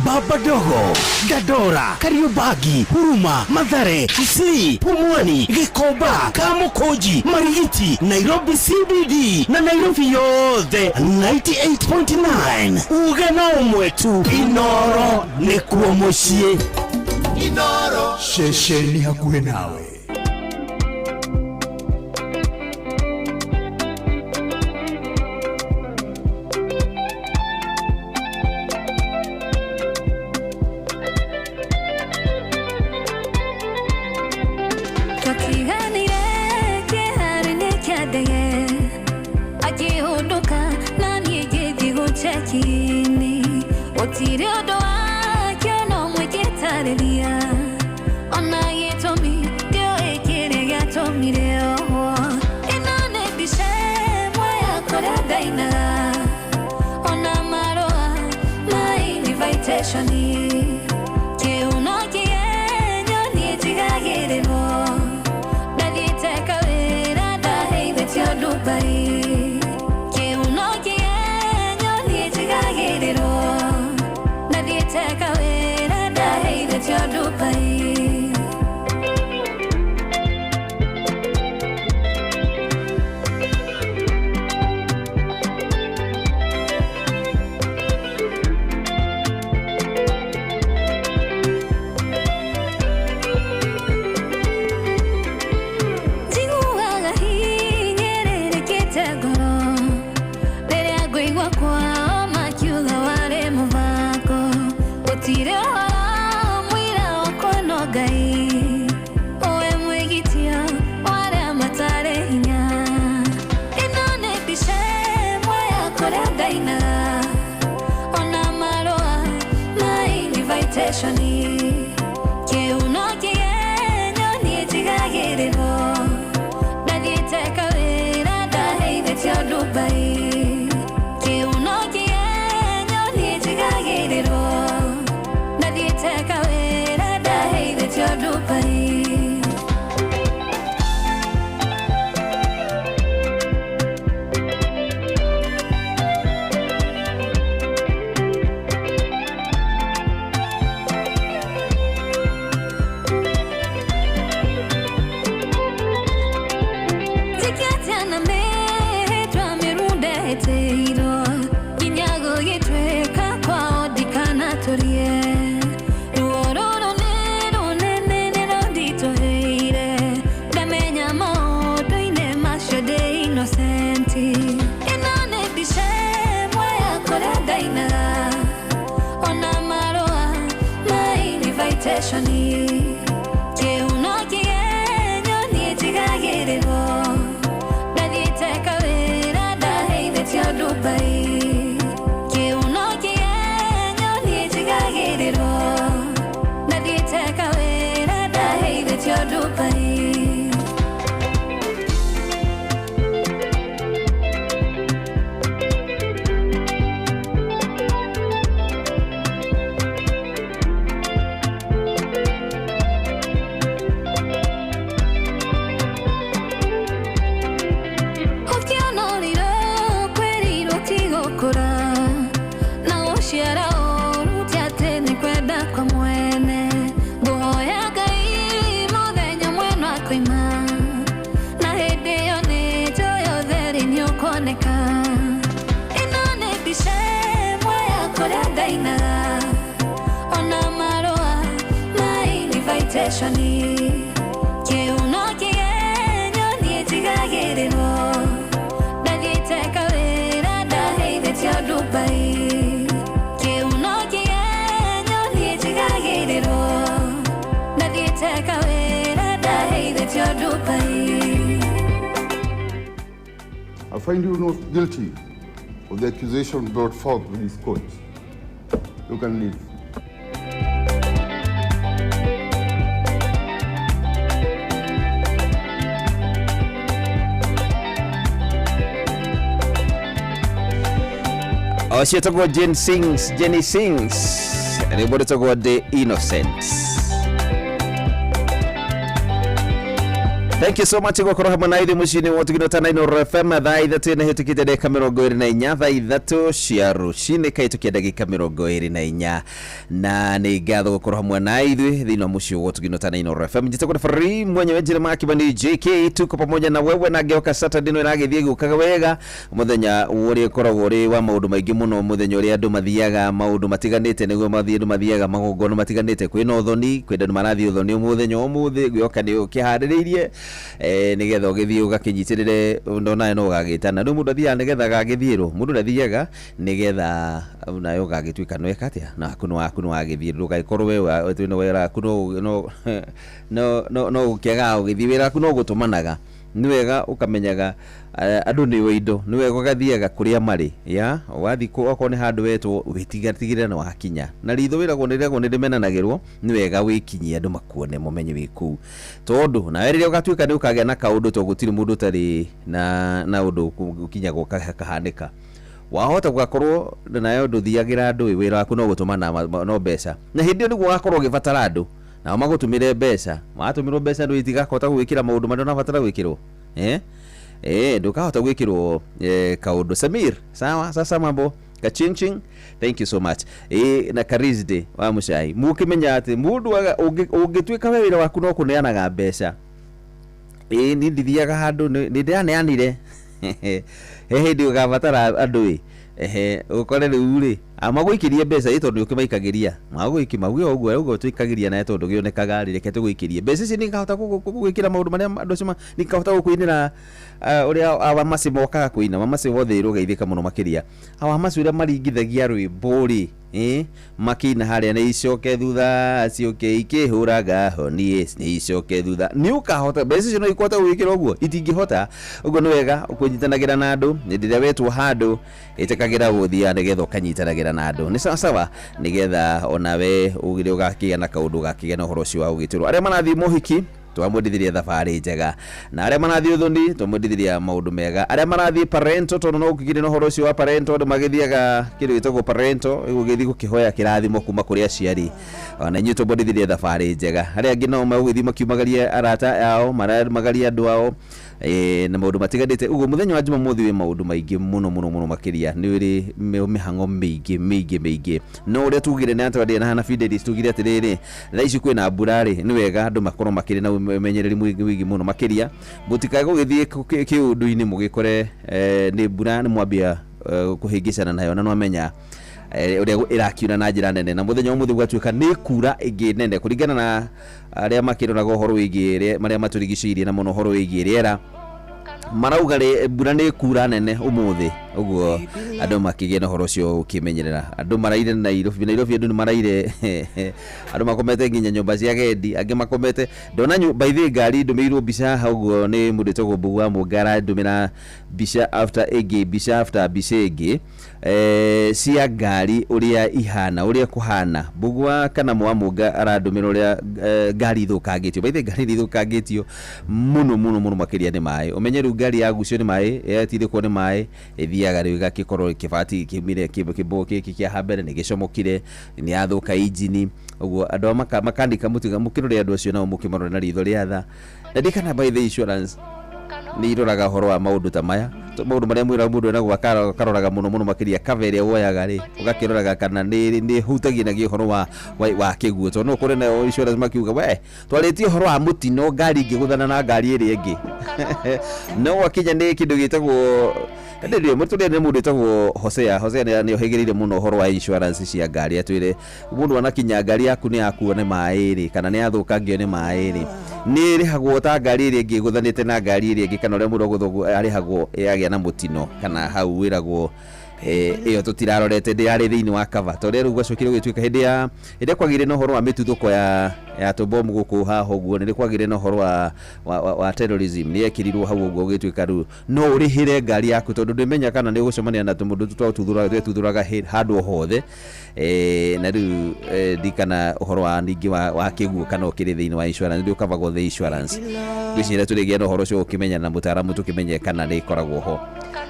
Baba Dogo, Dandora, Kariobangi, Huruma, Mathare, Kisii, Pumwani, Gikomba, Kamukunji, Marigiti, Nairobi CBD na Nairobi yothe 98.9. Uge na ũmwe tu, Inoro nĩkuo mũciĩ. Inoro ceceni hakuhĩ nawe. Twatiganire kĩharo-inĩ kĩa ndege, akĩhũndũka na niĩ ngĩthiĩ gũcheki-inĩ. Gũtirĩ ũndũ wake ona ũmwe ingĩtarĩria, ona gĩtũmi ndiũĩ kĩrĩa gĩatũmire ohwo. Ĩno nĩ mbica ĩmwe ya kũrĩa ndainaga, ona marũa ma invitation. Kĩuno kĩenyo niĩ njigagĩrĩrwo, ndathiĩte kawĩra ndaheithĩtio Dubai. Kĩuno kĩenyo niĩ njigagĩrĩrwo, ndathiĩte kawĩra ndaheithĩtio Dubai. Njiguaga hinyĩrĩrĩkĩte. ndĩ innocent. Ĩno nĩ mbica ĩmwe ya kũrĩa ndainaga, ona marũa ma invitation. Kĩuno kĩgenyo niĩ njigagĩrĩrwo, ndathiĩte kawĩra ndaheithĩtio Dubai. Kĩuno kĩgenyo niĩ njigagĩrĩrwo, ndathiĩte kawĩra ndaheithĩtio Dubai. Ũkĩona ũrĩrũ kwĩrirwo ti gũkũra, na gũciara ũru ti atĩ nĩ kwenda kwa mwene. Ngũhoya Ngai mũthenya mwena akoima, na hĩndĩ ĩyo nĩ njũĩ ũtheri nĩ ũkuoneka. Ĩno nĩ mbica ĩmwe ya kũrĩa ndainaga, ona marũa ma invitation. Kĩuno kĩgenyo niĩ njigagĩrĩrwo, ndathiĩte kawĩra ndaheithĩtio Dubai. Kĩuno kĩgenyo niĩ njigagĩrĩrwo, ndathiĩte kawĩra ndaheithĩtio Dubai. I find you not guilty of the accusation brought forth by this court. You can leave. Ũcio etagwo Jane Sings, Jenny Sings, rwĩmbo rwĩtagwo The Innocents. Thank you so much gũkorwo hamwe na ithuĩ mũciĩ-inĩ wa Ũtugino ta 9 FM thaa 3 nĩhĩtũkĩte ndagĩka 24, thaa 3 cia rũcinĩ kahĩtũkia ndagĩka 24, na nĩ ngatho gũkorwo hamwe na ithuĩ thĩinĩ wa mũciĩ wa Ũtugino ta 9 FM. Njĩtagwo Referee mwenyewe Jeremiah Kibani JK, tuko pamoja na wewe na ngĩhoka Saturday no ĩragĩthiĩ ĩgĩũkaga wega, mũthenya ũrĩa ũkoragwo ũrĩ wa maũndũ maingĩ mũno, mũthenya ũrĩa andũ mathiaga maũndũ matiganĩte, nĩguo mathiĩ andũ mathiaga magongona matiganĩte, kwĩna ũthoni, kwĩ andũ marathiĩ ũthoni mũthenya wa ũmũthĩ, ngwĩhoka nĩ ũkĩharĩrĩirie nĩgetha ũgĩthiĩ ũgakĩnyitĩrĩre ndonawe no ũgagĩtana. Rĩu mũndũ athiaga nĩgetha agagĩthiĩrwo, mũndũ ndathiaga nĩgetha nawe ũgagĩtuĩka nĩweka atĩa, na waku nĩ waku nĩ wagĩthiĩ, ndũgagĩkorwo we twĩna wĩra waku no ũkĩagaga ũgĩthiĩ, wĩra waku no gũtũmanaga. Nĩ wega ũkamenyaga andũ nĩ indo, nĩ wega ũgathiaga kũrĩa marĩ ya ũgathiĩ okorwo nĩ handũ wetwo wĩtigĩrĩre nĩ wakinya, na ritho wĩragwo nĩ rĩragwo nĩ rĩmenanagĩrwo, nĩ wega wĩkinyie andũ makuone mũmenye wĩ kũu, tondũ nawe rĩrĩa ũgatuĩka nĩ ũkagĩa na kaũndũ, to gũtirĩ mũndũ ũtarĩ na ũndũ ũkinyagwo kahanĩka, wahota gũgakorwo nawe ndũthiagĩra andũ, wĩra waku no gũtũmana no mbeca, na hĩndĩ ĩyo nĩguo ũgakorwo ũgĩbatara andũ nao magũtũmĩre mbeca, watũmĩrwo mbeca andũ itigakũhota gwĩkĩra maũndũ marĩa ũrabatara gwĩkĩrwo, ndũkahota gwĩkĩrwo kaũndũ. Samir, sawa sasa mambo kachinching, thank you so much. Na Karizde wa Mucai, mũkĩmenya atĩ mũndũ ũngĩtuĩka we wĩra waku no kũneanaga mbeca, niĩ ndithiaga handũ, nĩ ndĩraneanire he hĩndĩ ũgabatara andũ ĩ, ũkore rĩu rĩ magũikĩrie mbeca ĩ, tondũ nĩũkĩmaikagĩria, magũikia mauge ũguo ũguo tũikagĩria nawe tondũ gĩonekaga rĩ, reke tũgũikĩrie mbeca ici, nĩngahota gũgwĩkĩra maũndũ marĩa andũ acio nĩngahota gũkũinĩra ũrĩa awamasi mokaga kũina, wamasi wothe rũgeithĩka mũno makĩria, awamasi ũrĩa maringithagia rwĩmbo rĩ, makĩina harĩa nĩ icoke thutha ciũke ikĩhũraga honi nĩ icoke thutha, nĩ ũkahota mbeca icio no ikũhota gũgwĩkĩra ũguo, itingĩhota ũguo. Nĩ wega kũnyitanagĩra na andũ, hĩndĩ ĩrĩa wetwo handũ ĩtĩkagĩra gũthiĩ nĩgetha ũkanyitanagĩra na andũ, nĩ sawa sawa, nĩgetha onawe ũgĩre ũgakĩgĩa na kaũndũ, ũgakĩgĩa na ũhoro ũcio wa gũgĩtĩrwo. Arĩa marathiĩ mohiki twamwendithirie thabarĩ njega, na arĩa marathiĩ ũthoni twamwendithirie maũndũ mega, arĩa marathiĩ parento, tondũ no ũkĩgĩre na ũhoro ũcio wa parento, andũ magĩthiaga kĩndũ gĩtagwo parento, gũgĩthiĩ gũkĩhoya kĩrathimo kuma kũrĩ aciari, ona inyuĩ twamwendithirie thabarĩ njega. Arĩa angĩ nao magũgĩthiĩ makiumagaria arata ao, maramagaria andũ ao na maũndũ matiganĩte. Ũguo mũthenya wa Jumamothi wĩ maũndũ maingĩ mũno mũno mũno makĩria, nĩ ũrĩ mĩhang'o mĩingĩ mĩingĩ mĩingĩ, no ũrĩa tugire nĩ atĩ na hana Fidelis tugire atĩrĩrĩ, thaa ici kwĩna mbura rĩ, nĩ wega andũ makorwo makĩrĩ na ũmenyereri mũingĩ mũno makĩria, mũtikae gũgĩthiĩ kĩũndũ-inĩ mũgĩkore nĩ mbura nĩ mwambia kũhĩngĩcana nayo, na nwamenya ũrĩa ĩrakiura na njĩra nene, na mũthenya wa ũmũthĩ gwatuĩka nĩ kura ĩngĩ nene kũringana na arĩa makĩroraga ũhoro wĩgiĩ marĩa matũrigicĩirie, na mũno ũhoro wĩgiĩ rĩera. Marauga rĩ mbura nĩ kura nene ũmũthĩ, ũguo andũ makĩgĩe na ũhoro ũcio ũkĩmenyerera. Andũ maraire Nairobi, Nairobi andũ nĩ maraire, andũ makomete nginya nyũmba cia agendi, angĩ makomete ndona by the way ngari ndũmĩirwo mbica haha ũguo nĩ mũndũ wĩtagwo Mbugu wa Mũnga, arandũmĩra mbica after ĩngĩ, mbica after mbica ĩngĩ cia ngari ũrĩa ihana, ũrĩa kũhana. Mbugu wa kana wa Mũnga arandũmĩra ũrĩa ngari ithũkangĩtio. By the way ngari nĩ ithũkangĩtio mũno mũno mũno makĩria nĩ maĩ. Ũmenye rĩu ngari yagucio nĩ maĩ, yatindĩkwo nĩ maĩ, ĩthiaga rĩu ĩgagĩkorwo kĩbati kĩumire, kĩbũgũ gĩkĩ kĩa ha mbere nĩ gĩcomokire, nĩ yathũka injini. Ũguo andũ a makanika mũtiga mũkĩrore andũ acio nao mũkĩmarore na ritho rĩa tha. Na ndikana by the insurance nĩ iroraga ũhoro wa maũndũ ta maya, maũndũ marĩa mwĩra mũndũ enagwo akaroraga mũno mũno makĩria cover ĩrĩa woyaga rĩ, ũgakĩroraga kana nĩ hutagia na ũhoro wa kĩguũ, tondũ no ũkore nayo insurance makiuga we twarĩtie ũhoro wa mũtino ngari ĩngĩgũthana na ngari ĩrĩa ĩngĩ, no gwakinya nĩ kĩndũ gĩtagwo ndĩrĩ mũtũrĩa nĩ mũndũ wĩtagwo Hosea. Hosea nĩ ohĩgĩrĩire mũno ũhoro wa insurance cia ngari, atwĩre mũndũ anakinya ngari yaku nĩ yakuo nĩ maĩ rĩ, kana nĩ yathũkangio nĩ maĩ rĩ, nĩ ĩrĩhagwo ta ngari ĩrĩa ĩngĩ ĩgũthanĩte na ngari ĩrĩa ĩngĩ, kana ũrĩa mũndũ agũthwo arĩhagwo yagĩa na mũtino, kana hau wĩragwo ĩyo tũtirarorete ndĩrarĩ thĩinĩ wa cover. Tondũ rĩu gwacokire gũgĩtuĩka hĩndĩ ya hĩndĩ ĩrĩa kwagĩire na ũhoro wa mĩtuthũko ya tũbomu gũkũ haha ũguo, nĩ kwagĩire na ũhoro wa terrorism, nĩ yekĩrirwo hau ũguo gũgĩtuĩka rĩu no ũrĩhĩre ngari yaku, tondũ ndũmenya kana nĩ ũgũcemania na tũmũndũ twatuthũraga handũ o hothe. Na rĩu ndikana ũhoro wa ningĩ wa kĩguũ kana ũkĩrĩ thĩinĩ wa insurance, nĩ ũkavagwo the insurance. Ngwĩciria tũrĩgĩa na ũhoro ũcio ũkĩmenya na mũtaaramu tũkĩmenye kana nĩ ĩkoragwo ho.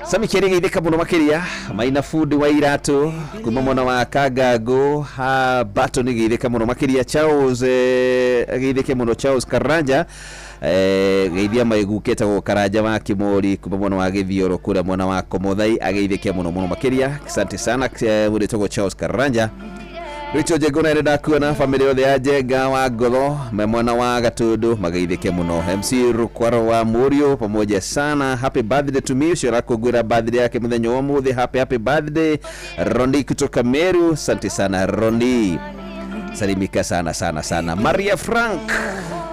Sami Kĩrĩ geithĩka mũno makĩria, Maina fundi wa iratũ kuma mwena wa Kangango ha Bato nĩ geithĩka mũno makĩria. Charles geithĩke mũno Charles Karanja, geithia maigu ketagwo Karanja wa Kimori kuma mwena wa Gĩthioro kũrĩa mwena wa Komothai, ageithĩke mũno mũno makĩria. Asante sana mũndũ wĩtagwo Charles Karanja. Rachel Njenga na ndakuona family yothe ya Njenga wa Ngotho me mwena wa Gatundu mageithĩke mũno. MC Rukwaro wa Mũriũ pamoja sana, happy birthday to me, ũcio arakũngũĩra birthday yake mũthenya wa ũmũthĩ. Happy happy birthday Rondi kutoka Meru, asante sana Rondi, salimika sana sana sana. Maria Frank,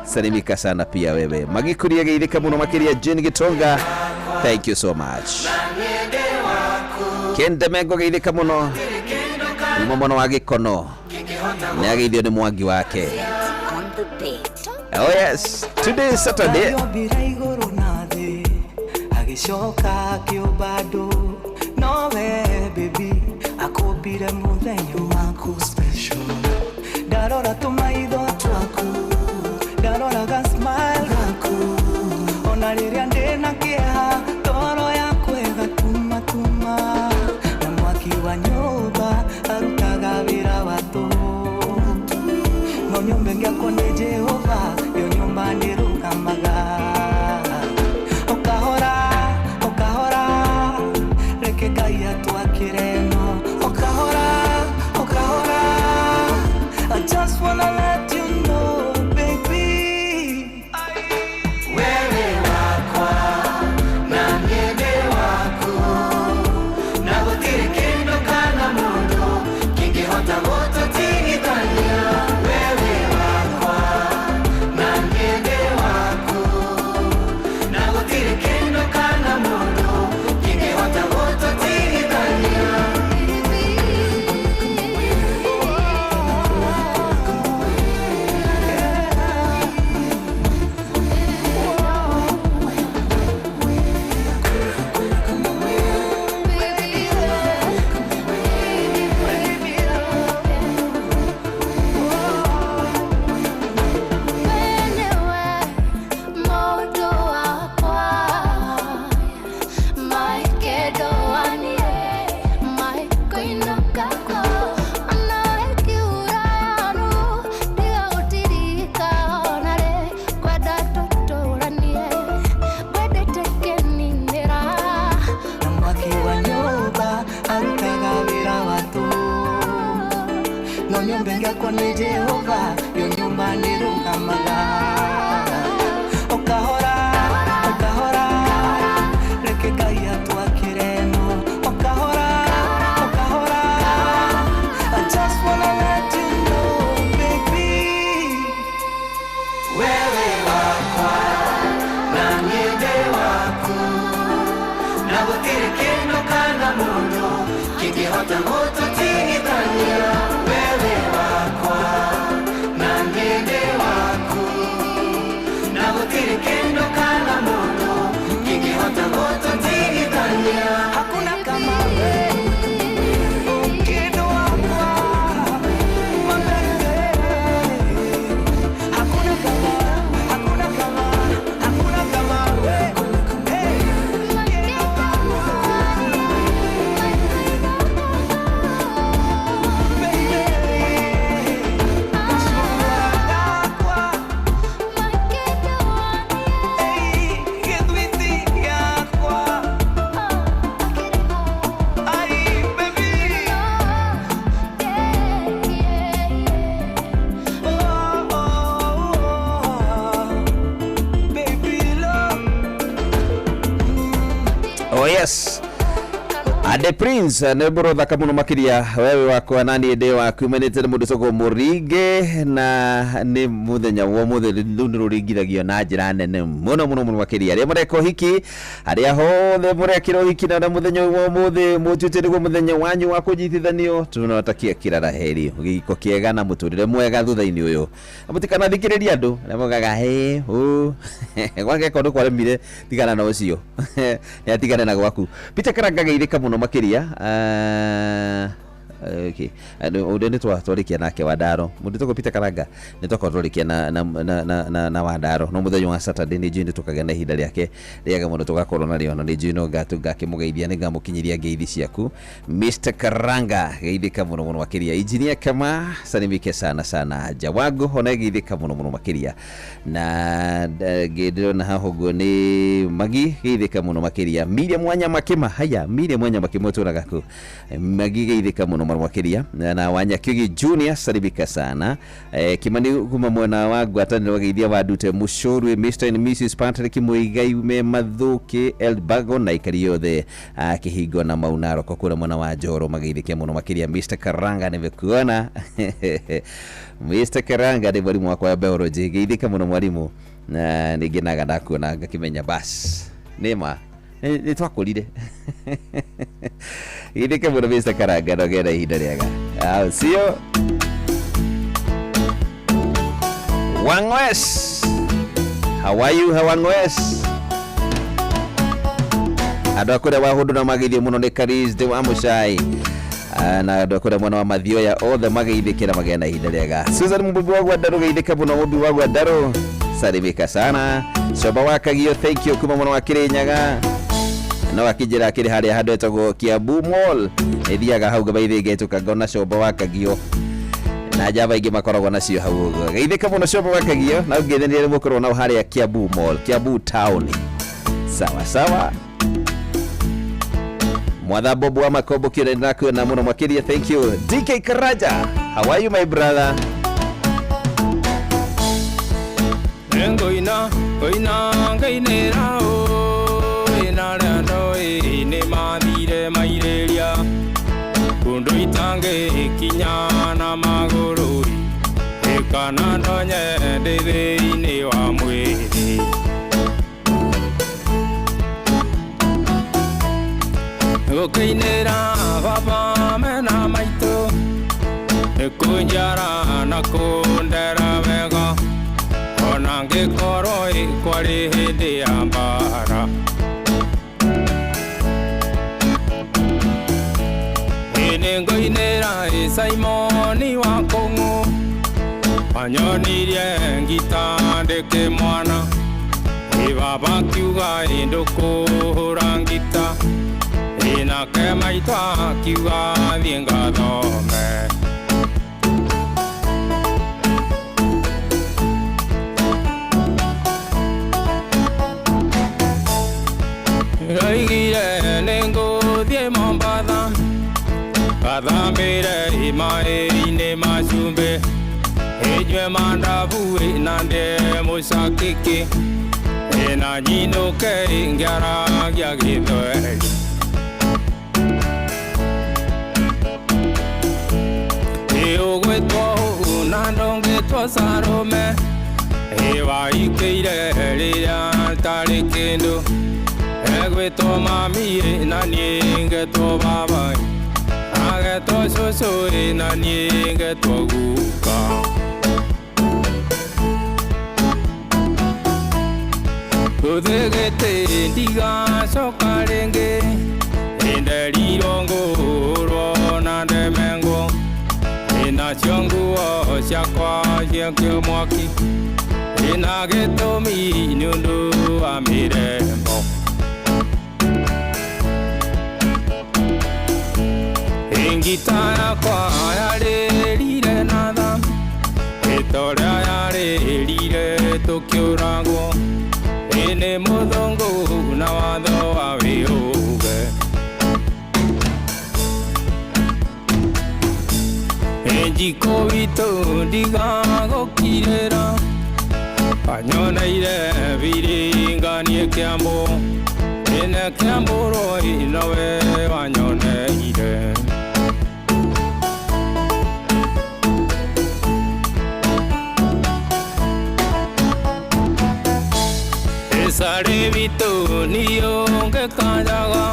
salimika sana pia wewe. Magikuria geithĩka mũno makĩria. Jane Gitonga, thank you so much. Ken Demengo geithĩka mũno kuma mwena wa Gĩkono, nĩ ageithio nĩ mwangi wake. Oh yes, today is Saturday. Ombire igũrũ na thĩ, agĩcoka akĩũmba andũ, nowe baby akũmbire mũthenya waku special. Ndarora tũmaitho twaku, ndarora ga smile gaku, ona rĩrĩa ndĩna kĩeha toro yaku ĩgatumatuma, na mwaki wa nyũmba arutaga wĩra wa tũhũ, no nyũmba ĩngĩakwo nĩ Jehova, yo nyũmba ndĩrũgamaga. Ũkahora ũkahora, reke Ngai atwakĩre no ũkahora ũkahora. I just wanna let you know, baby, wewe wakwa na niĩ ndĩ waku, na gũtirĩ kĩndũ kana mũndũ kĩngĩhota gũtũtigithania. Wewe wakwa na niĩ ndĩ waku, na gũtirĩ kĩndũ kana mũndũ kĩngĩhota gũtũtigithania. Wenewe moto wakwa maikedoanie maikoinokako onawekiurayanu ndiga onare kwenda tũtũranie ngwendete keninĩra. Na mwaki wa nyũmba arutaga wĩra wa tũhũ, no nyũmba ĩngĩakwo nĩ Jehova, yo nyũmba ndĩrũgamaga. Ũkahora ũkahora, reke Ngai atwakĩre no ũkahora ũkahora. I just wanna let you know, baby, wewe wakwa na niĩ ndĩ waku. Waku na gũtirĩ kĩndũ kana mũndũ kĩngĩhota gũtũtigithania wewe wakwa na niĩ ndĩ waku na gũtirĩ kĩndũ kana mũndũ kĩngĩhota gũtũtigithania hakuna kama wewe kĩndũ wakwa mabebe hakuna kama hakuna kama hakuna kama wewe. Oh yes. Ade Prince nä mbå thaka må no makä wewe wakwa na niä ndä waku imanä te nä må ndå cogwo må ringe na nä må thenya wa må thä rä u nä rå ringithagio na njä ra nene må no må no må no makä ria arä a mũreka ũhiki arä a hothe mũrekĩra ũhiki na ũrĩa mũthenya ũyũ wa ũmũthĩ mũtuĩte nĩguo mũthenya wanyu wa kũnyitithanio tũnawatakia kĩra la heri gĩiko kĩega na mũtũrĩre mwega thutha-inĩ ũyũ na mũtikanathikĩrĩrie andũ arĩa maugaga hĩ ũ gwake kũndũ kwaremire tigana na ũcio nĩ atigane na gwaku Peter Karanga geithĩka mũno makĩria. Okay ũndũ nĩ twarĩkia nake Wandaro mũndũ tũgwo Peter Karanga nĩ twakorwo twarĩkia na, na, na, na, na, na Wandaro no mũthenya wa Saturday nĩ njũĩ nĩ tũkagĩa na ihinda rĩake rĩega mũno tũgakorwo narĩo na nĩ njũĩ no ngakĩmũgeithia nĩ ngamũkinyĩria ngeithi ciaku Mr Karanga geithĩka mũno mũno makĩria Engineer Kama salimike sana sana Jawago ona geithĩka mũno mũno makĩria na ngĩndĩrona haha ũguo nĩ Magi geithĩka mũno makĩria Miriam Wanyama Kĩma haya Miriam Wanyama Kĩma ũtũraga kũ Magi geithĩka mũno mũno makĩria na Wanyakĩgi Junior salimika sana Kimani kuma mwena wa ngwatanĩro geithia wa Ndute Mũcũrwe Mr and Mrs Patrick Muigai me Mathuki Elbago na ikari yothe Kĩhingo na Maunaroko kũrĩa mwena wa Njoro mageithĩke mũno makĩria Mr Karanga nimekuona Mr Karanga nĩ mwarimu wakwa wa biology geithĩka mũno mwarimu na nĩngenaga ndakuona ngakĩmenya bas nĩma nĩ twakũrire geithĩka mũno Mr Karanga na ũgĩe na ihinda rĩega au sio Wangwes how are you Wangwes andå a kå rä a wahå ndå na mageithio må no nä Karis wa Mũcai na andå a kå rä a mwena wa Mathioya othe mageithä na magĩe na ihinda rĩega Susan Mũmbi wa Gwandarũ geithĩka mũno Mũmbi wa Gwandarũ salimika sana Coba wa Kagio thank you kuma mwena wa Kĩrĩnyaga no akĩnjĩra akĩrĩ harĩa handũ etagwo Kiambu Mall ĩthiaga hau ngabaithĩ ngetũka ngona Coba wa Kagio na njamba ingĩ makoragwo nacio hau ũguo geithĩka mũno Coba wa Kagio na ũngĩthenire mũkorwo nao harĩa Kiambu Mall Kiambu Town sawa sawa Mwatha Bob wa Makombo kire ndakuona muno makiria thank you DK Karaja how are you my brother Ngoina ngoina ngainera o ina rando ine mathire maireria kundu itange ikinya na maguru ikana ndonye ndi thiini wa mwiri Gukiinira baba mena maitu nikunjara na kundera wega ona ngikorwo ikwari hindi ya mbara Ini ngoinira Simoni wa Kung'u anyonirie ngita ndiki mwana Ibaba kiuga ndukuhura ngita Inake maitũ akiuga thiĩ ngathome Ndoigire nĩngũthiĩ Mombatha ngathambĩre imaĩ-inĩ ma cumbĩ ĩnyue mandabu na ndĩe mũcakĩkĩ ĩna nyinũke ngĩaragia gĩthweri Ĩũgwĩtwo ũũ na ndũngĩtwo Salome ĩwaikĩire rĩrĩa ntarĩ kĩndũ Egwĩtwo mami na niĩ ngetwo baba, agetwo cũcũ na niĩ ngetwo guka. Tũthĩgĩte ndigacoka rĩngĩ, nderirwo ngũrwo na ndemengwo, nacio nguo ciakwa ciakio mwaki, na gĩtũmi nĩ ũndũ wa mĩrembo. Ngita yakwa yarĩrire na tha, ĩtorĩa yarĩrire tũkĩũragwo, nĩ mũthũngũ na watho wa wĩũge. Njiko witũ ndigagũkirĩra, anyoneire biringanie kĩambu, ĩne kĩambũrwo nowe wanyoneire. Sare witũ niũngĩkanjaga,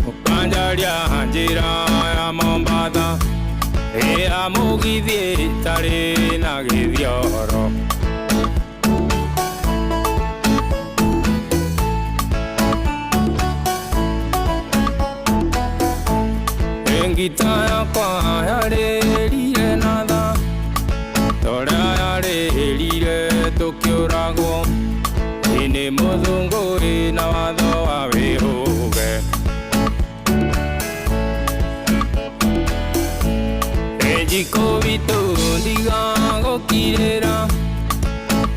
ũkanjaria njĩra ya Mombatha, ya mũgithi ĩtarĩ na gĩthioro. Ngita yakwa yarĩrire na tha, torĩa yarĩrire tũkĩũragwo, nĩ mũthũngũ na watho wa wĩhũge. Njiko witũ ndigagũkirĩra,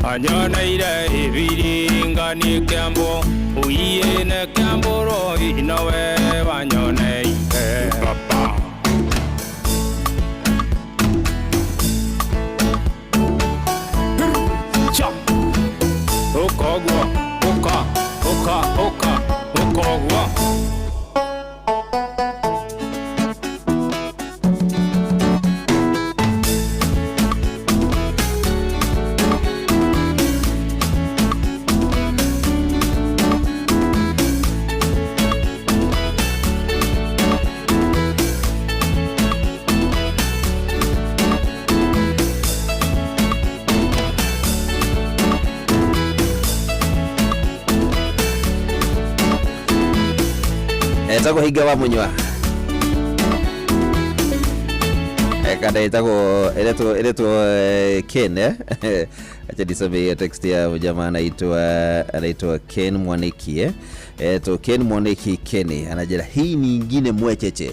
anyoneire ibiringanie kĩambu, ũiĩ kĩambũrwo nowe wanyoneire. Papa. Ũkogwo, ũka, ũka, ũka, ũkogwo. Etagwo hinga wa munywa kana etagwo eretwo Ken eh? Acha nisome hiyo text ya jamaa anaitwa Ken Mwaniki eh? Eto Ken Mwaniki Ken anajira hii ni ingine mwecheche.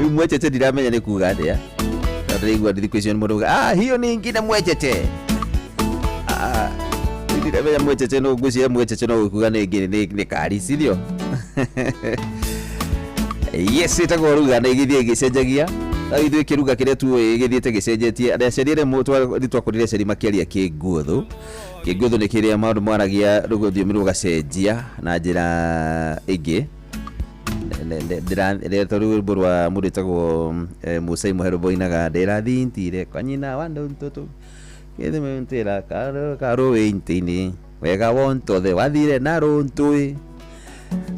Hii mwecheche ndiramenya ni kuga atia. Ndiraigua thikũ icio nĩ mũndũ uga, ah hiyo ni ingine mwecheche. Ah ndiramenya mwecheche no ngwĩciria mwecheche no kuga nĩ ingine nĩ kari sindio. Yes, ĩtagwo ruga na ĩgĩthiĩ ĩgĩcenjagia. Na ithuĩ kĩruga kĩrĩa tuoĩ gĩthiĩte gĩcenjetie. Arĩa aciari arĩa twakũrire aciari makĩaria kĩnguthũ. Kĩnguthũ nĩ kĩrĩa maũndũ mwaragia rũthiomi rũgacenjia na njĩra ĩngĩ. Ndĩretwo rwĩmbo rwa mũndũ wĩtagwo Mũcai Mũherũ boinaga ndĩrathintire kwa nyina wa ndũntũtũ gĩthimĩntĩra karũĩ-inĩ wega wontothe wathire na rũntũĩ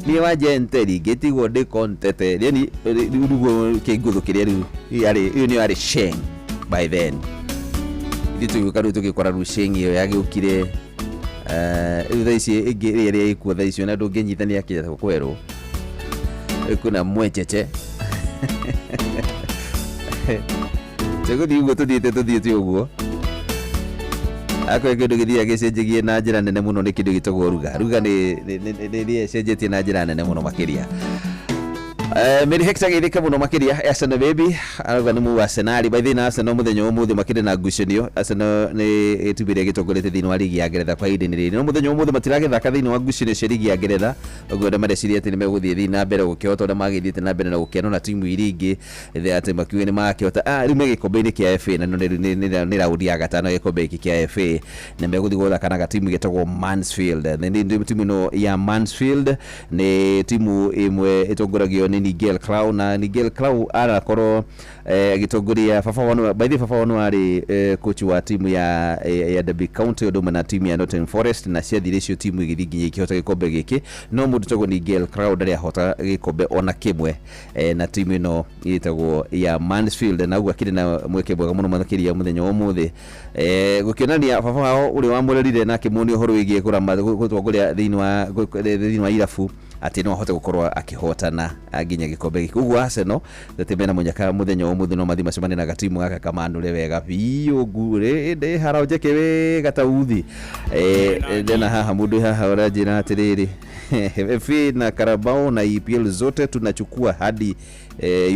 niĩ wa jenteri ngĩtigwo ndĩkontete. Yani rĩu kĩngũthũ kĩrĩa rĩu yarĩ ĩyo nĩyo yarĩ sheng by then. Ithuĩ tũgĩũka rĩu tũgĩkora rĩu sheng ĩyo yagĩũkire rĩu thaa ici ĩngĩ ĩrĩa ĩkuo thaa ici ona ndũngĩnyitania kĩrĩa kwerũ kuna mwecheche. Tũgũthiĩ ũguo tũthiĩte tũthiĩte ũguo akorwo kĩndũ gĩthiaga gĩcenjegie na njĩra nene mũno nĩ kĩndũ gĩtagwo ruga. Ruga nĩ ĩcenjetie na njĩra nene mũno makĩria. Mary Hector geithĩka mũno makĩria Arsenal baby arauga nĩ mu Arsenal by the na Arsenal mũthenya wa ũmũthĩ makĩrĩ na ngucanio. Arsenal nĩ timu ĩrĩa ĩgĩtongoretie thĩinĩ wa ligi ya Ngeretha kwa ihinda-inĩ rĩrĩ, no mũthenya wa ũmũthĩ matiragĩthaka thĩinĩ wa ngucanio cia ligi ya Ngeretha. Ũguo andũ mareciria atĩ nĩ megũthiĩ thĩinĩ na mbere gũkĩhota ũrĩa magĩthiĩte na mbere na gũkĩanwo na timu iria ingĩ atĩ makiuge nĩ magakĩhota. Rĩu me gĩkombe-inĩ kĩa FA na nĩ raundi ya gatano gĩkombe gĩkĩ kĩa FA na megũthiĩ gũthaka na gatimu getagwo Mansfield. Nĩ timu ĩno ya Mansfield nĩ timu ĩmwe ĩtongoragio nĩ Nigel Clough, na Nigel Clough arakorwo agĩtongoria baba wao. By the way, baba wao arĩ coach wa timu ya Derby County ũndũ ũmwe na timu ya Nottingham Forest, na ciathire icio timu igĩthiĩ nginya ikĩhota gĩkombe gĩkĩ, no mũndũ tagwo Nigel Clough ndarĩ ahota gĩkombe ona kĩmwe na timu ĩno ĩtagwo ya Mansfield, na ũguo akĩrĩ na mweke mwega mũno makĩria mũthenya wa ũmũthĩ gũkĩonania baba wao ũrĩa wamũrerire na akĩmuonia ũhoro wĩgiĩ gũtongoria thĩinĩ wa irabu atĩ no ahote gũkorwo akĩhotana nginya gĩkombe gĩkĩ. Ũguo Arsenal atĩ mena mũnyaka mũthenya wa ũmũthĩ, no mathiĩ macemanie na gatimu gaka kamanũre wega biũ ngurĩ ndĩ hara njeke wega ta uthi. Ndena haha mũndũ haha ũranjĩra atĩrĩrĩ, FA na Carabao na EPL zote tunachukua hadi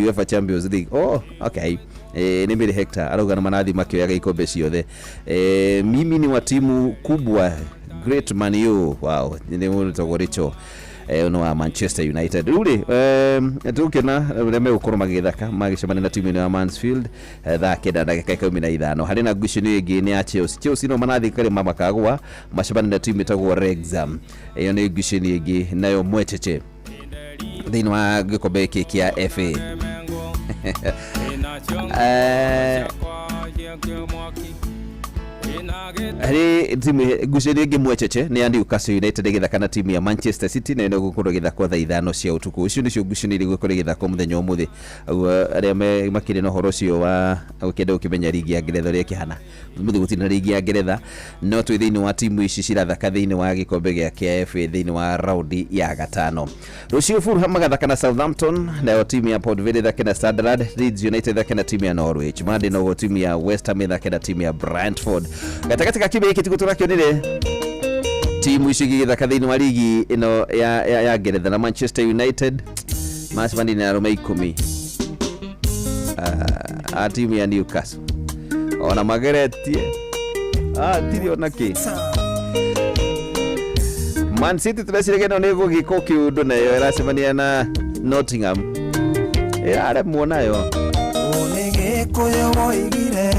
UEFA Champions League. Oh, okay. Nĩ Mary Hector arauga na manathi makĩoyaga ikombe ciothe. Mimi ni wa timu kubwa, Great Man U. Wow, nĩ mũndũ tagwo Richo no wa Manchester United. Rĩu rĩ, tũgũkĩona ũrĩa megũkorwo magĩthaka magĩcemania na timu ĩno ya Mansfield thaa 9:15. Harĩ na ngucanio ĩngĩ nĩ ya Chelsea. Chelsea no marathiĩ karĩma makagwa macemania na timu ĩtagwo Wrexham. Ĩyo nĩ ngucanio ĩngĩ nayo mwecheche thĩinĩ wa gĩkombe gĩkĩ kĩa FA. Harĩ timu ngucanio ĩngĩ mwecheche nĩ ya Newcastle United ĩgĩthaka na timu ya Manchester City, na ĩno gũkorwo ĩgĩthakwo thaa 5 cia ũtukũ. Icio nĩcio ngucanio iria igũkorwo igĩthakwo mũthenya wa ũmũthĩ. Ũguo arĩa makĩrĩ na ũhoro ũcio wa gũkĩenda gũkĩmenya rigi ya Ngeretha ũrĩa ĩkĩhana, ũmũthĩ gũtirĩ na rigi ya Ngeretha, no twĩ thĩinĩ wa timu ici cirathaka thĩinĩ wa gĩkombe gĩa kĩa FA thĩinĩ wa raundi ya gatano. Rũciũ Fulham magathaka na Southampton, nayo timu ya Port Vale ĩthake na Sunderland, Leeds United ĩthake na timu ya Norwich, Monday noguo timu ya West Ham ĩthake na timu ya Brentford. Gatagatĩ ka kiumia gĩkĩ tiguo tũrakĩonire timu icio igĩthaka thĩinĩ wa rigi ĩno ya Ngeretha, na Manchester United macemania na arũme 10 a timu ya Newcastle ona mageretie tirĩ ona kĩ. Man City tũreciragia ĩno nĩ gũgĩka kĩũndũ, nayo ĩracemania na Nottingham ĩraremwo nayo. Nĩ Gĩkũyũ woigire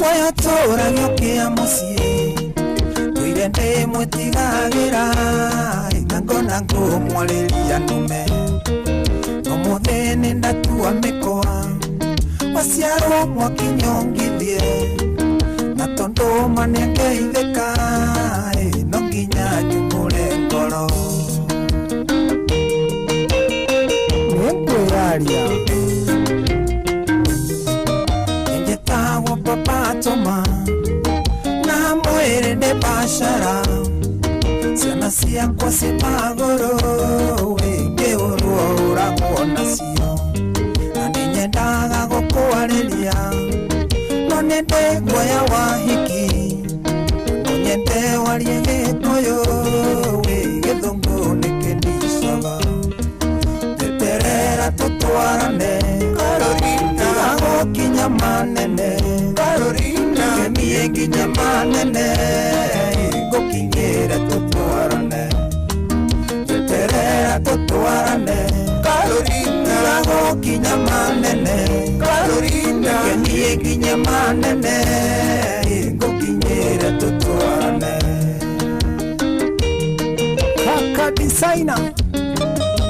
woyatũragio kĩa mũciĩ tũire ndĩ mwĩtigagĩra na ngona ngũmwarĩria nũme ũmũthĩ nĩ ndatua mĩkwa waciarwo mwaki nyongithie na tondũ ma nĩangeithĩka no nginya njumũre ngoro nĩngwĩyaria. Njĩtagwo Papa Toma na mwĩrĩ ndĩ bacara, ciana ciakwa ciĩ magũrũ wĩngĩũrwo ũragwo nacio na nĩnyendaga gũkwarĩria no nĩ ndĩ guoya wa hiki, no nyende warie Gĩkũyũ wĩ gĩthũngũ nĩkĩnicaga teterera tũtwarane Carolina gũkinya manene Carolina kemie nginya manene ngũkinyĩre tũtwarane teterera tũtwarane Carolina gũkinya manene Carolina kemie nginya manene ngũkinyĩre tũtwarane. Kaka designer,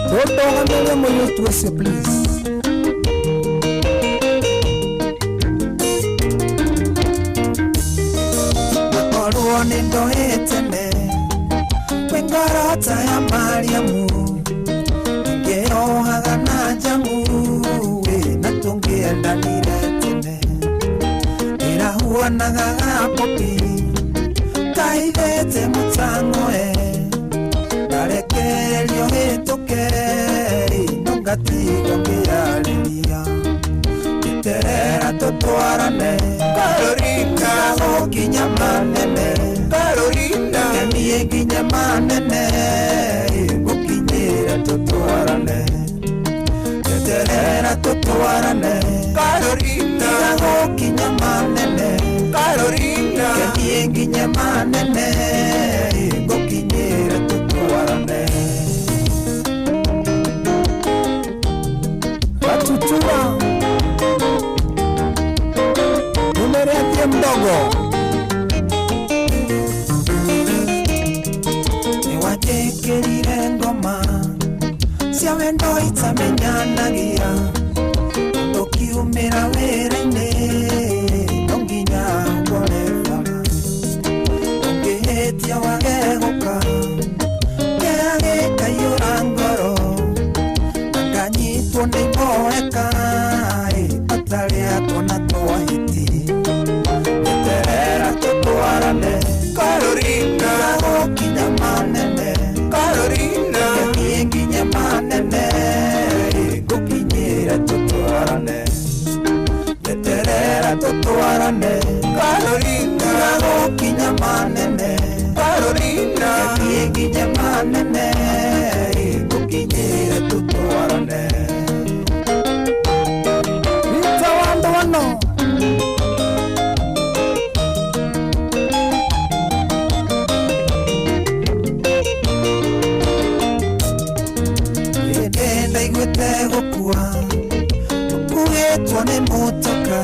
ndũndũgamĩrie mũirĩtu ũcio please. Akorwo nĩ ndoĩ tene kwĩ ngoro ta ya Mariamu ngĩohaga na njamu wĩ na tũngĩendanire tene ĩrahuanaga gapopi kaithĩte mũtang'oe ndarekererio hĩtũke no ngatigwo ngĩarĩria terera tũtwarane Carolina gũkinya manene Carolina kemie nginya manene ngũkinyĩre tũtwarane terera tũtwarane Carolina gũkinya manene Carolina kemie nginya manene ngũkinyĩre tũtwarane. Gatutura Numeretie mdogo Nĩwanjĩkĩrire ngoma cia Wendo itamenyanagia ũkiumĩra wĩra-inĩ no nginya ũkore bara ũngĩhĩtia wage gũka kĩrĩa gĩkaiyũra ngoro na nganyitwo nĩ iboeka atarĩa tuona twahĩti eterera tũtwarane Carolina gũkinya manene Carolina niĩ nginye manene ngũkinyĩre tũtwarane eterera tũtwarane Carolina gũkinya manene Carolina niĩ nginye manene ngũkinyĩre tũtwarane Rita Wandwano. Hĩndĩ ndaiguĩte gũkua ũkuĩtwo nĩ mũtoka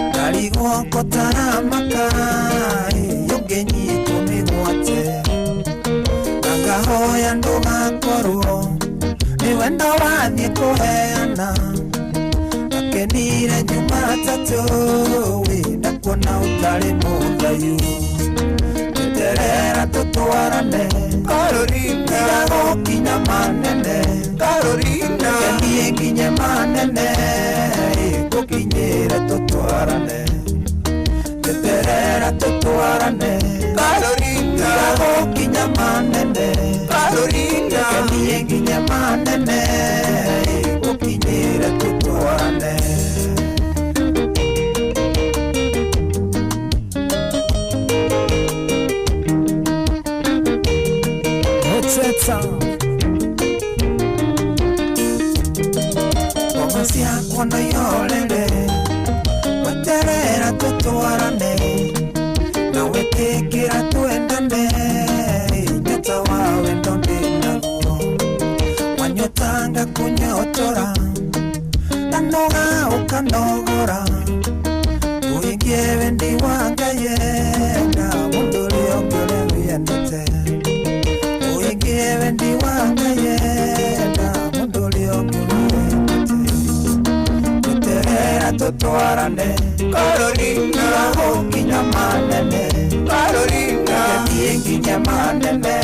ndarigwo kũtaramaka ũngĩnyitwo mĩgwate na ngahoya ndũgakorwo nĩ wendo wathiĩ kũheana akenire Jumatatũ wĩna kuona ũtarĩ mũthayu eterera tũtwarane Carolina gũkinya manene Carolina niĩ nginye manene ngũkinyĩre tũtwarane eterera tũtwarane Carolina gũkinya manene Carolina niĩ nginye manene ngũkinyĩre tũtwarane. Eteta. Ngoma ciakwa no ihorere weterera tũtwarane na wĩtĩkĩra twendane nyota wa wendo ndĩnaguo wanyotanga kũnyotora ndanoga ũkanogora ũhingie wendi wa Ngai na mũndũ ũrĩa ũngĩ ũrĩa wĩendete ũhingie wendi wa Ngai na mũndũ ũrĩa ũngĩ wĩendete eterera tũtwarane Carolina gũkinya manene Carolina niĩ nginye manene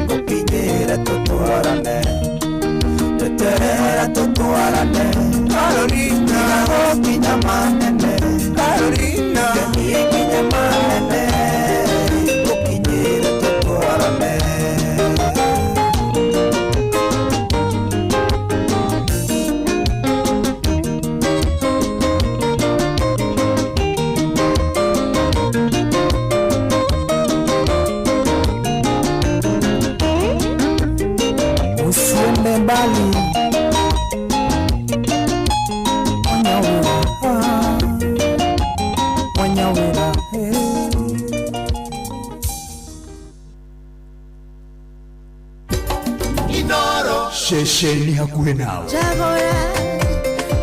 ngũkinyĩre tũtwarane eterera tũtwarane Carolina gũkinya manene Carolina niĩ nginye manene ngũkinyĩre tũtwarane. Usiende mbali. Wanyawira, ah, Wanyawira, eh. Inoro ceceni hakuhĩ nawe Njagũra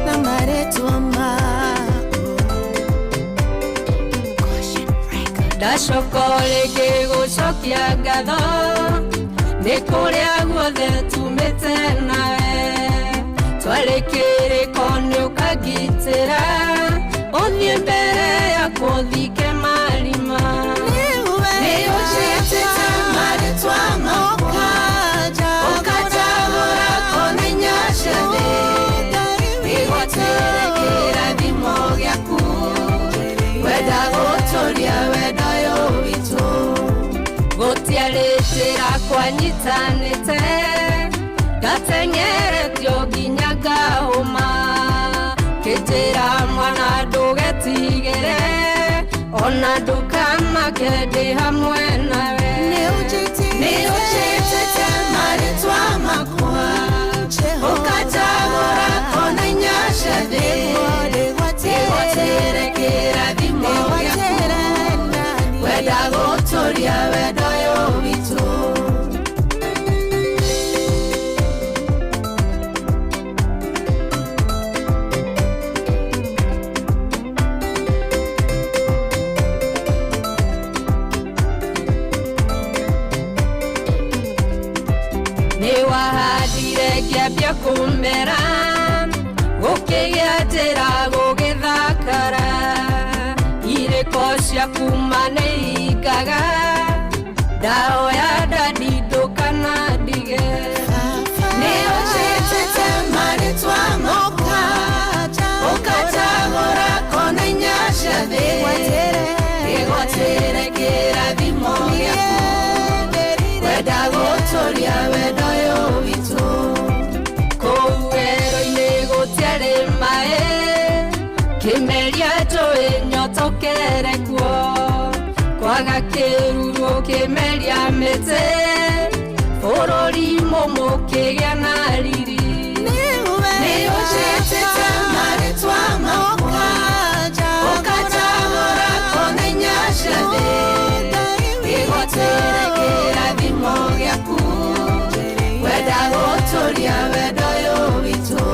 na marĩtwa maku ndacoka rĩngĩ gũcokia ngatho nĩ kũrĩa guothe tumĩte nawe twarĩ kĩrĩko nĩ ũkangitĩra ũthiĩ mbere yakwa ũthike marima nĩ ũnjĩtĩte marĩtwa makwa ũkanjagũra kona inya cia thĩ wĩgwatĩre kĩrathimo gĩaku wenda gũtũria wendo ũyũ witũ gũtiarĩ njĩra kwanyitanĩte ngateng'eretio nginya ngahũma kĩnjĩra mwana ndũgetigĩre ona ndũkamake ndĩ hamwe nawe nĩ ũnjĩtĩte marĩtwa makwa ũkanjagũra kona inya cia thĩ wĩgwatĩre kĩrathimo gĩaku wenda gũtũria wendo ũyũ witũ. Kĩambia kũmera gũkĩgĩa njĩra gũgĩthakara irĩko cia kuma nĩ ingaga ndaoya ndadi ndũkana ndige. Nĩ ũnjĩtĩte marĩtwa makwa ũkacagũra kona inya cia thĩ ĩgwatĩre kĩrathimo gĩaku wenda gũtũria wendo ũyũ witũ. Kũu werũ-inĩ gũtiarĩ maĩ kĩmeria njũĩ nyotokere kuo kwaga kĩruru kĩmeria mĩtĩ bũrũri mũmũ kĩgĩa na riri. Nĩ ũnjĩtĩte marĩtwa makwa ũkacagũra kona inya cia thĩ ĩgwatĩre kĩrathimo gĩaku wenda gũtũria wendo ũyũ witũ.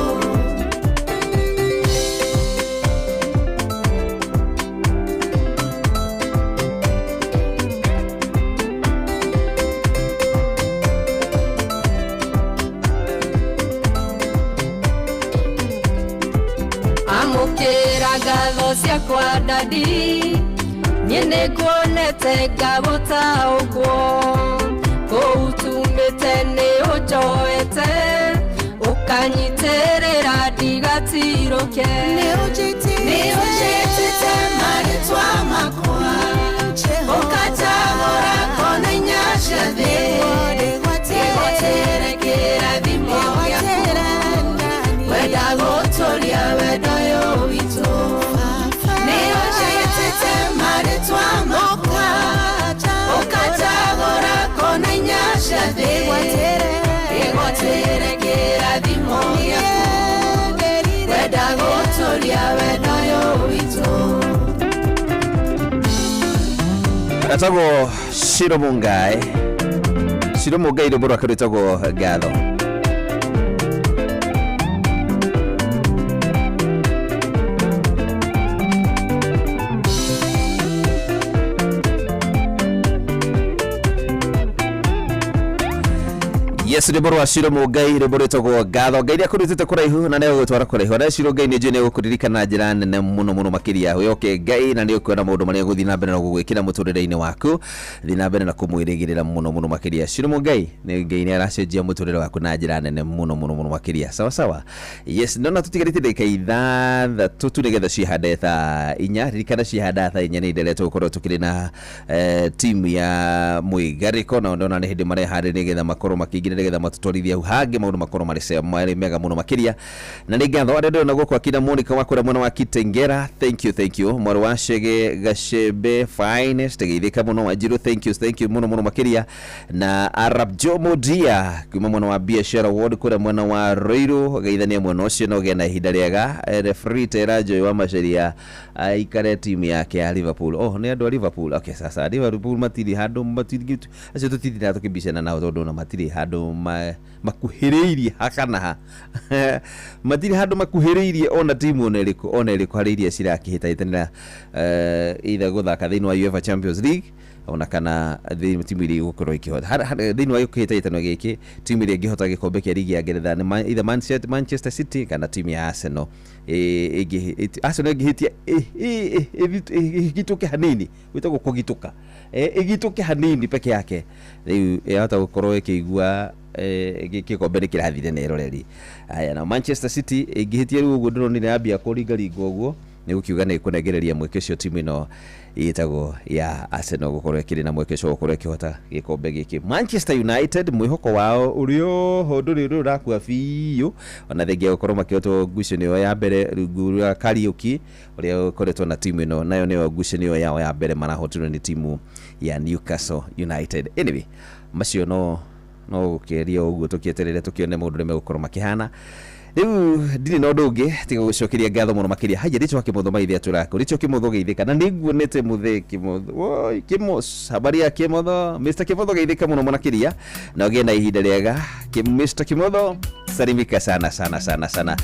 Amũkĩra ngatho ciakwa ndadi niĩ nĩnguonete ngabota ũguo kũu tumĩte nĩ ũnjoete ũkanyitĩrĩra ndigatirũke. Nĩ ũnjĩtĩte marĩtwa makwa ũkacagũra kona inya cia thĩ ĩgwatĩre kĩrathimo gĩaku wenda gũtũria wendo ũyũ witũ. Nĩ ũnjĩtĩte marĩtwa makwa ũkacagũra kona inya cia thĩ ĩgwatĩre kĩrathimo gĩaku wenda gũtũria wendo ũyũ witũ. Etagwo Shiro Mungai. Shiro Mungai rwĩmbo rwake rwĩtagwo Ngatho. Yes, rwĩmbo rwa Shiro Mungai rwĩmbo rwĩtagwo Ngatho. Ngai nĩakũrutĩte kũraihu na nĩegũgũtwara kũraihu. Ona Shiro Ngai nĩ njũĩ nĩegũkũririkana na njĩra nene mũno mũno makĩria. Wĩhoke Ngai na nĩũkuona maũndũ marĩa egũthiĩ na mbere na gũgwĩkĩra mũtũrĩre-inĩ waku. Thiĩ na mbere na kũmwĩrĩgĩrĩra mũno mũno makĩria. Shiro Mungai nĩ Ngai nĩaracenjia mũtũrĩre waku na njĩra nene mũno mũno mũno makĩria. Sawa sawa. Yes, ndona tũtigarĩtie ndagĩka ithathatũ tu nĩgetha cihande thaa inya. Ririkana cihanda thaa inya nĩ iendelee gũkorwo tũkĩrĩ na timu ya Mwĩgarĩko, na ndona nĩ hĩndĩ mareharĩria nĩgetha makorwo makĩingĩra nĩgetha matũtwarithie hau hangĩ maũndũ makorwo marĩ mega mũno makĩria. Na nĩ ngatho arĩa ndĩrona gũkũ akina Monica wa kũrĩa mwena wa Kitengera, thank you, thank you. Mwarĩ wa Chege Gacembe finest geithĩka mũno. Wanjiru, thank you, thank you mũno mũno makĩria. Na Arab Jomo Dia kuma mwena wa Biashara Ward kũrĩa mwena wa Ruiru, geithania mwena ũcio na ũgĩe na ihinda rĩega. Referee Tera Joy wa Macharia aikare timu yake ya Liverpool. Oh, nĩ andũ a Liverpool. Okay, sasa Liverpool matirĩ handũ matirĩ acio tũtithiraga tũkĩbicana nao tondũ ona matirĩ handũ makuhĩrĩirie hakana ha matirĩ handũ makuhĩrĩirie ona timu ona ĩrĩkũ ona ĩrĩkũ harĩ iria cirakĩhĩtahĩtanĩra either gũthaka thĩinĩ wa UEFA Champions League ona kana timu iria igũkorwo ikĩhota thĩinĩ wa kĩhĩtahĩtano gĩkĩ. Timu iria ĩngĩhota gĩkombe kĩa rigi ya Ngeretha nĩ either Manchester City kana timu ya Arsenal. Arsenal ĩngĩhĩtia ĩgitũke hanini, gwĩtagwo kũgitũka, ĩgitũke hanini peke yake, rĩu yahota gũkorwo ĩkĩigua gĩkombe nĩ kĩrathire na ĩroreri. Aya, na Manchester City ĩngĩhĩtia rĩu ũguo ndĩronire yambia kũringaringa ũguo, nĩ gũkiuga nĩ ĩkũnengereria mweke ũcio timu ĩno ĩtagwo ya Arsenal gũkorwo ĩkĩrĩ na mweke ũcio gũkorwo ĩkĩhota gĩkombe gĩkĩ. Manchester United mwĩhoko wao ũrĩ oho ndũrĩ ũrĩ ũrakua biũ, ona thengia gũkorwo makĩhotwo ngucanio ya mbere rungu rwa Kariuki ũrĩa ũkoretwo na timu ĩno, nayo nĩyo ngucanio yao ya mbere marahotirwo nĩ timu ya Newcastle United. Anyway, macio no gũkĩeria ũguo tũkĩeterere tũkĩone maũndũ ũrĩa megũkorwo makĩhana. Rĩu ndirĩ na ũndũ ũngĩ tiga gũcokeria ngatho mũno makĩria. Haya, Rĩcho Kĩmotho maithe atũrako Rĩcho Kĩmotho geithĩka na nĩnguonete mũthee Kĩmotho. Woi Kĩmos, habari ya Kĩmotho? Mr Kĩmotho geithĩka mũno makĩria na ũgĩe na ihinda rĩega. Mr Kĩmotho salimika sana sana sana sana.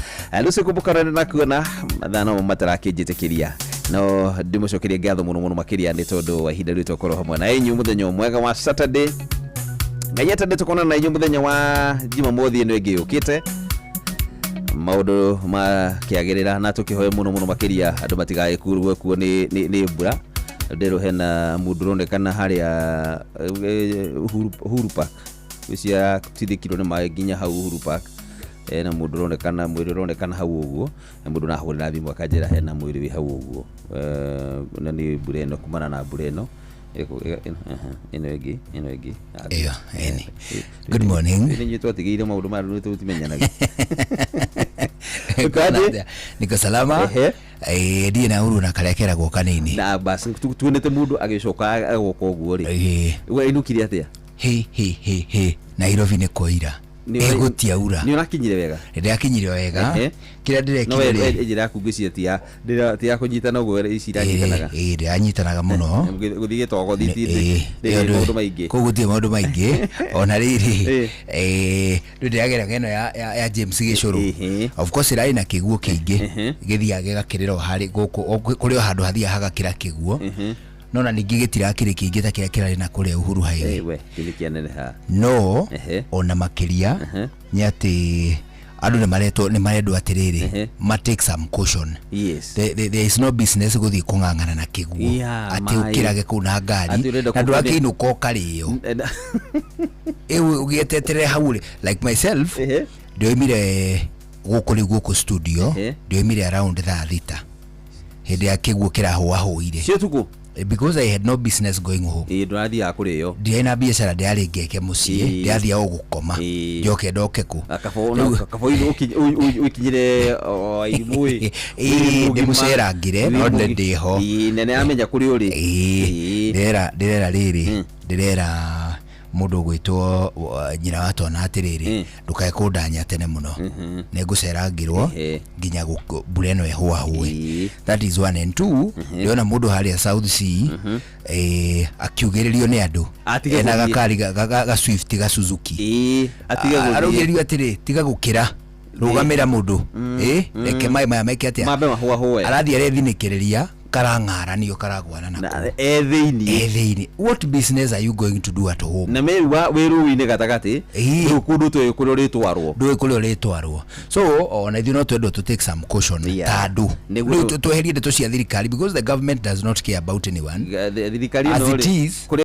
Lucy kumbuka na kuona mathaa no matarakĩnjĩtĩkĩria, no ndĩmũcokerie ngatho mũno mũno makĩria nĩ tondũ wa ihinda rĩu twakorwo hamwe na inyuĩ mũthenya mwega wa Saturday. Ngai atende tukonana na inyuĩ mũthenya wa Jumamothi ĩno ĩngĩ yũkĩte, maũndũ makĩagĩrĩra, na tũkĩhoe mũno mũno makĩria andũ matigagĩkuo kuo nĩ mbura. Ndĩrwo hena mũndũ ũronekana harĩa Uhuru Park, cia tindĩkirwo nĩ maĩ nginya hau Uhuru Park. Hena mũndũ ũronekana, mwĩrĩ ũronekana hau ũguo, na mũndũ nahũrĩra thimũ akanjĩra hena mwĩrĩ wĩ hau ũguo. Na nĩ mbura ĩno, kumana na mbura ĩno. Ĩno ĩngĩ. Ĩyo, ĩni. Good morning. Nĩ inyuĩ twatigĩire maũndũ maya nĩ tũtimenyanaga. Niko salama. Ndiĩ na uru na karĩa keragwo kanini. Na basi tuonete mũndũ agĩcoka agoka ũguo rĩ, we inũkire atĩa? He he he he, Nairobi nĩ kũira. Ĩgũtiaura. Nĩ ũrakinyire wega? Ndĩrakinyire wega. Kĩrĩa No we ndĩrekire rĩ, njĩra yaku ngwĩciria ti ya kũnyitana ũguo ici iranyitanaga. Ĩĩ, ndĩranyitanaga mũno. Gũthiĩ gĩtogo Ĩĩ, ndĩ ĩyo maũndũ maingĩ. Kũu gũtirĩ maũndũ maingĩ. Ona rĩrĩ, rĩu ndĩragera ng'eno ya James Gĩcũrũ. Of course ĩrarĩ na kĩguo kĩingĩ, gĩthiaga gĩgakĩrĩra o harĩ gũkũ, o kũrĩ o handũ hathiaga hagakĩra kĩguo, no na ningĩ gĩtirakĩrĩ kĩingĩ ta kĩrĩa kĩrarĩ na kũrĩa Uhuru Highway. We kĩndũ kĩaneneha. No ona makĩria nĩ atĩ andũ nĩ maretwo, nĩ marendwo atĩrĩrĩ, ma take some caution. There is no business gũthiĩ kũng'ang'ana na kĩguo, atĩ maĩ. Ũkĩrage kũu na ngari Atĩ ũrenda na ndũrakĩinũka ũkarĩo ĩu ũgĩetetere hau rĩ. Like myself, ndĩoimire gũkũ rĩu gũkũ studio, ndĩoimire around thaa 6 hĩndĩ ya kĩguo kĩrahũahũire. Cia ũtukũ. Because I had no business going home. Ĩĩ, ndũrathiaga kũrĩo. Ndiarĩ na biacara, ndĩrarĩ ngeke mũciĩ. Ndĩrathiaga o gũkoma, njoke ndoke kũ. Kaboinĩ ũkinyire o irimũ ĩ. Ĩĩ, ndĩmũcerangire no ndĩho. Nene amenya kũrĩa ũrĩ. Ĩĩ, ndĩrera rĩrĩ, ndĩrera mũndũ ũgwĩtwo nyina wa twana atĩrĩrĩ, ndũkae kũndanya tene mũno, nĩ ngũcerangĩrwo nginya mbura ĩno ĩhũahũe. That is one. And two, ndĩrona mũndũ harĩa South C, akiugĩrĩrio nĩ andũ Atige ena gũthiĩ. gakari ga Swift, ga Suzuki. Atige gũthiĩ. Araugĩrĩrio atĩrĩ, tiga gũkĩra, rũgamĩra mũndũ, reke maĩ maya meke atĩa? Mambe mahũahũe. Arathiĩ arethinĩkĩrĩria, karang'aranio, karagwana nako. E thĩiniĩ. E thĩiniĩ. What business are you going to do at home? Na merua wĩ rũĩ-inĩ gatagatĩ rĩu, kũndũ tũĩ kũrĩa ũrĩtwarwo. Ndũĩ kũrĩa ũrĩtwarwo. So ona ithuĩ no twendwo to take some caution ta andũ. Nĩguo Rĩu tweherie ndeto cia thirikari, because the government does not care about anyone. Thirikari As ĩno it rĩ, is. kũrĩa